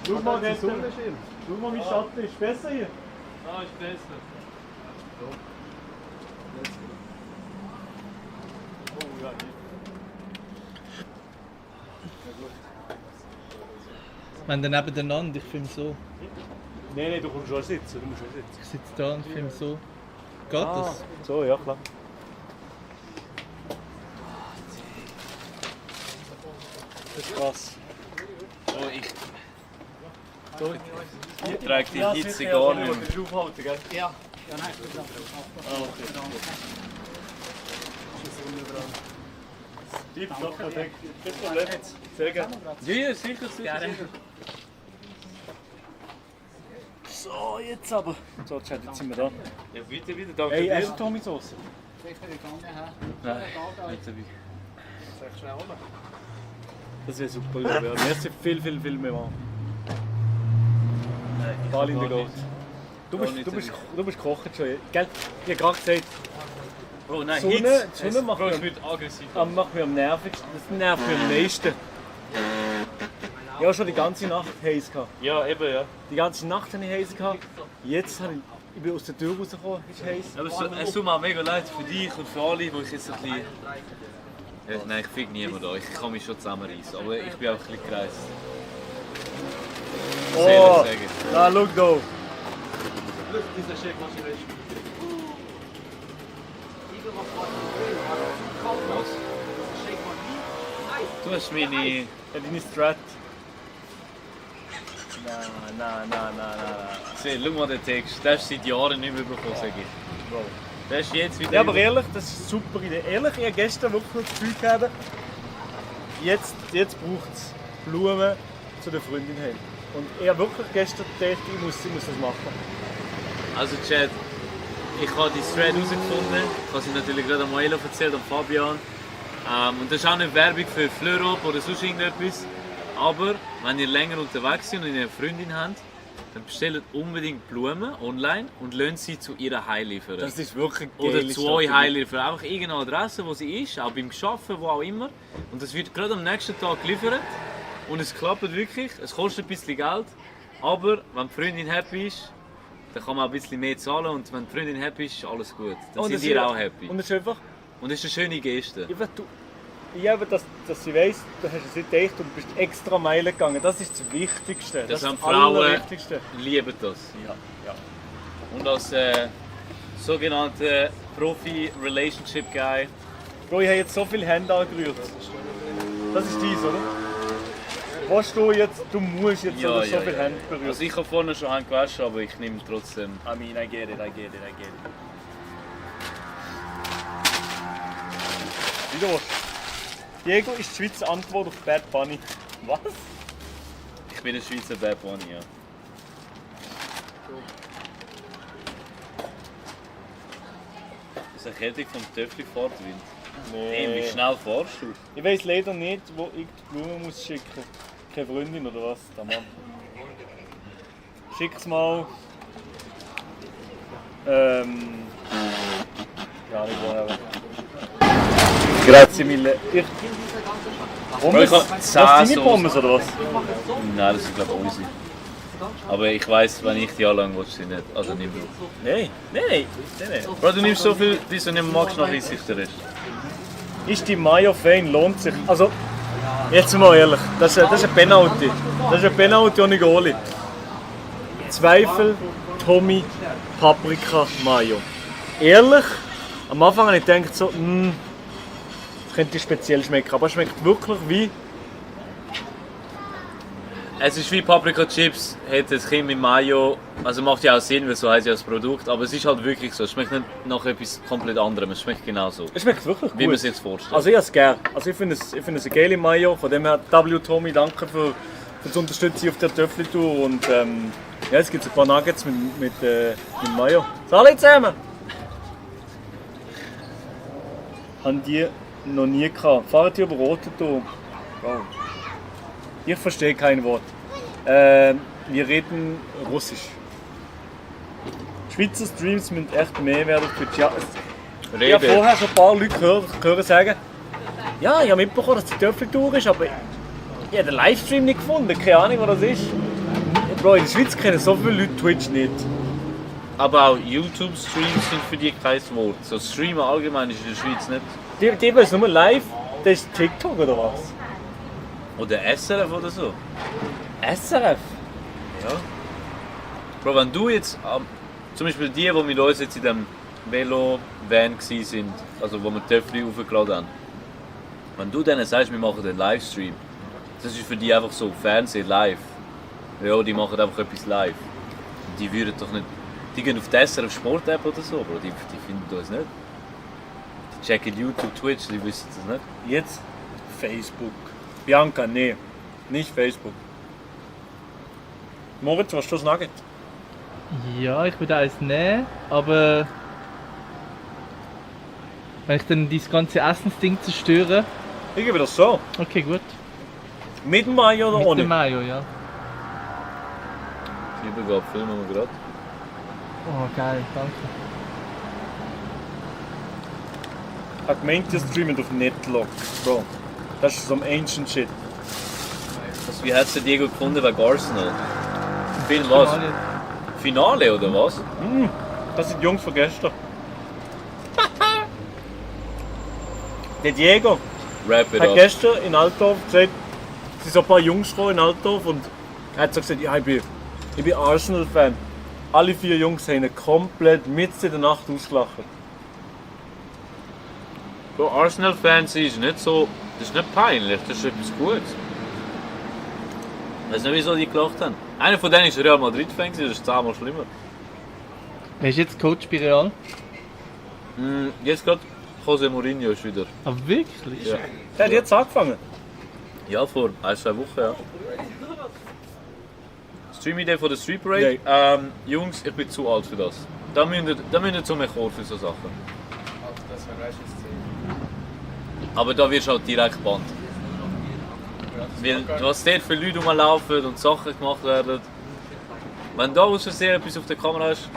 Schau mal, schau mal, mein Schatten ist besser hier. Ja, ist besser. Oh, ja, Wenn dann nebeneinander, ich filme so. Nein, du kommst schon sitzen. Du musst schon sitzen. Ich sitze da und filme so. Geht das? So, ja klar. Das ist krass. Oh, ich trage die Hitze gar nicht mehr. Du musst aufhalten, gell? Ja. Ja, nein, ich bin Tipptopp, perfekt. Kein Problem. Sehr gerne. Ja, sicher. So, jetzt aber. So, Chat, jetzt sind wir da. Ja, bitte wieder, danke Hey, dir. hast du Tomatsauce? Nein, nicht dabei. Das wäre super, ja. Merci viel mehr machen. Ball in der Gold. Du bist gekocht schon, gell? Ich habe gerade gesagt, Bro, nein, Sonne macht Bro, mich ich bin aggressiv. macht mich am nervigsten. Das nervt mich am meisten. Ich habe schon die ganze Nacht heiß gehabt. Ja, eben, ja. Die ganze Nacht hatte ich heiß gehabt. Jetzt ich bin aus der Tür rausgekommen, ist heiß. Aber es tut mir auch mega leid für dich und für alle, die ich jetzt ein bisschen... Ja, nein, ich fick niemand an. Ich kann mich schon zusammenreißen, aber ich bin auch ein bisschen gereist. Oh, na, schau da. Du hast meine... Ja, deine Strat. Nein. Schau mal den Text, den hast du seit Jahren nicht mehr bekommen, sag ich. Bro. Der ist jetzt wieder... Ja, aber ehrlich, das ist eine super Idee. Ehrlich, ich habe gestern wirklich noch das Gefühl gehabt, jetzt braucht es Blumen zu der Freundin hin. Und ich habe wirklich gestern gedacht, ich muss das machen. Also Chad, ich habe die Thread herausgefunden. Ich habe sie natürlich gerade am Maelo erzählt, am Fabian. Und das ist auch nicht Werbung für Fleurop oder sonst irgendetwas. Aber wenn ihr länger unterwegs seid und eine Freundin habt, dann bestellt unbedingt Blumen online und lasst sie zu ihrer heimliefern. Das ist wirklich geil. Oder zu euch heimliefern. Einfach irgendeine Adresse, wo sie ist, auch beim Arbeiten, wo auch immer. Und das wird gerade am nächsten Tag geliefert. Und es klappt wirklich. Es kostet ein bisschen Geld. Aber wenn die Freundin happy ist, dann kann man auch ein bisschen mehr zahlen. Und wenn die Freundin happy ist, ist alles gut. Dann sind ihr auch happy. Und es ist einfach... Und es ist eine schöne Geste. Ich habe, dass sie weiss, du hast es nicht gedacht und du bist extra Meilen gegangen. Das ist das Wichtigste. Das haben ist Frauen lieben das. Ja. Und als sogenannter Profi-Relationship-Guy. Bro, ich habe jetzt so viele Hände angerührt. Das ist dies, oder? Weißt du jetzt, du musst jetzt so viele Hände berühren. Also ich habe vorne schon Hand gewaschen, aber ich nehme trotzdem. I mean, I get it. Wieder was? Diego ist die Schweizer Antwort auf Bad Bunny. Was? Ich bin ein Schweizer Bad Bunny, ja. Das ist eine Kältung vom Töffli-Fahrtwind. Nee. Wie schnell fahrst du? Ich weiss leider nicht, wo ich die Blumen muss schicken muss. Keine Freundin oder was? Der Mann. Schick's mal. Ja, nicht woher. Grazie mille. Pommes? Was sind die Pommes oder was? Nein, das ist glaube ich unsere. Aber ich weiss, wenn ich die anlange, willst du sie nicht. Also nimm du. Nein. Bro, du nimmst so viel, die du nicht magst, nachher ist der Rest. Ist die Mayo fein? Lohnt sich? Also, jetzt mal ehrlich, das ist ein Penalty. Das ist ein Penalty ohne Goalie. Zweifel, Tommy, Paprika, Mayo. Ehrlich? Am Anfang habe ich gedacht, so, das könnte speziell schmecken, aber es schmeckt wirklich wie... Es ist wie Paprika Chips, hat das Kind mit Mayo, also macht ja auch Sinn, weil so heisst ja das Produkt, aber es ist halt wirklich so, es schmeckt nicht nach etwas komplett anderem, es schmeckt genau so. Es schmeckt wirklich gut. Wie man es jetzt vorstellt. Also ich habe es gerne. Also ich finde es eine geile Mayo, von dem her Tommy, danke für die Unterstützung auf der Töffli-Tour und ja, es gibt ein paar Nuggets mit Mayo. Salut zusammen! Haben die noch nie gehabt. Fahren die über Rotenturm? Wow. Ich verstehe kein Wort. Wir reden Russisch. Schweizer Streams müssen echt mehr werden auf Twitch. Ja, ich habe vorher schon ein paar Leute gehört sagen, ja, ich habe mitbekommen, dass die Töffel-Tour ist, aber ich habe den Livestream nicht gefunden. Keine Ahnung, was das ist. Bro, in der Schweiz kennen so viele Leute Twitch nicht. Aber auch YouTube-Streams sind für die kein Wort. So Streamen allgemein ist in der Schweiz nicht. Die ist nur live, das ist TikTok oder was? Oder SRF oder so. SRF? Ja. Bro, wenn du jetzt, zum Beispiel die mit uns jetzt in dem Velo-Van waren, also wo wir Töffli hochgeladen haben, wenn du denen sagst, wir machen den Livestream, das ist für die einfach so Fernsehen live. Ja, die machen einfach etwas live. Die würden doch nicht, die gehen auf die SRF Sport-App oder so, Bro, die finden uns nicht. Die checken YouTube, Twitch, die wissen das nicht. Jetzt Facebook. Bianca, nee, nicht Facebook. Moritz, was du das Nugget? Ja, ich würde eins nehmen, aber wenn ich dann dieses ganze Essensding zerstöre... Ich gebe das so. Okay, gut. Mit dem Mayo oder ohne? Mit dem Mayo, ja. Die Übergabe filmen wir gerade. Oh, geil, danke. Ich habe gemeint, die streamen auf Netlog. Bro, das ist so ein ancient shit. Also, wie hat es Diego gefunden wegen Arsenal? Film was? Finale oder was? Das sind die Jungs von gestern. Der Diego hat gestern in Altdorf gesagt, es sind so ein paar Jungs gekommen in Altdorf und er hat so gesagt, ja, ich bin Arsenal-Fan. Alle 4 Jungs haben ihn komplett mitten in der Nacht ausgelacht. Bro, Arsenal-Fans ist nicht so, das ist nicht peinlich, das ist etwas Gutes. Ich weiß nicht, wieso die gelacht haben. Einer von denen war Real Madrid-Fan, das ist 10-mal schlimmer. Wer ist jetzt Coach bei Real? Jetzt gerade José Mourinho ist wieder. Ah, wirklich? Ja. Der hat jetzt angefangen? Ja, vor 1-2 Wochen, ja. Stream-Idee von der Street Parade. Jungs, ich bin zu alt für das. Da müsst ihr zu mir kommen für so Sachen. Das wäre ein Aber da wirst du halt direkt gebannt. Weil was dort für Leute rumlaufen und Sachen gemacht werden. Wenn da aus Versehen etwas auf der Kamera ist,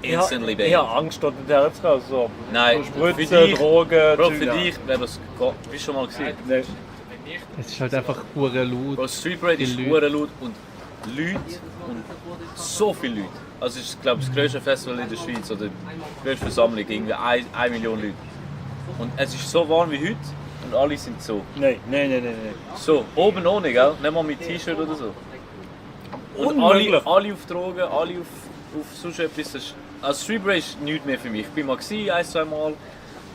instantly Ich habe Angst, dort zu gehen. So. Nein, Spritzen, für dich, Drogen, Bro, für dich wäre das... Bist du schon mal gesehen? Nein. Es ist halt einfach hure laut. Bro, Street Parade ist hure laut und Leute und so viele Leute. Also es ist, glaube ich, das grösste Festival in der Schweiz oder die grösste Versammlung, irgendwie 1 Million Leute. Und es ist so warm wie heute und alle sind so. Nein. So, oben ohne, gell? Nicht mal mit T-Shirt oder so. Und alle auf Drogen, alle auf sonst etwas. Also Street Parade ist nichts mehr für mich. Ich bin mal gewesen, 1-2 Mal,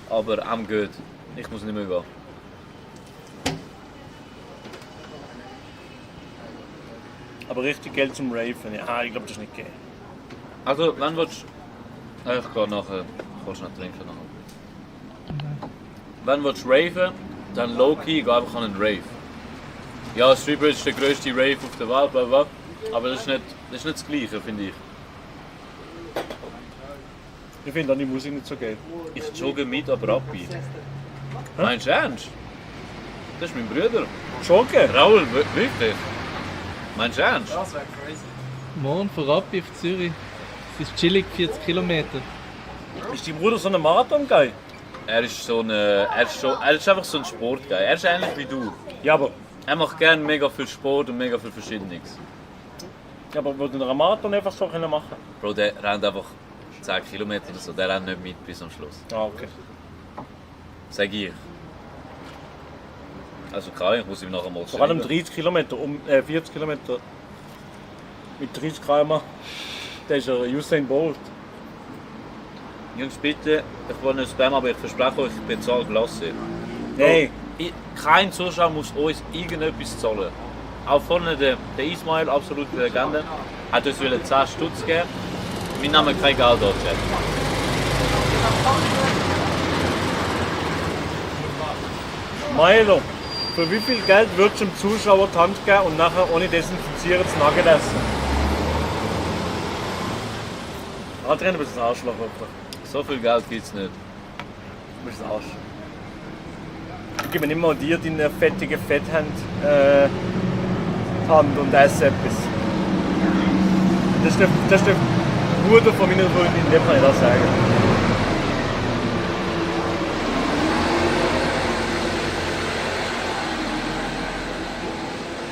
aber am gut. Ich muss nicht mehr gehen. Aber richtig Geld zum Raven, ja, ich glaube, das ist nicht geil. Also, wenn willst du... Ich gehe nachher... Kannst du noch trinken nachher. Wenn willst du raven, dann low-key, geh einfach an einen Rave. Ja, Street Parade ist der grösste Rave auf der Welt, bla bla. Aber das ist nicht das Gleiche, finde ich. Ich finde auch die Musik nicht so geil. Ich jogge mit, aber Rappi. Meinst du ernst? Das ist mein Bruder. Joggen? Raul, wirklich? Meinst du ernst? Das wäre crazy. Morgen von Rappi auf Zürich. Es ist chillig, 40 Kilometer. Ist dein Bruder so ein Marathon-Guy? Er ist einfach so ein Sportguy. Er ist ähnlich wie du. Ja, aber... Er macht gerne mega viel Sport und mega viel Verschiedenes. Ja, aber würde einen Marathon einfach so machen können? Bro, der rennt einfach 10 Kilometer oder so. Der rennt nicht mit bis am Schluss. Ah, okay. Sag ich. Also klar, ich muss ihm nachher mal Vor allem 30 Kilometer, 40 Kilometer mit 30 km/h. Der ist ja Usain Bolt. Jungs, bitte, ich will nicht Spam, aber ich verspreche euch, ich bezahle Glasse. Nein. Kein Zuschauer muss uns irgendetwas zahlen. Auch vorne der Ismail, absolute Legende, hat uns 10 Stutz geben. Wir nehmen kein Geld an, Chat. Milo, für wie viel Geld würdest du dem Zuschauer die Hand geben und nachher ohne Desinfizieren das Nugget essen? Adrian, du bist ein Arschloch. So viel Geld gibt es nicht. Du bist ein Arsch. Ich gebe nicht mal dir deine fettige Fetthand Hand und esse etwas. Das ist der Bruder von meiner Freundin, dem kann ich das sagen.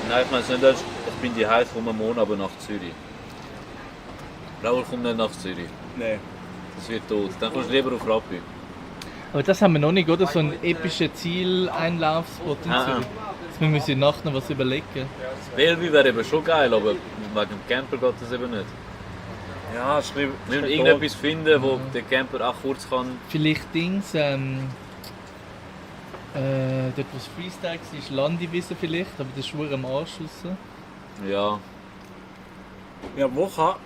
Nein, ich meine es nicht, ich bin die Heiß um einen Monat aber nach Zürich. Raoul kommt nicht nach Zürich. Nein. Das wird tot. Dann kommst du lieber auf Rappi. Aber das haben wir noch nicht, oder? So einen epischen Zieleinlaufspot in Zürich. Jetzt müssen wir uns nachher noch was überlegen. Das Bellevue wäre eben schon geil, aber wegen dem Camper geht das eben nicht. Ja, es ist wir müssen irgendetwas finden, wo der Camper auch kurz kann. Vielleicht Dings, dort wo es Freestyle war, ist Landiwiese vielleicht, aber das ist schon am Arsch raus. Ja. Ja, wo kann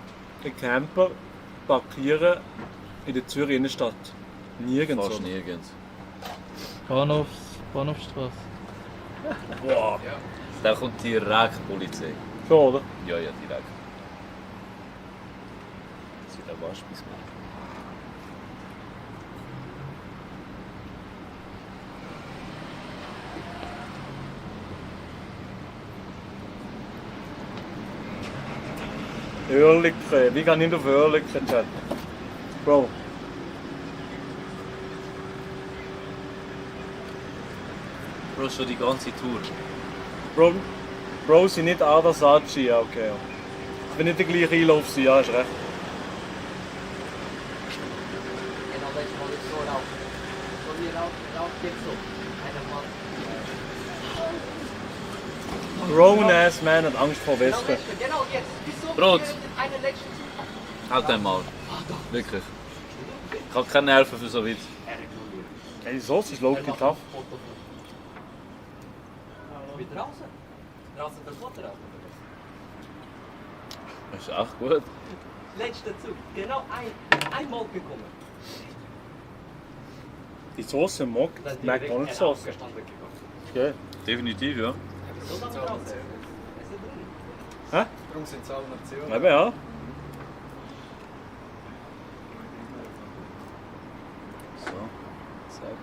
ein Camper parkieren in der Zürich Innenstadt? Nirgends. Fast nirgends. Bahnhofstraße. Boah. Da kommt direkt Polizei. Schon, oder? Ja, direkt. Das wird ein Waschbiss machen. Oerlikon. Wie kann ich auf Oerlikon chatten? Bro. Bro, schon die ganze Tour. Bro, sind nicht Adasachi, ja okay. Ja. Wenn nicht der gleiche Einlauf sind, ja, hast recht. Grown-ass man hat Angst vor Wespen. Brot! Halt den mal. Wirklich. Ich habe keine Nerven für so weit. Hey, die Sauce ist low-key tough. Wieder raus? Raus das Futter raus? Das ist echt gut. Letzter Zug. Genau einmal gekommen. Die Sauce mag McDonald's Sauce. Okay. Definitiv, ja. Hä? Darum sind es alle Nationen. Eben ja. So. Zack.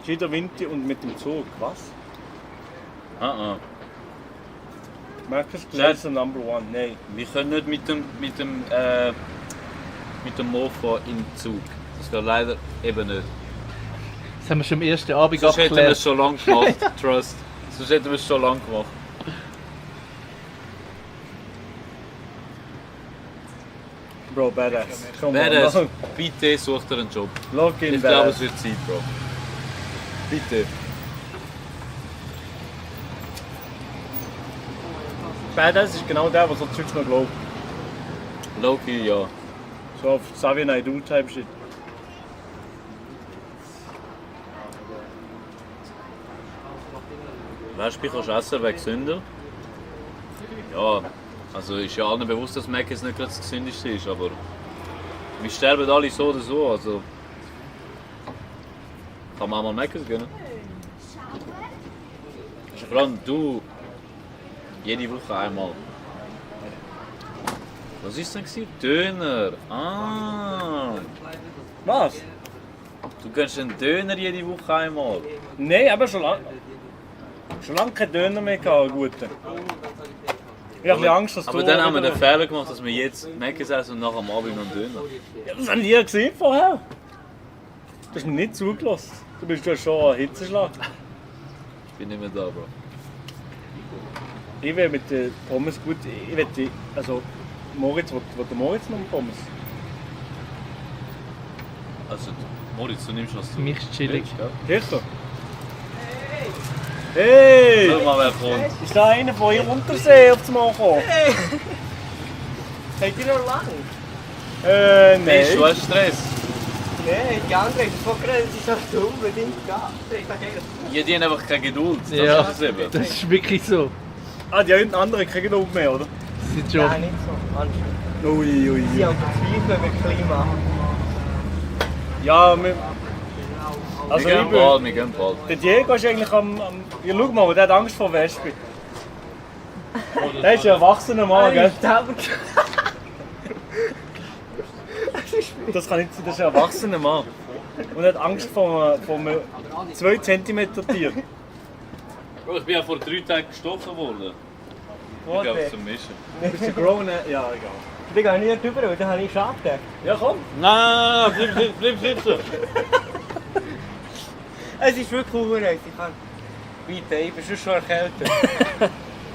Gida Vinti und mit dem Zug, was? Marcus Glaser Number One, nein. Wir können nicht mit dem Mofa in den Zug. Das geht leider eben nicht. Das haben wir schon am ersten Abend Sonst hätten wir abgeklärt. es schon lange gemacht, trust. Sonst hätten wir es schon lange gemacht. Bro, badass. Badass, bitte such dir einen Job. Login Ich glaube, badass. es wird Zeit, Bro. Bitte. Badass ist genau der, was so Zeugs noch glaubt. Loki, ja. So auf Xavier Naidoo Type Shit. Weißt du, wie kannst du essen wegen gesünder? Ja, also ist ja allen bewusst, dass Mac jetzt nicht gerade das gesündeste ist, aber wir sterben alle so oder so, also kann man auch mal Mac gönnen. Vor allem du, jede Woche einmal. Was ist denn gewesen? Döner. Ah. Was? Du gönnst einen Döner jede Woche einmal. Nein, aber schon lange kein Döner mehr gehabt, einen guten. Ich habe Angst, dass du... Aber dann haben wir den Fehler gemacht, dass wir jetzt Mc's essen und nachher am Abend noch einen Döner. Ja, das haben die gesehen vorher. Du hast mir nicht zugelassen. Du hast schon einen Hitzeschlag. Ich bin nicht mehr da, Bro. Ich will mit den Pommes gut... Ich will die... Also... Moritz, will der Moritz noch einen Pommes? Also, Moritz, du nimmst was zu. Mich ist chillig. Sicher? Hey! Schau mal, wer kommt. Ist da einer von hier Untersee auf dem Mal gekommen? Hey! Habt ihr noch lang? Nein. Mensch, du hast Stress. Nein, die andere ist so gerade, sie sagt unbedingt gehen. Ja, die haben einfach keine Geduld. Das Ja, ist es eben. das ist wirklich so. Ah, die haben andere keine Geduld mehr, oder? Sind schon. Nein, nicht so. Anscheinend. Ui. Sie haben Zweifel mit Klima. Ja, wir... Also wir gehen bald, wir gehen bald. Der Diego ist eigentlich am... Ja, schau mal, der hat Angst vor Wespen. Der ist ein erwachsener Mann, gell? Das kann nicht sein, das ist ein erwachsener Mann. Und er hat Angst vor einem 2 cm Tier. Bro, ich bin ja vor 3 Tagen gestochen worden. Ich glaube zum Mischen. Bist du grown? Ja, egal. Ich gehe nicht drüber, weil dann habe ich Schatten. Ja, komm. Nein, bleib sitzen. Es ist wirklich unheimlich. Ich kann... Bitte, ich bin schon erkältet.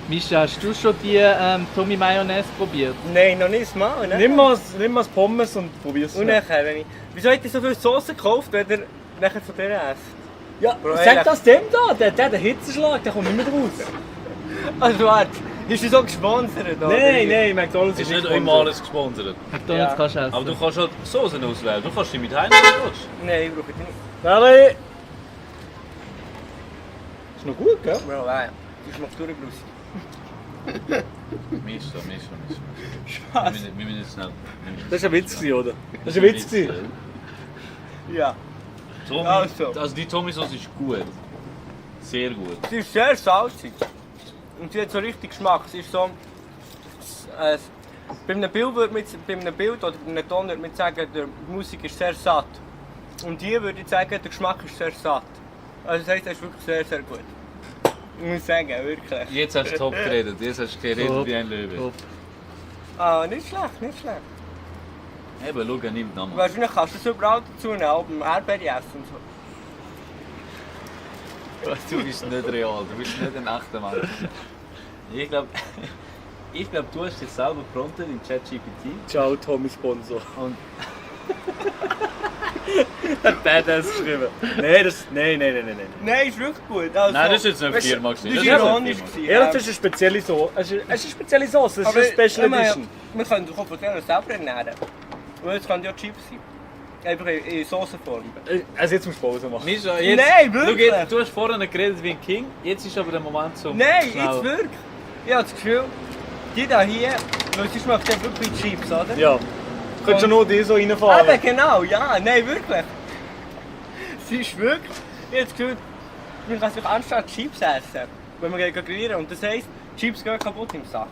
Mischa, hast du schon die Tommy Mayonnaise probiert? Nein, noch nicht mal. Ne? Nimm mal das Pommes und probier's. Und nachher, wenn ich... Wieso hat ihr so viel Sauce gekauft, wenn ihr nachher von der esst? Ja, Bro, sag das dem da, der hat einen Hitzeschlag, der kommt nicht mehr raus. Also warte, ist er so gesponsert? Oder? Nein, McDonald's ist nicht immer alles gesponsert. McDonald's kannst du essen. Aber du kannst halt Soßen auswählen. Du kannst die mit heim nehmen. Nein, ich brauche die nicht. Dali! Ist noch gut, gell? Bro, nein. Die schmeckt durchgebrüstet. Mischa. Spaß. Wir müssen jetzt schnell. Das war ein Witz, oder? Das war ein Witz. Ja. Tommy, also die Tommy-Sauce ist gut. Sehr gut. Sie ist sehr salzig. Und sie hat so richtig Geschmack. Sie ist so... bei einem Bild oder bei einem Ton würde man sagen, die Musik ist sehr satt. Und hier würde ich sagen, der Geschmack ist sehr satt. Also das heisst, es ist wirklich sehr, sehr gut. Ich muss sagen, wirklich. Jetzt hast du top geredet. Jetzt hast du geredet wie ein Löwe. Ah, nicht schlecht, nicht schlecht. Eben, schau, er nimmt nochmal. Wahrscheinlich kannst du es überall dazu nehmen, auch beim Erdbeere essen und so. Du bist nicht real, du bist nicht ein echter Mann. Ich glaube, du hast dich selber gefrontet in ChatGPT. Ciao, Tommy Sponsor. Und der hat das geschrieben. Nein. Nein, ist wirklich gut. Also, nein, das ist jetzt nicht eine Firma. Das war ironisch. Ja, das ist eine spezielle Sauce. Es ist eine spezielle Sauce, das ist eine Special Edition. Wir können doch von denen selber ernähren. Und es können ja Chips sein. Einfach in Saucenform. Also jetzt musst du Pause machen. Mischa, jetzt, Nein, wirklich. Schau, du hast vorhin geredet wie ein King, jetzt ist aber der Moment zum... Nein, schnell. jetzt wirklich. Ich habe das Gefühl, die da hier, weil sie schmeckt ja wirklich wie Chips, oder? Ja. Du könntest ja nur die so reinfahren. Eben, genau, ja, nein, wirklich. Sie ist wirklich, ich habe das Gefühl, man kann sich anstatt Chips essen, wenn wir gehen grillieren. Und das heisst, Chips gehen kaputt im Sack.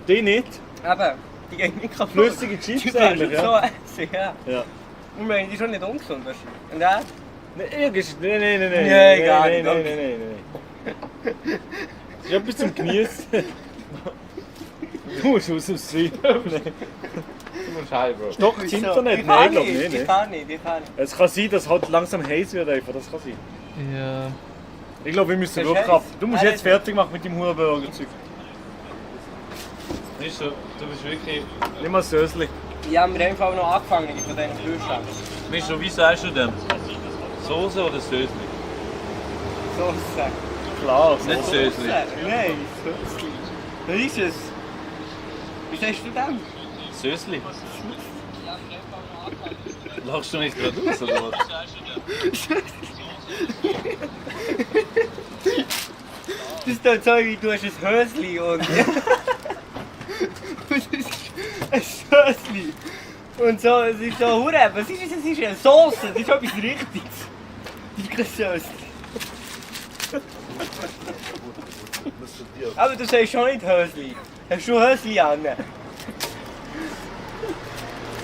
Die nicht? Eben, die gehen nicht kaputt. Flüssige Chips die kannst eigentlich, du ja. so essen, ja. Ja. Und wir haben die schon nicht ungesund wahrscheinlich. Und er? Nein. Nein, gar nicht. Nein. Das ist etwas zum Genießen. Du musst aus dem Stream. Du musst heim, Bro. Ist doch das Internet? Ich Nein, kann ich glaube nicht. Ich kann nicht. Es kann sein, dass halt langsam heiß wird einfach, das kann sein. Ja. Ich glaube, wir müssen Das ist wirklich heiß. ab. Du musst jetzt fertig machen mit dem Hurenburger-Zeug. Mischa, du bist wirklich... Nimm mal das Sösli. Ja, wir haben einfach noch angefangen von diesen Kühlschrank. Mischa, wie sagst du dem? Soße oder Sösli? Soße. Klar, Nicht Sösli. Nein, Sösli. Was ist es? Wie sagst du dem? Sösli? Lachst du nicht gerade aus, oder was? Das ist dann so, wie du hast ein Hösli und... Das ist ein Sösli. Und so, es ist so hure, was ist es? Es ist eine Sauce, das ist etwas Richtiges. Das ist kein Sösli. Aber du sagst schon nicht Hösli. Hast du Hösli an?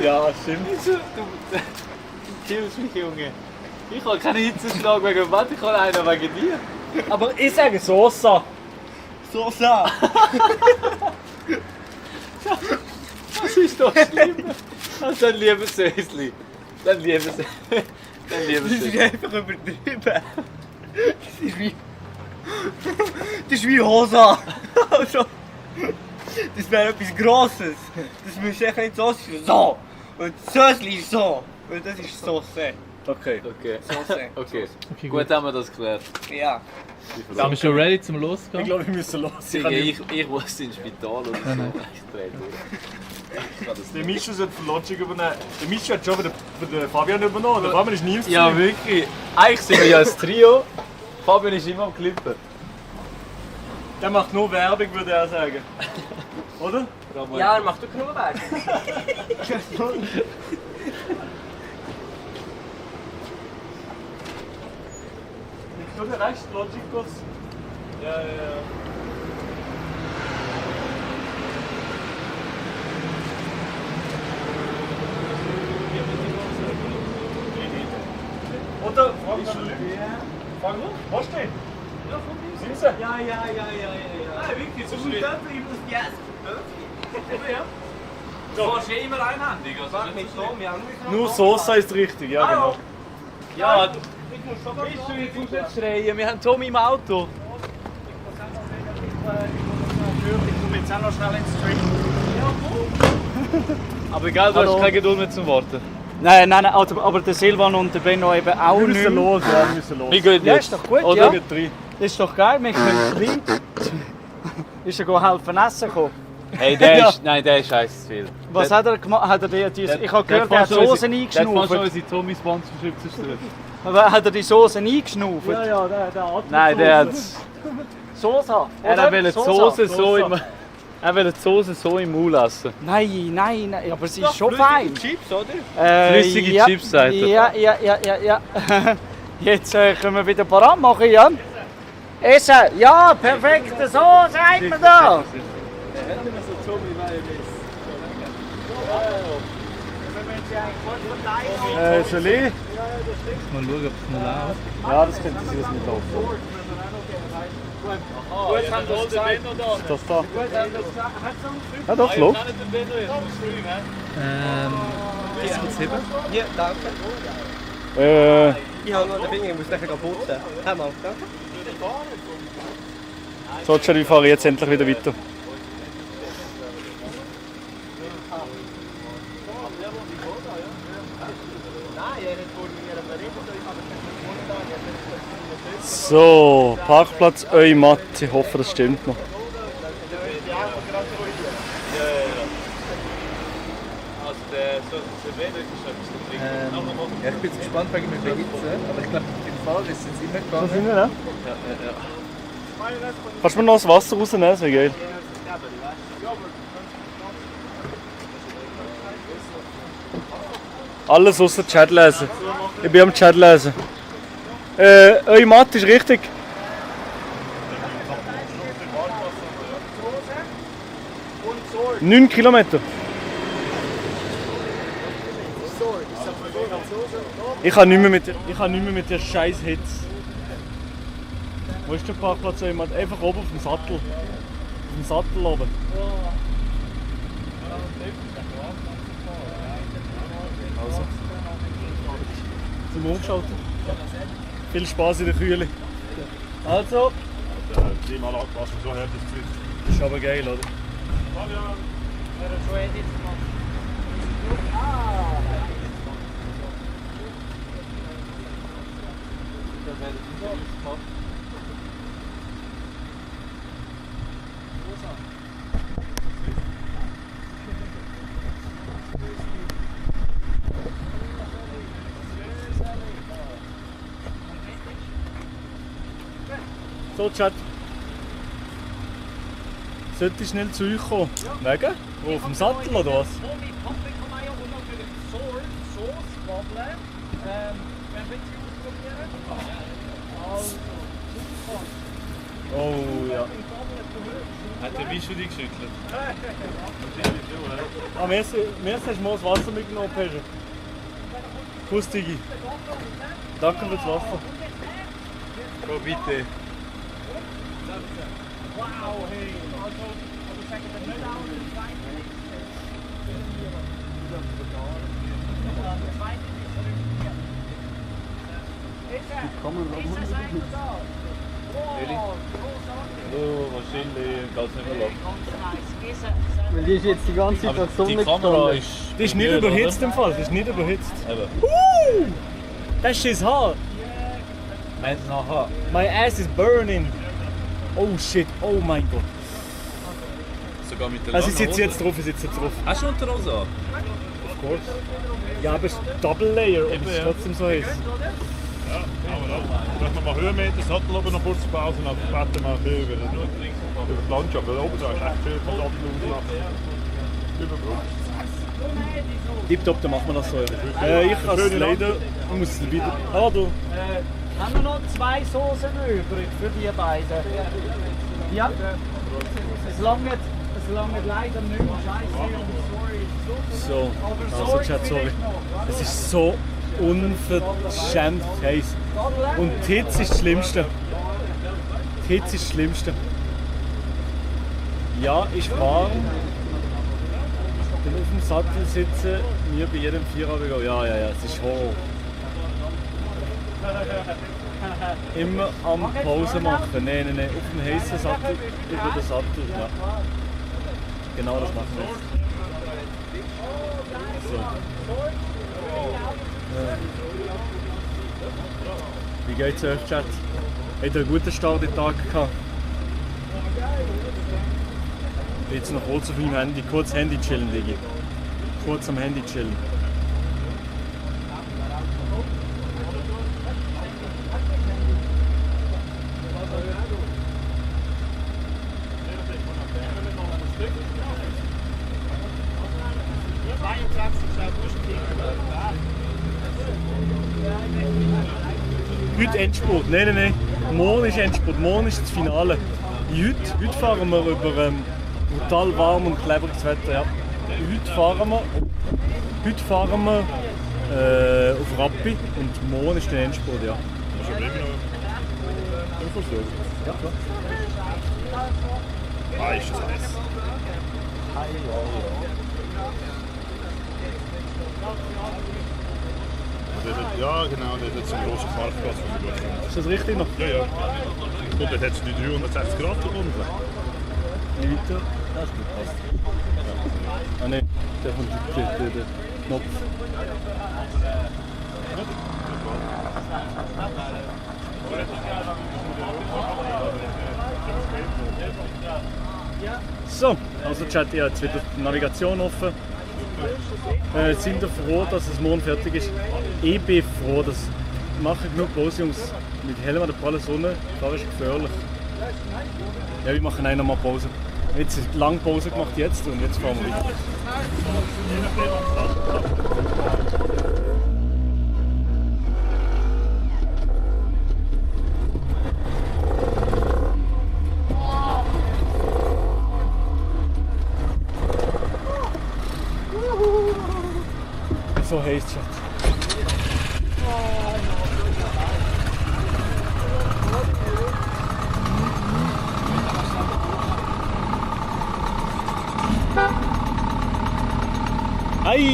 Ja, stimmt. Du killst mich, Junge. Ich habe keinen Hitzeschlag wegen was, ich habe einen wegen dir. Aber ich sage Soße. Soße. Das ist doch schlimm. Also dann lieber Sösli. Dann lieber Sösli. Das ist einfach übertrieben. Das ist wie Hosa. Also, das wäre etwas Grosses. Das müsste echt nicht so sein. So. Und Sösli ist so. Und das ist Sauce. Okay. Sauce. Okay. Gut haben wir das geklärt. Ja. Sind wir schon ready zum Losgehen? Ich glaube, wir müssen los. Ich muss ins Spital oder so. Ich drehe durch. Der Mischu sollte die Verlotschung übernehmen. Der Mischu hat schon für den Fabian übernommen. Der Fabian ist nie im Stream. Ja, wirklich. Eigentlich sind wir ja ein Trio. Fabian ist immer am Klippen. Der macht nur Werbung, würde er sagen. Oder? Ja, er macht doch genug Werbung. Nur der Rest, Logikos. Ja. Oder? Frag nur. Was steht? Ja, von mir. Sind sie? Ja. Nein, wirklich, so Und steht. dann über das Bier. Ja. Du fährst ja immer einhändig. Sag mit Tom, ja. Nur Sosa ist richtig, ja genau. Ja, du musst jetzt schreien. Wir haben Tommy im Auto. Ich komme jetzt auch noch schnell ins Stream. Aber egal, du hast keine Geduld mehr zum Warten. Nein, aber der Silvan und der Benno eben auch Wir nicht. müssen los, ja, wir müssen los. Wir gehen Ja, jetzt. ist doch gut, Oder? ja. Geht rein. Das ist doch geil, wir können rein. Ist er helfen essen gekommen? Hey, der ist, nein, der ist scheiße zu viel. Was hat er gemacht? Hat er ich habe gehört, er hat Soßen Der hat fast schon eingeschnauft. unsere Tommy-Sponsorship zerstört. Aber hat er die Soßen eingeschnauft? Ja, der atmet. Nein, der hat... Soße? Er will die Soße so im... Er will die Soße so im Maul lassen. Nein, aber sie ist schon fein. Chips, oder? Flüssige ja, Chips, sagt er. Ja. Jetzt können wir wieder parat machen, ja? Essen, ja, perfekt, so sagt man da. Soll ich? Mal schauen, ob es noch läuft. Ja, das könnte sie das nicht laufen. Gut, haben wir gesagt. Das da. Ja, doch, los. Ja, danke. Ich habe noch den Finger, ich muss nachher putzen. Hör mal, danke. So, Jerry, ich fahre jetzt endlich wieder weiter. So, Parkplatz Eumatt. Ich hoffe, das stimmt noch. Also der Servener ist etwas Ja, ich bin jetzt gespannt wegen dem Behitze, aber ich glaube, im Fall ist es jetzt immer So gegangen. sind wir, ne? Kannst du mir noch das Wasser rausnehmen? Das wäre geil. Alles außer Chat lesen. Ich bin am Chat lesen. Eumatt ist richtig. Und 9 Kilometer. Ich kann nicht mehr mit der scheiß Hitze. Wo ist der Parkplatz? Einfach oben auf dem Sattel. Auf dem Sattel oben. Also. Zum Umschalten. Viel Spaß in der Kühle. Also. Die mal angepasst, so hört es zu. Das ist aber geil, oder? So, Chat. Sollte ich schnell zu euch kommen? Wegen? Wo, auf dem Sattel oder was? Oh ja. Hat der Wischu dich geschüttelt? Ah, mir hast du mal das Wasser mitgenommen, Pedro. Kuss, Digi. Danke für das Wasser. Go bitte. Oh, wahrscheinlich geht es nicht mehr lang. Weil die ist jetzt die ganze Zeit Aber so die Kamera ist... Die ist nicht überhitzt im Fall, die ist nicht überhitzt. Eben. Das ist hart. Meins nachher. My ass is burning. Oh shit, oh mein Gott. sogar mit der Also ich langen sitze Hose. jetzt drauf, ich sitze jetzt drauf. Hast du Unterhose an? Of course. Ja, aber es ist Double Layer und es ist trotzdem so heiß. Ja, aber noch mal Höhenmeter, Sattel oben noch kurz Pause und dann beten wir ein bisschen über die Landschaft. Weil oben da ist echt schön von Sattel auslassen. Überbrückt. Tipptopp, dann machen wir das so. Ich kann es leider, ich muss es wieder... Ah, du. Haben wir noch 2 Soßen übrig für die beiden? Ja. Es langt leider nicht mehr. Scheiße, sorry. So, also Chat, sorry. Es ist so unverschämt heiß. Und die Hitze ist das Schlimmste. Die Hitze ist das Schlimmste. Ja, ist warm. Dann auf dem Sattel sitzen, mir bei jedem Vierabend. Ja, es ist Horror. Immer am Pause machen. Nein. Auf dem heißen Sattel, über den Sattel. Ja. Genau das machen wir jetzt. So. Wie geht's euch, Chat? Habt ihr einen guten Start in den Tag gehabt? Jetzt noch kurz auf meinem Handy, kurz Handy chillen, Digi. Kurz am Handy chillen. Heute Endspurt, nein. Morgen ist Endspurt, morgen ist das Finale. Heute fahren wir über brutal warm und klebriges Wetter. Ja. Heute fahren wir auf Rappi und morgen ist der Endspurt. Ja. Hast du aber immer noch Infos? Ja, klar. Ah, ist das alles? Ja, genau, dort hat es einen grossen Parkplatz, wo wir gut Ist das richtig noch? Ja. Und dort hat es die 360 Grad gebunden. Nicht weiter? Das ist gut, passt. Ah nein, der kommt der Knopf. So, also Chat, ich habe jetzt wieder die Navigation offen. Sind ihr froh, dass es morgen fertig ist? Ich bin froh, dass machen genug Pause, Jungs. Mit Helm an der prallen Sonne, das ist gefährlich. Ja, wir machen noch mal Pause. Jetzt ist lange Pause gemacht jetzt und jetzt fahren wir weiter. So heiß es. Ei.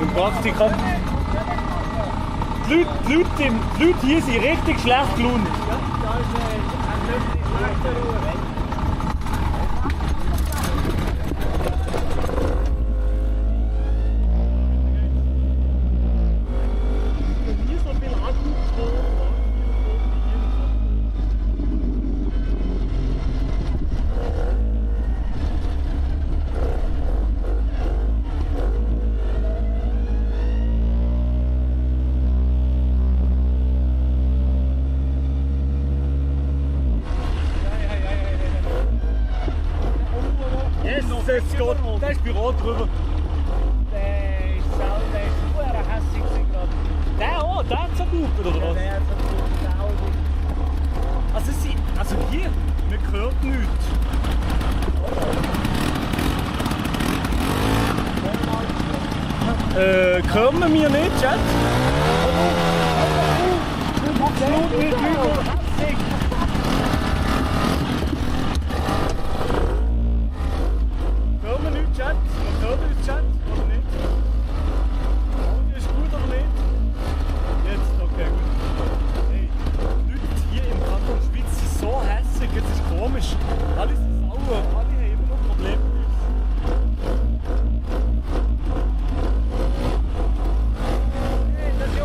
Im Praktika. Die Leute hier sind richtig schlecht gelaunt. Da ist Büro drüber. Der ist super hässlich gerade. Der hat zerbucht, oder was? Der hat Also hier, man hört nichts. Hören wir mir nicht, Chat? Hören wir nicht, Chat? Hört ihr Chat? Oder nicht? Audio ist gut oder nicht? Jetzt, okay, gut. Hey, die Leute hier im Kanton Schweiz sind so hässlich, jetzt ist komisch. Alle sind sauer, alle haben immer noch Probleme mit uns. Hey, das ist ja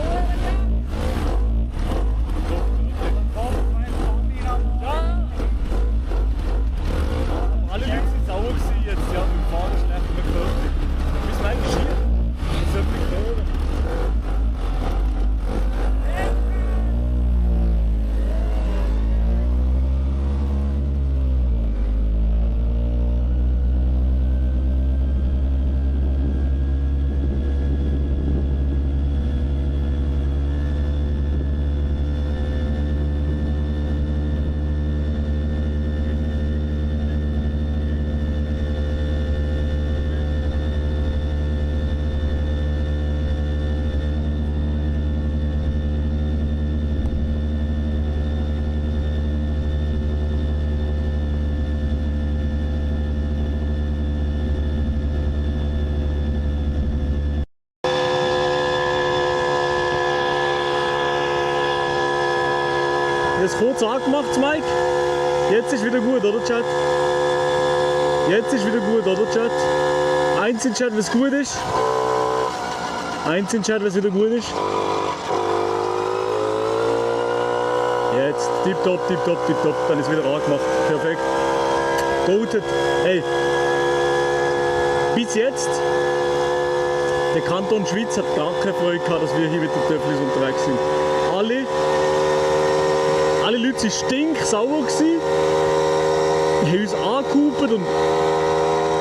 es angemacht, Mike? Jetzt ist wieder gut, oder Chat? Jetzt ist wieder gut, oder Chat? Eins in Chat, was gut ist. Eins in Chat, was wieder gut ist. Jetzt, tipptopp, tipptopp, tipptopp. Dann ist wieder angemacht. Perfekt. Goated. Hey. Bis jetzt, der Kanton Schwyz hat gar keine Freude gehabt, dass wir hier mit den Töfflis unterwegs sind. Alle Leute waren stinksauer gewesen. Die haben uns angehupert und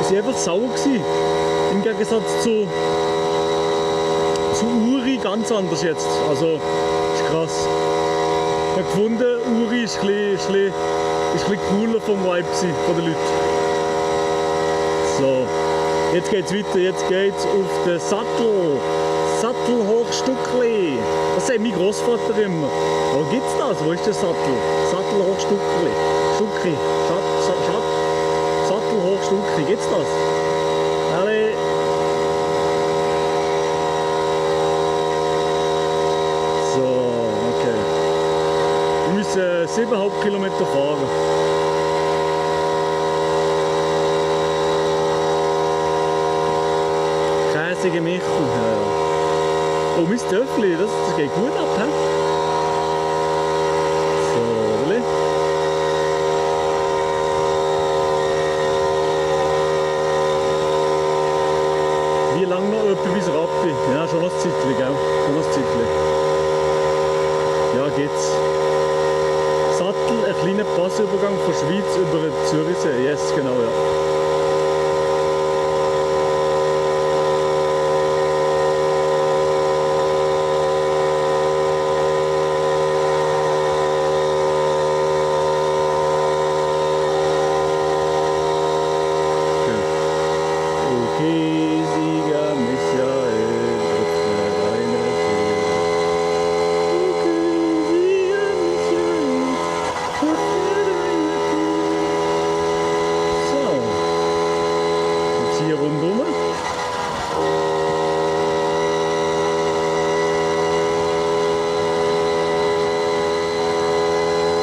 sie waren einfach sauer gewesen. Im Gegensatz zu Uri ganz anders jetzt. Also, ist krass. Ich habe gefunden, Uri ist ein bisschen cooler vom Vibe gewesen, von den Leuten. So, jetzt geht's weiter. Jetzt geht's auf den Sattelhochstückli. Das sagt mein Großvater immer. Wo gibt's das? Wo ist der Sattel? Sattelhochstückli. Stucki. Sattelhochstückli. Gibt's das? Alle. So, okay. Wir müssen 7,5 Kilometer fahren. Käsige Michel. Ja. Oh, mein Töffli, das geht gut ab, hä? So, oder? Wie lange noch etwa bis Rappi? Ja, schon noch ein Zeitchen, gell? Schon noch ein Zeitchen. Ja, geht's. Sattel, ein kleiner Passübergang von Schweiz über den Zürichsee. Yes, genau, ja.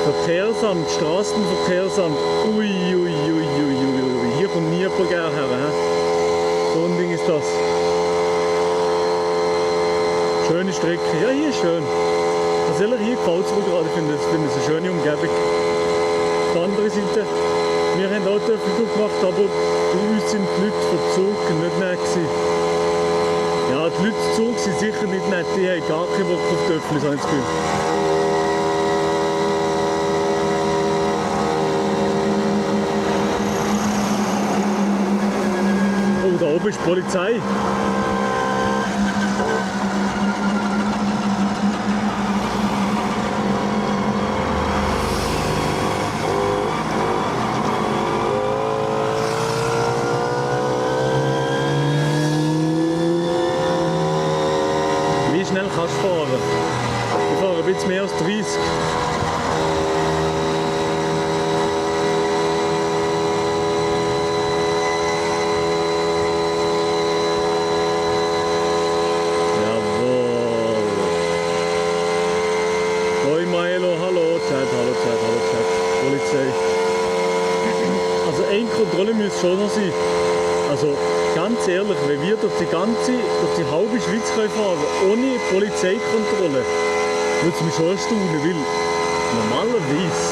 Verkehrsamt, Straßenverkehrsamt. Ui. Hier kommt nie jemand gerne her. So ein Ding ist das. Schöne Strecke. Ja, hier ist schön. Also hier gefällt es mir gerade. Ich finde es eine schöne Umgebung. Auf der anderen Seite, wir haben auch Töffel gemacht, aber bei uns sind die Leute vom Zug nicht nett gewesen. Ja, die Leute vom Zug sind sicher nicht nett. Die haben gar keinen Bock auf Töffel, so habe ich das Gefühl. Da oben ist die Polizei. Wie schnell kannst du fahren? Ich fahre ein bisschen mehr als 30. Also eine Kontrolle müsste schon noch sein. Also ganz ehrlich, wenn wir durch die halbe Schweiz fahren ohne Polizeikontrolle, würde es mich schon erstaunen, weil normalerweise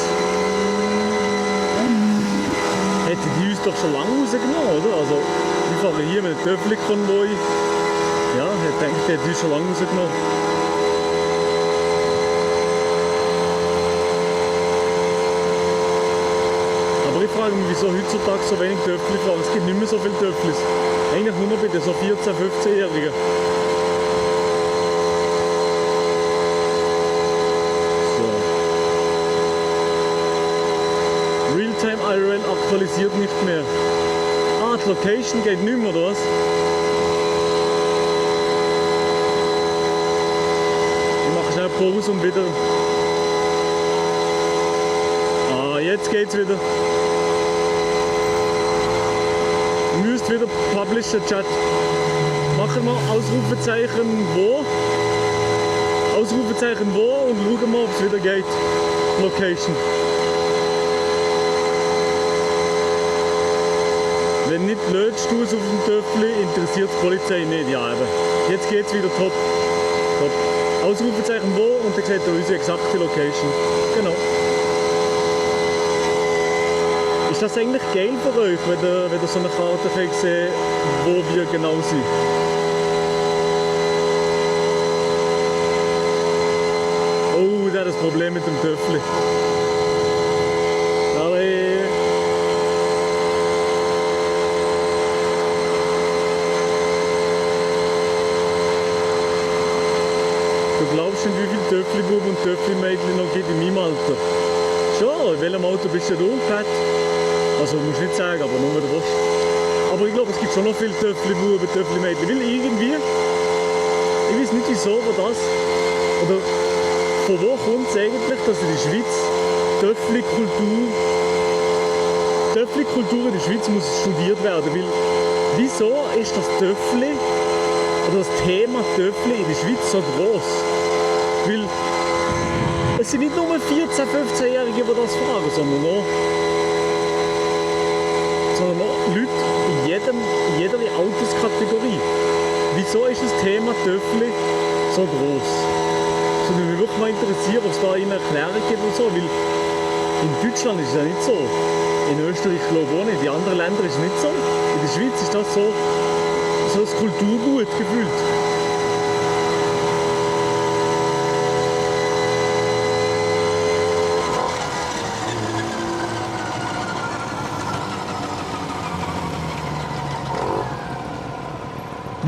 hätten die uns doch schon lange rausgenommen, oder? Also wir fahren hier mit einem Töffli-Konvoi. Ja, ich denke, die hätten uns schon lange rausgenommen. Ich frage mich, wieso heutzutage so wenig Töffli fahren. Es gibt nicht mehr so viele Töfflis. Eigentlich nur noch bei den so 14-, 15-Jährigen. So. Realtime IRL aktualisiert nicht mehr. Ah, die Location geht nicht mehr, oder was? Ich mache schnell Pause und wieder. Ah, jetzt geht's wieder. Wieder Publisher Chat. Machen wir Ausrufezeichen wo? Ausrufezeichen wo und schauen wir, ob es wieder geht. Location. Wenn nicht lötst du es auf dem Töffel, interessiert die Polizei nicht. Ja, eben. Jetzt geht's wieder top. Top. Ausrufezeichen wo und dann seht ihr unsere exakte Location. Genau. Ist das eigentlich geil für euch, wenn ihr so eine Karte könnt sehen, wo wir genau sind? Oh, das ist das Problem mit dem Töffel. Du glaubst nicht, wie viele Töffli-Buben und Töffli-Mädchen noch gibt in meinem Alter? Schon, in welchem Auto bist du Pat? Also musst du nicht sagen, aber nur wenn du willst. Aber ich glaube, es gibt schon noch viele Töffli-Buben, Töffli-Mädchen. Weil irgendwie, ich weiß nicht wieso, aber das, oder von wo kommt es eigentlich, dass in der Schweiz Töffli-Kultur in der Schweiz muss studiert werden. Weil, wieso ist das Töffli oder das Thema Töffli in der Schweiz so groß? Weil es sind nicht nur 14-, 15-Jährige, die das fragen, sondern auch Leute in jeder Alterskategorie. Wieso ist das Thema Töffli so groß? Das würde mich wirklich mal interessieren, ob es da eine Erklärung gibt oder so, weil in Deutschland ist es ja nicht so. In Österreich glaube ich auch nicht, in anderen Ländern ist es nicht so. In der Schweiz ist das so das Kulturgut gefühlt.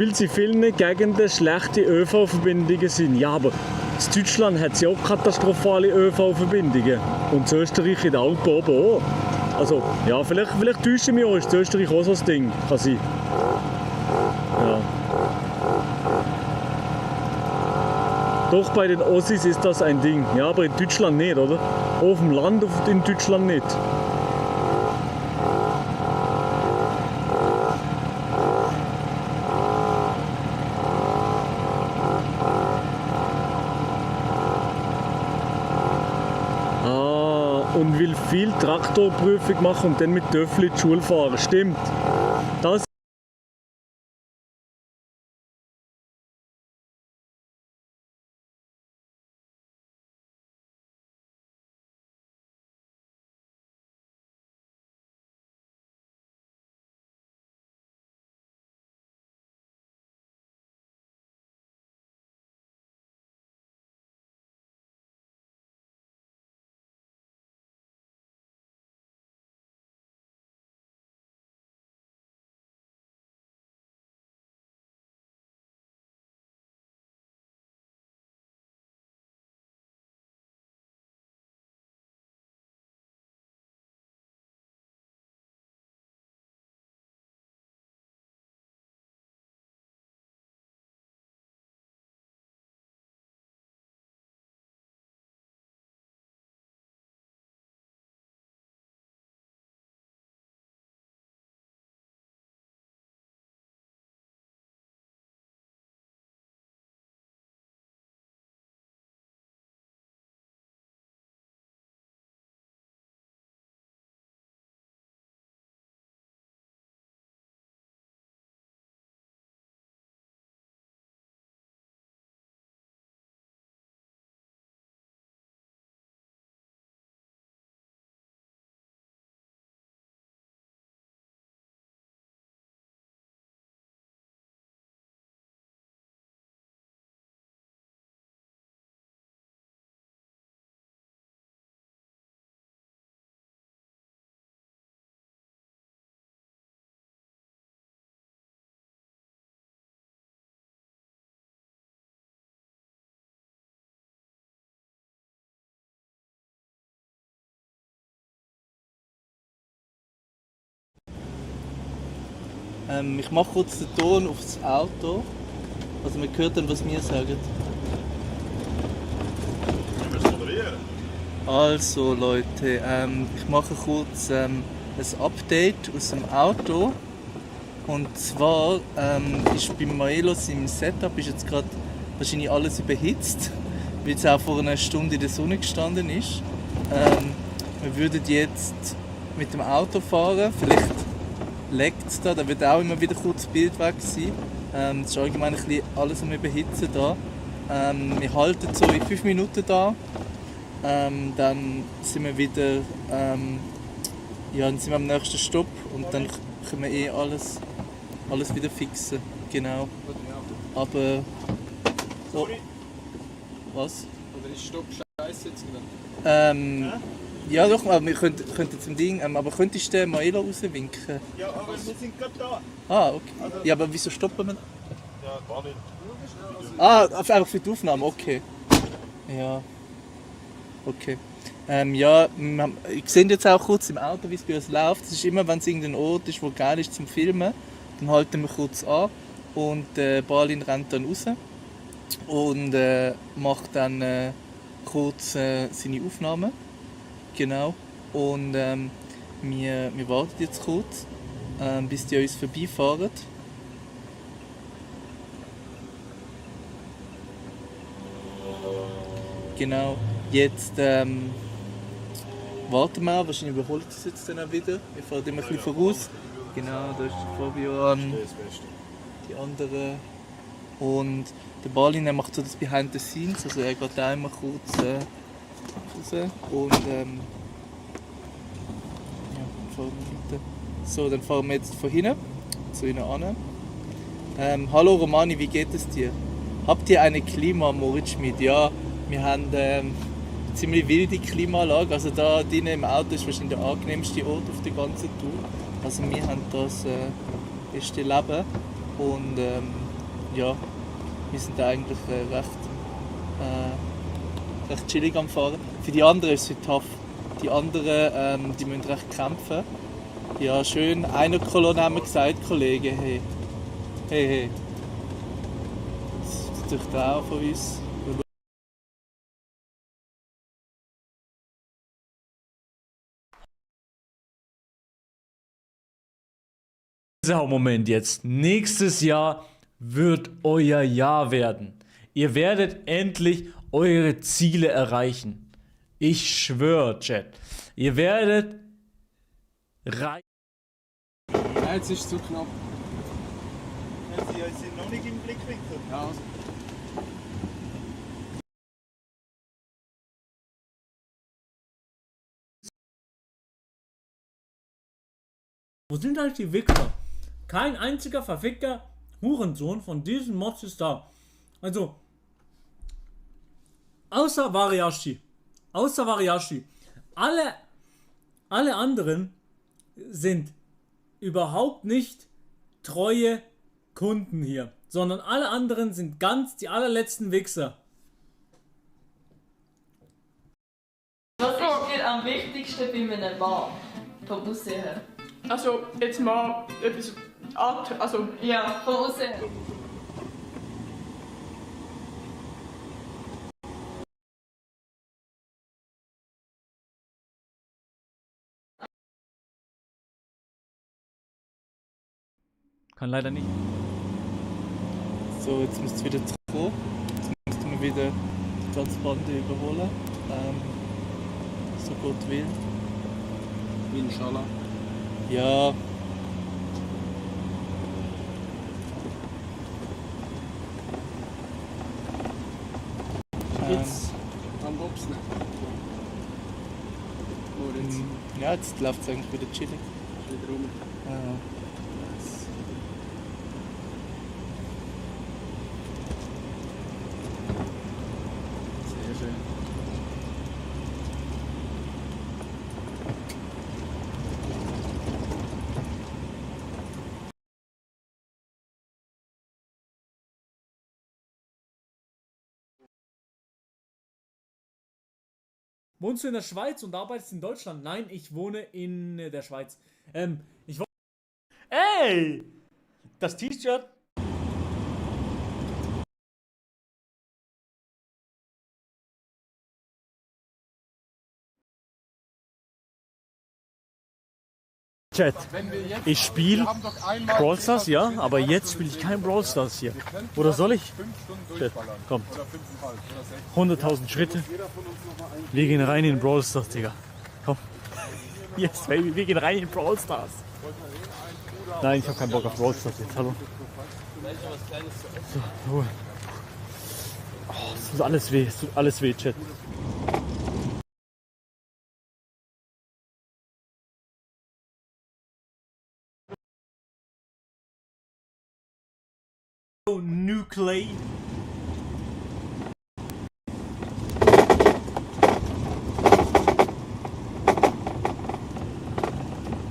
Weil sie in vielen Gegenden schlechte ÖV-Verbindungen sind. Ja, aber in Deutschland hat es ja auch katastrophale ÖV-Verbindungen. Und in Österreich in den Alpen oben auch. Also, ja, vielleicht täusche ich mich auch, ist in Österreich auch so ein Ding. Kann sein. Ja. Doch bei den Ossis ist das ein Ding. Ja, aber in Deutschland nicht, oder? Auch auf dem Land in Deutschland nicht. Und will viel Traktorprüfung machen und dann mit Töffli in die Schule fahren. Stimmt. Das ich mache kurz den Ton aufs Auto. Also man hört dann, was wir sagen. Also Leute, ich mache kurz ein Update aus dem Auto. Und zwar ist bei Maelos im Setup ist jetzt gerade wahrscheinlich alles überhitzt, weil es auch vor einer Stunde in der Sonne gestanden ist. Wir würden jetzt mit dem Auto fahren, vielleicht leckt es da wird auch immer wieder kurz das Bild weg sein. Es ist allgemein ein bisschen alles am Überhitzen da. Wir halten so in 5 Minuten da, dann sind wir wieder dann sind wir am nächsten Stopp und dann können wir alles wieder fixen. Genau. Aber... Oh. Was? Oder ist Stopp scheiße jetzt wieder? Ja doch, aber wir könnten zum Ding... aber könntest du den Maelo rauswinken? Ja, aber wir sind gerade da. Ah, okay. Ja, aber wieso stoppen wir? Ja, gar nicht. Einfach für die Aufnahme, okay. Ja. Okay. Ich sehe jetzt auch kurz im Auto, wie es bei uns läuft. Es ist immer, wenn es irgendein Ort ist, wo geil ist zum Filmen, dann halten wir kurz an und Balin rennt dann raus und macht dann kurz seine Aufnahmen. Genau. Und wir warten jetzt kurz, bis die an uns vorbeifahren. Genau. Jetzt warten wir, wahrscheinlich überholt es jetzt dann auch wieder. Wir fahren immer ein bisschen voraus. Genau, da ist der Fabian, die anderen. Und der Balin macht so das Behind the Scenes, also er geht da einmal kurz raus. Und so, dann fahren wir jetzt von hinten zu ihnen an. Hallo Romani, wie geht es dir? Habt ihr eine Klimamoritz mit? Ja, wir haben eine ziemlich wilde Klimaanlage. Also da drinnen im Auto ist wahrscheinlich der angenehmste Ort auf der ganzen Tour. Also wir haben das beste Leben und wir sind eigentlich recht chillig am Fahren. Für die anderen ist es tough. Die anderen die müssen recht kämpfen. Ja, schön. Einer Kolonne haben wir gesagt, Kollege, hey. Hey. Das ist doch auch von uns. Moment jetzt. Nächstes Jahr wird euer Jahr werden. Ihr werdet endlich eure Ziele erreichen. Ich schwöre, Chat. Ihr werdet reich. Ja, jetzt ist es zu knapp. Sie sind noch nicht im Blickwinkel. Ja, also. Wo sind eigentlich die Wichser? Kein einziger verfickter Hurensohn von diesen Mods ist da. Also, außer Variashi. Alle anderen sind überhaupt nicht treue Kunden hier, sondern alle anderen sind ganz die allerletzten Wichser. Was ist dir am wichtigsten bei einem Mann? Vom Aussehen her? Also, jetzt mal etwas also ja, vom Aussehen her. Kann leider nicht. So, jetzt müsst ihr wieder zurück. Jetzt müssten wir wieder die ganze Bande überholen. So Gott will. Inshallah. Ja. Jetzt am Bobsne. Moritz. Ja, jetzt läuft es eigentlich wieder chillig. Ist wieder rum. Ja. Sehr schön. Wohnst du in der Schweiz und arbeitest in Deutschland? Nein, ich wohne in der Schweiz. Ich wohne. Ey! Das T-Shirt. Chat, ich spiele Brawl Stars, ja, aber jetzt spiele ich kein Brawl Stars hier. Oder soll ich? Chat, komm. 100.000 Schritte. Wir gehen rein in Brawl Stars, Digga. Komm. Yes, baby, wir gehen rein in Brawl Stars. Nein, ich habe keinen Bock auf Brawl Stars jetzt, hallo. So, Ruhe. Oh, es tut alles weh, Chat. Nuclei.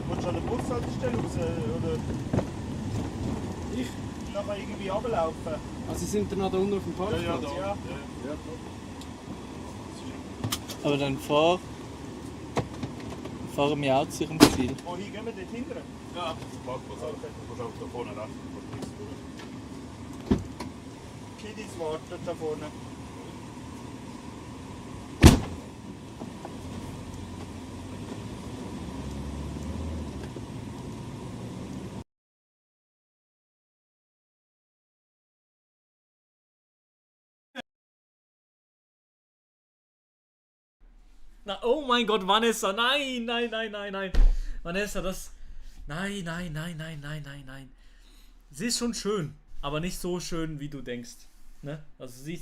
Willst du an der Bushaltestelle raus? Oder? Ich? Nachher irgendwie runterlaufen. Also sind ihr noch da unten auf dem Parkplatz? Ja, da. Ja. Aber dann fahren wir auch zu ihrem Ziel. Wohin gehen wir dort hinten? Ja, Parkplatz auch. Du musst auch da vorne rechts. Kiddies warten da vorne. Na, oh mein Gott, Vanessa, nein. Vanessa, das... Nein. Sie ist schon schön, aber nicht so schön, wie du denkst. Ne? Also sie...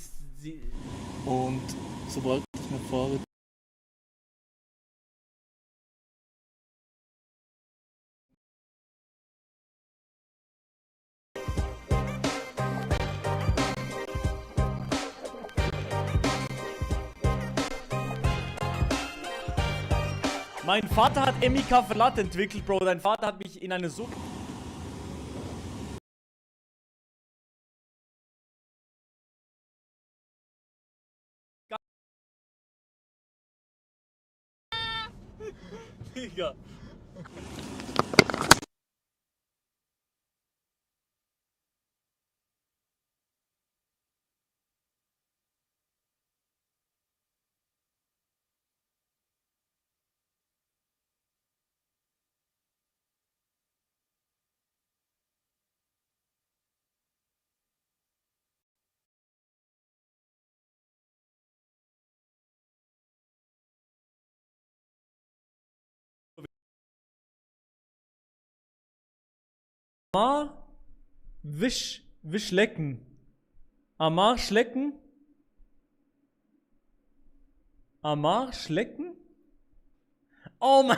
Und sobald wir fahren, Mein Vater hat Emika Verlat entwickelt, Bro. Dein Vater hat mich in eine Sucht... Digga. Amar Wischlecken. Amar Schlecken? Amar Schlecken? Oh mein...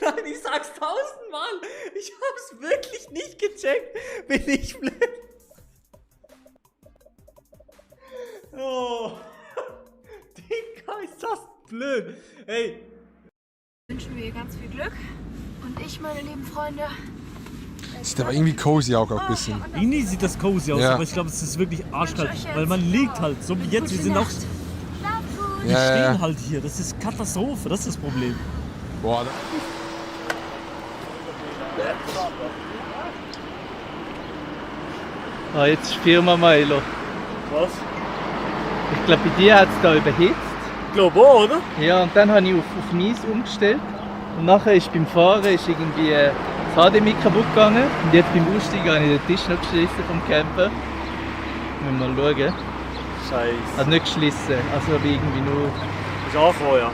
Nein, ich sag's 1000-mal. Ich hab's wirklich nicht gecheckt. Bin ich blöd? Oh. Digga, ist das blöd. Hey. Wünschen wir ihr ganz viel Glück. Und ich, meine lieben Freunde... Sieht aber irgendwie cozy auch ein bisschen. Irgendwie sieht das cozy aus, Ja. aber ich glaube, es ist wirklich arschkalt, weil man liegt halt, so wie jetzt, wir sind auch... Wir Ja, ja. stehen halt hier, das ist Katastrophe, das ist das Problem. Boah, Ah, jetzt ist Firma Milo. Was? Ich glaube, bei dir hat es da überhitzt. Ich glaube auch, oder? Ja, und dann habe ich auf Mies umgestellt. Und nachher ist beim Fahren ist irgendwie das HDMI kaputt gegangen. Und jetzt beim Aussteigen habe ich den Tisch noch geschlissen vom Camper. Müssen wir mal schauen. Scheiße. Hat nicht geschlissen, also habe ich irgendwie nur... Ist angekommen, ja?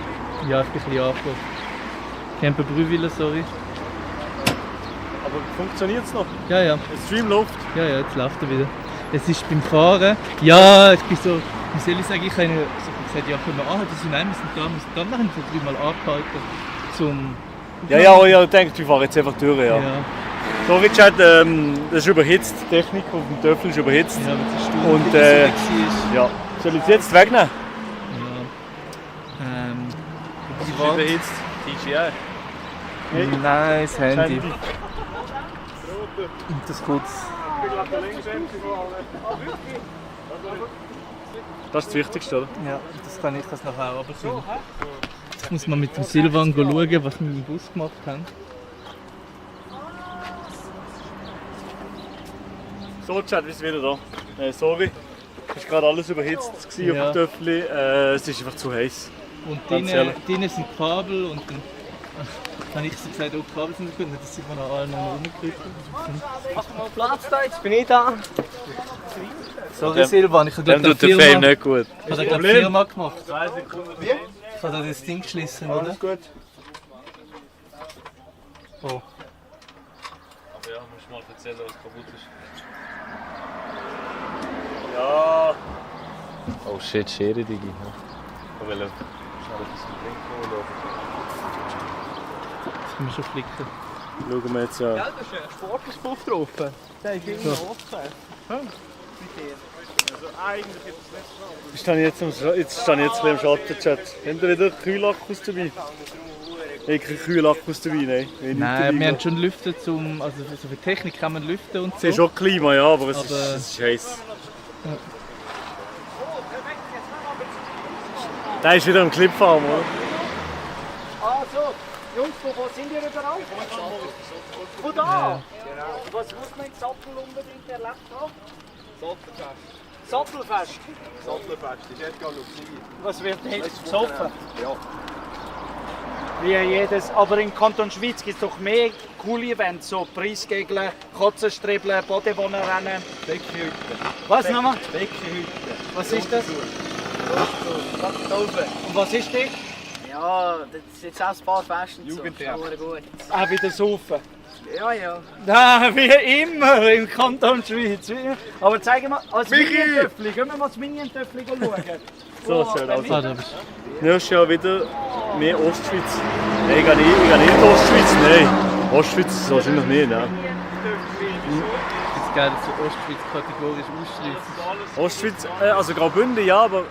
Ja, ich bin ein bisschen angekommen. Camper Brühwiller, sorry. Aber funktioniert es noch? Ja, ja. Der Stream läuft? Ja, ja, jetzt läuft er wieder. Es ist beim Fahren. Ja, ich bin so... Wie soll ich sagen, ich habe gesagt, ja, können wir anhalten? Sie nein, wir sind da, dann haben wir dreimal angehalten. Zum... Ja, ihr denkt, wir fahren jetzt einfach durch, ja. Ja. So wie gesagt, das ist überhitzt, die Technik auf dem Töffel ist überhitzt. Ja, aber es ist Und ja, soll ich es jetzt wegnehmen? Ja. Was ist überhitzt? TGI? Hey. Nein, das Handy. Handy. Und das kurz. Das ist das Wichtigste, oder? Ja, das kann ich das nachher auch runterkommen. Jetzt muss man mit dem Silvan schauen, was wir mit dem Bus gemacht haben. So, Chat, wir sind wieder da. Sorry, es war gerade alles überhitzt Ja. auf dem Töffel. Es ist einfach zu heiß. Und Ganz ehrlich. drinnen sind Kabel und dann... habe ich gesagt, okay, Kabel sind gut, das sind wir noch alle noch rumgekriegt. Mach mal Platz da, jetzt bin ich da. Sorry Silvan, ich habe glaube tut der Fame nicht gut. Ich habe glaube 4 Mal gemacht. 2 Sekunden. Ich habe da das Ding geschlissen, oder? Alles gut. Oh. Aber ja, musst du mal erzählen, was kaputt ist. Ja. Oh shit, Schere, Digi. Ich will schnell etwas zum Trinken holen. Das können wir schon flicken. Schauen wir jetzt an. Ja, da ist ein Sportlerpuff drauf. Der ist irgendwie hochgekehrt. Also eigentlich hätte ich es nicht jetzt stehe ich jetzt ein bisschen im Schatten-Chat. Habt ihr wieder Kühlakkus dabei? Ich habe keine Kühlakkus dabei, nein. Nein, wir haben schon Lüften zum... Also so für Technik kann man lüften und so. Es ist schon Klima, ja, aber es ist heiß. Ja. Der ist wieder am Clipfarm, oder? Also, Jungs, wo sind ihr überall? Von da? Ja. Genau. Was muss man in Sattel unbedingt erlebt haben? Sattelfest. Sattelfest, das ist jetzt gar noch. Was wird jetzt gesoffen? Ja. Wie jedes, aber in Kanton Schweiz gibt es doch mehr coole Events, so Preisgegeln, Katzenstribbeln, Bodenwohnerrennen. Beckehütte. Was nochmal? Beckehütte. Was ist das? Und was ist das? Ja, das ist jetzt auch ein paar Festen. Jugendtreff. So. Gut. Auch wieder saufen. Ja, ja. Ja, wie immer im Kanton Schweiz. Aber zeigen wir, als Minientöffli, gehen wir mal das Minientöffli schauen. So schön aus. Nächstes Jahr wieder mehr Ostschweiz. Nein, ich gehe nicht in die Ostschweiz, nein. Ostschweiz ist wahrscheinlich nicht, nein. Es ist geil, dass du Ostschweiz kategorisch ausschließt. Ostschweiz, also Graubünden ja, aber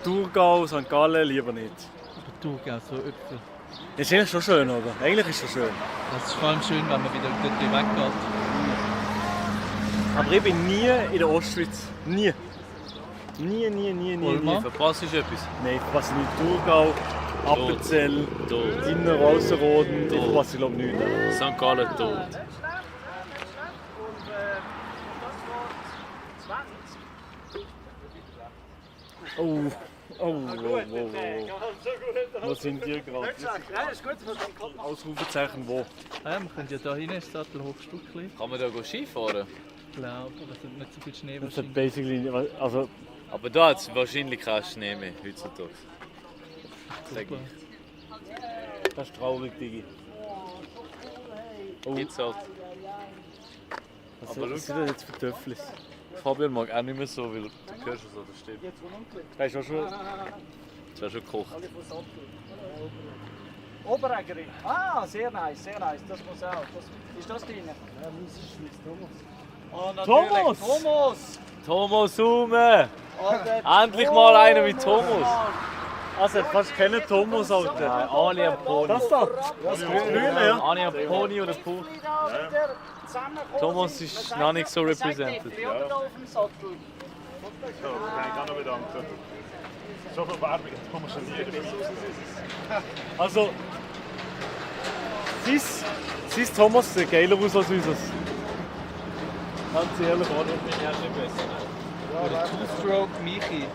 Thurgau, St. Gallen lieber nicht. Thurgau, so Äpfel. Das ist eigentlich schon schön, oder? Eigentlich ist es schon schön. Das ist vor allem schön, wenn man wieder dort weggeht. Aber ich bin nie in der Ostschweiz. Nie. Nie. Verpasst du etwas? Nein, ich verpasse nicht. Thurgau, Appenzell, Inneraußenroden, ich verpasse glaube ich nichts. St. Gallen tot. Oh. Was sind die gerade? Ausrufezeichen wo? Ja, wir können ja da rein, das Sattelhochstückchen. Kann man da Skifahren? Ich glaube, aber es hat nicht so viel Schnee. Das hat basically, also... Aber da hat es wahrscheinlich keinen Schnee mehr heutzutage. Sag ich. Das ist traurig, Digi. Oh. Geht's halt. Aber was sind das jetzt für Töfflis? Fabian mag auch nicht mehr so, weil du hörst es so, da steht. Das ist auch schon... Das wäre schon gekocht. Oberägeri. Ah, sehr nice, sehr nice. Das muss auch. Ist das drin? Ja, das ist Thomas. Oh, natürlich. Thomas! Thomas Hume! Endlich mal einer wie Thomas! Also, fast kennen Thomas, Alter. Nein, Ani am Pony. Das da? Das Grüne, ja. Ani am Pony oder Puh. Thomas ist noch nicht so represented. So, kann ich auch noch bedanken. So viel Werbung, jetzt kommen wir schon nie. Also, sein Thomas sieht geiler aus als unseres. Ganz ehrlich, oder? Oder Two-Stroke Michi.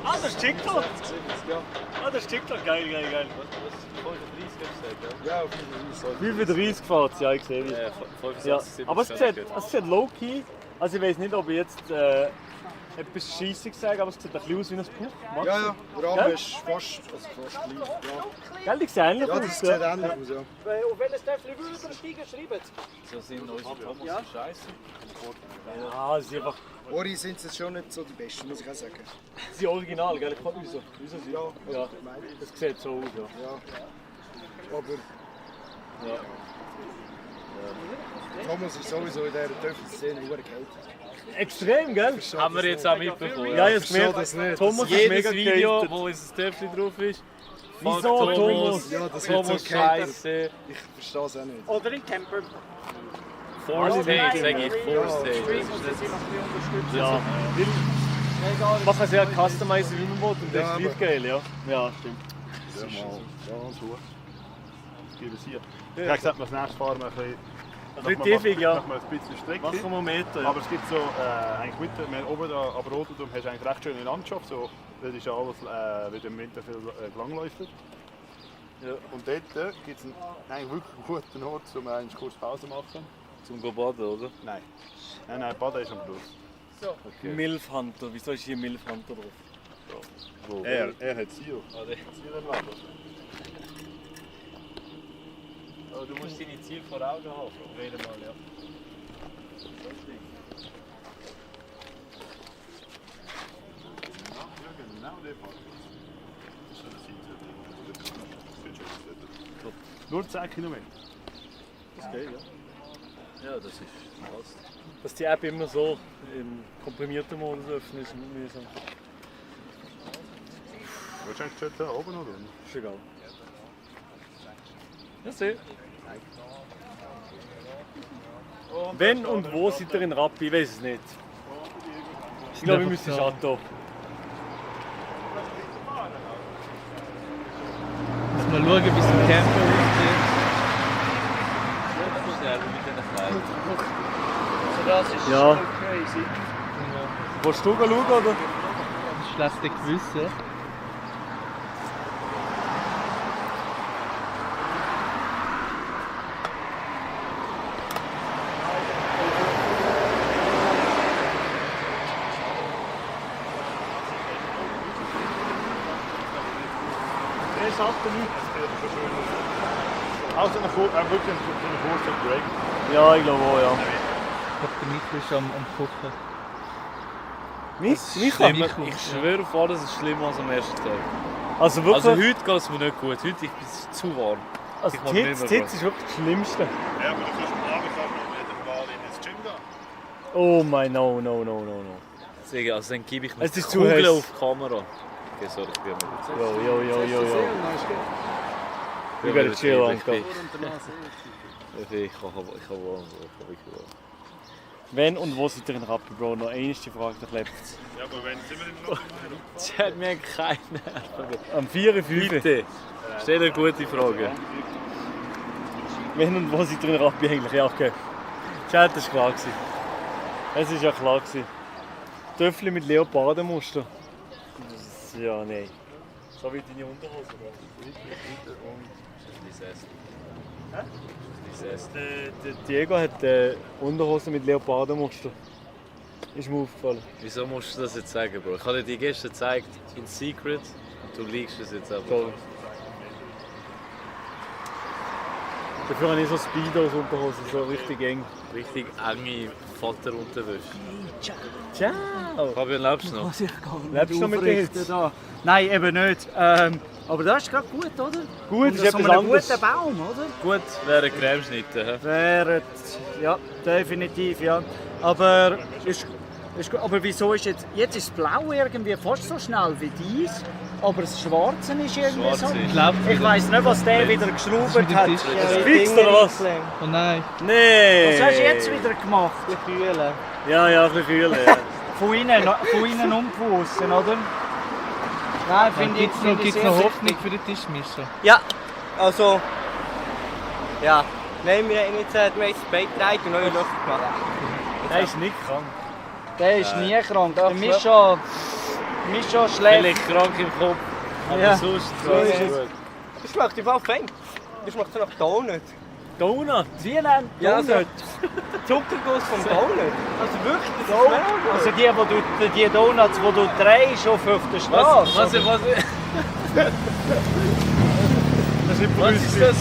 Ah, das ist TikTok! Ah, das ist TikTok, geil. Ja, auf jeden Fall. 35 fährt es, ja, ich sehe es. Ja, aber es sieht low-key. Also ich weiß nicht, ob ich jetzt etwas Scheissiges sage, aber es sieht ein bisschen aus wie ein Buch. Ja, der Rahmen ist fast gleich. Ja. Gell, die sehen ähnlich Ja, aus. das sieht ähnlich aus, ja. Auf welches Töffel würden steigen, schreibt. So sind unsere Thomas Ja. scheiße. Ja, sie einfach... Ori sind jetzt schon nicht so die besten, muss ich auch sagen. Sie sind original, gell? Ich kann unser sind. Ja, das sieht so aus, ja. Aber Ja. Thomas ist sowieso in dieser Töpfelszene geil. Extrem, gell? Haben wir jetzt auch mitbekommen. Ja, jetzt gemerkt. Thomas ist jedes mega Video, gehatet. wo unser Töpfchen drauf ist. Wieso Fuck Thomas? Ja, das wird Thomas so gehatet. scheiße. Ich verstehe es auch nicht. Oder in Camper. Force Take, sag ich. Force Take. Ja, man kann es ja customizen, wie man will, und das ist gleich geil, ja. Ja, stimmt. Ja, mal. Ja, so. Ich gebe es hier. Ich habe gesagt, das nächste Fahren wir ein bisschen tiefig, ja. Noch mal ein bisschen Strecke. Machen wir einen Meter, ja. Aber es gibt so, eigentlich Winter, mehr oben da, aber Rotentum hast du eigentlich recht schöne Landschaft. So, das ist ja alles, wie im Winter viel langläuft. Ja. Und dort gibt es einen wirklich guten Ort, um eine kurz Pause zu machen. Zum baden, oder? Nein. Nein, baden ist am Schluss. So. Okay. Milf Hunter, wieso ist hier Milf Hunter drauf? Wo? Er hat Sio. Sio im Laden. Oh, du musst deine Ziele vor Augen haben, auf jeden Fall, ja. Nur 10 Kilometer. Das geht, ja. Ja, das ist fast. Dass die App immer so im komprimierten Modus öffnen, ist mühsam. Willst du eigentlich da oben oder? Ist egal. Ja, sehr. Wenn und wo seid ihr in Rappi? Ich weiß es nicht. Ich glaube, wir müssen Chateau. Muss mal schauen, bis zum Camper aufgeht. Das ist Ja. schon crazy. Willst du schauen, oder? Schlechte Gewissen. Der ist auch nicht. Außer wirklich einen kurzen Break. Ja, ich glaube auch, ja. Ich glaube, der Mikro ist am Kochen. Schlimmer, ich schwöre vor, das ist schlimmer als am ersten Tag. Also wirklich? Also heute geht es mir nicht gut. Heute ist es zu warm. Also Ich mag die nicht mehr Hitze ist wirklich das Schlimmste. Ja, aber du kannst am Abend noch mit dem Ball ins Gym gehen. Oh mein, no. Deswegen, also dann gebe ich mir Es ist zu Kugel heiß. auf die Kamera. Okay, sorry, ich bin mir gut. Jo. You gotta chill, Uncle. Ich kann warm sein. Wenn und wo seid ihr in Rappi, Bro? Noch eine Frage, dann klebt es. Ja, aber wenn sind wir im Rappi? Sie hat mir keine Nerven. Am 4 5. Bitte, stell eine gute Frage. Wenn und wo seid ihr in Rappi eigentlich? Ja, okay. Chat, das war klar. Es war ja klar. Töffel mit Leopardenmuster. Ja, nein. So wie deine Unterhose, oder? Der Diego hat Unterhosen mit Leopardenmuster. Ist mir aufgefallen. Wieso musst du das jetzt sagen, Bro? Ich habe dir die gestern gezeigt, in Secret, und du liegst es jetzt einfach. Toll. Dafür habe ich so Speedos Unterhosen, so richtig eng. Richtig enge Vaterunterwäsche. Ciao! Fabian, lebst du noch? Lebst du noch mit der Hitze? Da. Nein, eben nicht. Aber das ist gerade gut, oder? Gut, und ist so etwas einen anderes. guten Baum, oder? Gut, wäre Cremeschnitte. hä? Wäre, ja, definitiv, ja. Aber, aber wieso ist jetzt ist das Blaue irgendwie fast so schnell wie dies, aber das Schwarze ist irgendwie so. Ich weiss nicht, was der wieder geschraubt hat. Ist fix oder was? Oh nein. Nee. Was hast du jetzt wieder gemacht? Kühlen. Ja, ein bisschen kühlen. Ja. Von innen und von außen, oder? Nein, finde ich Gibt es sehr noch wichtig. Hoffnung für den Tischmischer? Ja, also. Ja. Nein, wir haben jetzt das Bein gedreht und neue Löcher gemacht. Der ist nicht krank. Der ist nie krank. Der Mischa schläft. Vielleicht krank im Kopf, aber Ja. sonst So ist es. gut. Das schmeckt einfach fein. Das schmeckt so nach Donut. Donut? Wie nennt Ja, so Donut? Zuckerguss vom Donut. Also wirklich, das Donut? schmeckt gut. Also die Donuts, die du drehst auf der Straße. Was ist das?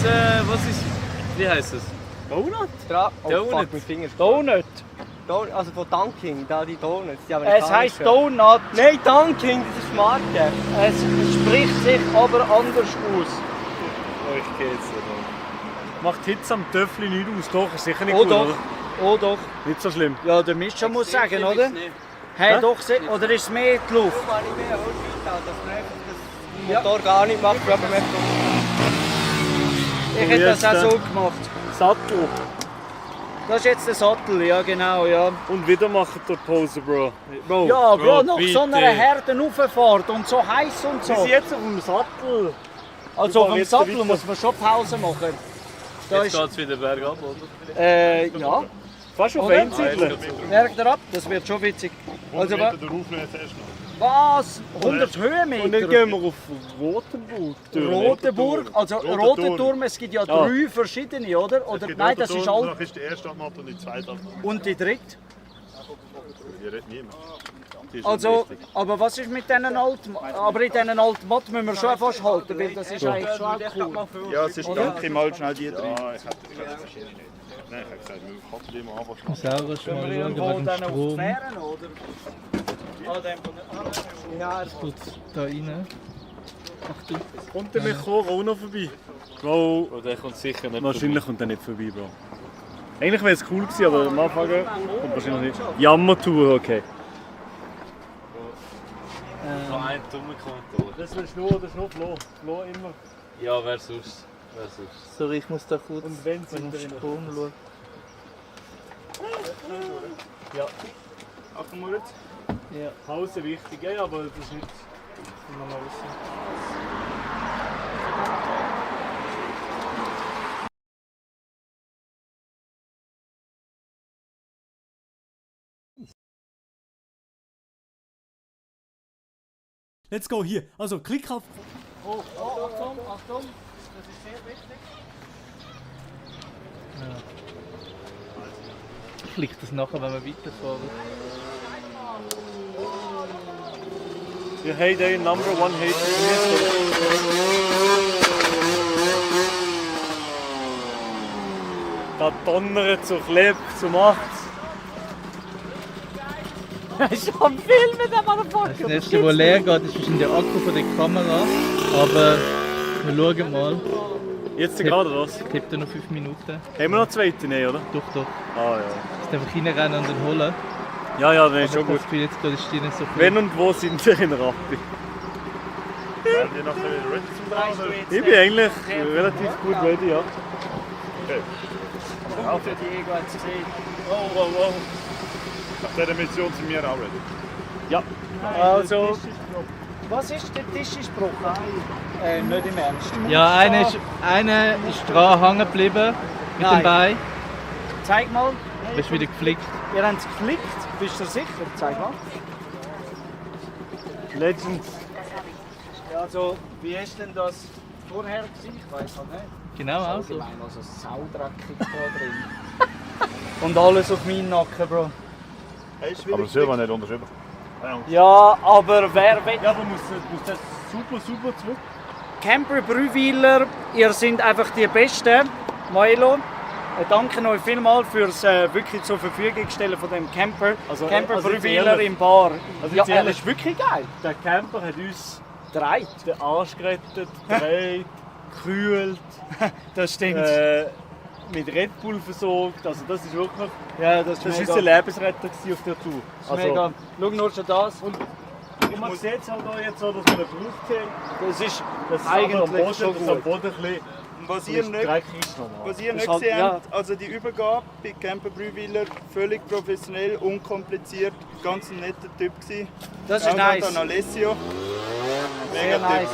Wie heisst das? Donut? Oh, Donut. fuck, mein Finger. Donut. Also von Dunkin', da die Donuts. Die Es heisst Donut. Nein, Dunkin', das ist Marke. Es spricht sich aber anders aus. Ich gehe jetzt nicht. Macht Hitze am Töffel nicht aus, doch, ist sicher nicht Oh gut, doch. oder? Oh doch. Nicht so schlimm. Ja, der Mischa muss sagen, oder? Hey, doch, oder ist es mehr die Luft? Der Motor gar nicht macht, aber mehr Ich hätte das auch so gemacht. Sattel. Das ist jetzt der Sattel, ja genau, ja. Und wieder macht der Pause, Bro. Bro. Ja, Bro, nach bitte. so einer harten Auffahrt und so heiß und so. Wir sind jetzt auf dem Sattel. Also auf dem jetzt Sattel weiter. muss man schon Pause machen. Da Jetzt geht es wieder bergab, oder? ja. Fast auf Oder? Einsiedeln. Merkt ihr ab, das wird schon witzig. Also, 100 Meter rauf jetzt erst noch. Was? 100 Höhenmeter? Und dann gehen wir auf Rotenburg. Rotenburg? Also Rotenturm, es gibt ja 3 verschiedene, oder? Nein, das ist alt. alt. Das ist die erste Altmatte und die zweite Altmatte. Und die dritte? Die redet niemand. Die ist Also, unwichtig. aber was ist mit diesen alten? Aber in diesen alten Matten müssen wir schon fast halten, weil das ist eigentlich schon auch cool. Ja, es ist danke mal schnell die drin. Ja, ich hätte verschiedene nicht. Nein, ich habe gesagt, wir halten die mal an. Ich muss auch schon mal schauen, wegen dem Strom. Ja, es tut da rein. Achtung. Kommt der mit Corona vorbei? Bro, Oh, der kommt sicher nicht wahrscheinlich kommt er nicht vorbei, Bro. Eigentlich wäre es cool gewesen, aber am Anfang kommt wahrscheinlich nicht. Jammertour, okay. Noch ein dummer Kommentar. Das ist nur Flo. Flo immer. Ja, wer sonst? Wer sonst? Sorry, ich muss da kurz Und wenn sie wegen dem Strom schauen. Ja. Achtung mal jetzt. Ja. Pause wichtig, ja, aber das ist nicht. Mal wissen. Let's go hier. Also klick auf. Oh, Achtung, Achtung. Das ist sehr wichtig. Ja. Ich liege das nachher, wenn wir weiterfahren. Ja, hey, der Number One Da donnert, so klebt, so macht's. Ich hab einen Film mit dem Motherfucker. Das nächste, was leer geht, ist wahrscheinlich der Akku von der Kamera. Aber wir schauen mal. Jetzt gerade oder was? Ich habe da noch 5 Minuten. Haben wir noch eine zweite? Nein, oder? Doch, doch. Ah ja. Jetzt einfach reinrennen und dann holen. Ja, ja, dann ist schon gut. Ich bin jetzt gerade ist die nicht so viel. Wenn und wo sind wir in Rappi? Seid ihr nachher wieder ready zum Brausen? Ich bin eigentlich relativ gut ready, ja. Okay. Und der Diego hat es gesehen. Oh. Nach dieser Mission sind wir auch ready. Ja. Also, was ist der Tisch ist gebrochen? Nicht im Ernst. Ja, einer ist dran hängen geblieben mit dem Bein. Zeig mal. Du bist wieder geflickt. Ihr habt es geflickt? Bist du sicher? Zeig mal. Legend. Ja, also, wie ist denn das vorher gewesen? Ich weiß halt nicht. Genau, auch so. Also saudreckig da drin. Und alles auf meinen Nacken, Bro. Aber das will man nicht unterschreiben. Ja, aber wer will... Ja, aber muss das super zurück. Camper Brühwiler, ihr seid einfach die Besten. Milo, danke euch vielmals fürs wirklich zur Verfügung stellen von dem Camper. Camper Brühwiler im Bar. Also ja, jetzt ehrlich, das ist wirklich geil. Der Camper hat uns Dreit. den Arsch gerettet, dreht, gekühlt. Das stimmt. Mit Red Bull versorgt. Also das ist wirklich... Ja, das mega. ist unser Lebensretter auf der Tour. Das ist mega. Schau nur schon das. Und man sieht es halt auch jetzt so, dass wir den Brust haben. Das ist das eigentlich am Boden, schon dass am gut. Boden ein bisschen Was ihr nicht, was ihr nicht halt, gesehen ja. habt, also die Übergabe bei Camper Brühwiler, völlig professionell, unkompliziert, ganz ein netter Typ gewesen. Das ist Auch nice. an Alessio. Sehr nice.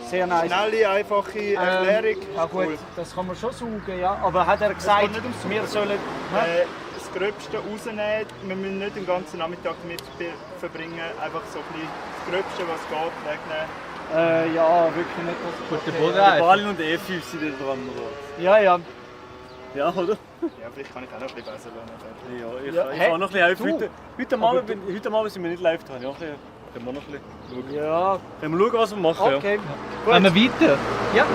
Sehr nice. Schnelle, einfache Erklärung. Ja gut, Cool. das kann man schon sagen, ja. Aber hat er gesagt, geht nicht ums wir sollen... Das Gröbste rausnehmen, wir müssen nicht den ganzen Nachmittag damit verbringen, einfach so ein bisschen das Gröbste, was geht, wegnehmen. Ja, wirklich nicht das. Gut, der Okay. Boden Der einfach. Balin und der E5 sind da dran. Oder? Ja, ja. Ja, oder? Ja, vielleicht kann ich auch noch ein bisschen besser lernen. Ja, ich habe noch ein bisschen helfen. du. Heute Abend sind wir nicht live dran. Ja, können wir noch ein bisschen schauen. Ja. Können wir schauen, was wir machen. Okay. Gehen wir weiter? Ja.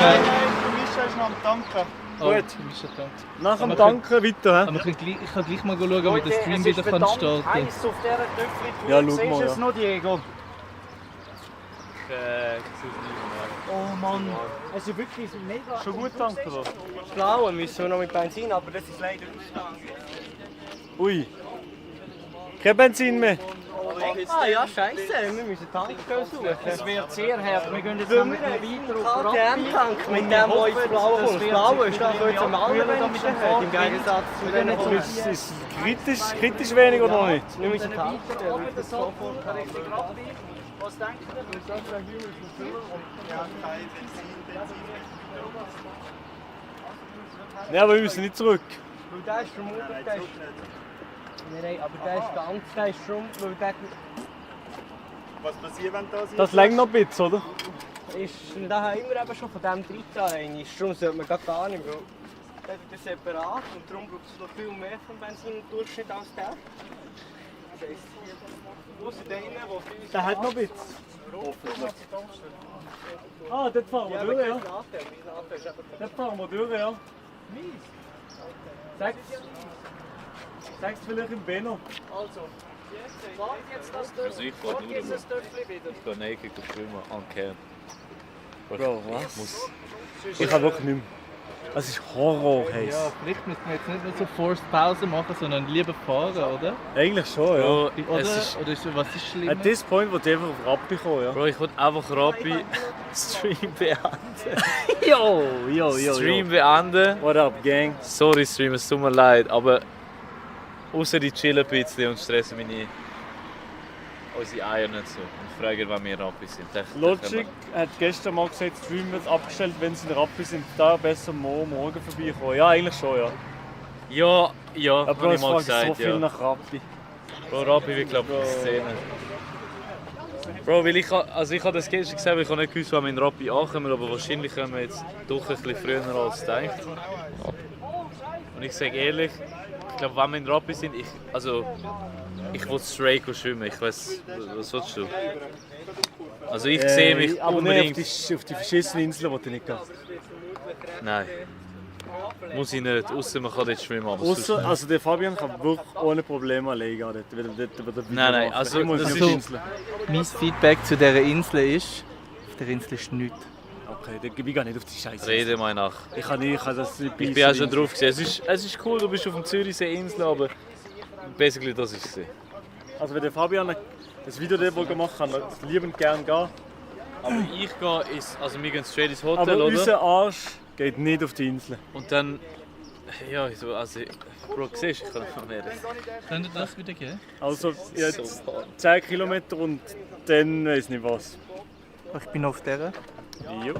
Nein, du bist erst noch am Tanken. Oh, Gut. du bist schon da. Nach dem Aber Tanken weiter. Aber ich kann gleich mal schauen, wie Leute, der Stream es wieder ist kann verdammt starten kann. heiß auf dieser Töpfli-Tour. Ja, schau Siehst mal, du es ja. noch, Diego? Oh Mann, es ist wirklich mega... Schon gut tanken, oder? Das Blaue müssen wir noch mit Benzin, aber das ist leider Ui. Kein Benzin mehr. Ah ja, scheiße, wir müssen Tank suchen. Es wird sehr hart. Wir gehen jetzt noch mit einem weiter auf KTM-Tank mit dem, der ins Blaue kommt. Das Blaue ist dafür jetzt am allerwenigsten hat, im Gegensatz zu den Aber ist es kritisch wenig oder noch nicht? Wir müssen tanken. das sofort richtig abbiegen. Was denkt ihr? Ja, kein Benzin. Ja, aber wir müssen nicht zurück. Weil der ist vermutlich Nein, der zurück nicht. Nein, aber der ist ganz, der ist schon, weil der Was passiert, wenn das Das längt noch ein bisschen, oder? ist, da haben wir eben schon von dem 13 ist. Darum sollte man gar nicht, weil der ist separat und darum braucht es noch viel mehr von Benzin im Durchschnitt als der. Das heisst, ausser denen, die viel... Der hat noch ein bisschen. Ah, dort fahren wir durch, ja. Dort fahren wir durch, ja. Sag's vielleicht im Benno. Also, warte jetzt das Also ich fahre nur dieses Töpfchen wieder. Ich gehe naked schwimmen an Kern. Bro, was? Ich kann wirklich nicht mehr. Es ist Horror heiß. Ja, vielleicht müssen wir jetzt nicht nur so Forced Pause machen, sondern lieber fahren, oder? Eigentlich schon, ja. Bro, Oder, es ist, oder ist, was ist schlimmer? At this point wollte ich einfach auf Rappi kommen, ja. Bro, ich wollte einfach Rappi Stream beenden. Yo. Stream beenden. What up, Gang? Sorry Stream, es tut mir leid, aber außer die chillen ein bisschen und stressen mich nicht. Unsere Eier nicht so. Und fragen, wann wir Rappi sind. Logic hat gestern mal gesagt, Stream wird abgestellt, wenn sie in Rappi sind. Da besser morgen vorbeikommen. Ja, eigentlich schon, ja. Ja, Aber habe es ich mal fragt so gesagt, viel ja. nach Rappi. Bro, Rappi wird glaube ich Szene. Bro, weil ich habe das gestern gesagt, ich habe nicht gewusst, wann wir in Rappi ankommen, aber wahrscheinlich kommen wir jetzt doch ein bisschen früher als gedacht. Und ich sage ehrlich, ich glaube, wenn wir in Rappi sind, ich will straight schwimmen. Ich weiß, was willst du? Also ich sehe mich aber unbedingt... nicht auf die verschissenen Inseln, die ich nicht gehe. Nein. Muss ich nicht, außer man kann dort schwimmen. Aber Ausser, also der Fabian kann wirklich ohne Probleme alleine gehen. Nein, also ich muss das nicht ist auf die Insel. Mein Feedback zu dieser Insel ist, auf der Insel ist nichts. Okay, ich gehe nicht auf die Scheiße. Rede mal nach. Ich kann das nicht Ich bin auch schon drauf gesehen. Es ist cool, du bist auf dem Zürichsee-Insel, aber basically das ist es. Also wenn der Fabian das Video dort gemacht hat, kann er liebend gerne gehen. Aber ich gehe also wir gehen straight ins Hotel, Aber oder? unser Arsch geht nicht auf die Insel. Und dann, ja, also, Bro, siehst du, ich kann nicht mehr. Könnte das wieder gehen? Also jetzt 10 Kilometer und dann weiß nicht was. Ich bin auf der. Jo.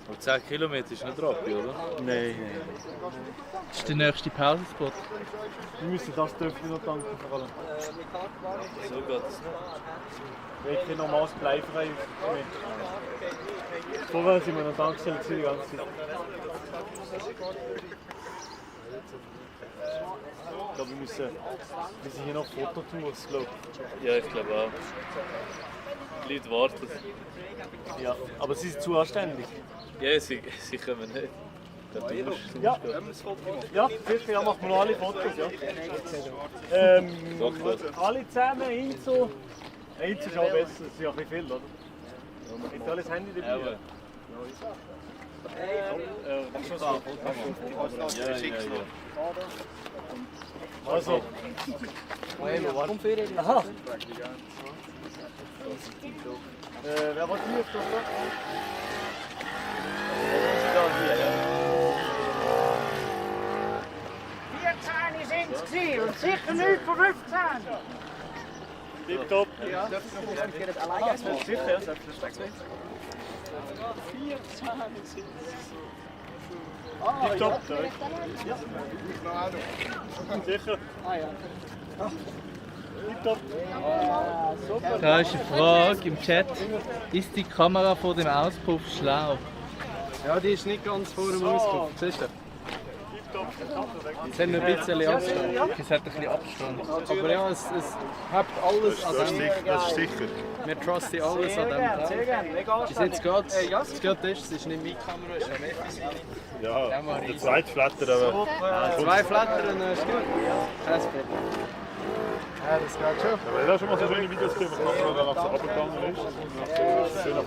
Und 10 Kilometer ist nicht Rappi, oder? Nein. Das ist der nächste Pausenspot. Wir müssen das Töpfchen noch tanken vor allem. So geht es nicht. Ich normales bleifrei. Vorher sind wir noch Tankstelle die ganze Zeit. Ich glaube, wir müssen hier noch Fototours, glaube ich. Ja, ich glaube auch. Die Leute warten. Ja, aber sie sind zu anständig. Ja, sie kommen nicht. Ja, sicher, ja, machen wir noch alle Fotos, ja. Alle zusammen, Inzo. Inzo ist auch besser, das ist ja ein bisschen viel, oder? Ist alles Handy dabei? Ja. Also. Aha. Wer war hier? 14 sind es gewesen und sicher nicht von 15. Tipptopp. Ja. Sicher, ja, selbstverständlich. 14 sind Tipptopp, sicher. Ah ja. Tipptopp. Da ist eine Frage im Chat. Ist die Kamera vor dem Auspuff schlau? Ja, die ist nicht ganz vor dem Auspuff. Siehst du? Es hat ein bisschen Abstand. Es hat ein bisschen Abstand. Aber ja, es hat alles an dem. Das ist sicher. Wir trusten alles an dem drauf. Bis jetzt geht es. Es ist nicht meine Kamera, es ist eine Mephi's. Ja, der zweite Flatter, aber... Zwei Flattern ist gut. Kein Problem. Ja, das geht schon. Ja, weil da schon mal so schöne Videos gemacht, wo man nach so runtergegangen ist. Und schön auf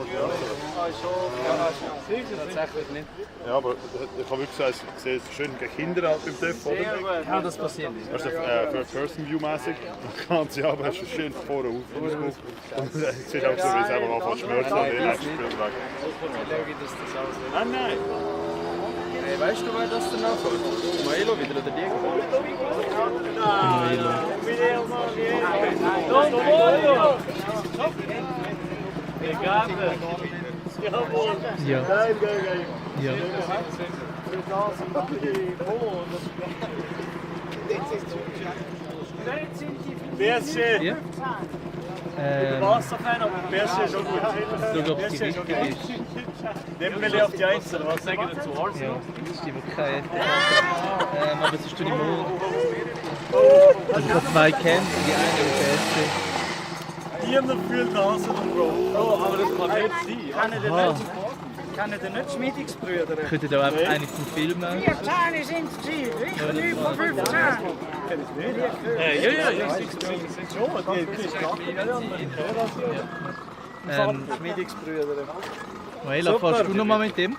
die Tatsächlich nicht. Ja, aber ich habe wirklich gesagt, ich sehe es schön gegen Kinder halt beim TÜV, oder? Ja, das passiert nicht. Das ist First-Person-View-mäßig. Dann kann sie aber hast du schön vorne auf. Und du siehst auch so, wie es einfach anfängt zu schmerzen und den nächsten Spiel weg. Dass das aussieht. Ah nein! Hey, weißt du, wer das denn anfängt? Maelo wieder oder Diego? Jawohl. Ja. Geil, geil, geil. Ja. Für das und die Polo. PSG. Ja. Ich bin Wasserfan, aber PSG ist schon gut. Schau, ob die PSG ist schon richtig gut. ist. Nehmen wir auf die Eins, oder was sagen dazu? Ja, das ist die keine. Aber es ist die Mond. Also ich habe 2 kennt und die eine ist Jeder fühlt das, Bro. Oh, aber das kann nicht sein. Aha. Kennen die nicht Schmiedungsbrüder? Ich könnte da einfach eine vom Film 4 Zähne sind es gewesen, ich nicht von 15. Ja, sind schon. Schmiedungsbrüder. Maela, fährst du noch mal mit dem?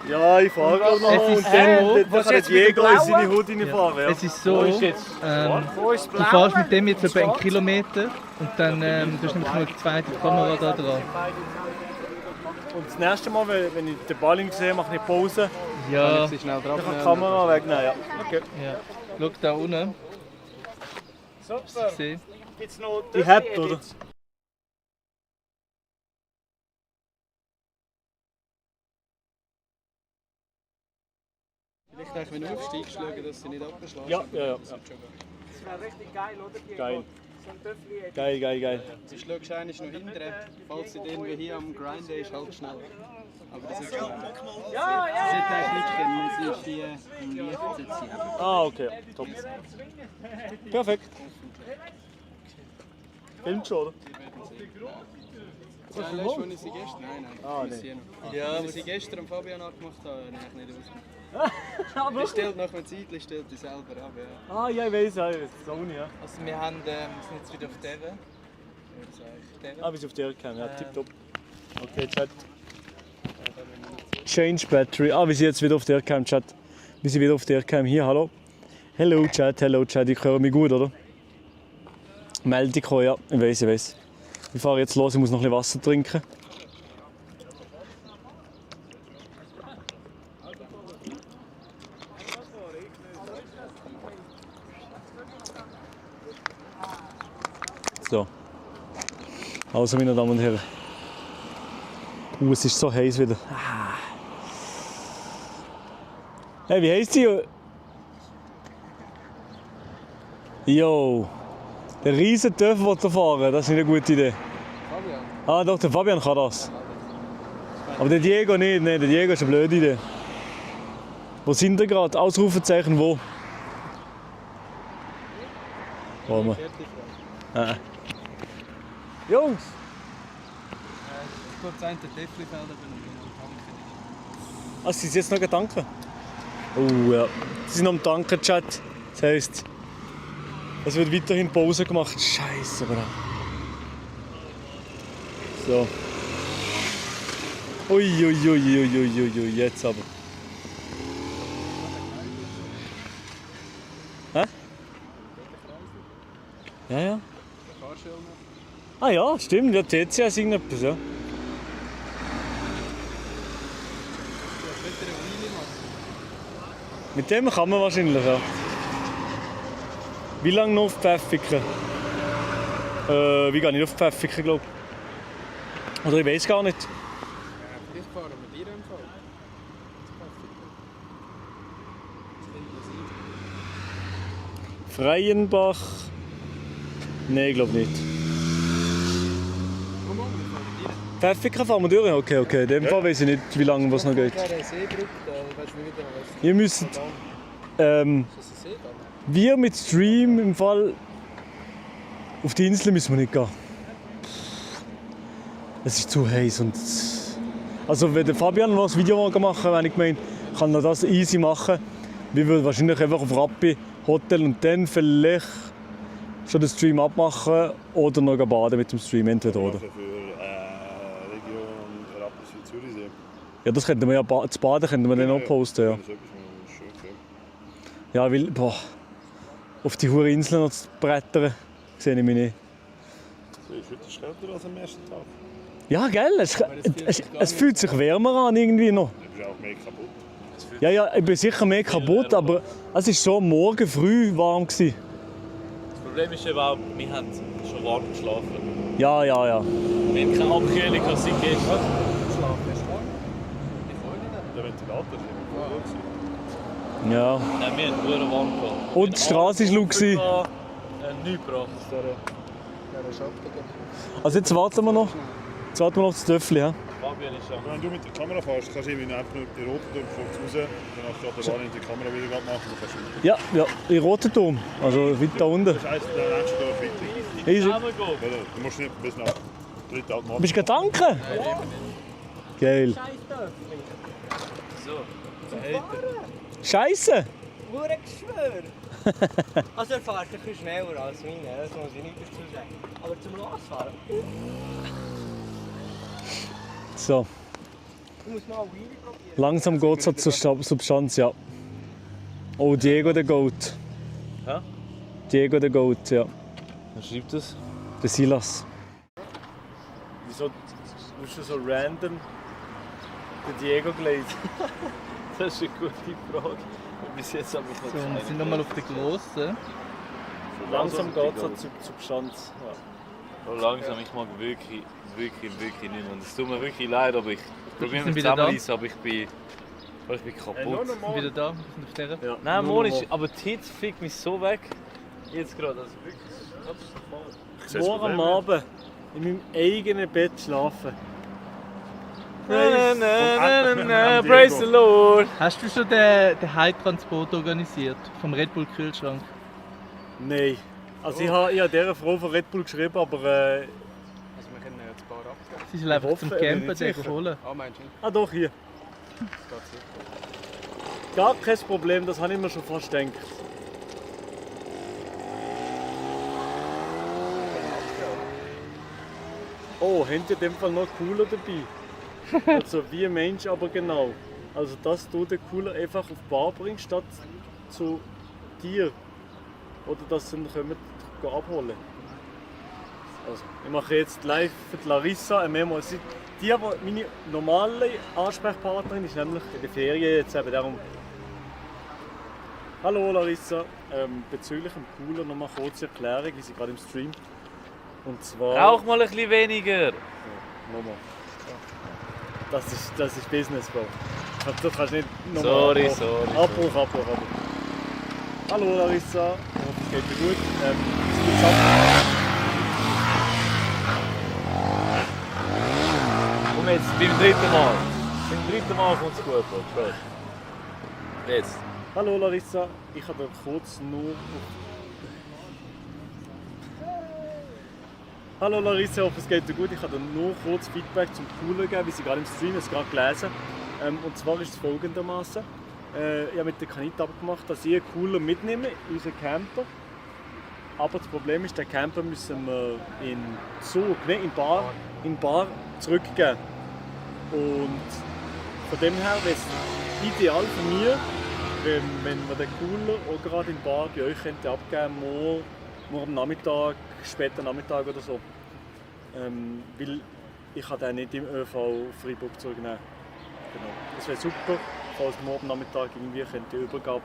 Ja, ich fahre auch noch. Und dann kann Diego in seine Hut reinfahren. Ja. Es ist so, Wo ist jetzt? du fährst mit dem jetzt etwa 1 Kilometer und dann du hast nämlich noch die zweite Kamera da dran. Und das nächste Mal, wenn ich den Balling sehe, mache ich Pause. Ja. Dann kann ich die Kamera wegnehmen. Ja. Okay. Ja. Schau da unten. Super. Gesehen? Gibt's noch Die habt, oder? Vielleicht auch, wenn du aufsteigst, schauen, dass sie nicht abgeschlagen Ja. Das wird schon gehen. Das wäre richtig geil, oder? Diego? Geil. So ein Töffel jetzt. Geil. Du schaust eigentlich noch hinterher, falls sie irgendwie hier am Grind ist, halt schnell. Aber das ist klar. Ja, Sie sollte eigentlich nicht kennen, sie ist hier im Licht. Ah, okay. Top. Perfekt. Filmt schon, oder? Ja, weißt du, wann ich sie gestern? Nein. Ah, ich nee. sie noch. Ja, Wenn ich sie gestern am Fabian angemacht habe, habe ich nicht ausgemacht. Der stellt nach einer Zeit stellt die selber ab. Ja. Ah, ja, ich weiß, ja, Sony, ja. Also wir haben, sind jetzt wieder auf der. Ah, bis auf der Cam, ja, tipptopp. Okay, Chat. Change Battery. Ah, wir sind jetzt wieder auf der Cam, Chat. Wir sind wieder auf der Cam. Hier, hallo. Hello, Chat, ich höre mich gut, oder? Meldung kommen, ja, ich weiß. Ich fahre jetzt los, ich muss noch ein bisschen Wasser trinken. So. Also, meine Damen und Herren. Es ist so heiß wieder. Hey, wie heisst die? Jo. Der riesen Töff will fahren, das ist nicht eine gute Idee. Fabian? Ah doch, der Fabian kann das. Aber der Diego nicht, der Diego ist eine blöde Idee. Wo sind wir gerade? Ausrufezeichen wo? Wollen wir? Jungs! Kurz ein Töffli-Felder Ah, sie sind jetzt noch tanken? Oh ja. Sie sind am Tanken, Chat. Das heisst, es wird weiterhin Pause gemacht. Scheiße, Bro. So. Ui, jetzt aber. Hä? Ja. Ah ja, stimmt. Ja, TCS ist irgendetwas, ja. Mit dem kann man wahrscheinlich, ja. Wie lange noch auf Pfäffiken? Wie gehe ich auf Pfäffiken, glaube ich. Oder ich weiß gar nicht. Vielleicht fahren wir dir im Fall. Freienbach? Nein, ich glaube nicht. Pfäffiken fahren wir durch? Okay. In dem Fall weiß ich nicht, wie lange es noch geht. Ihr müsst... wir mit Stream im Fall... Auf die Insel müssen wir nicht gehen. Es ist zu heiß und... Also wenn der Fabian noch ein Video machen will, habe ich gemeint, kann er das easy machen. Wir würden wahrscheinlich einfach auf Rappi Hotel und dann vielleicht schon den Stream abmachen oder noch baden mit dem Stream, entweder oder. Für Region Rapperswil Zürichsee. Ja, das könnten wir ja, das Baden könnten wir dann auch posten, ja. Ja, weil, boah, auf die hure Insel noch zu brettern, sehe ich mich nicht. So, ist heute kälter als am ersten Tag. Ja, gell, es fühlt sich wärmer an irgendwie noch. Du bist auch mehr kaputt. Ja, ich bin sicher mehr kaputt, aber es war so morgen früh warm. Das Problem ist eben auch, wir haben schon warm geschlafen. Ja. Wir haben keine Abkühlung, als sie gestern. Ja. Nein, wir hatten eine Wand gehabt. Und die Straße war laut. Nichts gebracht. Also jetzt warten wir noch. Jetzt warten wir noch auf das Töffli. Ja? Fabian ist schon. Wenn du mit der Kamera fährst, kannst du irgendwie einfach nur die rote Turm raus, danach steht der Bahn in die Kamera wieder machen und kannst du. Ja, in roten Turm. Also weit da unten. Das heisst, der nächste Dorf weiter. Easy. Du musst nicht bis nach dritten Automat. Bist du tanken? Geil. So, Scheiße! Geschwür! Also er fährt ein bisschen schneller als meine, das muss ich nicht dazu sagen. Aber zum Losfahren. So. Du musst mal eine Wheelie probieren. Langsam geht es zur Substanz, ja. Oh, Diego der Goat. Hä? Diego der Goat, ja. Wer schreibt das? Der Silas. Wieso musst du so random den Diego gelesen? Das ist eine gute Frage. Bis jetzt habe ich noch So, wir sind nochmal auf der grossen. Langsam geht es zur Substanz. Ja. Langsam, ich mag wirklich nicht mehr. Und es tut mir wirklich leid, aber ich probiere mich wieder da? zusammenreißen, aber ich bin kaputt. Wir sind wieder da, wir sind auf der. Ja. Nein, Monisch, aber die Hitze fickt mich so weg. Jetzt gerade, also wirklich. Morgen am Abend in meinem eigenen Bett schlafen. Praise the Lord! Hast du schon den Heimtransport organisiert? Vom Red Bull Kühlschrank? Nein. Also ich habe dieser Frau von Red Bull geschrieben, aber Also wir können jetzt ein paar abgeben. Sie sind einfach zum Campen den holen. Ah, meinst du? Ah doch, hier. Gar kein Problem, das habe ich mir schon fast gedacht. Oh, habt ihr in dem Fall noch Cooler dabei? Also wie ein Mensch, aber genau. Also dass du den Cooler einfach auf die Bar bringst, statt zu dir. Oder dass sie ihn kommen abholen. Also, ich mache jetzt live für die Larissa eine Memo. Die, aber meine normale Ansprechpartnerin ist nämlich in der Ferien jetzt eben darum. Hallo Larissa, bezüglich dem Cooler noch mal kurze Erklärung, wie sie gerade im Stream. Und zwar. Rauch mal ein bisschen weniger! Ja, nochmal. Das ist Business, Bro. Du kannst nicht nochmal. Sorry. Abbruch. Hallo Larissa, ich hoffe es geht dir gut. Es gibt Sachen. Komm jetzt, beim dritten Mal. Beim dritten Mal kommt es gut, Bro. Jetzt. Hallo Larissa, ich habe kurz nur. Hallo Larissa, ich hoffe es geht dir gut. Ich habe nur kurz Feedback zum Cooler gegeben, wie sie gerade im Stream es gerade gelesen. Und zwar ist es folgendermaßen. Ich habe mit der Kanita abgemacht, dass ich einen Cooler mitnehme in unseren Camper. Aber das Problem ist, den Camper müssen wir in Zug, in Bar zurückgeben. Und von dem her wäre es ideal für mich, wenn wir den Cooler auch gerade in Bar bei euch abgeben könnten, morgen am Nachmittag, später Nachmittag oder so. Weil ich kann den nicht im ÖV Freiburg zurücknehmen. Genau. Das wäre super, falls morgen Nachmittag irgendwie die Übergabe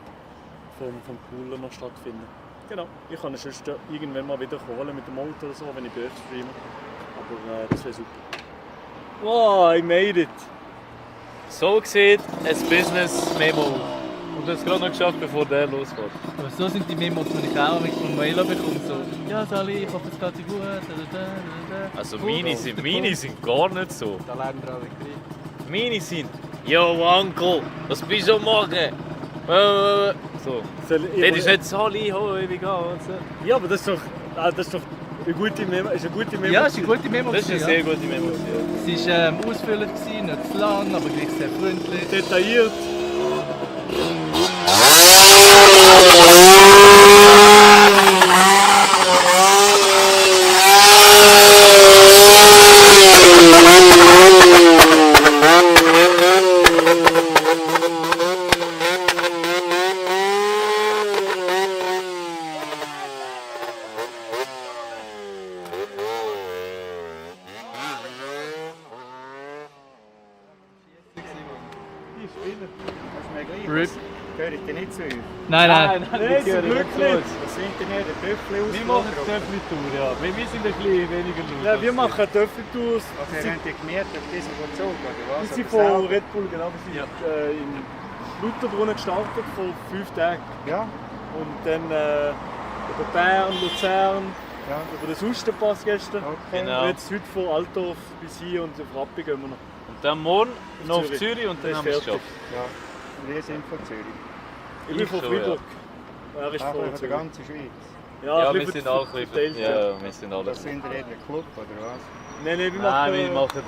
vom Cooler noch stattfinden. Genau. Ich kann ihn sonst irgendwann mal wieder holen mit dem Auto oder so, wenn ich bei euch streame. Aber das wäre super. Wow, I made it! So sieht ein Business-Memo. Und du hast es gerade noch geschafft, bevor der losfährt. Aber so sind die Memos, die ich auch mit von Maila bekomme. So, ja Sali, ich hoffe es geht dir gut. Also meine sind gar nicht so. Da lernen wir alle gleich. Meine sind, yo Onkel, was bist du am Morgen? So. Das ist nicht Sali, hoi, wie geht's? Ja, aber das ist doch eine gute Memo. Ist eine gute Memo. Ja, es ist eine gute Memo. Das ist eine sehr gute Memo. Es war ausfüllend, nicht zu lang, aber gleich sehr freundlich. Detailliert. RIP. Gehört ihr nicht zu uns? Nein. Nein, zum Glück nicht. Was sind denn hier? Der Töffel aus? Wir machen eine Töffel-Tour, ja. Wir sind ein bisschen weniger laut. Ja, wir machen eine Töffel-Tour. Okay, habt ihr gemerkt, auf diesen Verzug, oder was? Wir sind von Red Bull, genau. Wir sind in Lutherbrunnen gestartet vor 5 Tagen. Ja. Und dann über Bern, Luzern, über den Sustenpass gestern. Okay. Genau. Und jetzt heute von Altdorf bis hier und auf Rappi gehen wir noch. Und dann morgen noch auf Zürich und dann haben wir es geschafft. Ja, wir sind von Zürich. Ich bin von Freiburg. Er ist von der ganzen Schweiz. Ja, wir sind auch verteilt. Ja, wir sind alle. Das sind wir in einem Club, oder was? Nein, wir machen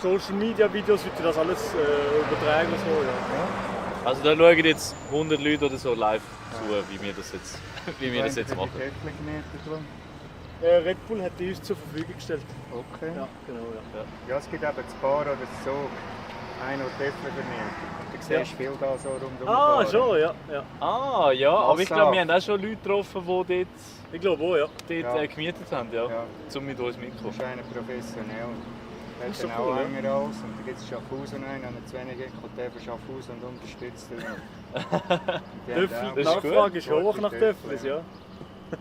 Social Media Videos, wie das alles übertragen und so. Ja. Also da schauen jetzt 100 Leute oder so live zu, wie wir das jetzt machen. Red Bull hat die uns zur Verfügung gestellt. Okay. Ja, genau. Ja, es gibt eben das Bar oder so, ein oder Töffel vermietet. Du siehst viel da so rundum. Ah, schon, ja. Ah, ja, aber ich glaube, wir haben auch schon Leute getroffen, die dort, ich glaube auch, ja. dort gemietet haben, um mit uns mitzukommen. Das ist einer professionell. Er Das ist hat doch dann cool, auch ja. Hänger aus und da gibt es Schaffhausen einen, und zu wenig kommt der von Schaffhausen und unterstützt ihn. Die Nachfrage ist hoch nach Töfflis, ja.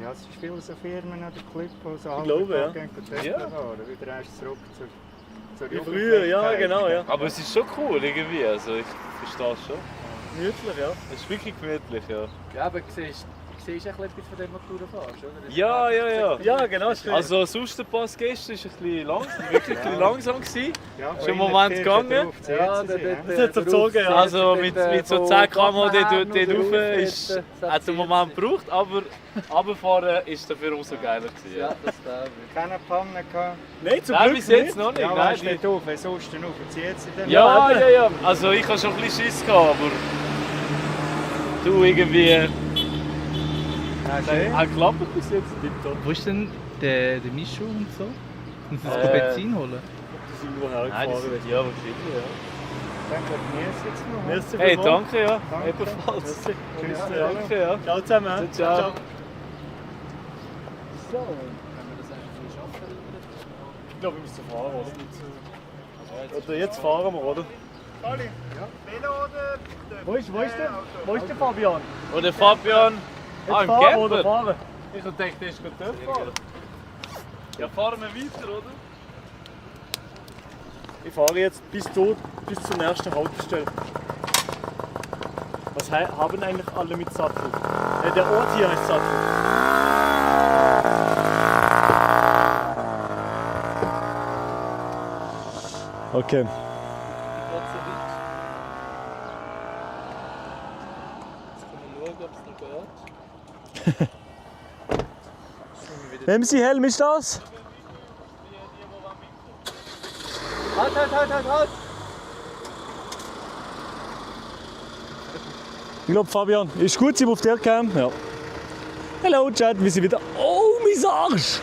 Ja, es ist viele so Firmen an der Clip, die so Ich glaube, ja. Töffel Ja. fahren. Wieder erst zurück zur Wie früher, ja, genau, ja. Aber es ist schon cool irgendwie, also ich verstehe es schon. Gemütlich, ja. Es ist wirklich gemütlich, ja. Ja, aber siehst du etwas von dem, was du da fährst, oder? Ja. Ja, genau. Also Sustenpass gestern war ein bisschen langsam, wirklich ein bisschen langsam gewesen. Ja, Ist ein Moment gegangen. Ja, das hat so gezogen, ja. Also mit so 10 km dort rauf ist, hat es einen Moment gebraucht, aber runterfahren ist dafür umso geiler gewesen. Ja. Das glaube ich. Keine Panne gehabt. Nein, zum Nein, Glück bis jetzt nicht. noch nicht. Ja, Nein, weißt du nicht auf, wenn sonst dann zieht sie dann. Ja. Also ich hatte schon ein bisschen Schiss gehabt, aber du irgendwie. schön. Hat geklappt bis jetzt. Wo ist denn der Mischu und so? Muss Äh, das Benzin holen? Die sind nur Nein, hergefahren. die sind ja wahrscheinlich, ja. Danke, genieß jetzt noch. Merci Hey, vielmals. danke, ja. Danke. Ebenfalls. Tschüss. Danke, ja. Ciao zusammen. Ciao. So. Ich glaube, wir müssen fahren, oder? Oder jetzt fahren wir, oder? Velo oder? Wo ist der Fabian? Und der Fabian. Jetzt Im fahren oder Camper. fahren? Ich dachte, der ist gut fahren. Ja, fahren wir weiter, oder? Ich fahre jetzt bis zur nächsten Haltestelle. Was haben eigentlich alle mit Sattel? Der Ort hier heißt Sattel. Okay. Nehmen Sie Helm, ist das? Halt! Ich glaube, Fabian, ist gut, sind wir auf der Cam? Ja. Hallo, Chat, wir sind wieder. Oh, mein Arsch!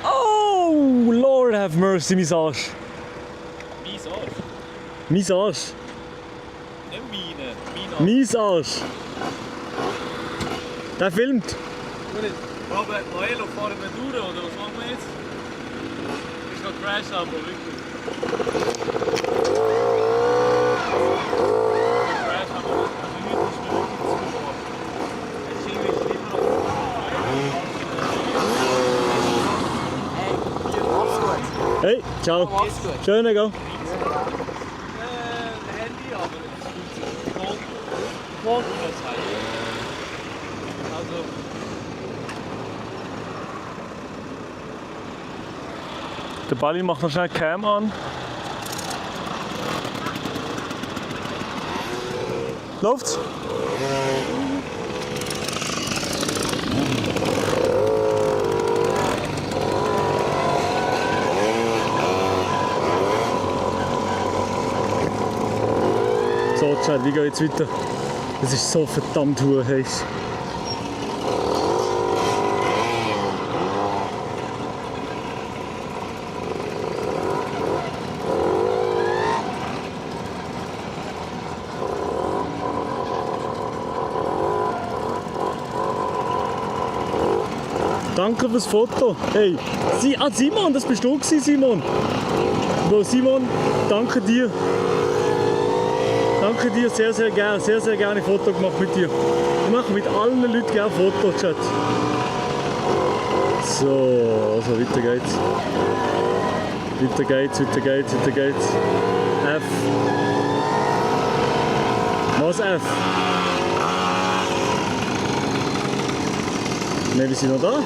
Oh, Lord have mercy, mein Arsch. Mein Arsch. Mein Arsch. Nicht meine. Mein Arsch. Der filmt. Aber Noelo, fahren wir durch, oder was machen wir jetzt? Ich kann Crash aber wirklich. Crash aber nicht. Also nicht, dass wir wirklich zufahren. Jetzt sind wir schlimmer. Hey, ciao. Schönen Gang. Handy, aber es ist gut. Vollkontrollzeit. Also. Der Balli macht noch schnell die Cam an. Läuft's? So, Chat, wie geht jetzt weiter? Es ist so verdammt heiß. Danke fürs Foto. Hey, Simon, das bist du gewesen, Simon. Bro, Simon, danke dir. Danke dir, sehr, sehr gerne ein Foto gemacht mit dir. Ich mache mit allen Leuten gerne Fotos, Chat. So, also weiter geht's. Weiter geht's. F. Was F? Ne, wir sind noch da.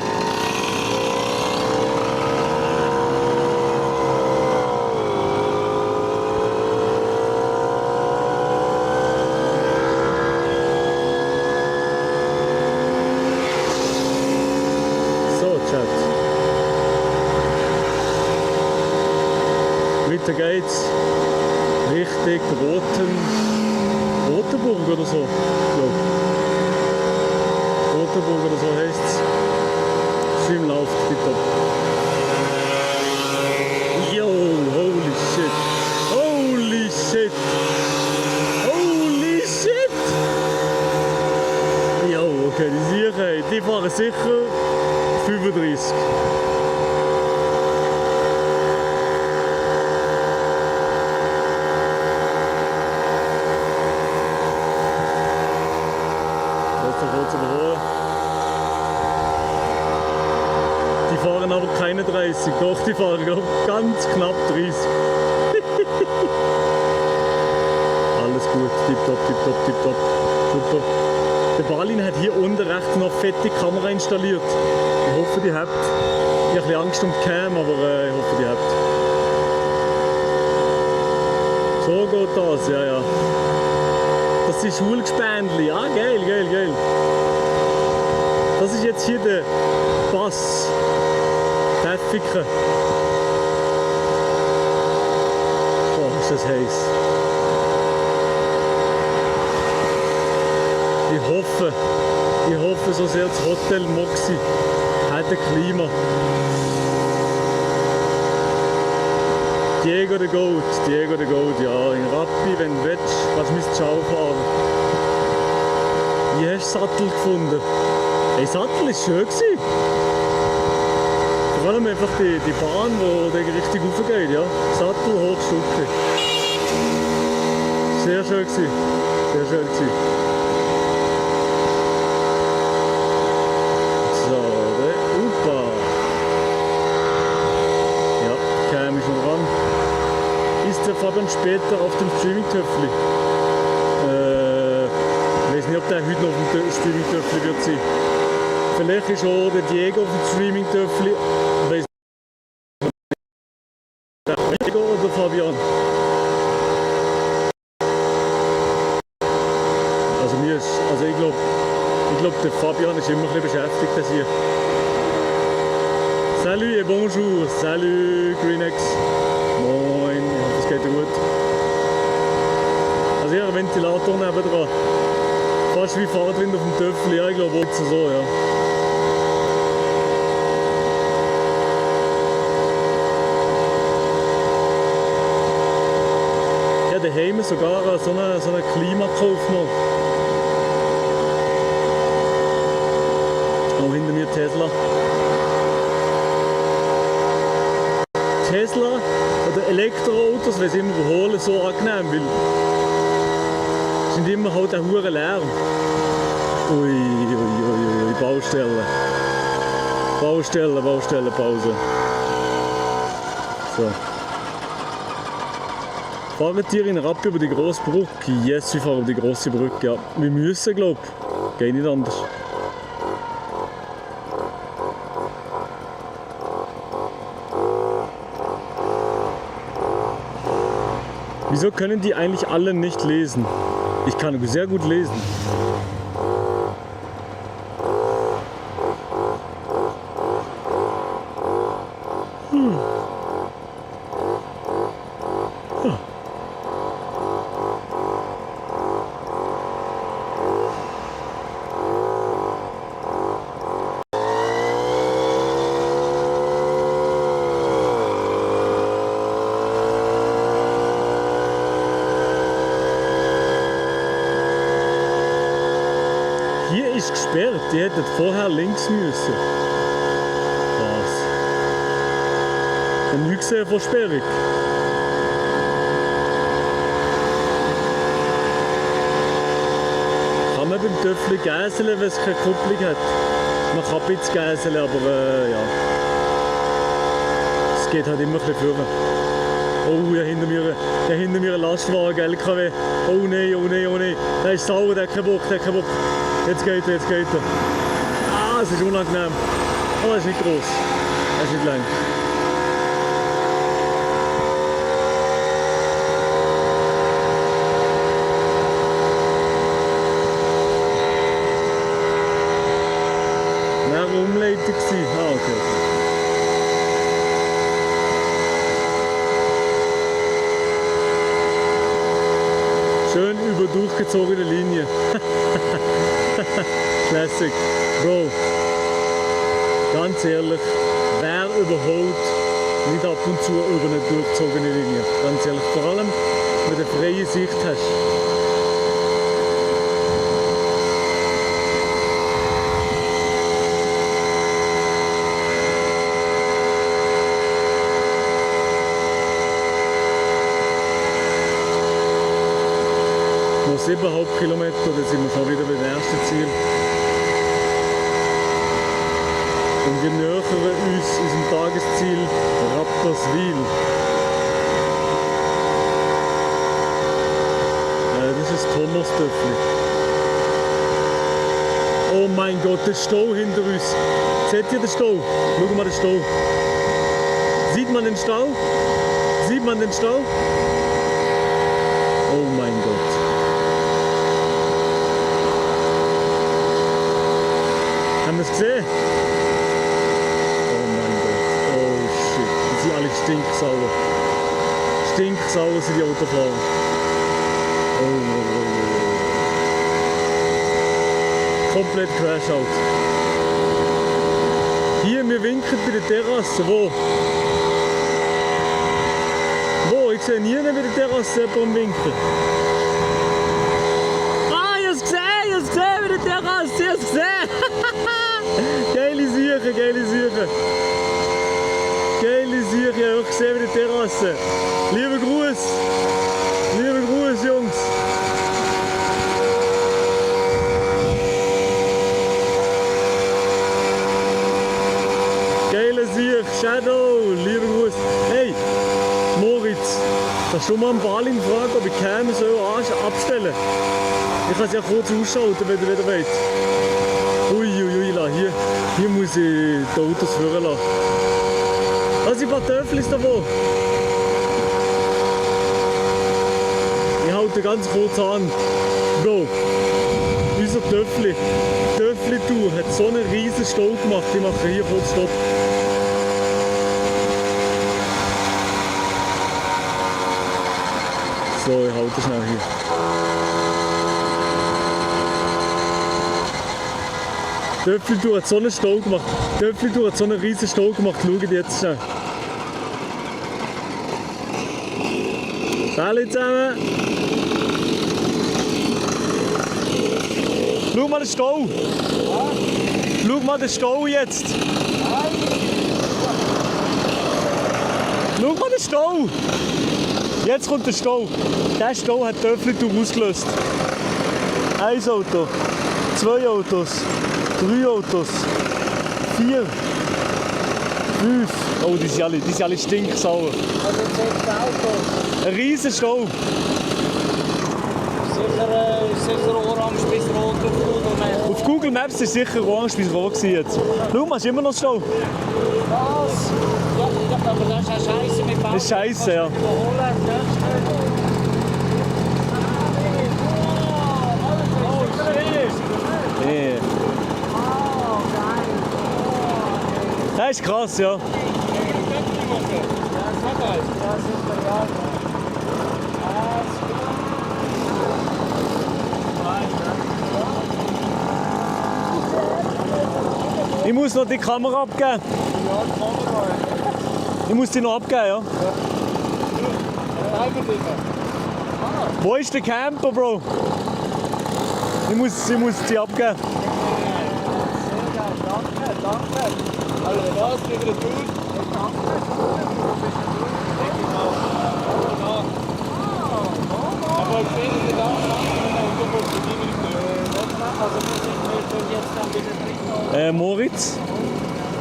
Weiter geht's Richtung Rotenburg oder so. Rotenburg oder so heisst's. Stream läuft, bitte. Yo, holy shit. Holy shit. Holy shit. Yo, okay, die Sicherheit, die fahren sicher 35. Die fahren aber keine 30, doch die fahren ganz knapp 30. Alles gut, tipptopp, tipptopp, tipptopp. Super. Der Balin hat hier unten rechts noch fette Kamera installiert. Ich hoffe, die habt. Ich habe ein bisschen Angst um die Cam, aber ich hoffe, die habt. So geht das, ja, ja. Das ist Schulgespendli. Ah, geil, geil, geil. Das ist jetzt hier der Bass. Der Ficker. Oh, ist das heiß. Ich hoffe so sehr, das Hotel Moxie hat ein Klima. Diego de Goat, ja, in Rappi, wenn du willst, kannst du mit Ciao fahren. Wie hast du Sattel gefunden? Hey, Sattel war schön gewesen. Vor allem einfach die Bahn, die richtig raufgeht, ja. Sattel hochstufe. Sehr schön gewesen. Sehr schön gewesen. So, Upa. Ja, Cam ist noch dran. Ist der Fabian später auf dem Streaming-Töffli? Ich weiß nicht, ob der heute noch auf dem Streaming-Töffli wird sein. Vielleicht ist auch der Diego auf dem Streaming-Töffli. Weiß nicht, Diego oder Fabian? Also ich glaube, der Fabian ist immer ein bisschen beschäftigt als hier. Salut et bonjour, salut Greenex. Moin, ich hoffe es geht dir gut. Also hier ein Ventilator nebendran. Fast wie Fahrtwind auf dem Töffel, ja, ich glaube auch so, ja. Ja, daheim sogar so eine Klima gekauft noch. Auch hinter mir Tesla. Tesla oder Elektroautos, wenn sie immer überholen, so angenehm, weil sind immer halt ein hoher Lärm. Ui, Baustelle. Pause. So. Fahren ihr in Rappi über die grosse Brücke? Yes, wir fahren über die grosse Brücke, ja. Wir müssen, glaube ich. Geht nicht anders. Wieso können die eigentlich alle nicht lesen? Ich kann sehr gut lesen. Gesperrt, die hätten vorher links müssen. Was? Ich habe nichts gesehen von Sperrung. Kann man beim Töffli geiseln, wenn es keine Kupplung hat? Man kann ein bisschen geiseln, aber ja. Es geht halt immer ein bisschen vorne. Oh, da hinter mir ein Lastwagen, LKW. Oh nein, oh nein, oh nein. Der ist sauer, der hat keinen Bock, Jetzt geht er. Ah, es ist unangenehm. Aber es ist nicht groß. Es ist nicht lang. Umleitung gewesen. Ah, okay. Schön über durchgezogene Linie. Classic. Bro, ganz ehrlich, wer überholt nicht ab und zu über eine durchgezogene Linie? Ganz ehrlich, vor allem, wenn du eine freie Sicht hast. Noch 7,5 Kilometer, dann sind wir schon wieder beim ersten Ziel. Und wir nähern uns unserem Tagesziel Rapperswil. Das ist das Thomas-Töffli. Oh mein Gott, der Stau hinter uns. Seht ihr den Stau? Schau mal den Stau. Sieht man den Stau? Sieht man den Stau? Oh mein Gott. Haben wir es gesehen? Oh mein Gott. Oh shit. Die sind alle stinksauer. Stinksauer sind die Autofahrer. Oh. Komplett Crash-Out. Hier, wir winken bei der Terrasse. Wo? Wo? Ich sehe nie bei der Terrasse jemanden winken. Ah, ich hab's gesehen bei der Terrasse, ich hab's gesehen. Geile Sache, geile Sache. Geile Sache, ich habe gesehen bei der Terrasse. Lieber Gruß, Jungs. Geile Sache, Shadow, lieber Gruß. Hey, Moritz, kannst du mal einen Balin fragen, ob ich Cam so abstellen? Ich kann es ja kurz ausschalten, wenn du wieder willst. Uiuiui, hier muss ich die Autos führen lassen. Also ein paar Töfflis davon. Ich halte ganz kurz an. Bro, unser Töffli-Tour hat so einen riesen Stau gemacht. Ich mache hier kurz Stopp. So, ich halte schnell hier. Töffli-Tour hat so einen Stau gemacht. Töffli-Tour hat so einen riesen Stau gemacht. Schaut jetzt schnell. Hallo zusammen. Schau mal den Stau. Schau mal den Stau jetzt. Schau mal den Stau. Jetzt kommt der Stau. Der Stau hat die Töffli-Tour ausgelöst. Ein Auto, 2 Autos, 3 Autos, 4, 5. Oh, die sind alle stinksauer. Also 6 Autos. Ein riesen Stau. Sicher orange bis rot auf Google Maps. Auf Google Maps war sicher orange bis rot jetzt. Schau mal, ist immer noch Stau. Was? Ja, aber das ist ja scheiße mit Bau. Das ist scheiße, ja. Yeah. Das ist krass, ja. Ich muss noch die Kamera abgeben. Ja, die Kamera. Ich muss die noch abgeben, ja? Wo ist der Camper, Bro? Ich muss die abgeben. Danke. Also was, wieder eine Tour? Aber ich sehe Sie da, also wir sind jetzt dann wieder drin.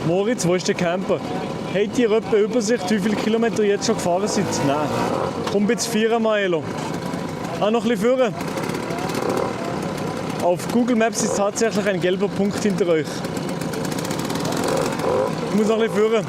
Moritz, wo ist der Camper? Habt ihr etwa Übersicht, wie viele Kilometer ihr jetzt schon gefahren seid? Nein. Komm jetzt 4 Meilen. Ah, noch ein bisschen vorne. Auf Google Maps ist tatsächlich ein gelber Punkt hinter euch. Ich muss noch ein bisschen vorne.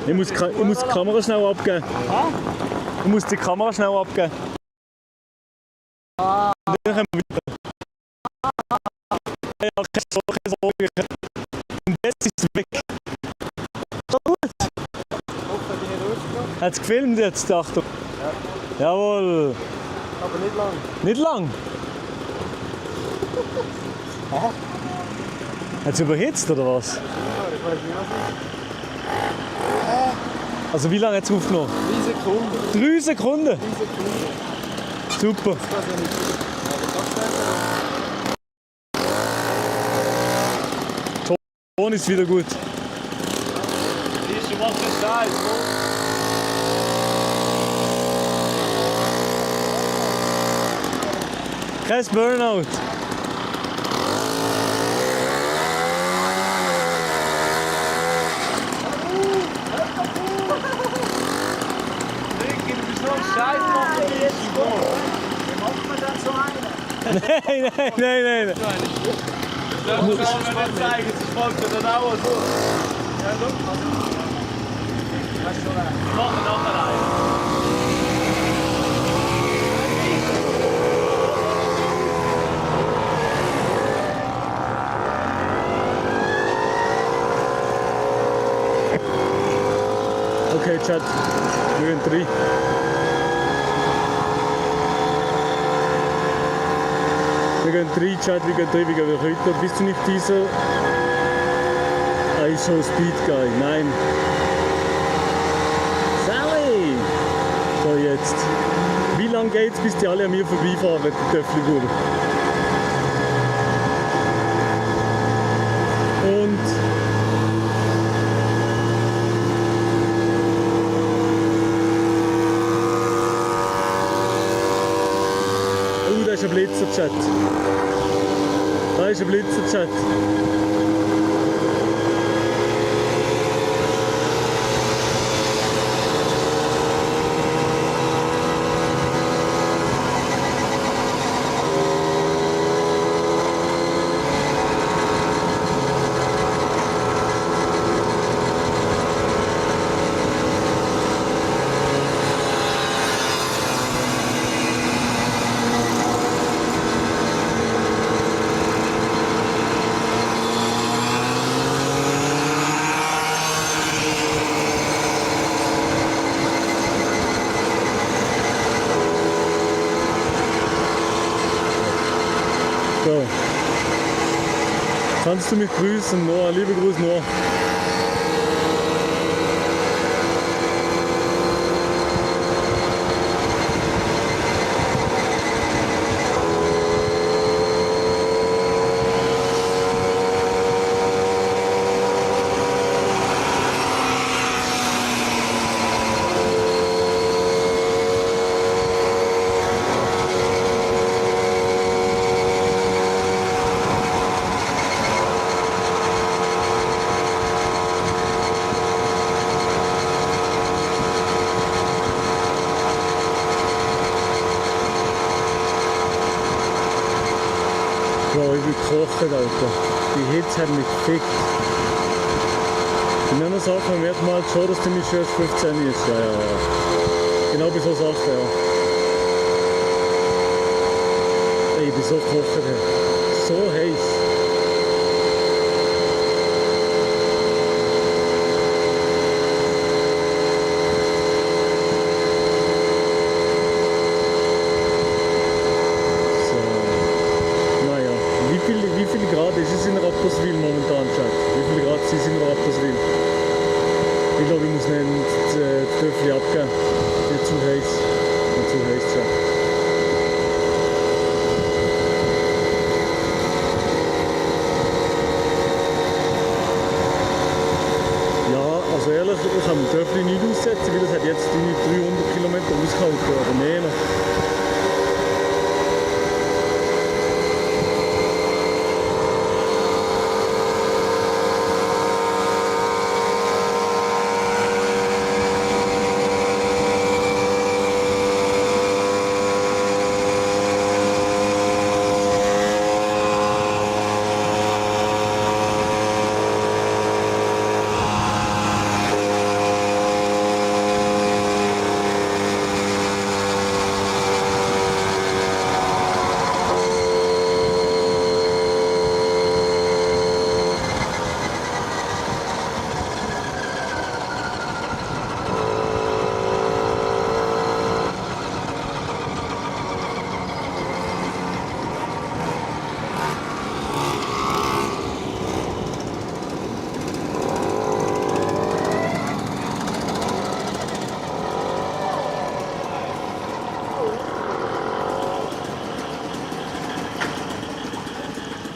Ich muss die Kamera schnell abgeben. Ich muss die Kamera schnell abgeben. Und dann können wir wieder. Ja, keine Sorge. Und jetzt ist es weg. So gut. Hat es gefilmt jetzt, Achtung? Ja. Jawohl. Aber nicht lang. Nicht lang? Hat es überhitzt oder was? Ja, ich weiß nicht, was Also wie lange hat es aufgenommen? 3 Sekunden. 3 Sekunden? 3 Sekunden. Super. Das ja nicht. Ton ist wieder gut. Siehst du, was das da ist? Kein Burnout. Nein. Das muss man nicht zeigen, das folgt dann auch so. Ja, look. Wir machen nachher einen. Okay, Chat. Wir gehen 3. Wir gehen 3, Chat, wir gehen heute. Bist du nicht dieser iShow Speed Guy? Nein. Sally! So, jetzt. Wie lange geht's, bis die alle an mir vorbeifahren, die Töffli-Bude? Und da ist ein Blitzer-Chat. Da ist ein Blitzer-Chat. So. Kannst du mich grüßen, Noah? Liebe Grüße, Noah. So, ich bin gekocht, Alter. Die Hitze hat mich gefickt. In einer Sache merkt man halt schon, dass der Michel erst 15 ist. Ja. Genau bei so Sachen, ja. Ey, ich bin so gekocht. So heiß. Wie viel Grad ist es in Rapperswil momentan, Chat? Wie viele Grad sind es in Rapperswil? Ich glaube, ich muss nicht das Töffel abgeben. Nicht zu heiß. Nicht zu heiß, Chat. Ja, also ehrlich, ich kann den Töffel nicht aussetzen, weil das hat jetzt 300 Kilometer ausgehalten oder mehr noch.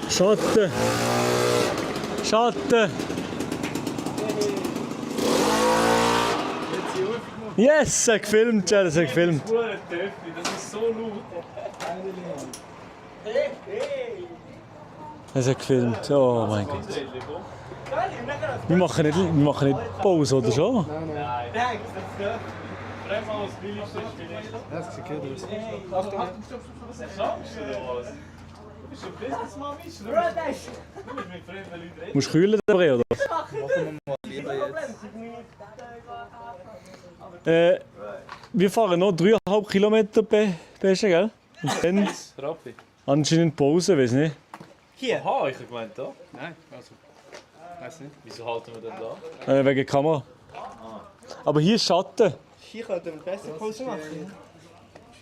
Schatten! Schatten! Yes, er hat gefilmt, Chad, er hat gefilmt. Das ist so laut. Er hat gefilmt, oh mein Gott. Wir machen nicht Pause, oder schon? Nein. Frag mal, was das billigste ist vielleicht. Das sieht gut aus. Achtung, Chance oder was? Du bist ein Businessman, Misch. Du musst mit fremden Leuten reden. Musst du kühlen dabei, oder? Machen wir mal lieber jetzt. Wir fahren noch 3,5 Kilometer besser, gell? Und dann Rappi. anscheinend Pause, weiß nicht. Hier? Aha, ich habe gemeint da. Nein, also. Weiß nicht. Wieso halten wir denn da? Wegen der Kamera. Aber hier ist Schatten. Hier könnten wir besser Pause machen.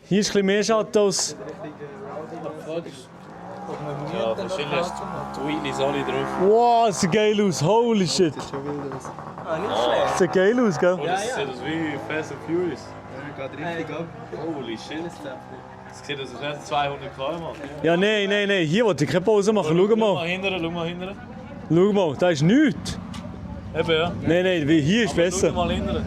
Hier ist ein bisschen mehr Schatten als... Ja, wahrscheinlich hast du die Wheatleys alle drauf. Wow, das sieht geil aus. Holy shit. Ah, nicht schlecht. Das sieht geil aus, gell? Oh, das sieht aus wie Fast and Furious. Ja, geht richtig ab. Holy shit. Das sieht aus, als wäre es 200 km. Ja, nein. Hier wollte ich keine Pause machen. Schau Schau mal. mal hinten. Schau mal, da ist nichts. Eben, ja. Nein, hier ist Aber besser. schau mal hinten.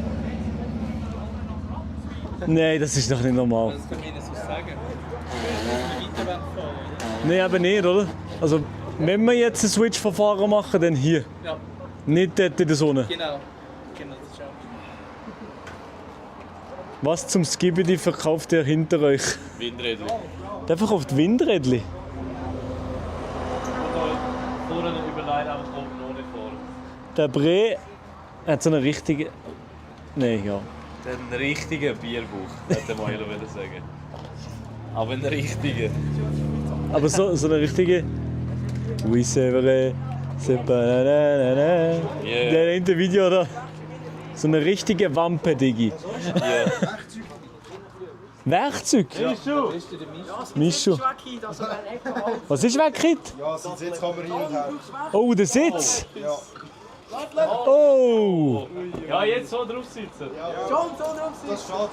Nein, das ist doch nicht normal. Das kann ich Ihnen so sagen. Weiter wegfahren. Nein, aber nicht, oder? Also, wenn wir jetzt ein Switch-Verfahren machen, dann hier. Ja. Nicht dort in der Sonne. Genau, das ist auch. Was zum Skibidi verkauft der hinter euch? Windräder. Der verkauft Windrädli. Vorne überlegt, aber oben noch nicht fahren. Der Bre hat so eine richtige... Nein, ja. Den richtigen Bierbuch, hätte man ja sagen. Aber einen richtigen. Aber so eine richtige... Oui, c'est vrai. C'est pas... Yeah. Der in dem Video da. So eine richtige Wampe, Digi. Ja. Werkzeug? Mischu. Was ist weg, Ja, sind jetzt kann man hin und her. Oh, der Sitz. Ja. Oh. Ja, jetzt so drauf sitzen. Schon so drauf sitzen. Das ist schade.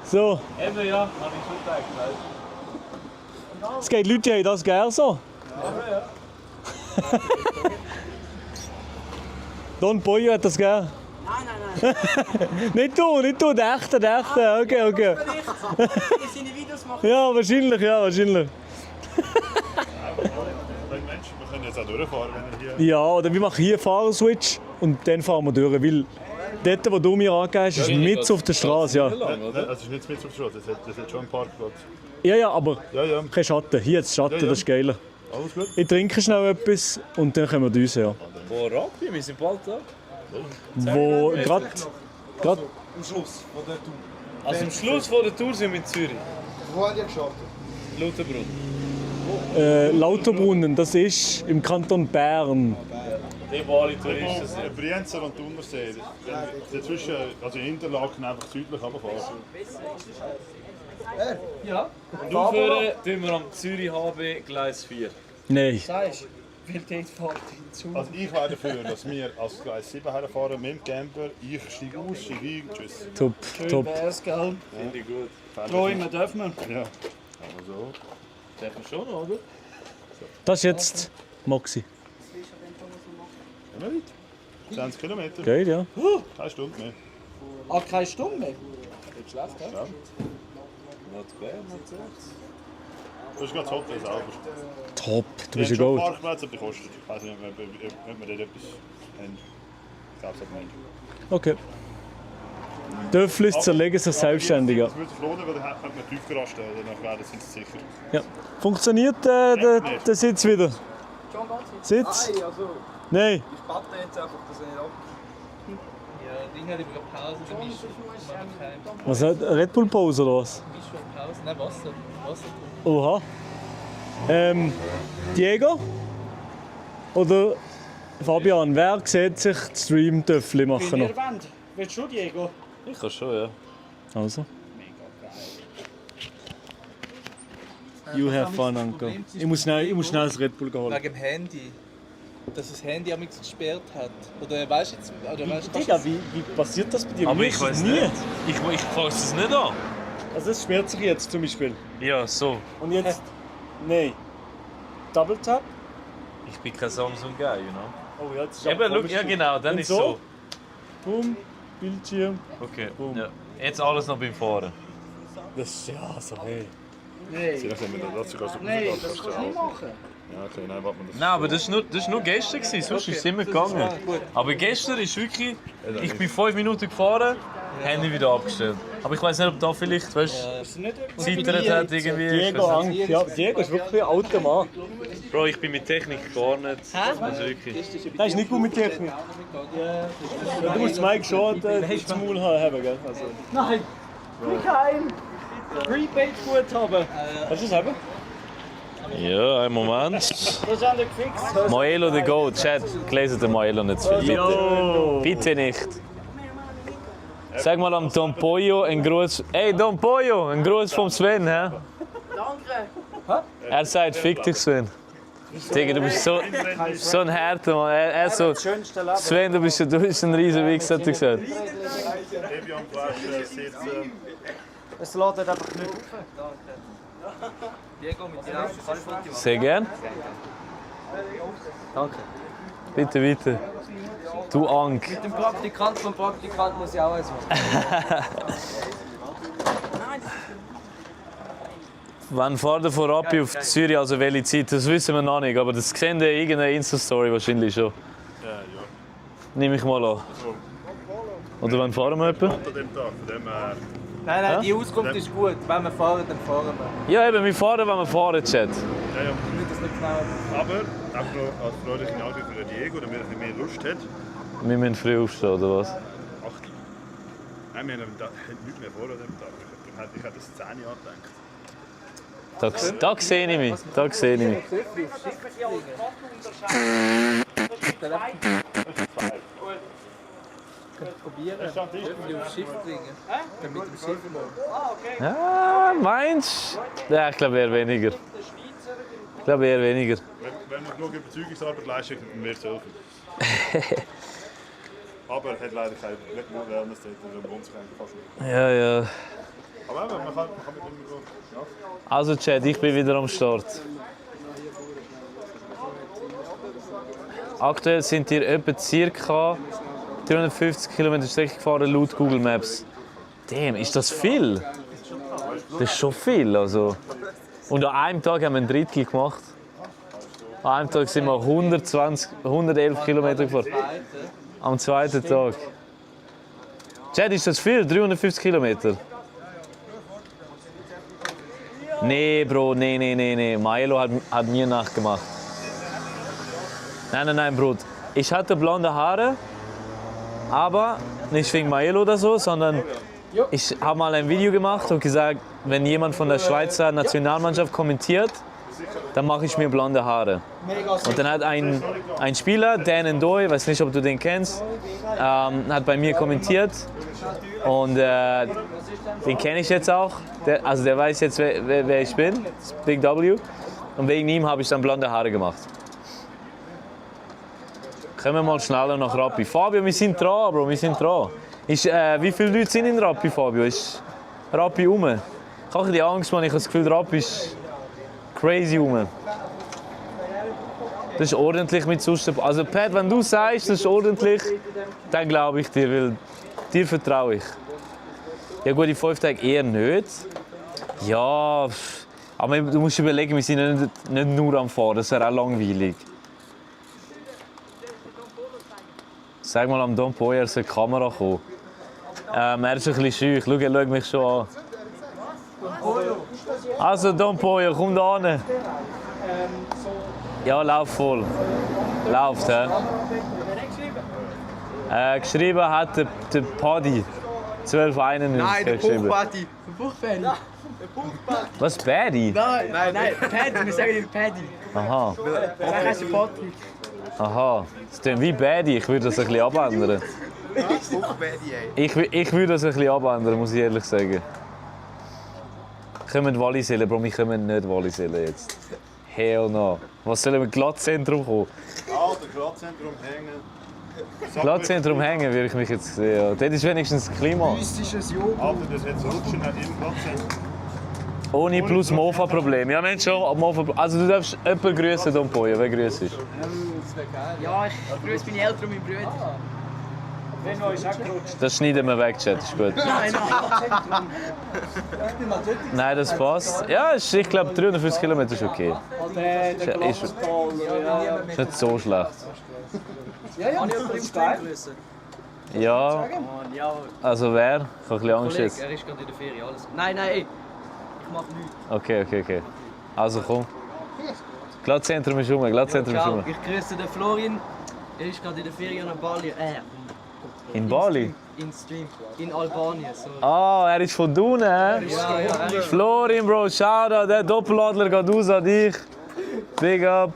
So. Eben ja, habe ich schon gedacht. Es geht Leute, die haben das gerne so. Ja. Don Boyo hat das gerne. Nein. nicht du, der echte. Okay. Wir seine Videos machen. Ja, wahrscheinlich. Wir können jetzt auch durchfahren, wenn ihr hier... Ja, oder wir machen hier Fahrerswitch und dann fahren wir durch, weil dort, wo du mir angegeben hast, ist mitten auf der Straße. Ja. Es ist nicht mitten auf der Straße, das hat schon einen Parkplatz. Ja, aber Ja. kein Schatten. Hier hat es Schatten, Ja. das ist geiler. Alles gut. Ich trinke schnell etwas und dann kommen wir uns her. Boah, Rugby, wir sind bald da. Wo gerade Am Schluss von der Tour. Also am Schluss von der Tour sind wir in Zürich. Wo habt ihr gestartet? Lauterbrunnen. Lauterbrunnen, das ist im Kanton Bern. Die wo alle Touristen sind. Brienzer und Thunersee. Dazwischen, also in Interlaken einfach südlich runterfahren. Ja. Und aufhören tun wir am Zürich HB Gleis 4. Nein. Sagst du, weil dort fährt hinzu. Also ich wäre dafür, dass wir als Gleis 7 herfahren mit dem Camper. Ich steige aus, steige ein, tschüss. Top, top. Wär's, gell? Finde ich gut. Träumen dürfen wir. Ja. Aber so. Dürfen wir schon, oder? Das ist jetzt Moxie. Ja, nicht weit. 20 Kilometer. Geil, ja. Keine Stunde mehr. Ah, keine Stunde mehr? Nicht schlecht, gell? Ja. Not bad, not bad. Das ist gerade das Hotel selber. Top, du bist ja ja gut. Parkplätze gekostet. Ich weiß nicht, ob wir dort etwas haben. Ich glaube es nicht. Okay. Töfflis zerlegen sich selbstständig. Das würde ich lohnen, weil dann hat man Tiefgarage stellen. Danach wäre sind sie sicher. Ja. Funktioniert der Sitz wieder? Sitz? Nein, also. Nein. Ich warte jetzt einfach, dass er nicht ab. Ja, Ding hat über Pause, dann bist du Was hat Red Bull Pause oder was? Pause? Nein, Wasser. Oha. Diego? Oder Fabian, wer sieht sich den Stream Töffli machen Wenn noch? ihr wollt. Willst du, Diego? Ich kann schon, ja. Also. You have fun, Uncle. Ich muss schnell das Red Bull holen. Wegen dem Handy. Dass das Handy am gesperrt hat. Oder weißt du jetzt. Oder weißt du, Digga, wie passiert das bei dir? Aber ich weiß nie. nicht. Ich fasse es nicht an. Also es sperrt sich jetzt zum Beispiel. Ja, so. Und jetzt. Nein. Double Tap? Ich bin kein Samsung-Guy, you know. Oh ja, das ist Eben, look, ja genau, dann ist so. Boom, Bildschirm. Okay, Boom. ja. Jetzt alles noch beim Fahren. Das ist ja so, hey. Nein. Sie nachdem wir das sogar so Nein, das kannst du nicht machen. Ja, okay, nein, warte mal. Nein, aber das war nur gestern, sonst ist es immer gegangen. Aber gestern ist wirklich, ich bin 5 Minuten gefahren, Handy wieder abgestellt. Aber ich weiß nicht, ob da vielleicht, weißt du, Zittert hat irgendwie. Diego Angst. Ja, Diego ist wirklich ein alter Mann. Bro, ich bin mit Technik gar nicht. Also wirklich. Das ist nicht gut mit Technik. Ja, du musst Mike schon das Maul haben, gell? Also. Nein! Kein Prepaid-Guthaben. Hast du es haben? Ja, einen Moment. Das haben wir gefixt. Moelo the Goat, Chat, lesen den Moelo nicht zu viel, bitte. Bitte nicht. Sag mal am Don Pollo ein Gruß. Hey Don Pollo, ein Gruß vom Sven, hä? Danke. Er sagt, fick dich Sven. Digga, du bist so ein Härter, Mann. Er so, Sven, du bist ein riesen Wichser, hat er gesagt. Es ladet einfach nicht. Diego, mit dir auch. Sehr gern. Danke. Bitte, bitte. Du Ank. Mit dem Praktikant vom Praktikant muss ich auch eins machen. Wann fahrt ihr von Rappi auf Zürich, also welche Zeit? Das wissen wir noch nicht, aber das sehen wir in irgendeiner Insta-Story wahrscheinlich schon. Ja. Nehme ich mal an. Oder wann fahren wir etwa? An dem Tag, von dem Nein, die Auskunft ist gut. Wenn wir fahren, dann fahren wir. Ja, eben, wir fahren, wenn wir fahren, Chat. Ja. Das nicht genau. Aber auch noch als freudige Nachricht für den Diego, damit er ein bisschen mehr Lust hat. Wir müssen früh aufstehen, oder was? 8. Nein, wir haben nichts mehr vor an dem Tag. Ich hätte das 10 Jahre gedacht. Da sehe ich mich. Da sehe ich mich. Probieren, Töffli aufs Schiff bringen. Dann mit dem Schiff machen. Ja, meinst du? Ja, ich glaube eher weniger. Ich glaube eher weniger. Wenn wir genug Überzeugungsarbeit leisten, dann wird es helfen. Aber er hat leider keine Wellness dort, dann wohnt sich eigentlich fast nicht. Ja, ja. Aber eben, man kann mit ihm so. Ja. Also Chat, ich bin wieder am Start. Aktuell sind ihr etwa ca. 350 km Strecke gefahren laut Google Maps. Damn, ist das viel? Das ist schon viel. Also. Und an einem Tag haben wir ein Drittel gemacht. An einem Tag sind wir 111 km gefahren. Am zweiten Tag. Chat, ist das viel? 350 km? Nee, Bro, nee. Maelo hat mir nachgemacht. Nein, Bro. Ich hatte blonde Haare, aber nicht wegen Maelo oder so, sondern ich habe mal ein Video gemacht und gesagt, wenn jemand von der Schweizer Nationalmannschaft kommentiert, dann mache ich mir blonde Haare. Und dann hat ein Spieler, Dan Ndoye, weiß nicht, ob du den kennst, hat bei mir kommentiert und den kenne ich jetzt auch. Der weiß jetzt, wer ich bin, Big W. Und wegen ihm habe ich dann blonde Haare gemacht. Kommen wir mal schneller nach Rappi. Fabio, wir sind dran, Bro, wir sind dran. Wie viele Leute sind in Rappi, Fabio? Ist Rappi rum? Ich habe die Angst, man. Ich habe das Gefühl, Rappi ist crazy rum. Das ist ordentlich mit Susten. Also Pat, wenn du sagst, das ist ordentlich, dann glaube ich dir, weil dir vertraue ich. Ja gut, die 5 Tage eher nicht. Ja, aber du musst überlegen, wir sind nicht nur am Fahren, das wäre auch langweilig. Sag mal am Don Poyer, soll die Kamera kommen. Er ist ein bisschen scheu, schau mich schon an. Also Don Poyer, komm da hin. Ja, lauf voll. Läuft, hä? Geschrieben hat der Paddy. 1291. Nein, der Buchpaddy. Der Buchpaddy. Was, Paddy? Nein, Paddy, wir sagen ihm Paddy. Aha. Er heißt Patrick. Aha. Das klingt wie Paddy, ich würde das ein bisschen abändern. Ich würde das ein bisschen abändern, muss ich ehrlich sagen. Kommen Wallisellen, Bro, wir kommen nicht Wallisellen jetzt. Hell no. Was soll im Glattzentrum kommen? Alter, Glattzentrum hängen. Glattzentrum hängen würde ich mich jetzt sehen. Ja. Dort ist wenigstens das Klima. Mystisches Yoga. Alter, das hat Rutschen nicht im Glattzentrum. Ohne plus Mofa-Problem. Ja, Mensch, schon Mofa. Also du darfst jemanden grüßen, Don Poyer. Wer grüßt dich? Ja, ich grüße meine Eltern und meine Brüder. Das schneiden wir weg, Chat. Ist gut. Nein. Nein, das passt. Ja, ich glaube 350 Kilometer ist okay. Ist nicht so schlecht. Ja, Ja, also wer? Ich habe ein bisschen Angst Kollege, jetzt. er ist gerade in der Ferien. Alles. Nein, ich mache nichts. Okay. Also komm. Glattzentrum ist rum, Glattzentrum ist rum. Ich grüße den Florian. Er ist gerade in der Ferien in Bali. In Bali? In Stream. In Albanien. Sorry. Ah, er ist von unten, hä? Ja. Florian, Bro, Shoutout, der Doppeladler geht aus an dich. Big up.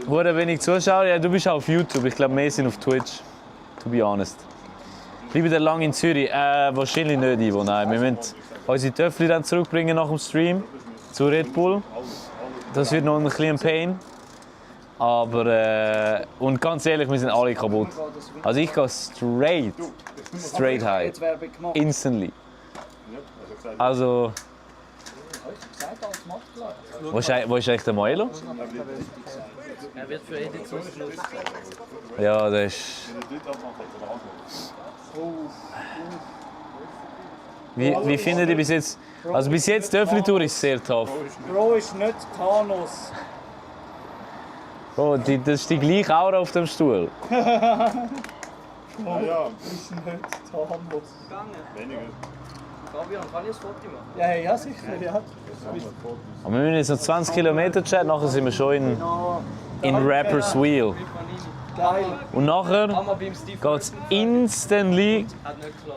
Hure wenig Zuschauer, ja, du bist auch auf YouTube. Ich glaube, mehr sind auf Twitch. To be honest. Bleiben ihr lang in Zürich? Wahrscheinlich nicht, Ivo. Nein, wir müssen unsere Töffel dann zurückbringen nach dem Stream zu Red Bull. Das wird noch ein bisschen Pain. Aber, und ganz ehrlich, wir sind alle kaputt. Also ich gehe straight high. Instantly. Also... Wo ist eigentlich der Maelo? Er wird für Edith so genutzt. Ja, das ist... Wie findet ihr bis jetzt? Also bis jetzt die Töffli-Tour ist sehr tough. Bro ist nicht Thanos. Bro, das ist die gleiche Aura auf dem Stuhl. Ja, ist nicht Thanos. Weniger. Fabian, kann ich ein Foto machen? Ja, sicher, ja. Aber wir müssen jetzt noch 20 Kilometer chatten, nachher sind wir schon in Rapper's Wheel. Geil. Und nachher geht es instantly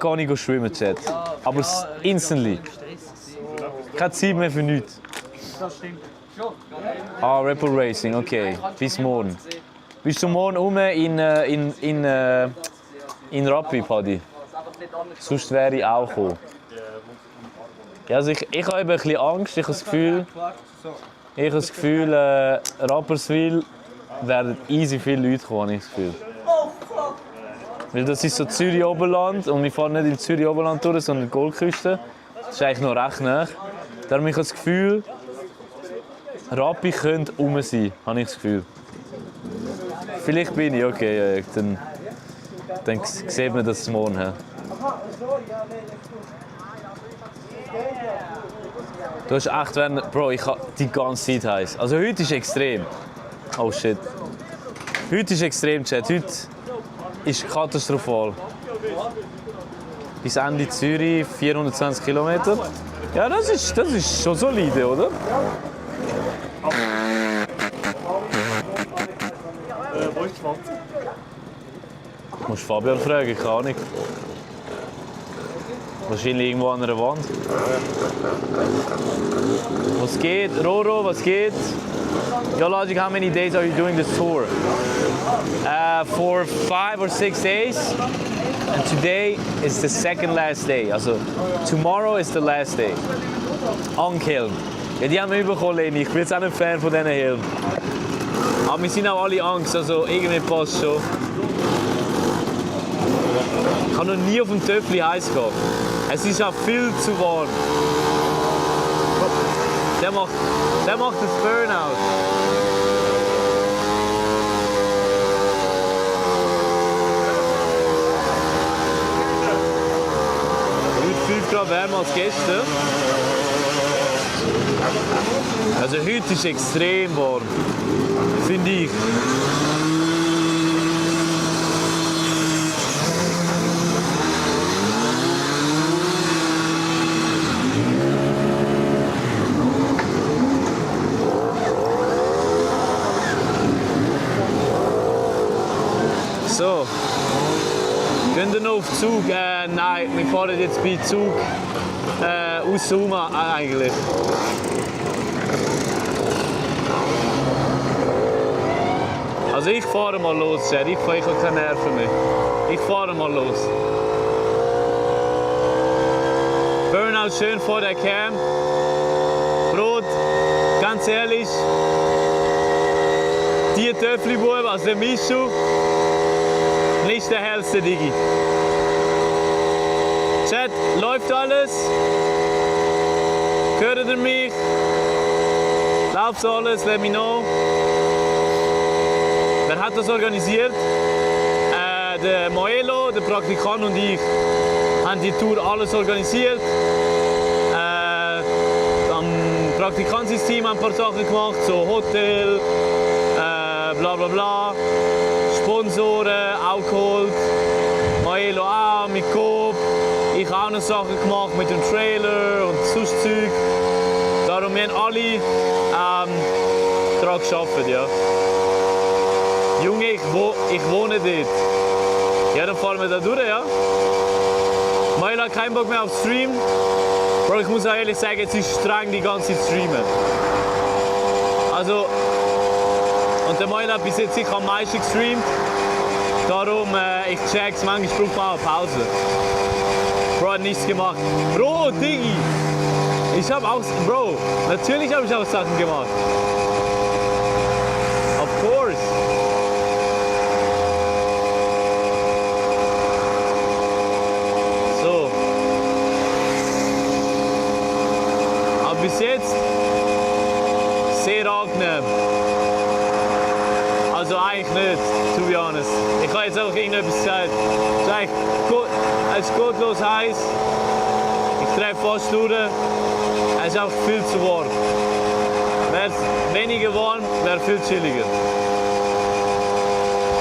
gehe ich schwimmen, Chat. Aber instantly. Keine Zeit mehr für nichts. Das stimmt. Ah, Red Bull Racing, okay. Bis morgen. Bist du morgen in Rappi, Paddy? Sonst wäre ich auch gekommen. Ja, also ich habe eben ein bisschen Angst. Ich habe das Gefühl, Rapperswil werden easy viele Leute kommen, habe ich das Gefühl. Weil das ist so Zürich Oberland und wir fahren nicht in Zürich Oberland durch, sondern die Goldküste. Das ist eigentlich noch recht nah. Darum habe ich das Gefühl, Rappi könnte rum sein, habe ich das Gefühl. Vielleicht bin ich, okay, ja, dann sieht man das morgen. Ja. Du hast echt, Bro, ich habe die ganze Zeit heiß. Also heute ist extrem. Oh shit. Heute ist extrem, Chat. Heute ist katastrophal. bis Ende Zürich 420 Kilometer. Ja, das ist schon solide, oder? Wo ist die Schwanze? Du musst Fabian fragen, keine Ahnung. Wahrscheinlich irgendwo an einer Wand. Was geht? Roro, was geht? Yo, Logic, how many days are you doing this tour? For 5 or 6 days. And today is the second last day. Also, tomorrow is the last day. Ankhelm. Ja, die haben wir bekommen, Leni. Ich bin jetzt auch nicht Fan von diesen Helmen. Aber wir sind auch alle Angst, also irgendwie passt schon. Ich kann noch nie auf dem Töpfli heiß gehen. Es ist auch viel zu warm. Der macht das Burnout. Heute 5 Grad wärmer als gestern. Also heute ist extrem warm, finde ich. So, gehen wir noch auf Zug? Nein, wir fahren jetzt bei Zug aus Suma eigentlich. Also ich fahre mal los, Chad. Ich habe keine Nerven mehr. Ich fahre mal los. Burnout schön vor der Cam. Brot, ganz ehrlich, die Töffli-Bube, also der Mischu, nicht der hellste Digi. Chat, läuft alles? Hört ihr mich? Läuft alles? Let me know. Wer hat das organisiert? Der Moelo, der Praktikant und ich haben die Tour alles organisiert. Am Praktikantenteam haben ein paar Sachen gemacht, so Hotel, bla bla bla. Sponsoren auch geholt. Moelo auch mit Coop. Ich habe auch noch Sachen gemacht mit dem Trailer und sonst Zeug. Darum haben alle daran gearbeitet, ja. Junge, ich wohne dort. Ja, dann fahren wir da durch, ja. Moelo hat keinen Bock mehr auf Stream. Bro, ich muss auch ehrlich sagen, es ist streng die ganze Zeit streamen. Also, und der Moelo hat bis jetzt sicher am meisten gestreamt. Darum, ich check's, manchmal braucht man auch eine Pause. Bro hat nichts gemacht. Bro, Diggi! Ich hab auch, Bro, natürlich habe ich auch Sachen gemacht. Of course. So. Aber bis jetzt sehr angenehm. Also eigentlich nicht, to be honest. Ich habe jetzt einfach irgendetwas gesagt. Es ist gottlos heiß. Ich treffe fast durch. Es ist auch viel zu warm. Wäre es weniger warm, wäre es viel chilliger.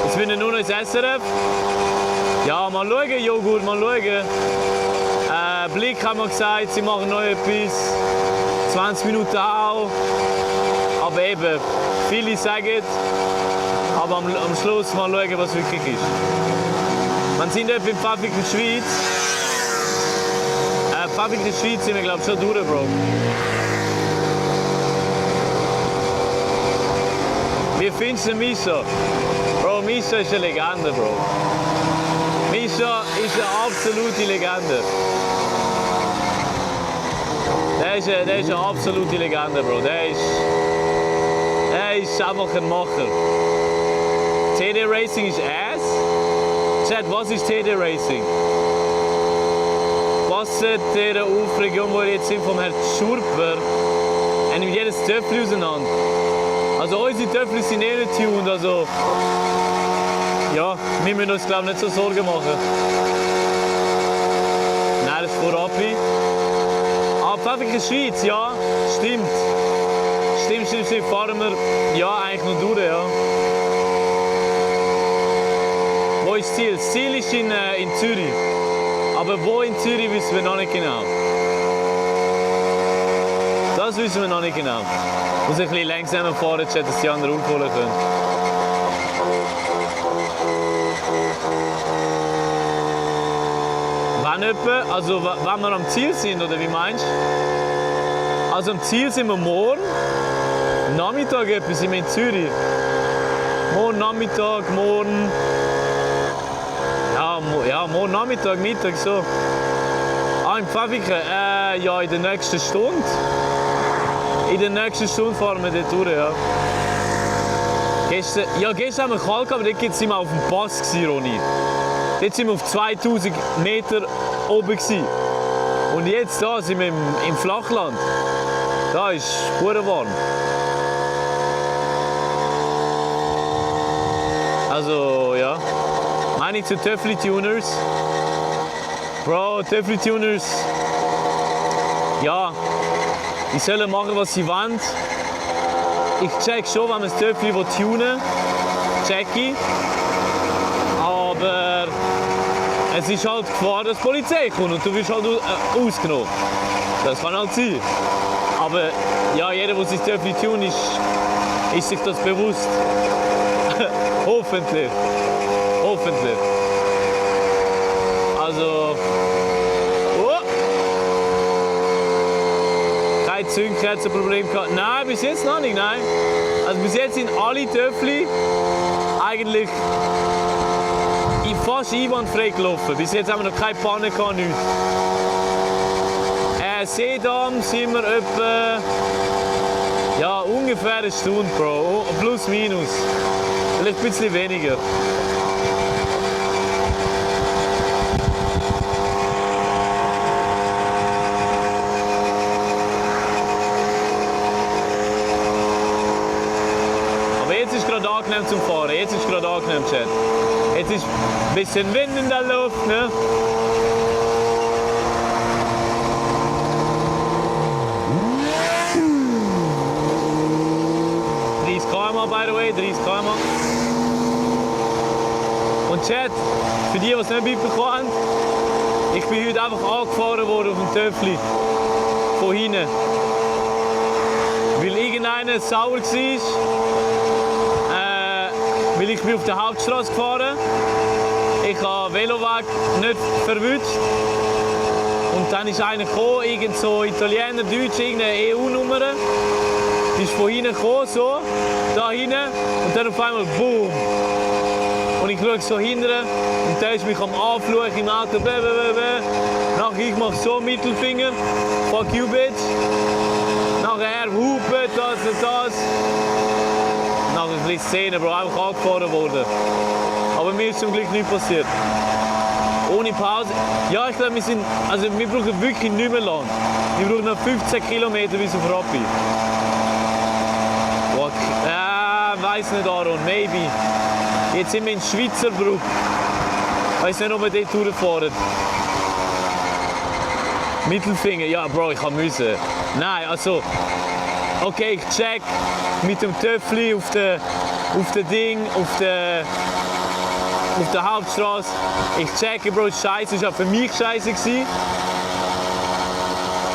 Jetzt bin ich nur noch ins SRF. Ja, mal schauen, Joghurt, mal schauen. Blick haben wir gesagt, sie machen noch etwas. 20 Minuten auch. Aber eben, viele sagen, aber am Schluss mal schauen, was wirklich ist. Wir sind etwa in Pfäffikon in der Schweiz. Pfäffikon in der Schweiz sind wir, glaube ich, schon durch, Bro. Wie findest du Misha? Bro, Misha ist eine Legende, Bro. Misha ist eine absolute Legende. Der ist eine absolute Legende, Bro. Der ist einfach ein Macher. TD Racing ist ass. Chat, was ist TD Racing? Passt der Aufregung, wo wir jetzt sind vom Herrn Schurper, und jedes Töpfchen auseinander. Also unsere Töpfchen sind eh nicht tuned, also ja, wir müssen uns glaube ich nicht so Sorgen machen. Nein, das ist vorab. Aber Pfäffikon Schweiz, ja, stimmt. Stimmt, fahren wir ja eigentlich noch durch, ja. Wo ist das Ziel? Das Ziel ist in Zürich. Aber wo in Zürich wissen wir noch nicht genau. Das wissen wir noch nicht genau. Muss ein bisschen langsamer fahren, dass die anderen aufholen können. Wann etwa? Also wenn wir am Ziel sind, oder wie meinst du? Also am Ziel sind wir morgen. Nachmittag etwa sind wir in Zürich. Morgen Nachmittag, morgen... Ja, morgen Nachmittag, Mittag so. Im Pfäffiken? Ja, in der nächsten Stunde. In der nächsten Stunde fahren wir dort durch, ja. Gestern haben wir kalt, aber dort sind wir auf dem Pass, Ronny. Dort sind wir auf 2000 Meter oben. Und jetzt da sind wir im Flachland. Da ist es warm. Also, ja. Meine ich zu Töffli-Tuners. Bro, Töffli-Tuners. Ja, die sollen machen, was sie wollen. Ich check schon, wenn man das Töffli tunen will. Check ich. Aber es ist halt Gefahr, dass die Polizei kommt und du wirst halt ausgenommen. Das kann halt sein. Aber ja, jeder, der sein Töffli tun, ist sich das bewusst. Hoffentlich. Hoffentlich. Also... Kein Zündkerzenproblem gehabt. Nein, bis jetzt noch nicht, nein. Also bis jetzt sind alle Töffli eigentlich fast einwandfrei gelaufen. Bis jetzt haben wir noch keine Panne gehabt, nichts. Seedam sind wir etwa... Ja, ungefähr eine Stunde, Bro. Plus, minus. Vielleicht ein bisschen weniger. Aber jetzt ist es gerade angenehm zum Fahren. Jetzt ist es gerade angenehm, Chat. Jetzt ist ein bisschen Wind in der Luft, ne? By the way, 30 km. Und Chat, für die, die es nicht mitbekommen haben, ich bin heute einfach angefahren worden auf dem Töffli. Von hinten. Weil irgendeiner sauer war. Weil ich bin auf der Hauptstraße gefahren. Ich habe den Veloweg nicht verwünscht. Und dann ist einer gekommen, irgend so Italiener, Deutsch, irgendeine EU-Nummer. Die ist von hinten gekommen, so, da hinten, und dann auf einmal BOOM! Und ich schaue so hinten und der ist mich am Anfluchen im Auto, Nachher ich mache so Mittelfinger, fuck you bitch. Nachher er hupen, das und das. Nachher ein bisschen Szene, Bro, einfach angefahren worden. Aber mir ist zum Glück nichts passiert. Ohne Pause. Ja, ich glaube, wir brauchen wirklich nicht mehr lang. Wir brauchen noch 15 Kilometer bis auf Rappi. Weiß nicht, Aaron, maybe. Jetzt sind wir in Schweizerbruck. Ich weiß nicht, ob wir dort durchfahren. Mittelfinger, ja, Bro, ich müssen. Nein, also, okay, ich check mit dem Töffli auf der Hauptstraße. Ich checke, Bro, Scheiße, es war für mich Scheiße gewesen.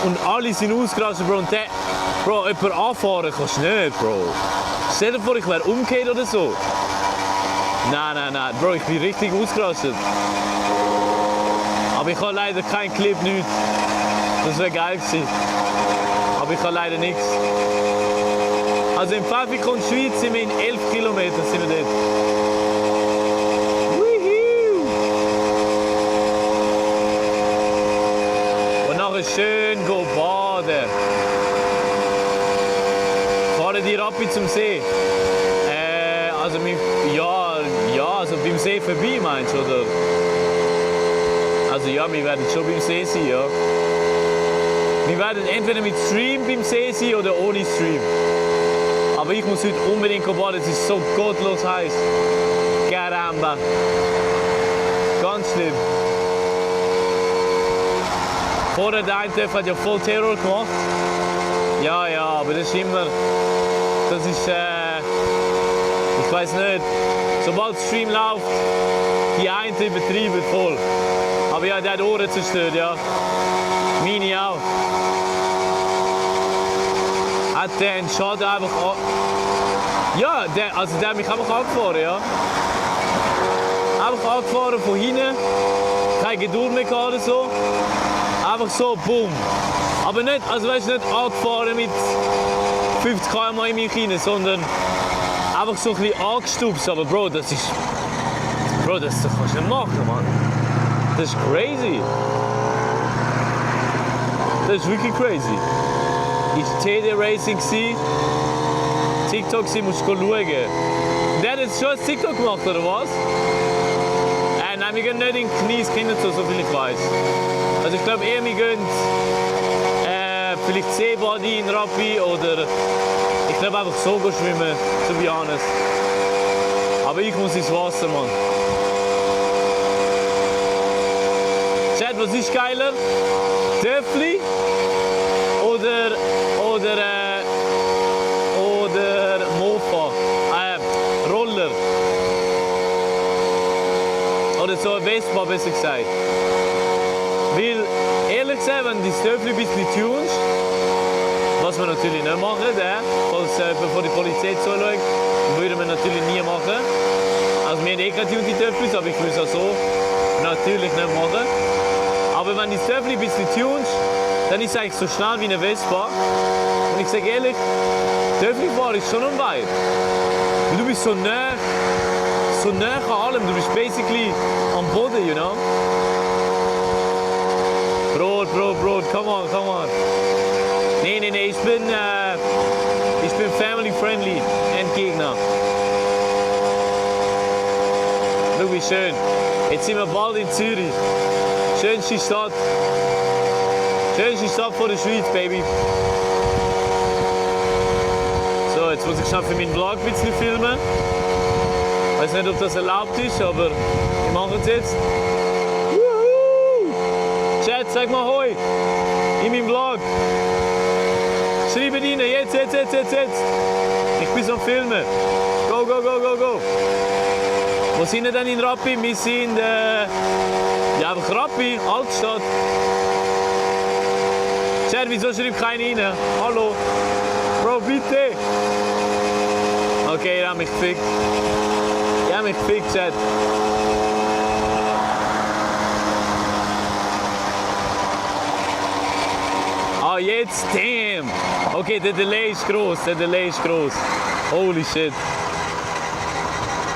Und alle sind ausgerastet, Bro. Und Bro, jemanden anfahren kannst du nicht, Bro. Stell dir vor, ich wäre umgekehrt oder so. Nein, Bro, ich bin richtig ausgerastet. Aber ich habe leider keinen Clip, nichts. Das wäre geil gewesen. Aber ich habe leider nichts. Also im Pfäffikon Schweiz sind wir in 11 Kilometern sind wir dort. Und nachher schön go baden. Fahren die Rappi zum See? Also also beim See vorbei meinst du, oder? Also ja, wir werden schon beim See sein, ja. Wir werden entweder mit Stream beim See sein oder ohne Stream. Aber ich muss heute unbedingt baden, es ist so gottlos heiß. Caramba. Ganz schlimm. Vorher der eine hat ja voll Terror gemacht. Ja, aber das ist immer... Das ist... ich weiß nicht. Sobald der Stream läuft, die einen übertreiben voll. Aber ja, der hat Ohren zerstört, ja. Meine auch. Hat der einen Schaden einfach ja, der hat mich einfach angefahren, ja. Einfach angefahren von hinten. Keine Geduld mehr gehabt oder so. Einfach so, boom. Aber nicht, also weißt du, nicht angefahren mit 50 km in mich rein, sondern einfach so ein bisschen angestupst. Aber Bro, das kannst du nicht machen, Mann. Das ist crazy. Das ist wirklich crazy. Ich war TD Racing, TikTok, musst du schauen. Der hat jetzt schon ein TikTok gemacht, oder was? Nein, wir gehen nicht in Knies Kinder zu, so viel ich weiß. Also ich glaube eher, wir gehen vielleicht Seebody in Rappi oder ich glaube einfach so schwimmen, to be honest. Aber ich muss ins Wasser, Mann. Chat, was ist geiler? Töffli oder Mofa? Roller. Oder so ein Vespa, besser gesagt. Weil, ehrlich gesagt, wenn du das Töffli ein bisschen tunst, was wir natürlich nicht machen, falls bevor die Polizei zuschaut, würden wir natürlich nie machen. Also wir haben eh keine tunte Töfflis, aber ich will es auch so natürlich nicht machen. Aber wenn du das Töffli ein bisschen tunst, dann ist es eigentlich so schnell wie eine Vespa. Und ich sage ehrlich, Töffli-Fahren ist schon ein Vibe. Weil du bist so nah an allem, du bist basically am Boden, you know? Brot, come on. Nee, ich bin family friendly, Endgegner. Schau wie schön. Jetzt sind wir bald in Zürich. Schönste Stadt von der Schweiz, Baby. So, jetzt muss ich schnell für meinen Vlog ein bisschen filmen. Ich weiß nicht, ob das erlaubt ist, aber wir machen es jetzt. Chat, sag mal Hoi in meinem Vlog. Schreibe rein, jetzt. Ich bin am Filmen. Go. Wo sind wir denn in Rappi? Wir sind einfach Rappi, Altstadt. Chat, wieso schreibt keiner rein? Hallo? Bro, bitte! Okay, er hat mich gefickt. Chat. Ah, jetzt, damn! Okay, der Delay ist groß. Holy shit.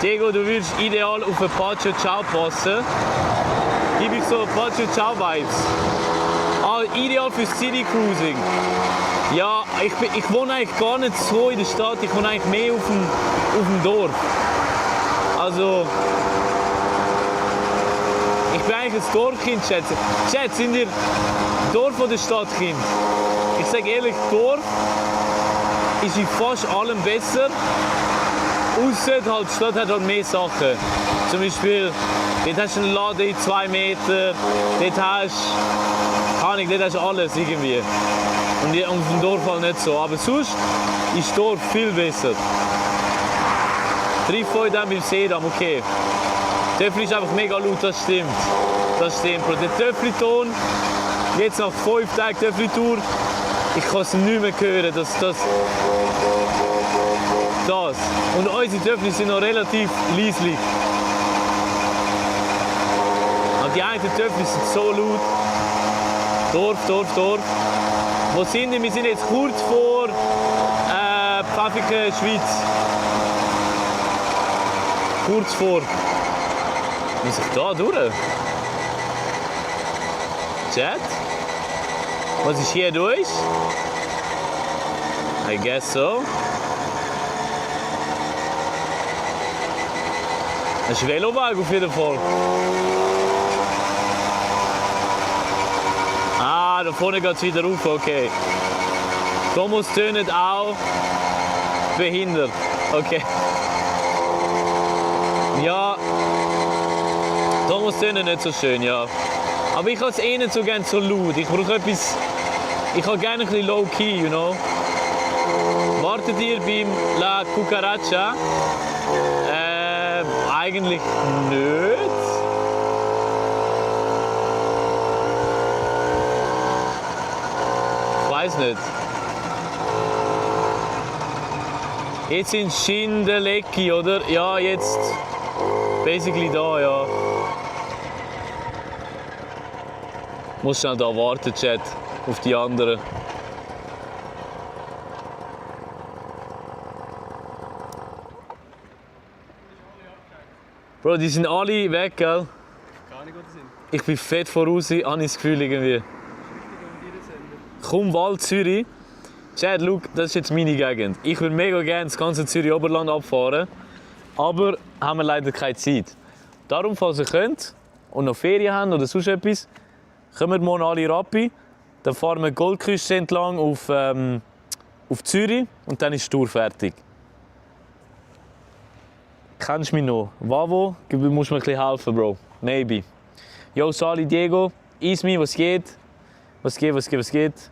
Diego, du würdest ideal auf ein Pacho Ciao passen. Gib ich so Pacho Ciao Vibes. Ah, ideal für City Cruising. Ja, ich wohne eigentlich gar nicht so in der Stadt, ich wohne eigentlich mehr auf dem Dorf. Also, ich bin eigentlich ein Dorfkind, schätze. Chat, sind ihr Dorf- oder Stadtkind? Ich sage ehrlich, Dorf ist in fast allem besser. Ausser halt, die Stadt hat halt mehr Sachen. Zum Beispiel, dort hast du einen Laden in 2 Meter, dort hast du alles irgendwie. Und auf dem Dorf halt nicht so. Aber sonst ist das Dorf viel besser. Triff euch dann beim Seedamm, okay. Töffli ist einfach mega laut, das stimmt. Bro. Der Töffli-Ton, jetzt nach 5 Tagen Töffli-Tour, ich kann es nicht mehr hören. Das. Und unsere Töffli sind noch relativ leislich. Und die einen Töffli sind so laut. Dorf. Wo sind wir? Wir sind jetzt kurz vor Pfäffiken, Schweiz. Kurz vor. Muss ich da durch? Chat? Was ist hier durch? I guess so. Ein Veloweg auf jeden Fall. Ah, da vorne geht es wieder rauf, okay. Thomas tönt auch behindert. Okay. Ja, Thomas tönt nicht so schön, ja. Aber ich habe es eh nicht so gerne so laut. Ich brauche etwas. Ich habe gerne ein bisschen low-key, you know. Wartet ihr beim La Cucaracha? Eigentlich nicht. weiß nicht. Jetzt in Schindelecki, oder? Ja, jetzt basically da, ja. Muss schnell da warten, Chat, auf die anderen. Bro, die sind alle weg, gell? Gar nicht, wo die sind. Ich bin fett voraus, habe ich das Gefühl irgendwie. Komm, Wald Zürich. Chad, schau, das ist jetzt meine Gegend. Ich würde mega gerne das ganze Zürich-Oberland abfahren, aber haben wir leider keine Zeit. Darum, falls ihr könnt und noch Ferien habt oder sonst etwas, kommen morgen alle Rappi. Dann fahren wir die Goldküste entlang auf Zürich und dann ist die Tour fertig. Kennst du mich noch? Wavo, du musst mir ein bisschen helfen, Bro. Maybe. Yo, Sali, Diego, Ismi, was geht? Was geht?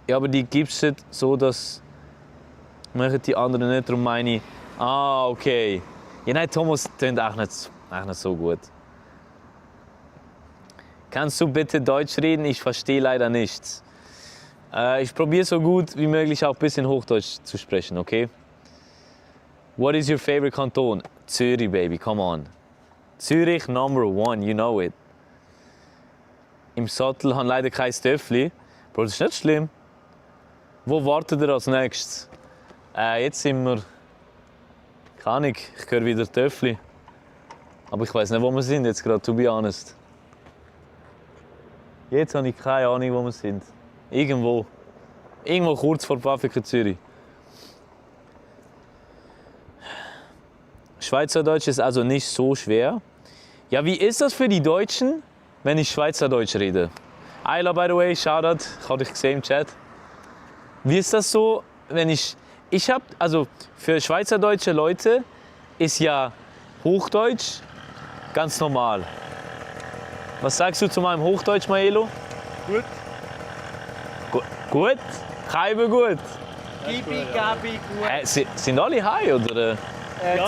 Ja, aber die gibst du so, dass machen die anderen nicht, darum meine ich. Ah, okay. Ja, nein, Thomas tönt auch nicht so gut. Kannst du bitte Deutsch reden? Ich verstehe leider nichts. Ich probiere so gut wie möglich auch ein bisschen Hochdeutsch zu sprechen, okay? What is your favorite Kanton? Zürich, baby, come on. Zürich number one, you know it. Im Sattel haben leider kein Töffli. Bro, das ist nicht schlimm. Wo wartet ihr als nächstes? Jetzt sind wir... Keine Ahnung, ich höre wieder Töffli. Aber ich weiß nicht, wo wir sind jetzt gerade, to be honest. Jetzt habe ich keine Ahnung, wo wir sind. Irgendwo. Irgendwo kurz vor Pfäffiken, Zürich. Schweizerdeutsch ist also nicht so schwer. Ja, wie ist das für die Deutschen, wenn ich Schweizerdeutsch rede? Ayla, by the way, Shoutout, ich habe dich gesehen im Chat. Wie ist das so, wenn ich habe, also für schweizerdeutsche Leute ist ja Hochdeutsch ganz normal. Was sagst du zu meinem Hochdeutsch, Maelo? Gut? Keibe gut? Gibi, Gabi, gut. Sind alle high, oder?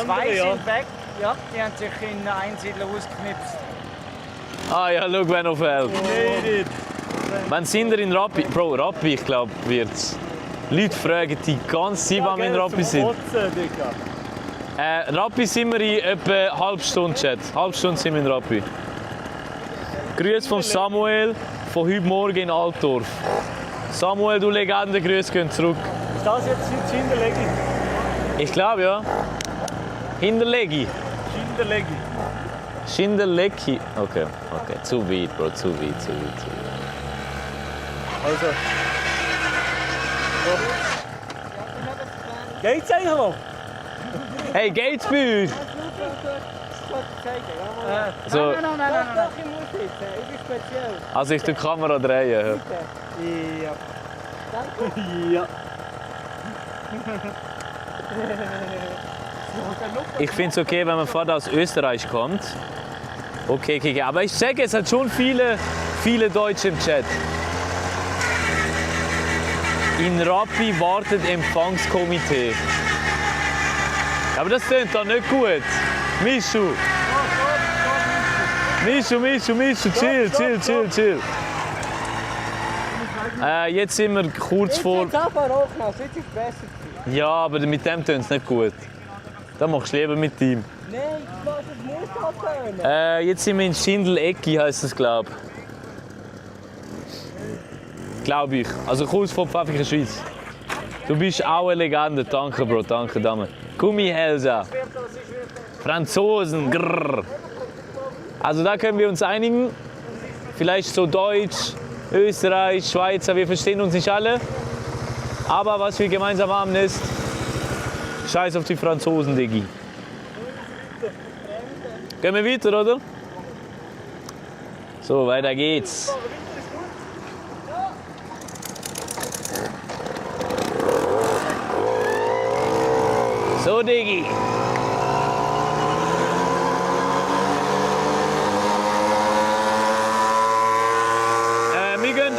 Zwei sind weg, ja, die haben sich in Einsiedler ausgeknipst. Ah ja, schau, wer noch fehlt. Nee, Wann sind wir in Rappi? Bro, Rappi, ich glaube, wird's. Leute fragen die ganze Zeit, wann wir in Rappi sind. Rappi sind wir in etwa eine halbe Stunde, Chat. Halbe Stunde sind wir in Rappi. Grüße von Samuel von heute Morgen in Altdorf. Samuel, du Legende, Grüße gehen zurück. Ist das jetzt Hinterlegi? Ich glaube, ja. Hinterlegi. Schindelecki. Okay. Zu weit, Bro, zu weit. Also. So. Geht's eigentlich noch? Hey, geht's bei euch? So. Nein, ich muss jetzt. Ich bin speziell. Also ich die Kamera drehen. Ja. Danke. Ja. Ich finde es okay, wenn man vorher aus Österreich kommt. Okay. Aber ich sage, es hat schon viele Deutsche im Chat. In Rappi wartet Empfangskomitee. Aber das klingt doch nicht gut. Mischu, chill. Jetzt sind wir kurz vor... Jetzt ist besser. Ja, aber mit dem tönt es nicht gut. Dann machst du lieber mit ihm. Nein, es muss auch Jetzt sind wir in Schindelecki, heisst es, glaube ich. Also kurz vor Pfäffiken, Schweiz. Du bist auch eine Legende. Danke, Bro. Danke, Dame. Gummihälse. Franzosen. Grrr. Also da können wir uns einigen. Vielleicht so Deutsch, Österreich, Schweizer. Wir verstehen uns nicht alle. Aber was wir gemeinsam haben ist... Scheiß auf die Franzosen, Diggi. Gehen wir weiter, oder? So, weiter geht's. So, Diggi.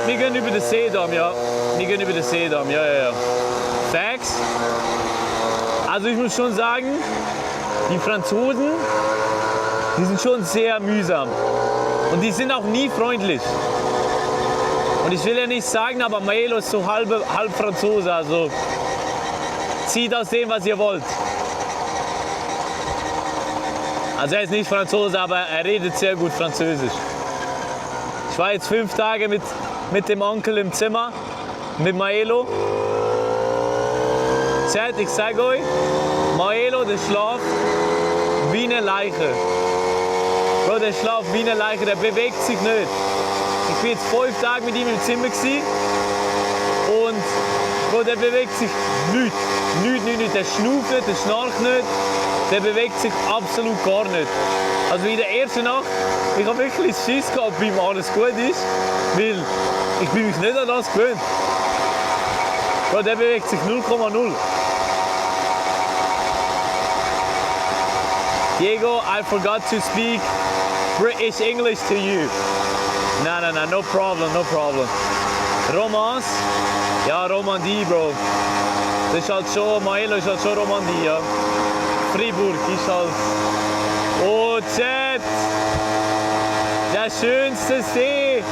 Wir gehen über den Seedamm, ja. Ja. Facts. Also ich muss schon sagen, die Franzosen, die sind schon sehr mühsam. Und die sind auch nie freundlich. Und ich will ja nicht sagen, aber Maelo ist so halb Franzose, also zieht aus dem, was ihr wollt. Also er ist nicht Franzose, aber er redet sehr gut Französisch. Ich war jetzt 5 Tage mit dem Onkel im Zimmer, mit Maelo. Chat, ich sage euch, Maelo, der schlaft wie eine Leiche. Bro, der schlaft wie eine Leiche, der bewegt sich nicht. Ich bin jetzt 5 Tage mit ihm im Zimmer gewesen und Bro, der bewegt sich nicht. Nicht. Der schnauft nicht, der schnarcht nicht, der bewegt sich absolut gar nicht. Also in der ersten Nacht, ich habe wirklich Schiss gehabt, ob ihm alles gut ist, weil ich bin mich nicht an das gewöhnt. Bro, der bewegt sich 0,0. Diego, I forgot to speak British English to you. No problem. Romance? Ja, Romandie, Bro. Das ist halt schon, Maelo ist halt schon Romandie, ja. Fribourg ist halt... Oh, Chat! Der schönste See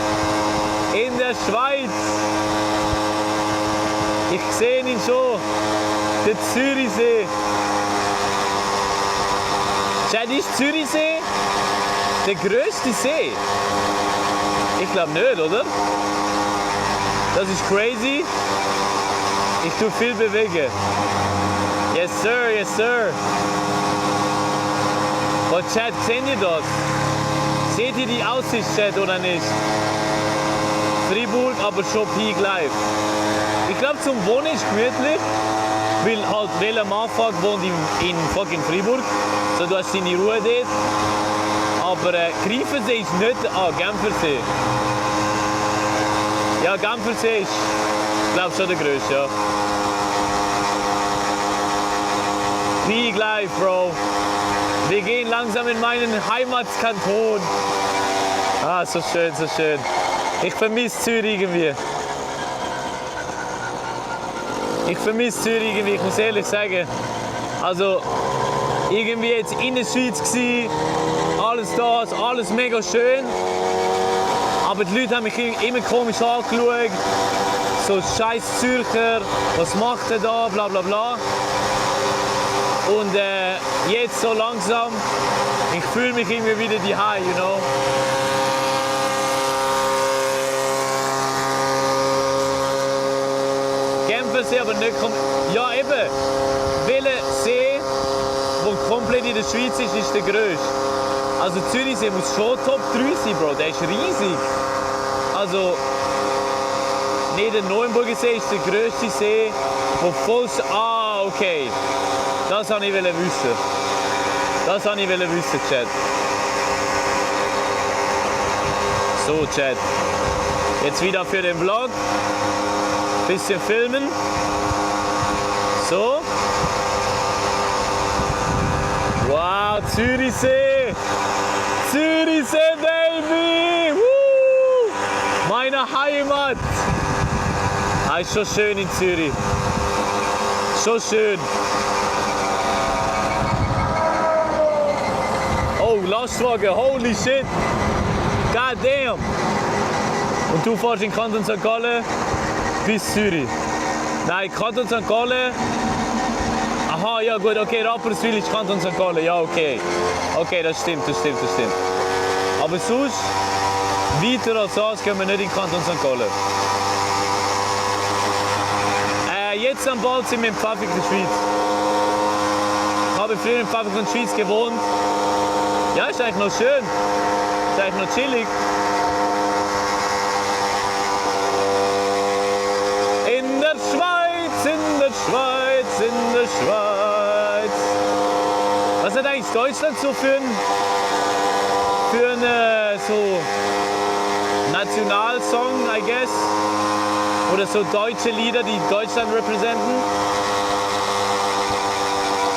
in der Schweiz. Ich sehe ihn schon. Der Zürichsee. Chat, ist Zürichsee der größte See? Ich glaube nicht, oder? Das ist crazy. Ich tue viel bewegen. Yes, sir. Oh, Chat, seht ihr das? Seht ihr die Aussicht, Chat, oder nicht? Fribourg, aber schon Peak Life. Ich glaube, zum Wohnen ist gemütlich, weil halt welcher Mafag wohnt in fucking Fribourg. So, du hast deine Ruhe dort. Aber Greifensee ist nicht... Genfersee. Ja, Genfersee ist, glaube schon der größte, ja. Peak Life, Bro. Wir gehen langsam in meinen Heimatskanton. Ah, so schön. Ich vermisse Zürich irgendwie. Ich muss ehrlich sagen. Also, irgendwie jetzt in der Schweiz gsi, alles mega schön. Aber die Leute haben mich immer komisch angeschaut. So scheiß Zürcher, was macht er da, bla bla bla. Und jetzt so langsam, ich fühle mich irgendwie wieder die High, you know. Genfersee, aber nicht komplett. Ja, eben. Welcher See, der komplett in der Schweiz ist der grösste. Also Zürichsee muss schon Top 3 sein, Bro. Der ist riesig. Also, der Neuenburger See ist der grösste See, wo voll... Ah, okay. Das wollte ich wissen. Chat. So, Chat. Jetzt wieder für den Vlog. Bisschen filmen. So. Wow, Zürichsee. Zürichsee, Baby. Woo! Meine Heimat. Ah, ist schon schön in Zürich. So schön. Oh, Lastwagen, holy shit. God damn. Und du fährst in Kanton St. Gallen bis Zürich. Nein, Kanton St. Gallen. Aha, ja gut, okay, Rapperswil ist Kanton St. Gallen. Ja, okay. Okay, das stimmt. Aber sonst, weiter als das können wir nicht in Kanton St. Gallen. Jetzt am bald sind wir in Pfäffikon, der Schweiz. Ich habe früher in Pfäffikon, der Schweiz gewohnt. Ja, ist eigentlich noch schön. Ist eigentlich noch chillig. In der Schweiz. Was hat eigentlich Deutschland so für einen so Nationalsong, I guess? Oder so deutsche Lieder, die Deutschland repräsentieren?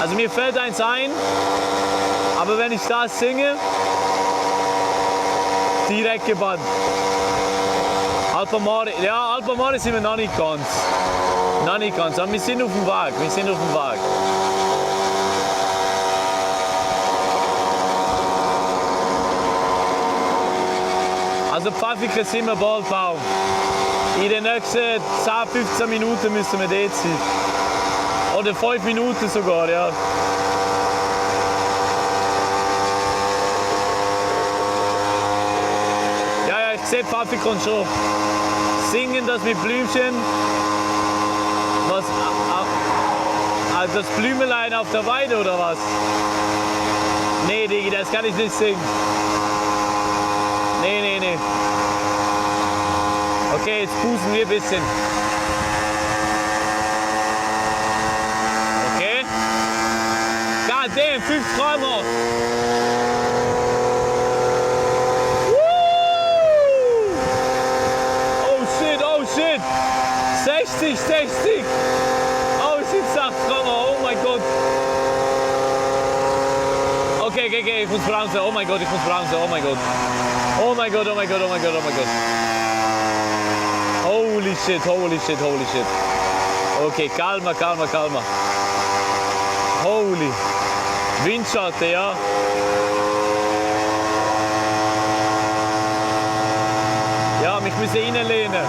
Also mir fällt eins ein, aber wenn ich das singe, direkt gebannt. Alpamare, ja, Alpamare sind wir noch nicht ganz. Aber wir sind auf dem Weg. Also Pfäffikon sind wir bald bauen. In den nächsten 10-15 Minuten müssen wir dort sein. Oder 5 Minuten sogar, ja. Ja, ich sehe Pfaffikon schon. Singen das mit Blümchen. Was? Also das Blümelein auf der Weide oder was? Nee, Digi, das kann ich nicht singen. Nee. Okay, jetzt pusten wir ein bisschen. Okay. God damn, 5 km/h. Oh shit. 60. Oh shit, 8 km/h. Oh mein Gott. Okay, ich muss bremsen. Oh mein Gott, ich muss bremsen. Oh mein Gott. Holy shit. Okay, calma. Holy. Windschatten, ja. Ja, mich müssen reinlehnen.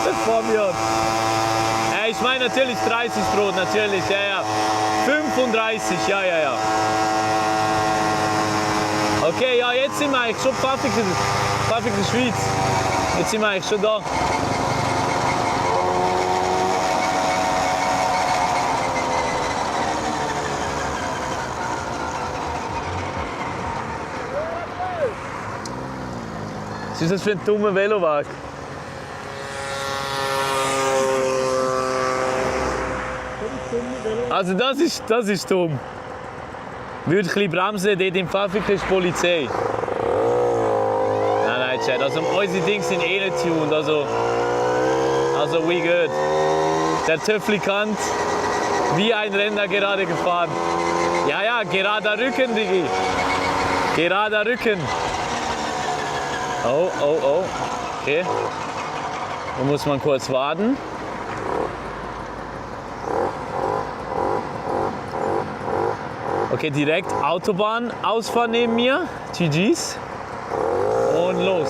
Das Fabian. Ich meine natürlich 30 Brot, natürlich, ja. 35, ja. Okay, ja, jetzt sind wir eigentlich schon Pfaffiken Schweiz. Jetzt sind wir eigentlich schon da. Was ist das für ein dummer Veloweg? Also das ist dumm. Würde ein bisschen bremsen, dort im Pfaffiken ist die Polizei. Nein, Chat, also unsere Dinge sind eh nicht tuned, also we good. Der Töfflikant wie ein Renner gerade gefahren. Ja, gerader Rücken, Digi. Gerader Rücken. Oh. Okay. Da muss man kurz warten. Okay, direkt Autobahn, Ausfahrt neben mir. GG's. Und los.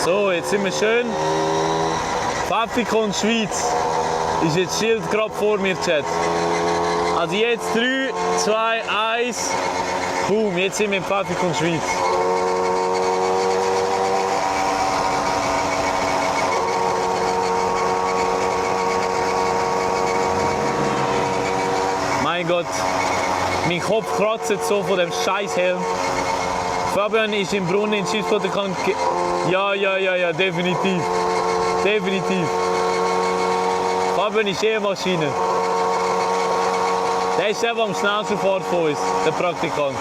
So, jetzt sind wir schön. Pfaffikon Schweiz. Ist jetzt Schild gerade vor mir, Chat. Also jetzt 3, 2, 1. Boom, jetzt sind wir in Pfaffikon Schweiz. Mein Gott, mein Kopf kratzt so von dem Scheißhelm. Fabian ist im Brunnen in Schiffsbooterkant. Ja, definitiv. Fabian ist eh eine Maschine. Der ist der am schnellsten fährt von uns, der Praktikant.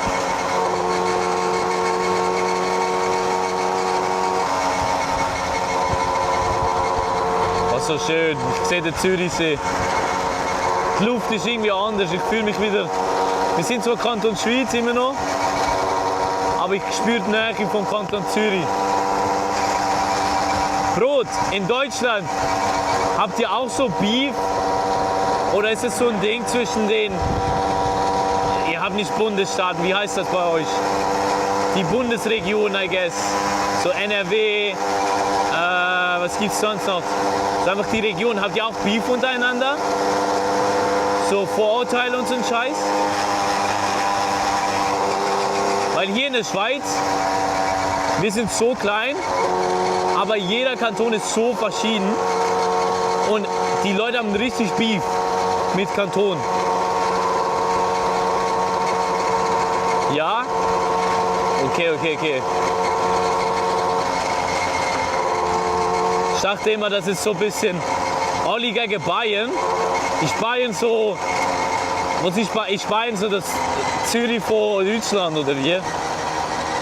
Was so schön, ich sehe den Zürichsee. Die Luft ist irgendwie anders, ich fühle mich wieder... Wir sind zwar Kanton Schweiz immer noch, aber ich spüre die Nähe vom Kanton Zürich. Brot, in Deutschland, habt ihr auch so Beef? Oder ist es so ein Ding zwischen den... Ihr habt nicht Bundesstaaten, wie heißt das bei euch? Die Bundesregion, I guess. So NRW, was gibt's sonst noch? So einfach die Region, habt ihr auch Beef untereinander? So Vorurteile und so ein Scheiß. Weil hier in der Schweiz, wir sind so klein, aber jeder Kanton ist so verschieden und die Leute haben richtig Beef mit Kanton. Ja? Okay. Ich dachte immer, das ist so ein bisschen Olli gegen Bayern. Ich Bayern so, ich Bayern so das Zürich von Deutschland oder wie?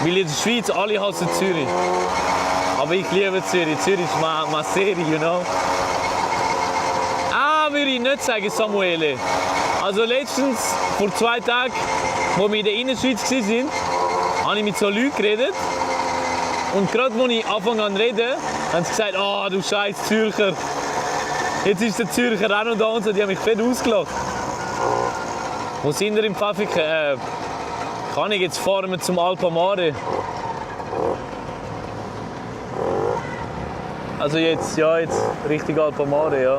Weil in der Schweiz alle hassen Zürich. Aber ich liebe Zürich. Zürich ist meine Serie, you know. Würde ich nicht sagen, Samuele. Also letztens, vor 2 Tagen, wo wir in der Innenschweiz waren, habe ich mit so Leuten geredet. Und gerade als ich anfangen an zu reden, haben sie gesagt, oh du scheiß Zürcher. Jetzt ist der Zürcher auch noch da und so, die haben mich fett ausgelacht. Wo sind wir im Pfaffiken? Kann ich jetzt fahren wir zum Alpamare? Also jetzt, ja, jetzt Richtung Alpamare, ja.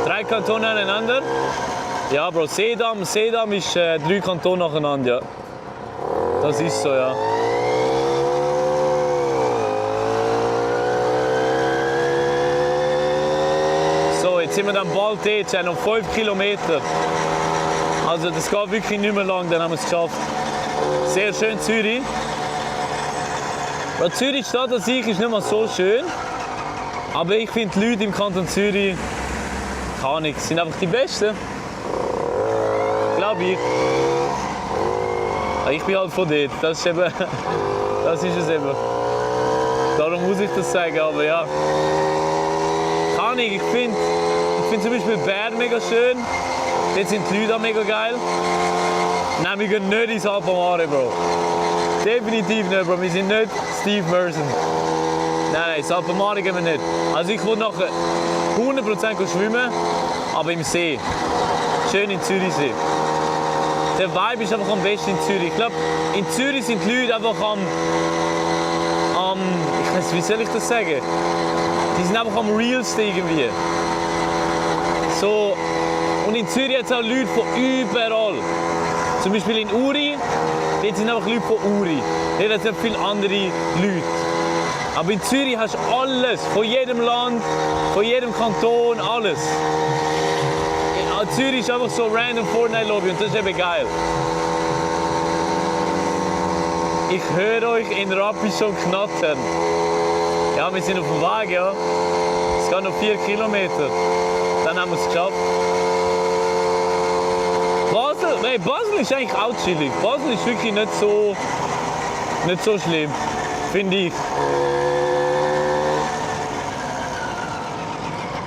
Drei Kantone aneinander? Ja, Bro, Seedam ist 3 Kantone nacheinander, ja. Das ist so, ja. So, jetzt sind wir dann bald dort, noch 5 Kilometer. Also das geht wirklich nicht mehr lang, dann haben wir es geschafft. Sehr schön Zürich. Weil Zürich Stadt an sich ist nicht mal so schön. Aber ich finde die Leute im Kanton Zürich, keine Ahnung, sind einfach die Besten. Glaube ich. Ich bin halt von dort, das ist es eben. Darum muss ich das sagen, aber ja. Keine Ahnung, ich finde zum Beispiel Bern mega schön. Dort sind die Leute auch mega geil. Nein, wir gehen nicht ins Alpamare, Bro. Definitiv nicht, Bro. Wir sind nicht Steve Merson. Nein, ins Alpamare gehen wir nicht. Also ich will nachher 100% schwimmen, aber im See. Schön in Zürichsee. Der Vibe ist einfach am besten in Zürich. Ich glaube, in Zürich sind die Leute einfach ich weiß, wie soll ich das sagen? Die sind einfach am realsten irgendwie. So, und in Zürich hat es auch Leute von überall. Zum Beispiel in Uri, dort sind einfach Leute von Uri. Dort hat es viele andere Leute. Aber in Zürich hast du alles, von jedem Land, von jedem Kanton, alles. Zürich ist einfach so random Fortnite-Lobby und das ist eben geil. Ich höre euch in Rappi schon knattern. Ja, wir sind auf dem Weg, ja. Es geht noch 4 Kilometer. Dann haben wir es geschafft. Basel ist eigentlich auch chillig. Basel ist wirklich nicht so schlimm, finde ich.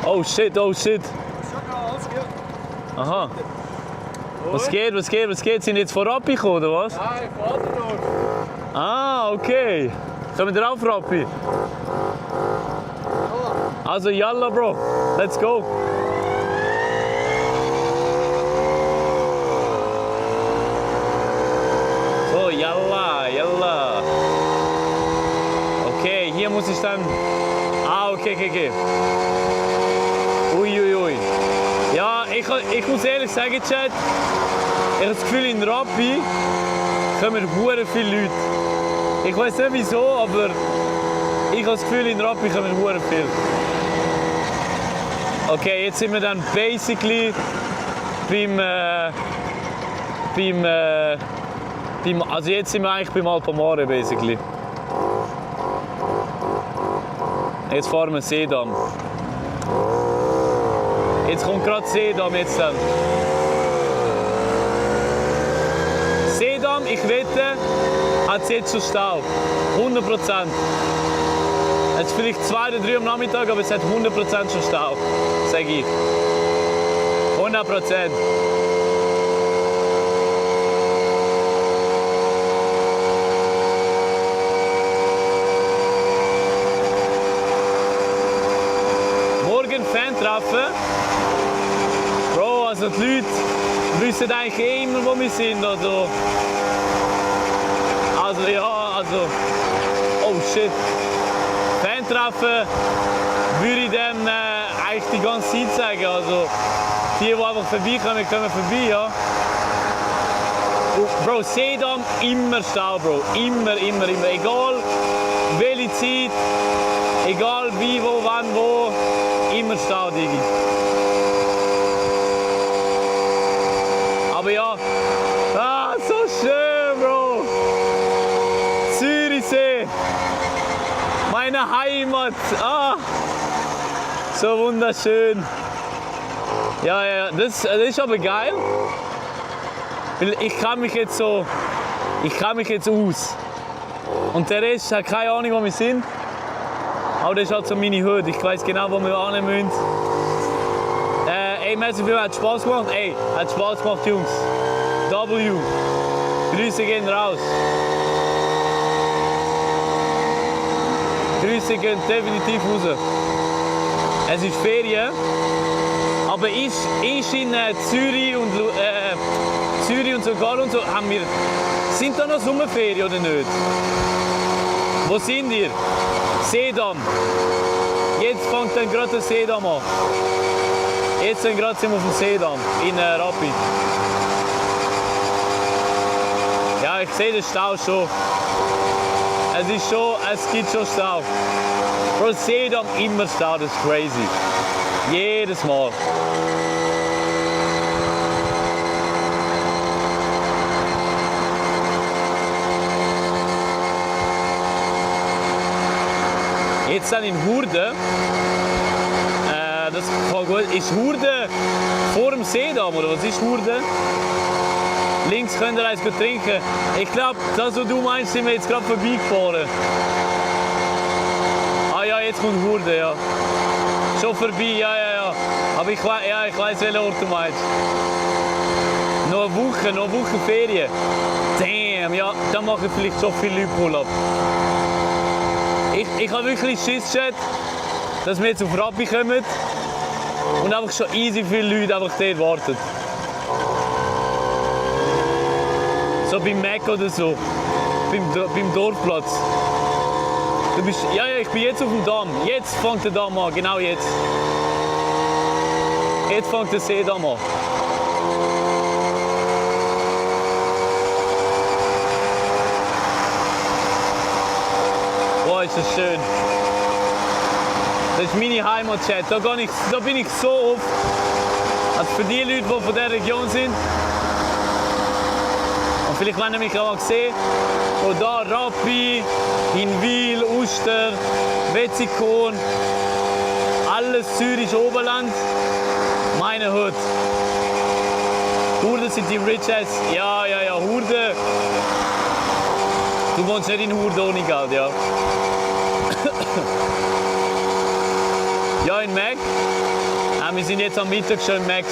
Oh shit, oh shit. Aha. Was geht? Sind jetzt von Rappi gekommen, oder was? Nein, von Adenor. Ah, okay. Kommen wir drauf, Rappi? Also, yalla, Bro. Let's go. So, yalla. Okay, hier muss ich dann... Ah, okay. Ui. Ja, ich muss ehrlich sagen, Chat, ich habe das Gefühl, in Rappi kommen hure viele Leute. Ich weiß nicht wieso, aber ich habe das Gefühl, in Rappi kommen hure viele. Okay, jetzt sind wir dann basically also jetzt sind wir eigentlich beim Alpamare, basically. Jetzt fahren wir Seedam. Jetzt kommt gerade Seedam jetzt dann. Seedam, ich wette, hat es jetzt schon Stau. 100%. Es ist vielleicht 2 oder 3 am Nachmittag, aber es hat 100% schon Stau. Sage ich. 100%. Fan-Treffen. Bro, also die Leute wissen eigentlich immer, wo wir sind. Also oh shit. Fan-Treffen würde ich dem eigentlich die ganze Zeit sagen. Also die einfach vorbeikommen, kommen vorbei, ja. Bro, Seedam immer Stau, Bro. Immer. Egal welche Zeit, egal wie, wo, wann, wo. Immer Stau, Digi. Aber ja, so schön, Bro. Zürichsee, meine Heimat. So wunderschön. Ja, das ist aber geil. Ich kann mich jetzt aus. Und der Rest hat keine Ahnung, wo wir sind. Aber das ist halt so meine Hürde. Ich weiss genau, wo wir hin müssen. Ey, merci viel, hat Spaß gemacht. Ey, hat Spaß gemacht, Jungs. W. Grüße gehen raus. Grüße gehen definitiv raus. Es ist Ferien, aber ich in Zürich und sogar und so haben wir. Sind da noch Sommerferien oder nicht? Wo sind ihr? Seedamm. Jetzt fängt dann gerade der Seedamm an. Jetzt sind wir gerade auf dem Seedamm in Rapid. Ja, ich sehe den Stau schon. Es gibt schon Stau. Bro, Seedamm immer Stau, das ist crazy. Jedes Mal. Jetzt dann in Hurde. Das ist Hurde vor dem Seedamm, oder was ist Hurde? Links könnt ihr eins trinken. Ich glaube, das, was du meinst, sind wir jetzt gerade vorbeigefahren. Ah ja, jetzt kommt Hurde, ja. Schon vorbei, ja. Aber ich weiss, welchen Ort du meinst. Noch eine Woche Ferien. Damn, ja, dann machen vielleicht schon viele Leute Pull-up. Ich habe wirklich Schiss, Chat, dass wir jetzt auf Rappi kommen und einfach schon easy viele Leute einfach dort warten. So beim Mac oder so, beim Dorfplatz. Ich bin jetzt auf dem Damm. Jetzt fängt der Damm an, genau jetzt. Jetzt fängt der Seedamm an. Boah, ist das schön. Das ist meine Heimat, Chat. Da bin ich so oft. Also für die Leute, die von dieser Region sind. Und vielleicht wenn ihr mich auch mal gesehen, von da Rappi, Hinwil, Uster, Wetzikon, alles Zürich Oberland, meine Hut. Hurde sind die Riches. Ja, Hurde. Du wohnst nicht in Hurde ohne Geld, ja. Ja, in Mac. Wir sind jetzt am Mittag schon in Mac.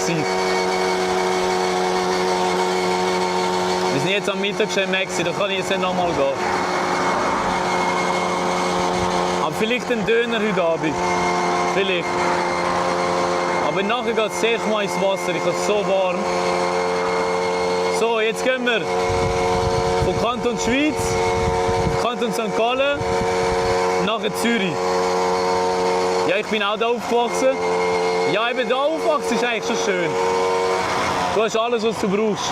Wir sind jetzt am Mittag schon in Mac. Da kann ich jetzt nicht nochmal gehen. Aber vielleicht einen Döner heute Abend. Vielleicht. Aber nachher geht es sehr mal ins Wasser. Ich habe es so warm. So, jetzt gehen wir von Kanton Schweiz, Kanton St. Gallen, nachher Zürich. Ja, ich bin auch da aufgewachsen. Ja, eben da aufgewachsen ist eigentlich schon schön. Du hast alles, was du brauchst.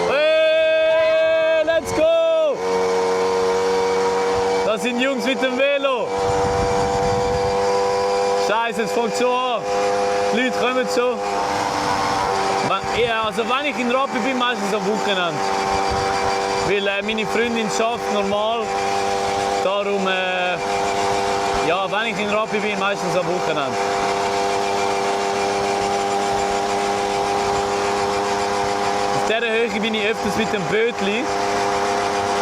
Hey, let's go! Das sind Jungs mit dem Velo. Scheiße, es fängt so an. Die Leute kommen so. Ja, also wenn ich in Rappi bin, meistens am Wochenende. Weil meine Freundin schafft normal. Darum, ja, wenn ich in Rappi bin, meistens am Wochenende. Auf dieser Höhe bin ich öfters mit dem Bötli.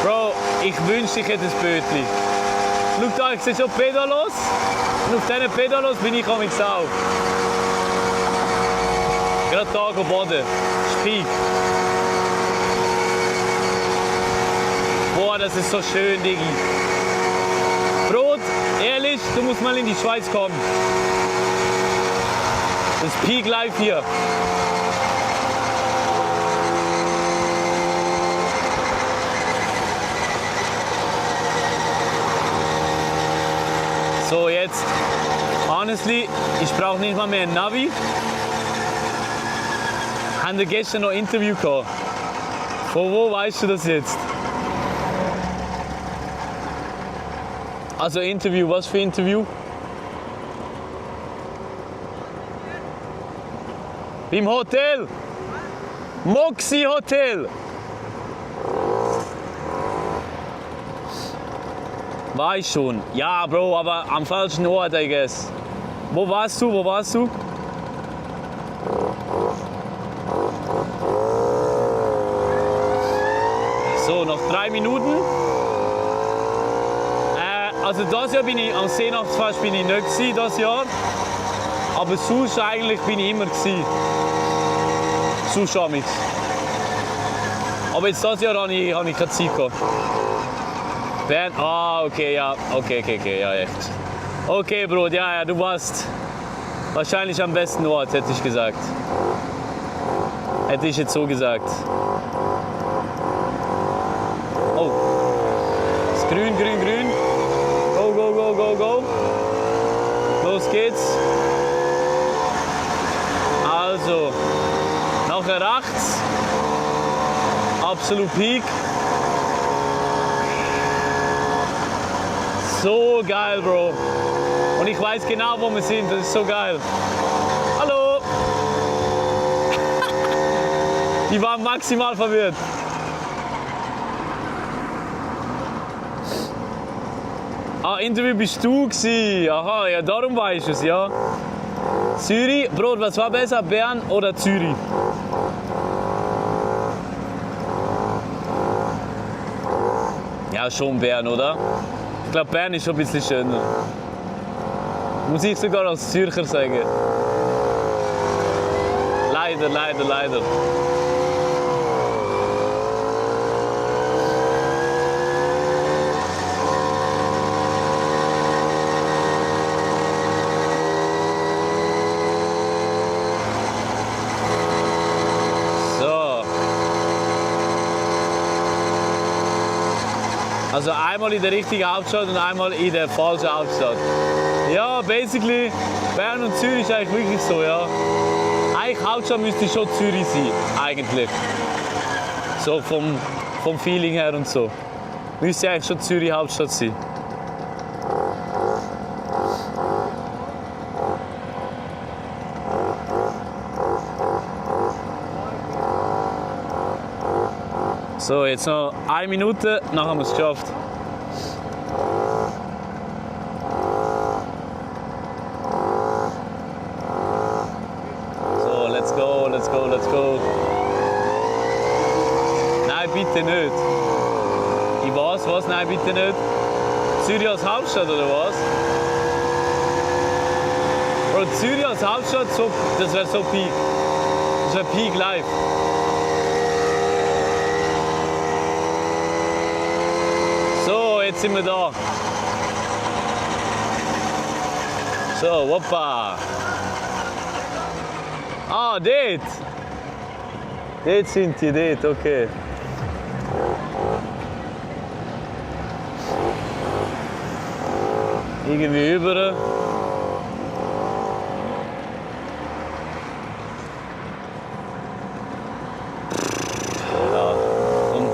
Bro, ich wünschte, ich hätte ein Bötli. Schau da, ich sehe schon Pedalos. Und auf diesen Pedalos bin ich am Sau. Gerade da baden. Spieg. Boah, das ist so schön, Diggi. Brot, ehrlich, du musst mal in die Schweiz kommen. Das ist Peak Life hier. So, jetzt, honestly, ich brauche nicht mal mehr ein Navi. Haben wir gestern noch ein Interview gehabt? Von wo weißt du das jetzt? Also Interview, was für Interview? Beim Hotel! Moxie Hotel! Weiß schon. Ja, Bro, aber am falschen Ort, I guess. Wo warst du? So, noch 3 Minuten. Also das Jahr bin ich am Seenachtsfest bin ich nicht gewesen, das Jahr. Aber sonst eigentlich bin ich immer gewesen. Sonst amigs. Aber jetzt dieses Jahr habe ich keine Zeit gehabt. Bern? Ah, okay, ja. Okay, ja, echt. Okay, Bro, ja, du warst wahrscheinlich am besten Ort, hätte ich gesagt. Hätte ich jetzt so gesagt. Oh. Ist grün. Go. Los geht's. Also, nachher rechts. Absolut Peak. So geil, Bro. Und ich weiß genau, wo wir sind. Das ist so geil. Hallo. Die waren maximal verwirrt. Ah, Interview bist du gewesen. Aha, ja, darum weißt du es, ja. Zürich, Bro, was war besser, Bern oder Zürich? Ja, schon Bern, oder? Ich glaube, Bern ist schon ein bisschen schöner. Muss ich sogar als Zürcher sagen. Leider. Also einmal in der richtigen Hauptstadt und einmal in der falschen Hauptstadt. Ja, basically, Bern und Zürich ist eigentlich wirklich so, ja. Eigentlich Hauptstadt müsste schon Zürich sein, eigentlich. So vom Feeling her und so. Müsste eigentlich schon Zürich Hauptstadt sein. So, jetzt noch 1 Minute, dann haben wir es geschafft. So, let's go. Nein, bitte nicht. Ich was? Nein, bitte nicht. Zürich als Hauptstadt oder was? Bro, Zürich als Hauptstadt, so, das wäre so Peak. Das wäre Peak live. So, jetzt sind wir da. So, hoppa. Ah, dort. Dort sind die, dort, okay. Irgendwie über. Ja, komm,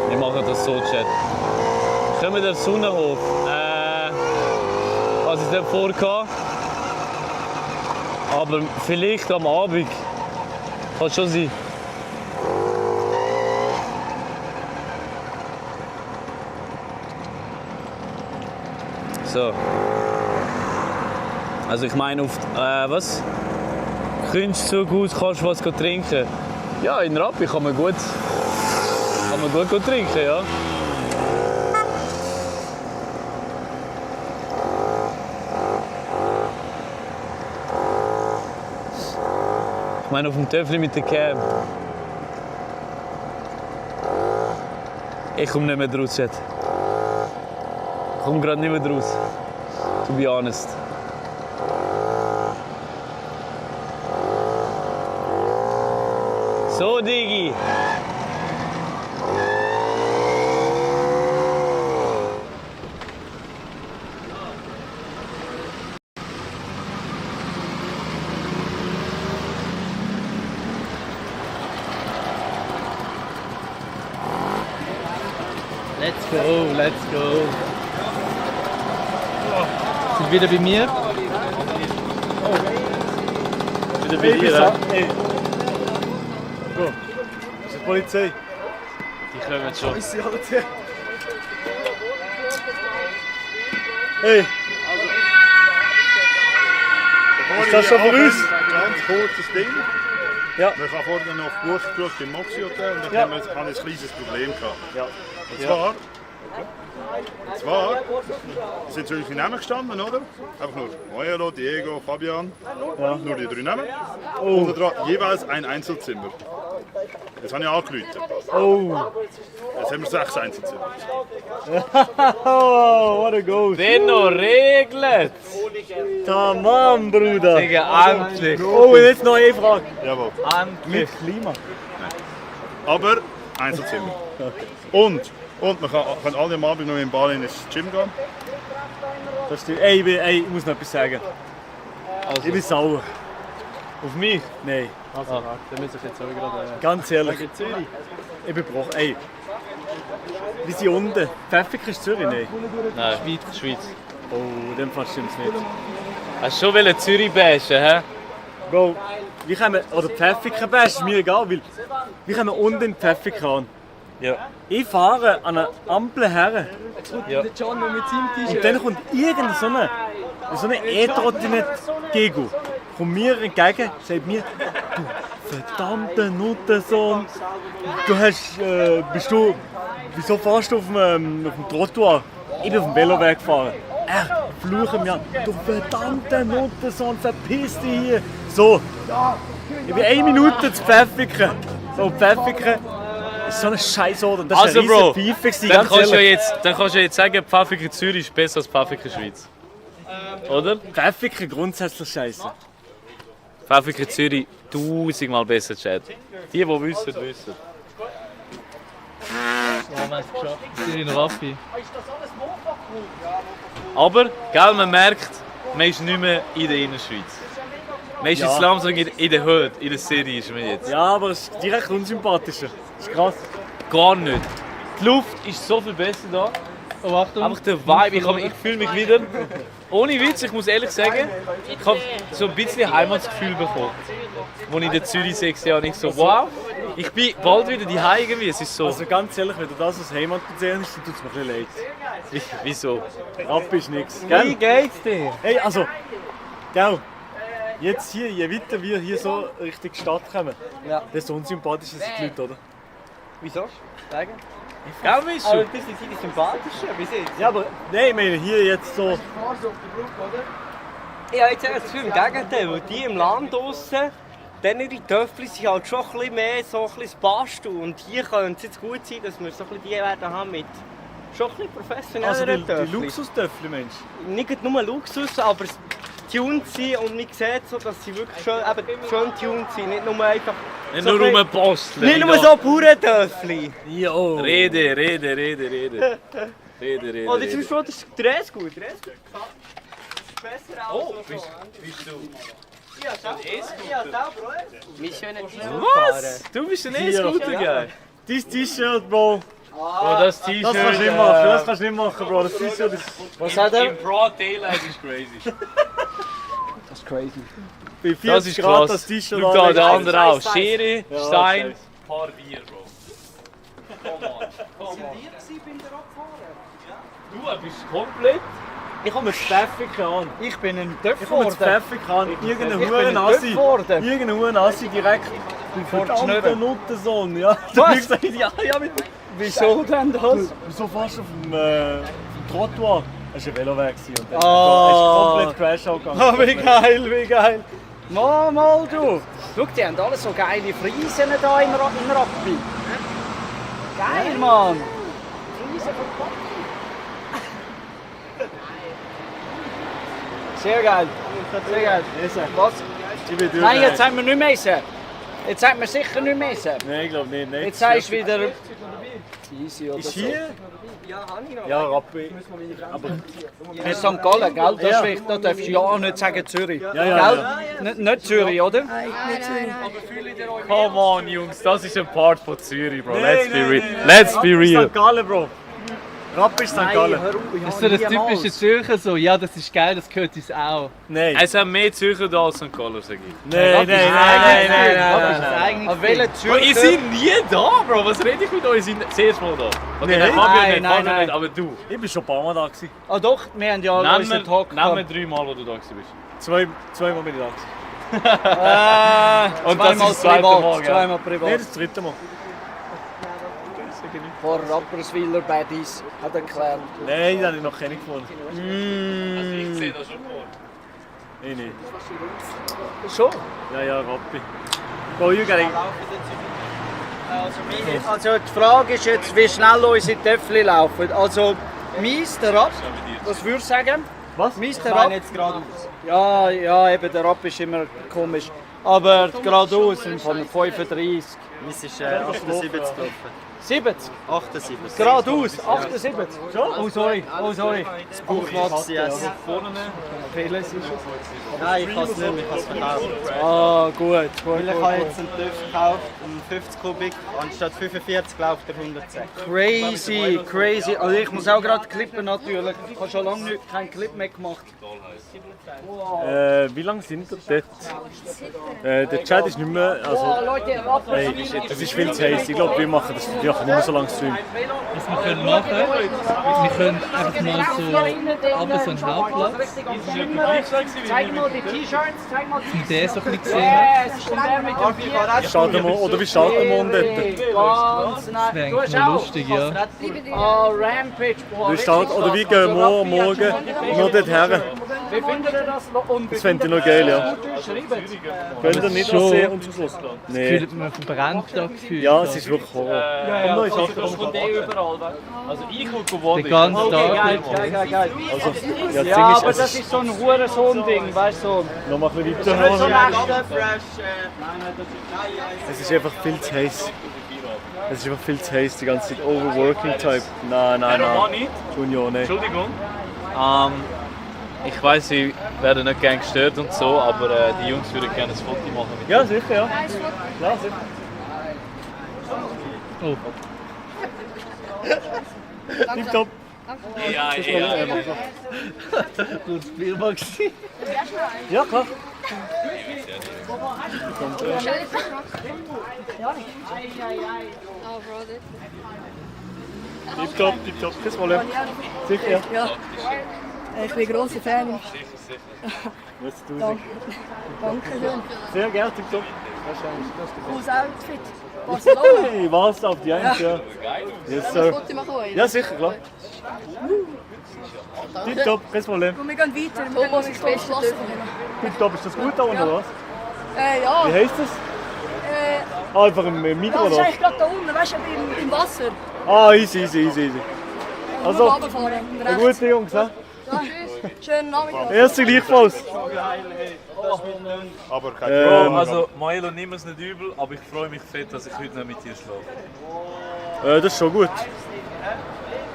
wir machen das so, Chat. Kommen wir der Sonnenhof. Was ist nicht vorgehabt? Aber vielleicht am Abend. Kann schon sein. So. Also ich meine auf was? Könntest du gut, kannst du was trinken? Ja, in Rappi kann man gut trinken, ja. Ich meine auf dem Töffli mit der Cam. Ich komme nicht mehr raus, Chat. Ich komme gerade nicht mehr raus. To be honest. So, Digi. Let's go. Sind wieder bei mir? Wieder bei dir, ja? Bro, das ist die Polizei. Die kommen schon. Hey! Ist das schon von uns? Ein ganz kurzes Ding. Ja. Wir haben vorhin noch Buch im Moxie Hotel und dann haben wir ein kleines Problem gehabt. Ja. Und zwar sind natürlich die Namen gestanden, oder? Einfach nur Majelo, Diego, Fabian. Ja. Nur die 3 Namen. Und da jeweils ein Einzelzimmer. Jetzt habe ich angerufen. Oh! Jetzt haben wir 6-1 in Zürich. Oh, what a goal! Denno regelt! Tamam, Bruder! Digga, endlich! Oh, jetzt noch eine Frage. Jawohl. Endlich! Mit Klima. Aber Einzelzimmer. Und wir können alle am Abend noch in Bali ins Gym gehen. Das stimmt. Ey, ich muss noch etwas sagen. Ich bin sauer. Auf mich? Nein. Also, dann muss ich jetzt auch gerade... Ganz ehrlich. Wegen Zürich. Ich bin gebrochen. Ey. Wir sind unten. Pfäffiker ist Zürich, nein? Nein, Schweiz. Oh, in dem Fall stimmt es nicht. Hast du schon Zürich bashen, hä? Bro, wir kommen... Oder Pfäffiker bashen, ist mir egal, weil... Wir kommen unten in Pfäffiker an. Ja. Ich fahre an einer Ampel her. Ja. Der John noch mit seinem T-Shirt. Und dann kommt irgendeine so eine E-Trottinett-Gego. Kommt mir entgegen, sagt mir, du verdammter Nuttensohn, wieso fährst du auf dem Trottoir? Ich bin auf dem Veloweg gefahren. Er flucht mich an, du verdammter Nuttensohn, verpiss dich hier. So, ich bin 1 Minute zu Pfäffiken. So, Pfäffiken ist so eine Scheißorte. Das Also, war eine Bro, riesen Pfeife, dann ganz kannst ehrlich. du ja jetzt sagen, Pfäffiker Zürich ist besser als Pfäffiker Schweiz. Oder? Pfäffiken grundsätzlich scheiße. Pfäffiker Zürich 1000-mal besser, Chat. Die wissen, wissen. Ja, wir haben es geschafft. Wir sind in Raffi. Aber, gell, man merkt, man ist nicht mehr in der Innerschweiz. Man ist Ja. jetzt langsam in der Hood, in der City ist man jetzt. Ja, aber es ist direkt unsympathischer. Das ist krass. Gar nicht. Die Luft ist so viel besser da. Oh, Achtung. Einfach der Vibe, ich fühle mich wieder. Ohne Witz, ich muss ehrlich sagen, ich habe so ein bisschen Heimatsgefühl bekommen. Als ich in der Zürich 6 Jahre nicht so, wow, ich bin bald wieder daheim irgendwie. Es ist so. Also ganz ehrlich, wenn du das als Heimat bezeichnest, dann tut es mir ein bisschen leid. Wieso? Rappi ist nichts. Wie geht's dir? Hey, also, gell, jetzt hier, je weiter wir hier so Richtung Stadt kommen, desto unsympathischer sind die Leute, oder? Wieso? Sagen? Ja, weißt Aber du? das sind die sympathischer, wie sie? Ja, aber nein, ich meine hier jetzt so. Ich habe jetzt eher das Gefühl, im Gegenteil, weil die im Land draussen, dann ihre Töffel sind halt schon ein bisschen mehr so ein bisschen Bastel. Und hier könnte es jetzt gut sein, dass wir so ein bisschen die werden haben mit schon ein bisschen Also professionelleren die Töffel. Luxustöffel, Mensch. Nicht nur Luxus, aber tuned sind und man sieht so, dass sie wirklich schön tuned sind. Nicht nur einfach... Nicht so nur ein bisschen- rumbasteln. Nicht nur so Bauerntöffel. Jo. Rede. Rede. Oh, jetzt ist schon der Dress gut. Der Dress gut. Besser Oh, als bist du... Ja, selber Mission Was? Du bist ein E-Scooter-Guy? Dein T-Shirt, Bro. Bro, das T-Shirt... Das kannst du nicht machen, das kannst du nicht machen, Bro. Das T-Shirt ist... Was hat er? Im Broad Daylight ist crazy. Das ist crazy. Bei 40 Das ist Grad krass. das T-Shirt Schau da, anlegen. der andere auch. Schere, Ja, Stein, scheiße. paar Bier, Bro. Come on. Du bist komplett... Ich komme mit Pfäffiken an. Ich bin ein Töpf Ich komme mit geworden. Pfäffiken an. Irgendein Ich bin ein Huren-Assi. Töpf geworden. Irgendein Huren-Assi direkt. Vor die Verdammter Schnurren. Nuttensohn, ja. Was? Du hast gesagt, ja, mit... Wieso denn das? Wieso fährst du auf dem Trottoir? Das war ein Veloweg und dann Ah. hast du komplett Crash gegangen. Ah, wie geil, wie geil. Mal du. Schau, die haben alle so geile Friesen da in Rappi. Geil, Mann. Friesen von Rappi. Sehr geil. Sehr geil. Was? Ich bin durch. Nein, jetzt haben wir nicht mehr essen. Jetzt haben wir sicher nicht mehr essen. Nein, ich glaube nicht. Nein, Jetzt sagst du wieder... Easy oder Ist so. hier? Ja, habe ich noch. Ja, Rappi. Aber... In St. Gallen, gell? Das Ja. ist wichtig. Da darfst du ja auch nicht sagen Zürich. Ja, Gell? Nicht Zürich, oder? Come on, Jungs, das ist ein Part von Zürich, Bro. Nein, Let's be nein, real. nein. Let's be Rappi ist real. St. Gallen, Bro. Rappi ist St. Gallen. Das ist so das typische Zürcher so, ja, das ist geil, das gehört uns auch. Nein. Es haben mehr Zürcher da als St. Gallen, sag ich. Nein. Auf welchen Bro, ihr Zürcher... seid nie da, Bro. Was rede ich mit euch? Ihr seid das erste Mal da. Okay, Nein. Fabio nicht, Nein, Fabio nein. nicht, aber du. Ich bin schon ein paar Mal da gewesen. Ah doch, wir haben ja unseren Talk Nenn mir gehabt. 3 Mal, wo du da bist. Zweimal bin ich da gewesen. Und das ist das zweite Mal, gell? Zweimal Nein, privat. das dritte Mal. Vor Rapperswiller Baddies hat erklärt. Nein, den habe ich noch keine gefunden. Also ich sehe das schon vor. Ich nicht. Schon? Ja, Rappi. Bro, you gotta... Also die Frage ist jetzt, wie schnell unsere Töffel laufen. Also mies, der Rab, was würdest du sagen? Was? Mies, der Rab? Jetzt geradeaus. Ja, eben der Rab ist immer komisch. Aber geradeaus von 35. Mies ist 78 gelaufen. 70? 78. Geradeaus, 78. Oh sorry. Das Bauchwachs, yes. Vieles ist es. Nein, ich kann es nicht mehr, ich kann es verkaufen. Ah, gut. Weil ich habe jetzt einen TÜV gekauft, um 50 Kubik, anstatt 45 läuft er 110. Crazy. Also ich muss auch gerade klippen natürlich. Ich habe schon lange keinen Clip mehr gemacht. Wie lange sind wir dort? Der Chat ist nicht mehr. Also, hey, es ist viel zu heiß. Ich glaube, wir machen nicht mehr so lange Stream. Was wir können machen, wir können einfach mal so aber so einen Hauptplatz. Zeig mal die T-Shirts, zeig mal Die Idee so ein bisschen gesehen. es ist der mit dem Bier. Oder wie starten wir dort? Ganz Das wäre eigentlich mal lustig, ja. Rampage. Oder wie gehen wir morgen nur dort her? Wie findet ihr das? Das fände ich noch geil, ja. Könnt ihr nicht Schon. sehen und zum Schluss? Nee. Gefühlt man verbrennt da gefühlt. Ja, es ist wirklich Horror. Das kommt überall. Also ich will wo Den ganzen Tag. Geil. Also, Ja, aber das ist so ein Hurensohn-Ding, weißt du? Noch mal ein bisschen Das ist nicht so weiter. echt. Es ist einfach viel zu heiß. Es ist einfach viel zu heiß, die ganze Zeit. Overworking-Type. Nein. Junior, nein. Entschuldigung. Ich weiss, sie werden nicht gerne gestört und so, aber die Jungs würden gerne ein Foto machen mit Ja, sicher, ja. Ja, sicher. Oh. Tipptopp. Ja. Kurz Bier mal gesehen. Ja, klar. Tipptopp, kein Problem. Sicher, ja. Ich bin grosser Fan. Danke. Danke schön. Sehr gerne, tipptopp. Cooles Outfit. Barcelona. Hey, was auf die Eins, ja. Yes, sir. Foto machen wollen? Ja, sicher, klar. Tipptopp, kein Problem. Und wir gehen weiter. Thomas ist das Beste dürfen. Tipptopp, ist das gut da unten, oder was? Ja. Wie heisst das? Einfach im Mikro, Das ist oder? eigentlich gerade da unten, weißt du, im Wasser. Ah, easy. Also, Runterfahren, eine gute Jungs, ne? Ja, schönen Nachmittag. Erste gleichfalls. Aber kein Bro, also Maelo, nimm es nicht übel, aber ich freue mich fett, dass ich heute nicht mit dir schlafe. Das ist schon gut.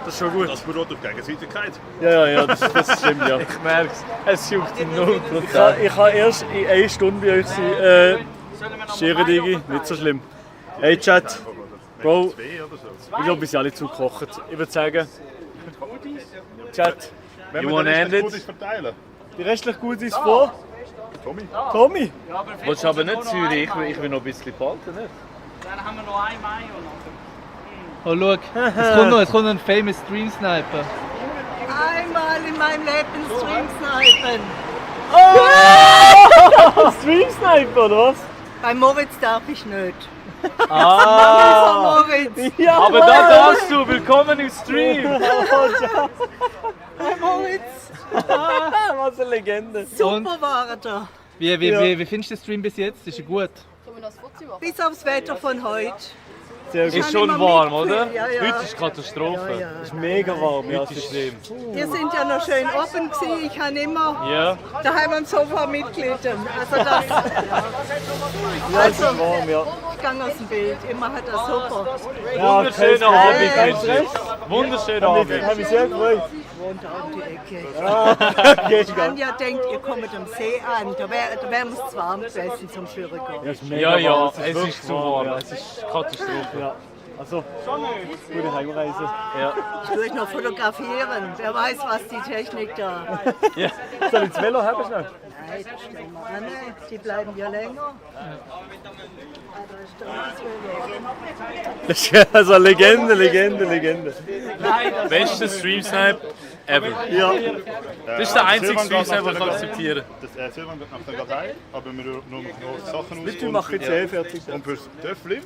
Das ist schon gut. Das beruht auf Gegenseitigkeit. Ja, das stimmt, ja. Ich merk's, es juckt in 0%. Ich kann erst in 1 Stunde bei euch sein. Schere Digi, nicht so schlimm. Hey Chat, Bro, ich glaube, wir sind alle zugekocht. Ich würde sagen, Chat, Wenn You wir wanna den end restlichen it? Goodies verteilen. die restlichen Goodies vor Tommy. Willst du aber nicht Zürich? Ich will noch ein bisschen behalten, nicht? Dann haben wir noch ein Mayo. Oh, schau, es kommt noch ein famous Stream Sniper. Einmal in meinem Leben Stream snipen. Oh! Stream Sniper, oder was? Bei Moritz darf ich nicht. Ah! Moritz. Ja, Aber da darfst du, willkommen im Stream! Bei Moritz. Was eine Legende. Super war er da. Wie findest du den Stream bis jetzt? Ist er gut? Bis aufs Wetter von heute. Sehr Ist Ich schon habe immer warm, oder? mitgefühlt, ja. Heute ist Katastrophe. Ja. Es ist mega warm, ja. Heute ist schlimm. Wir sind ja noch schön offen gewesen. Ich habe immer Ja. daheim am Sofa mitgelitten. Also das. Ja, es ist warm, ja. Ich gehe aus dem Bild. Immer hat er super. Ja, Wunderschöner Abend, wünsche ich. Wunderschöner Abend. Ich habe mich sehr gefreut. Wohnt da um die Ecke. Okay, egal. Anja denkt, ihr kommt am See an. Da wären wir zu warm gewesen zum Führen gehen. Ja, es ist mega Ja, warm. es wirklich ist zu warm, ja. es ist Katastrophe. Ja. Also, gute Heimreise. Ja. Ich würde noch fotografieren. Wer weiß, was die Technik da. Ja. Soll ich das Velo haben schnell? Nein, das stellen wir an. Die bleiben ja länger. Das ist also Legende. Beste Stream Snipe ever. Ja. Das ist der einzige Stream Snipe, den ich akzeptiere. Das Silvan geht nach der Datei, aber wir nur noch Sachen aus. Wir machen jetzt fertig. Und fürs Töffli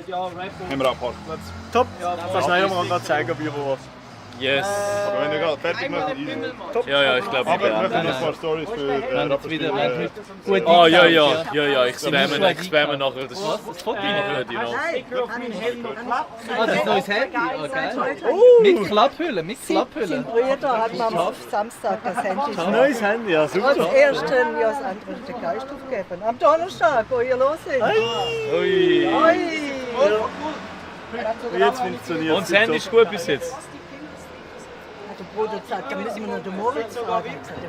Ja, Red Bull. haben wir auch Parkplatz. Top. Kannst du nachher mal gerade zeigen, wie wo was. Yes. Aber wenn ihr gerade fertig macht, top. Ja, ich glaube, aber wir möchten noch ein paar Stories für wieder Rapper. Oh ja, ich spamme nachher das Foto. Nein, Das ist neues Handy. Okay. Mit Klapphülle, mit Klapphülle. Sein Bruder hat mir am Samstag das Handy. Ein neues Handy, ja super. Das erste, ja, das andere ist der Geist aufgegeben. Am Donnerstag, wo ihr los seid. Ui. Jetzt funktioniert es. Und das Handy ist gut bis jetzt. Der Bruder hat gesagt, da müssen wir noch den Moritz fragen. Ich habe gesagt,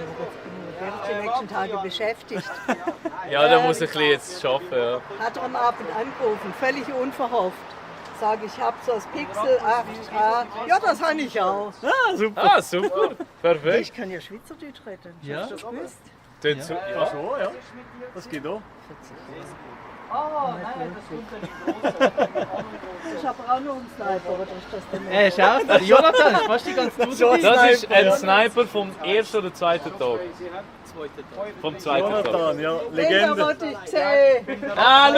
der wird die nächsten Tage beschäftigt. Ja, der muss ein bisschen jetzt arbeiten, ja. Hat er am Abend angerufen, völlig unverhofft. Sage ich, habe so das Pixel 8a. Ja, das habe ich auch. Ah, super. Perfekt. Ich kann ja Schweizerdeutsch reden. Ja. Hast du das gewusst? Ja, schon, ja. Das geht auch. Oh, nein, das ist aber auch noch ein Sniper, oder ist das denn? Schau, Jonathan, ist fast die ganze Zeit. Das ist ein Sniper vom ersten oder zweiten Tag. Vom zweiten Tag. Jonathan, ja, Den Legende. wollte ich sehen. Ah,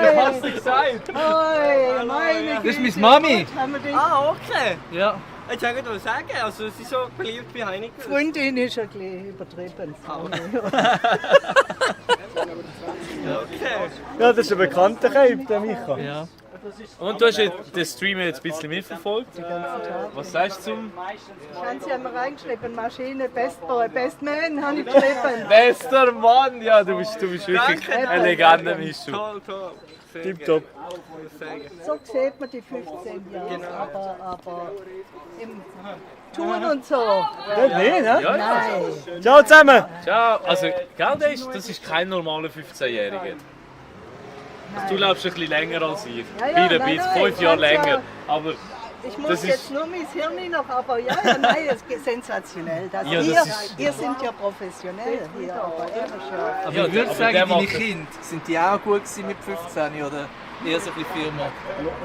Ich hab's dir gesagt. Meine Das ist meine Mami. Ah, okay. Ja. Jetzt kann ich sagen, also sie ist so beliebt bei Heineken. Die Freundin ist ein bisschen übertrieben. Okay. Ja, das ist ein bekannter Cape, der Micha. Ja. Und du hast den Stream jetzt ein bisschen mitverfolgt. Den ganzen Tag. Was sagst du zum Sie haben mir reingeschrieben, Maschine, Best Boy, Best Man, habe ich geschrieben. Bester Mann? Ja, du bist wirklich eine Legende, Mischu. Toll. Tipptopp. So sieht man die 15 Jahre, aber im Tun und so. Nee, ne? Ja. Nein. Ciao zusammen. Ciao. Also, gell, das ist kein normaler 15-Jähriger. Also, du lebst ein bisschen länger als ich. Ja, Wieder ein bisschen, 5 Jahre länger. Aber ich muss das jetzt ist... nur mein Hirn noch, aber ja, nein, es ist sensationell. Das Ja, das ist- ihr sind ja professionell hier, aber ihr ist ja... Aber Ja, ich würde aber sagen, der deine macht- Kinder, sind die auch gut gewesen mit 15 oder eher so ein bisschen Firma?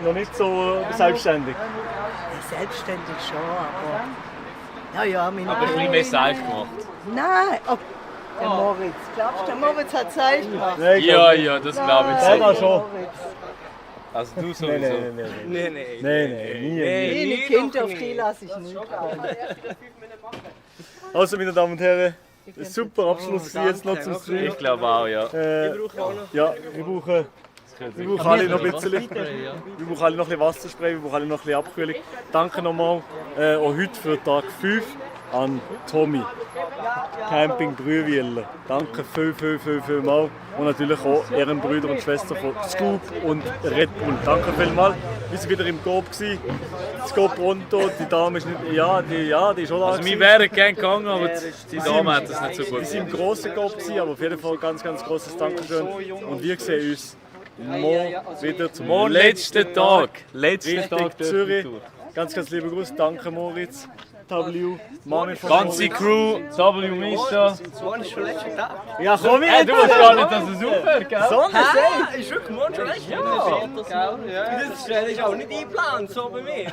Noch nicht so selbstständig. Selbstständig schon, aber... Ja, meine Aber ein bisschen mehr Seich gemacht. Nein, oh, der Moritz. Glaubst du, der Moritz hat Seich gemacht? Ja, das glaube ich Der da so. schon. Also du sowieso. Nee, nie. Meine Kinder, auf die lasse ich nicht. Also, meine Damen und Herren, ein super Abschluss jetzt noch zum Stream. Ich glaube auch, ja. Ja, wir brauchen alle noch ein bisschen. Wir brauchen alle noch ein bisschen Wasserspray, wir brauchen alle noch ein bisschen Abkühlung. Danke nochmal auch heute für Tag 5 an Tommy. Camping Brühwieler. Danke viel mal. Und natürlich auch ihren Brüder und Schwester von Scoop und Red Bull. Danke vielmals. Wir waren wieder im Coop. Das Coop Pronto, die Dame ist nicht. Die ist auch da. Also wir wären gerne gegangen, aber die Dame hat das nicht so gut. Wir waren im grossen Coop, aber auf jeden Fall ganz grosses Dankeschön. Und wir sehen uns morgen wieder zum Letzten Tag. Letzten Tag Richtig Zürich. Ganz liebe Grüße. Danke Moritz. W, Mami von Ganze Crew, W Mischa. Morgen ist schon letzter Tag. Ja, komm jetzt! Du musst gar nicht, dass es aufhört, gell? Hä? Ist wirklich morgen schon letzter Tag? Ja. Das ist auch nicht eingeplant, so bei mir.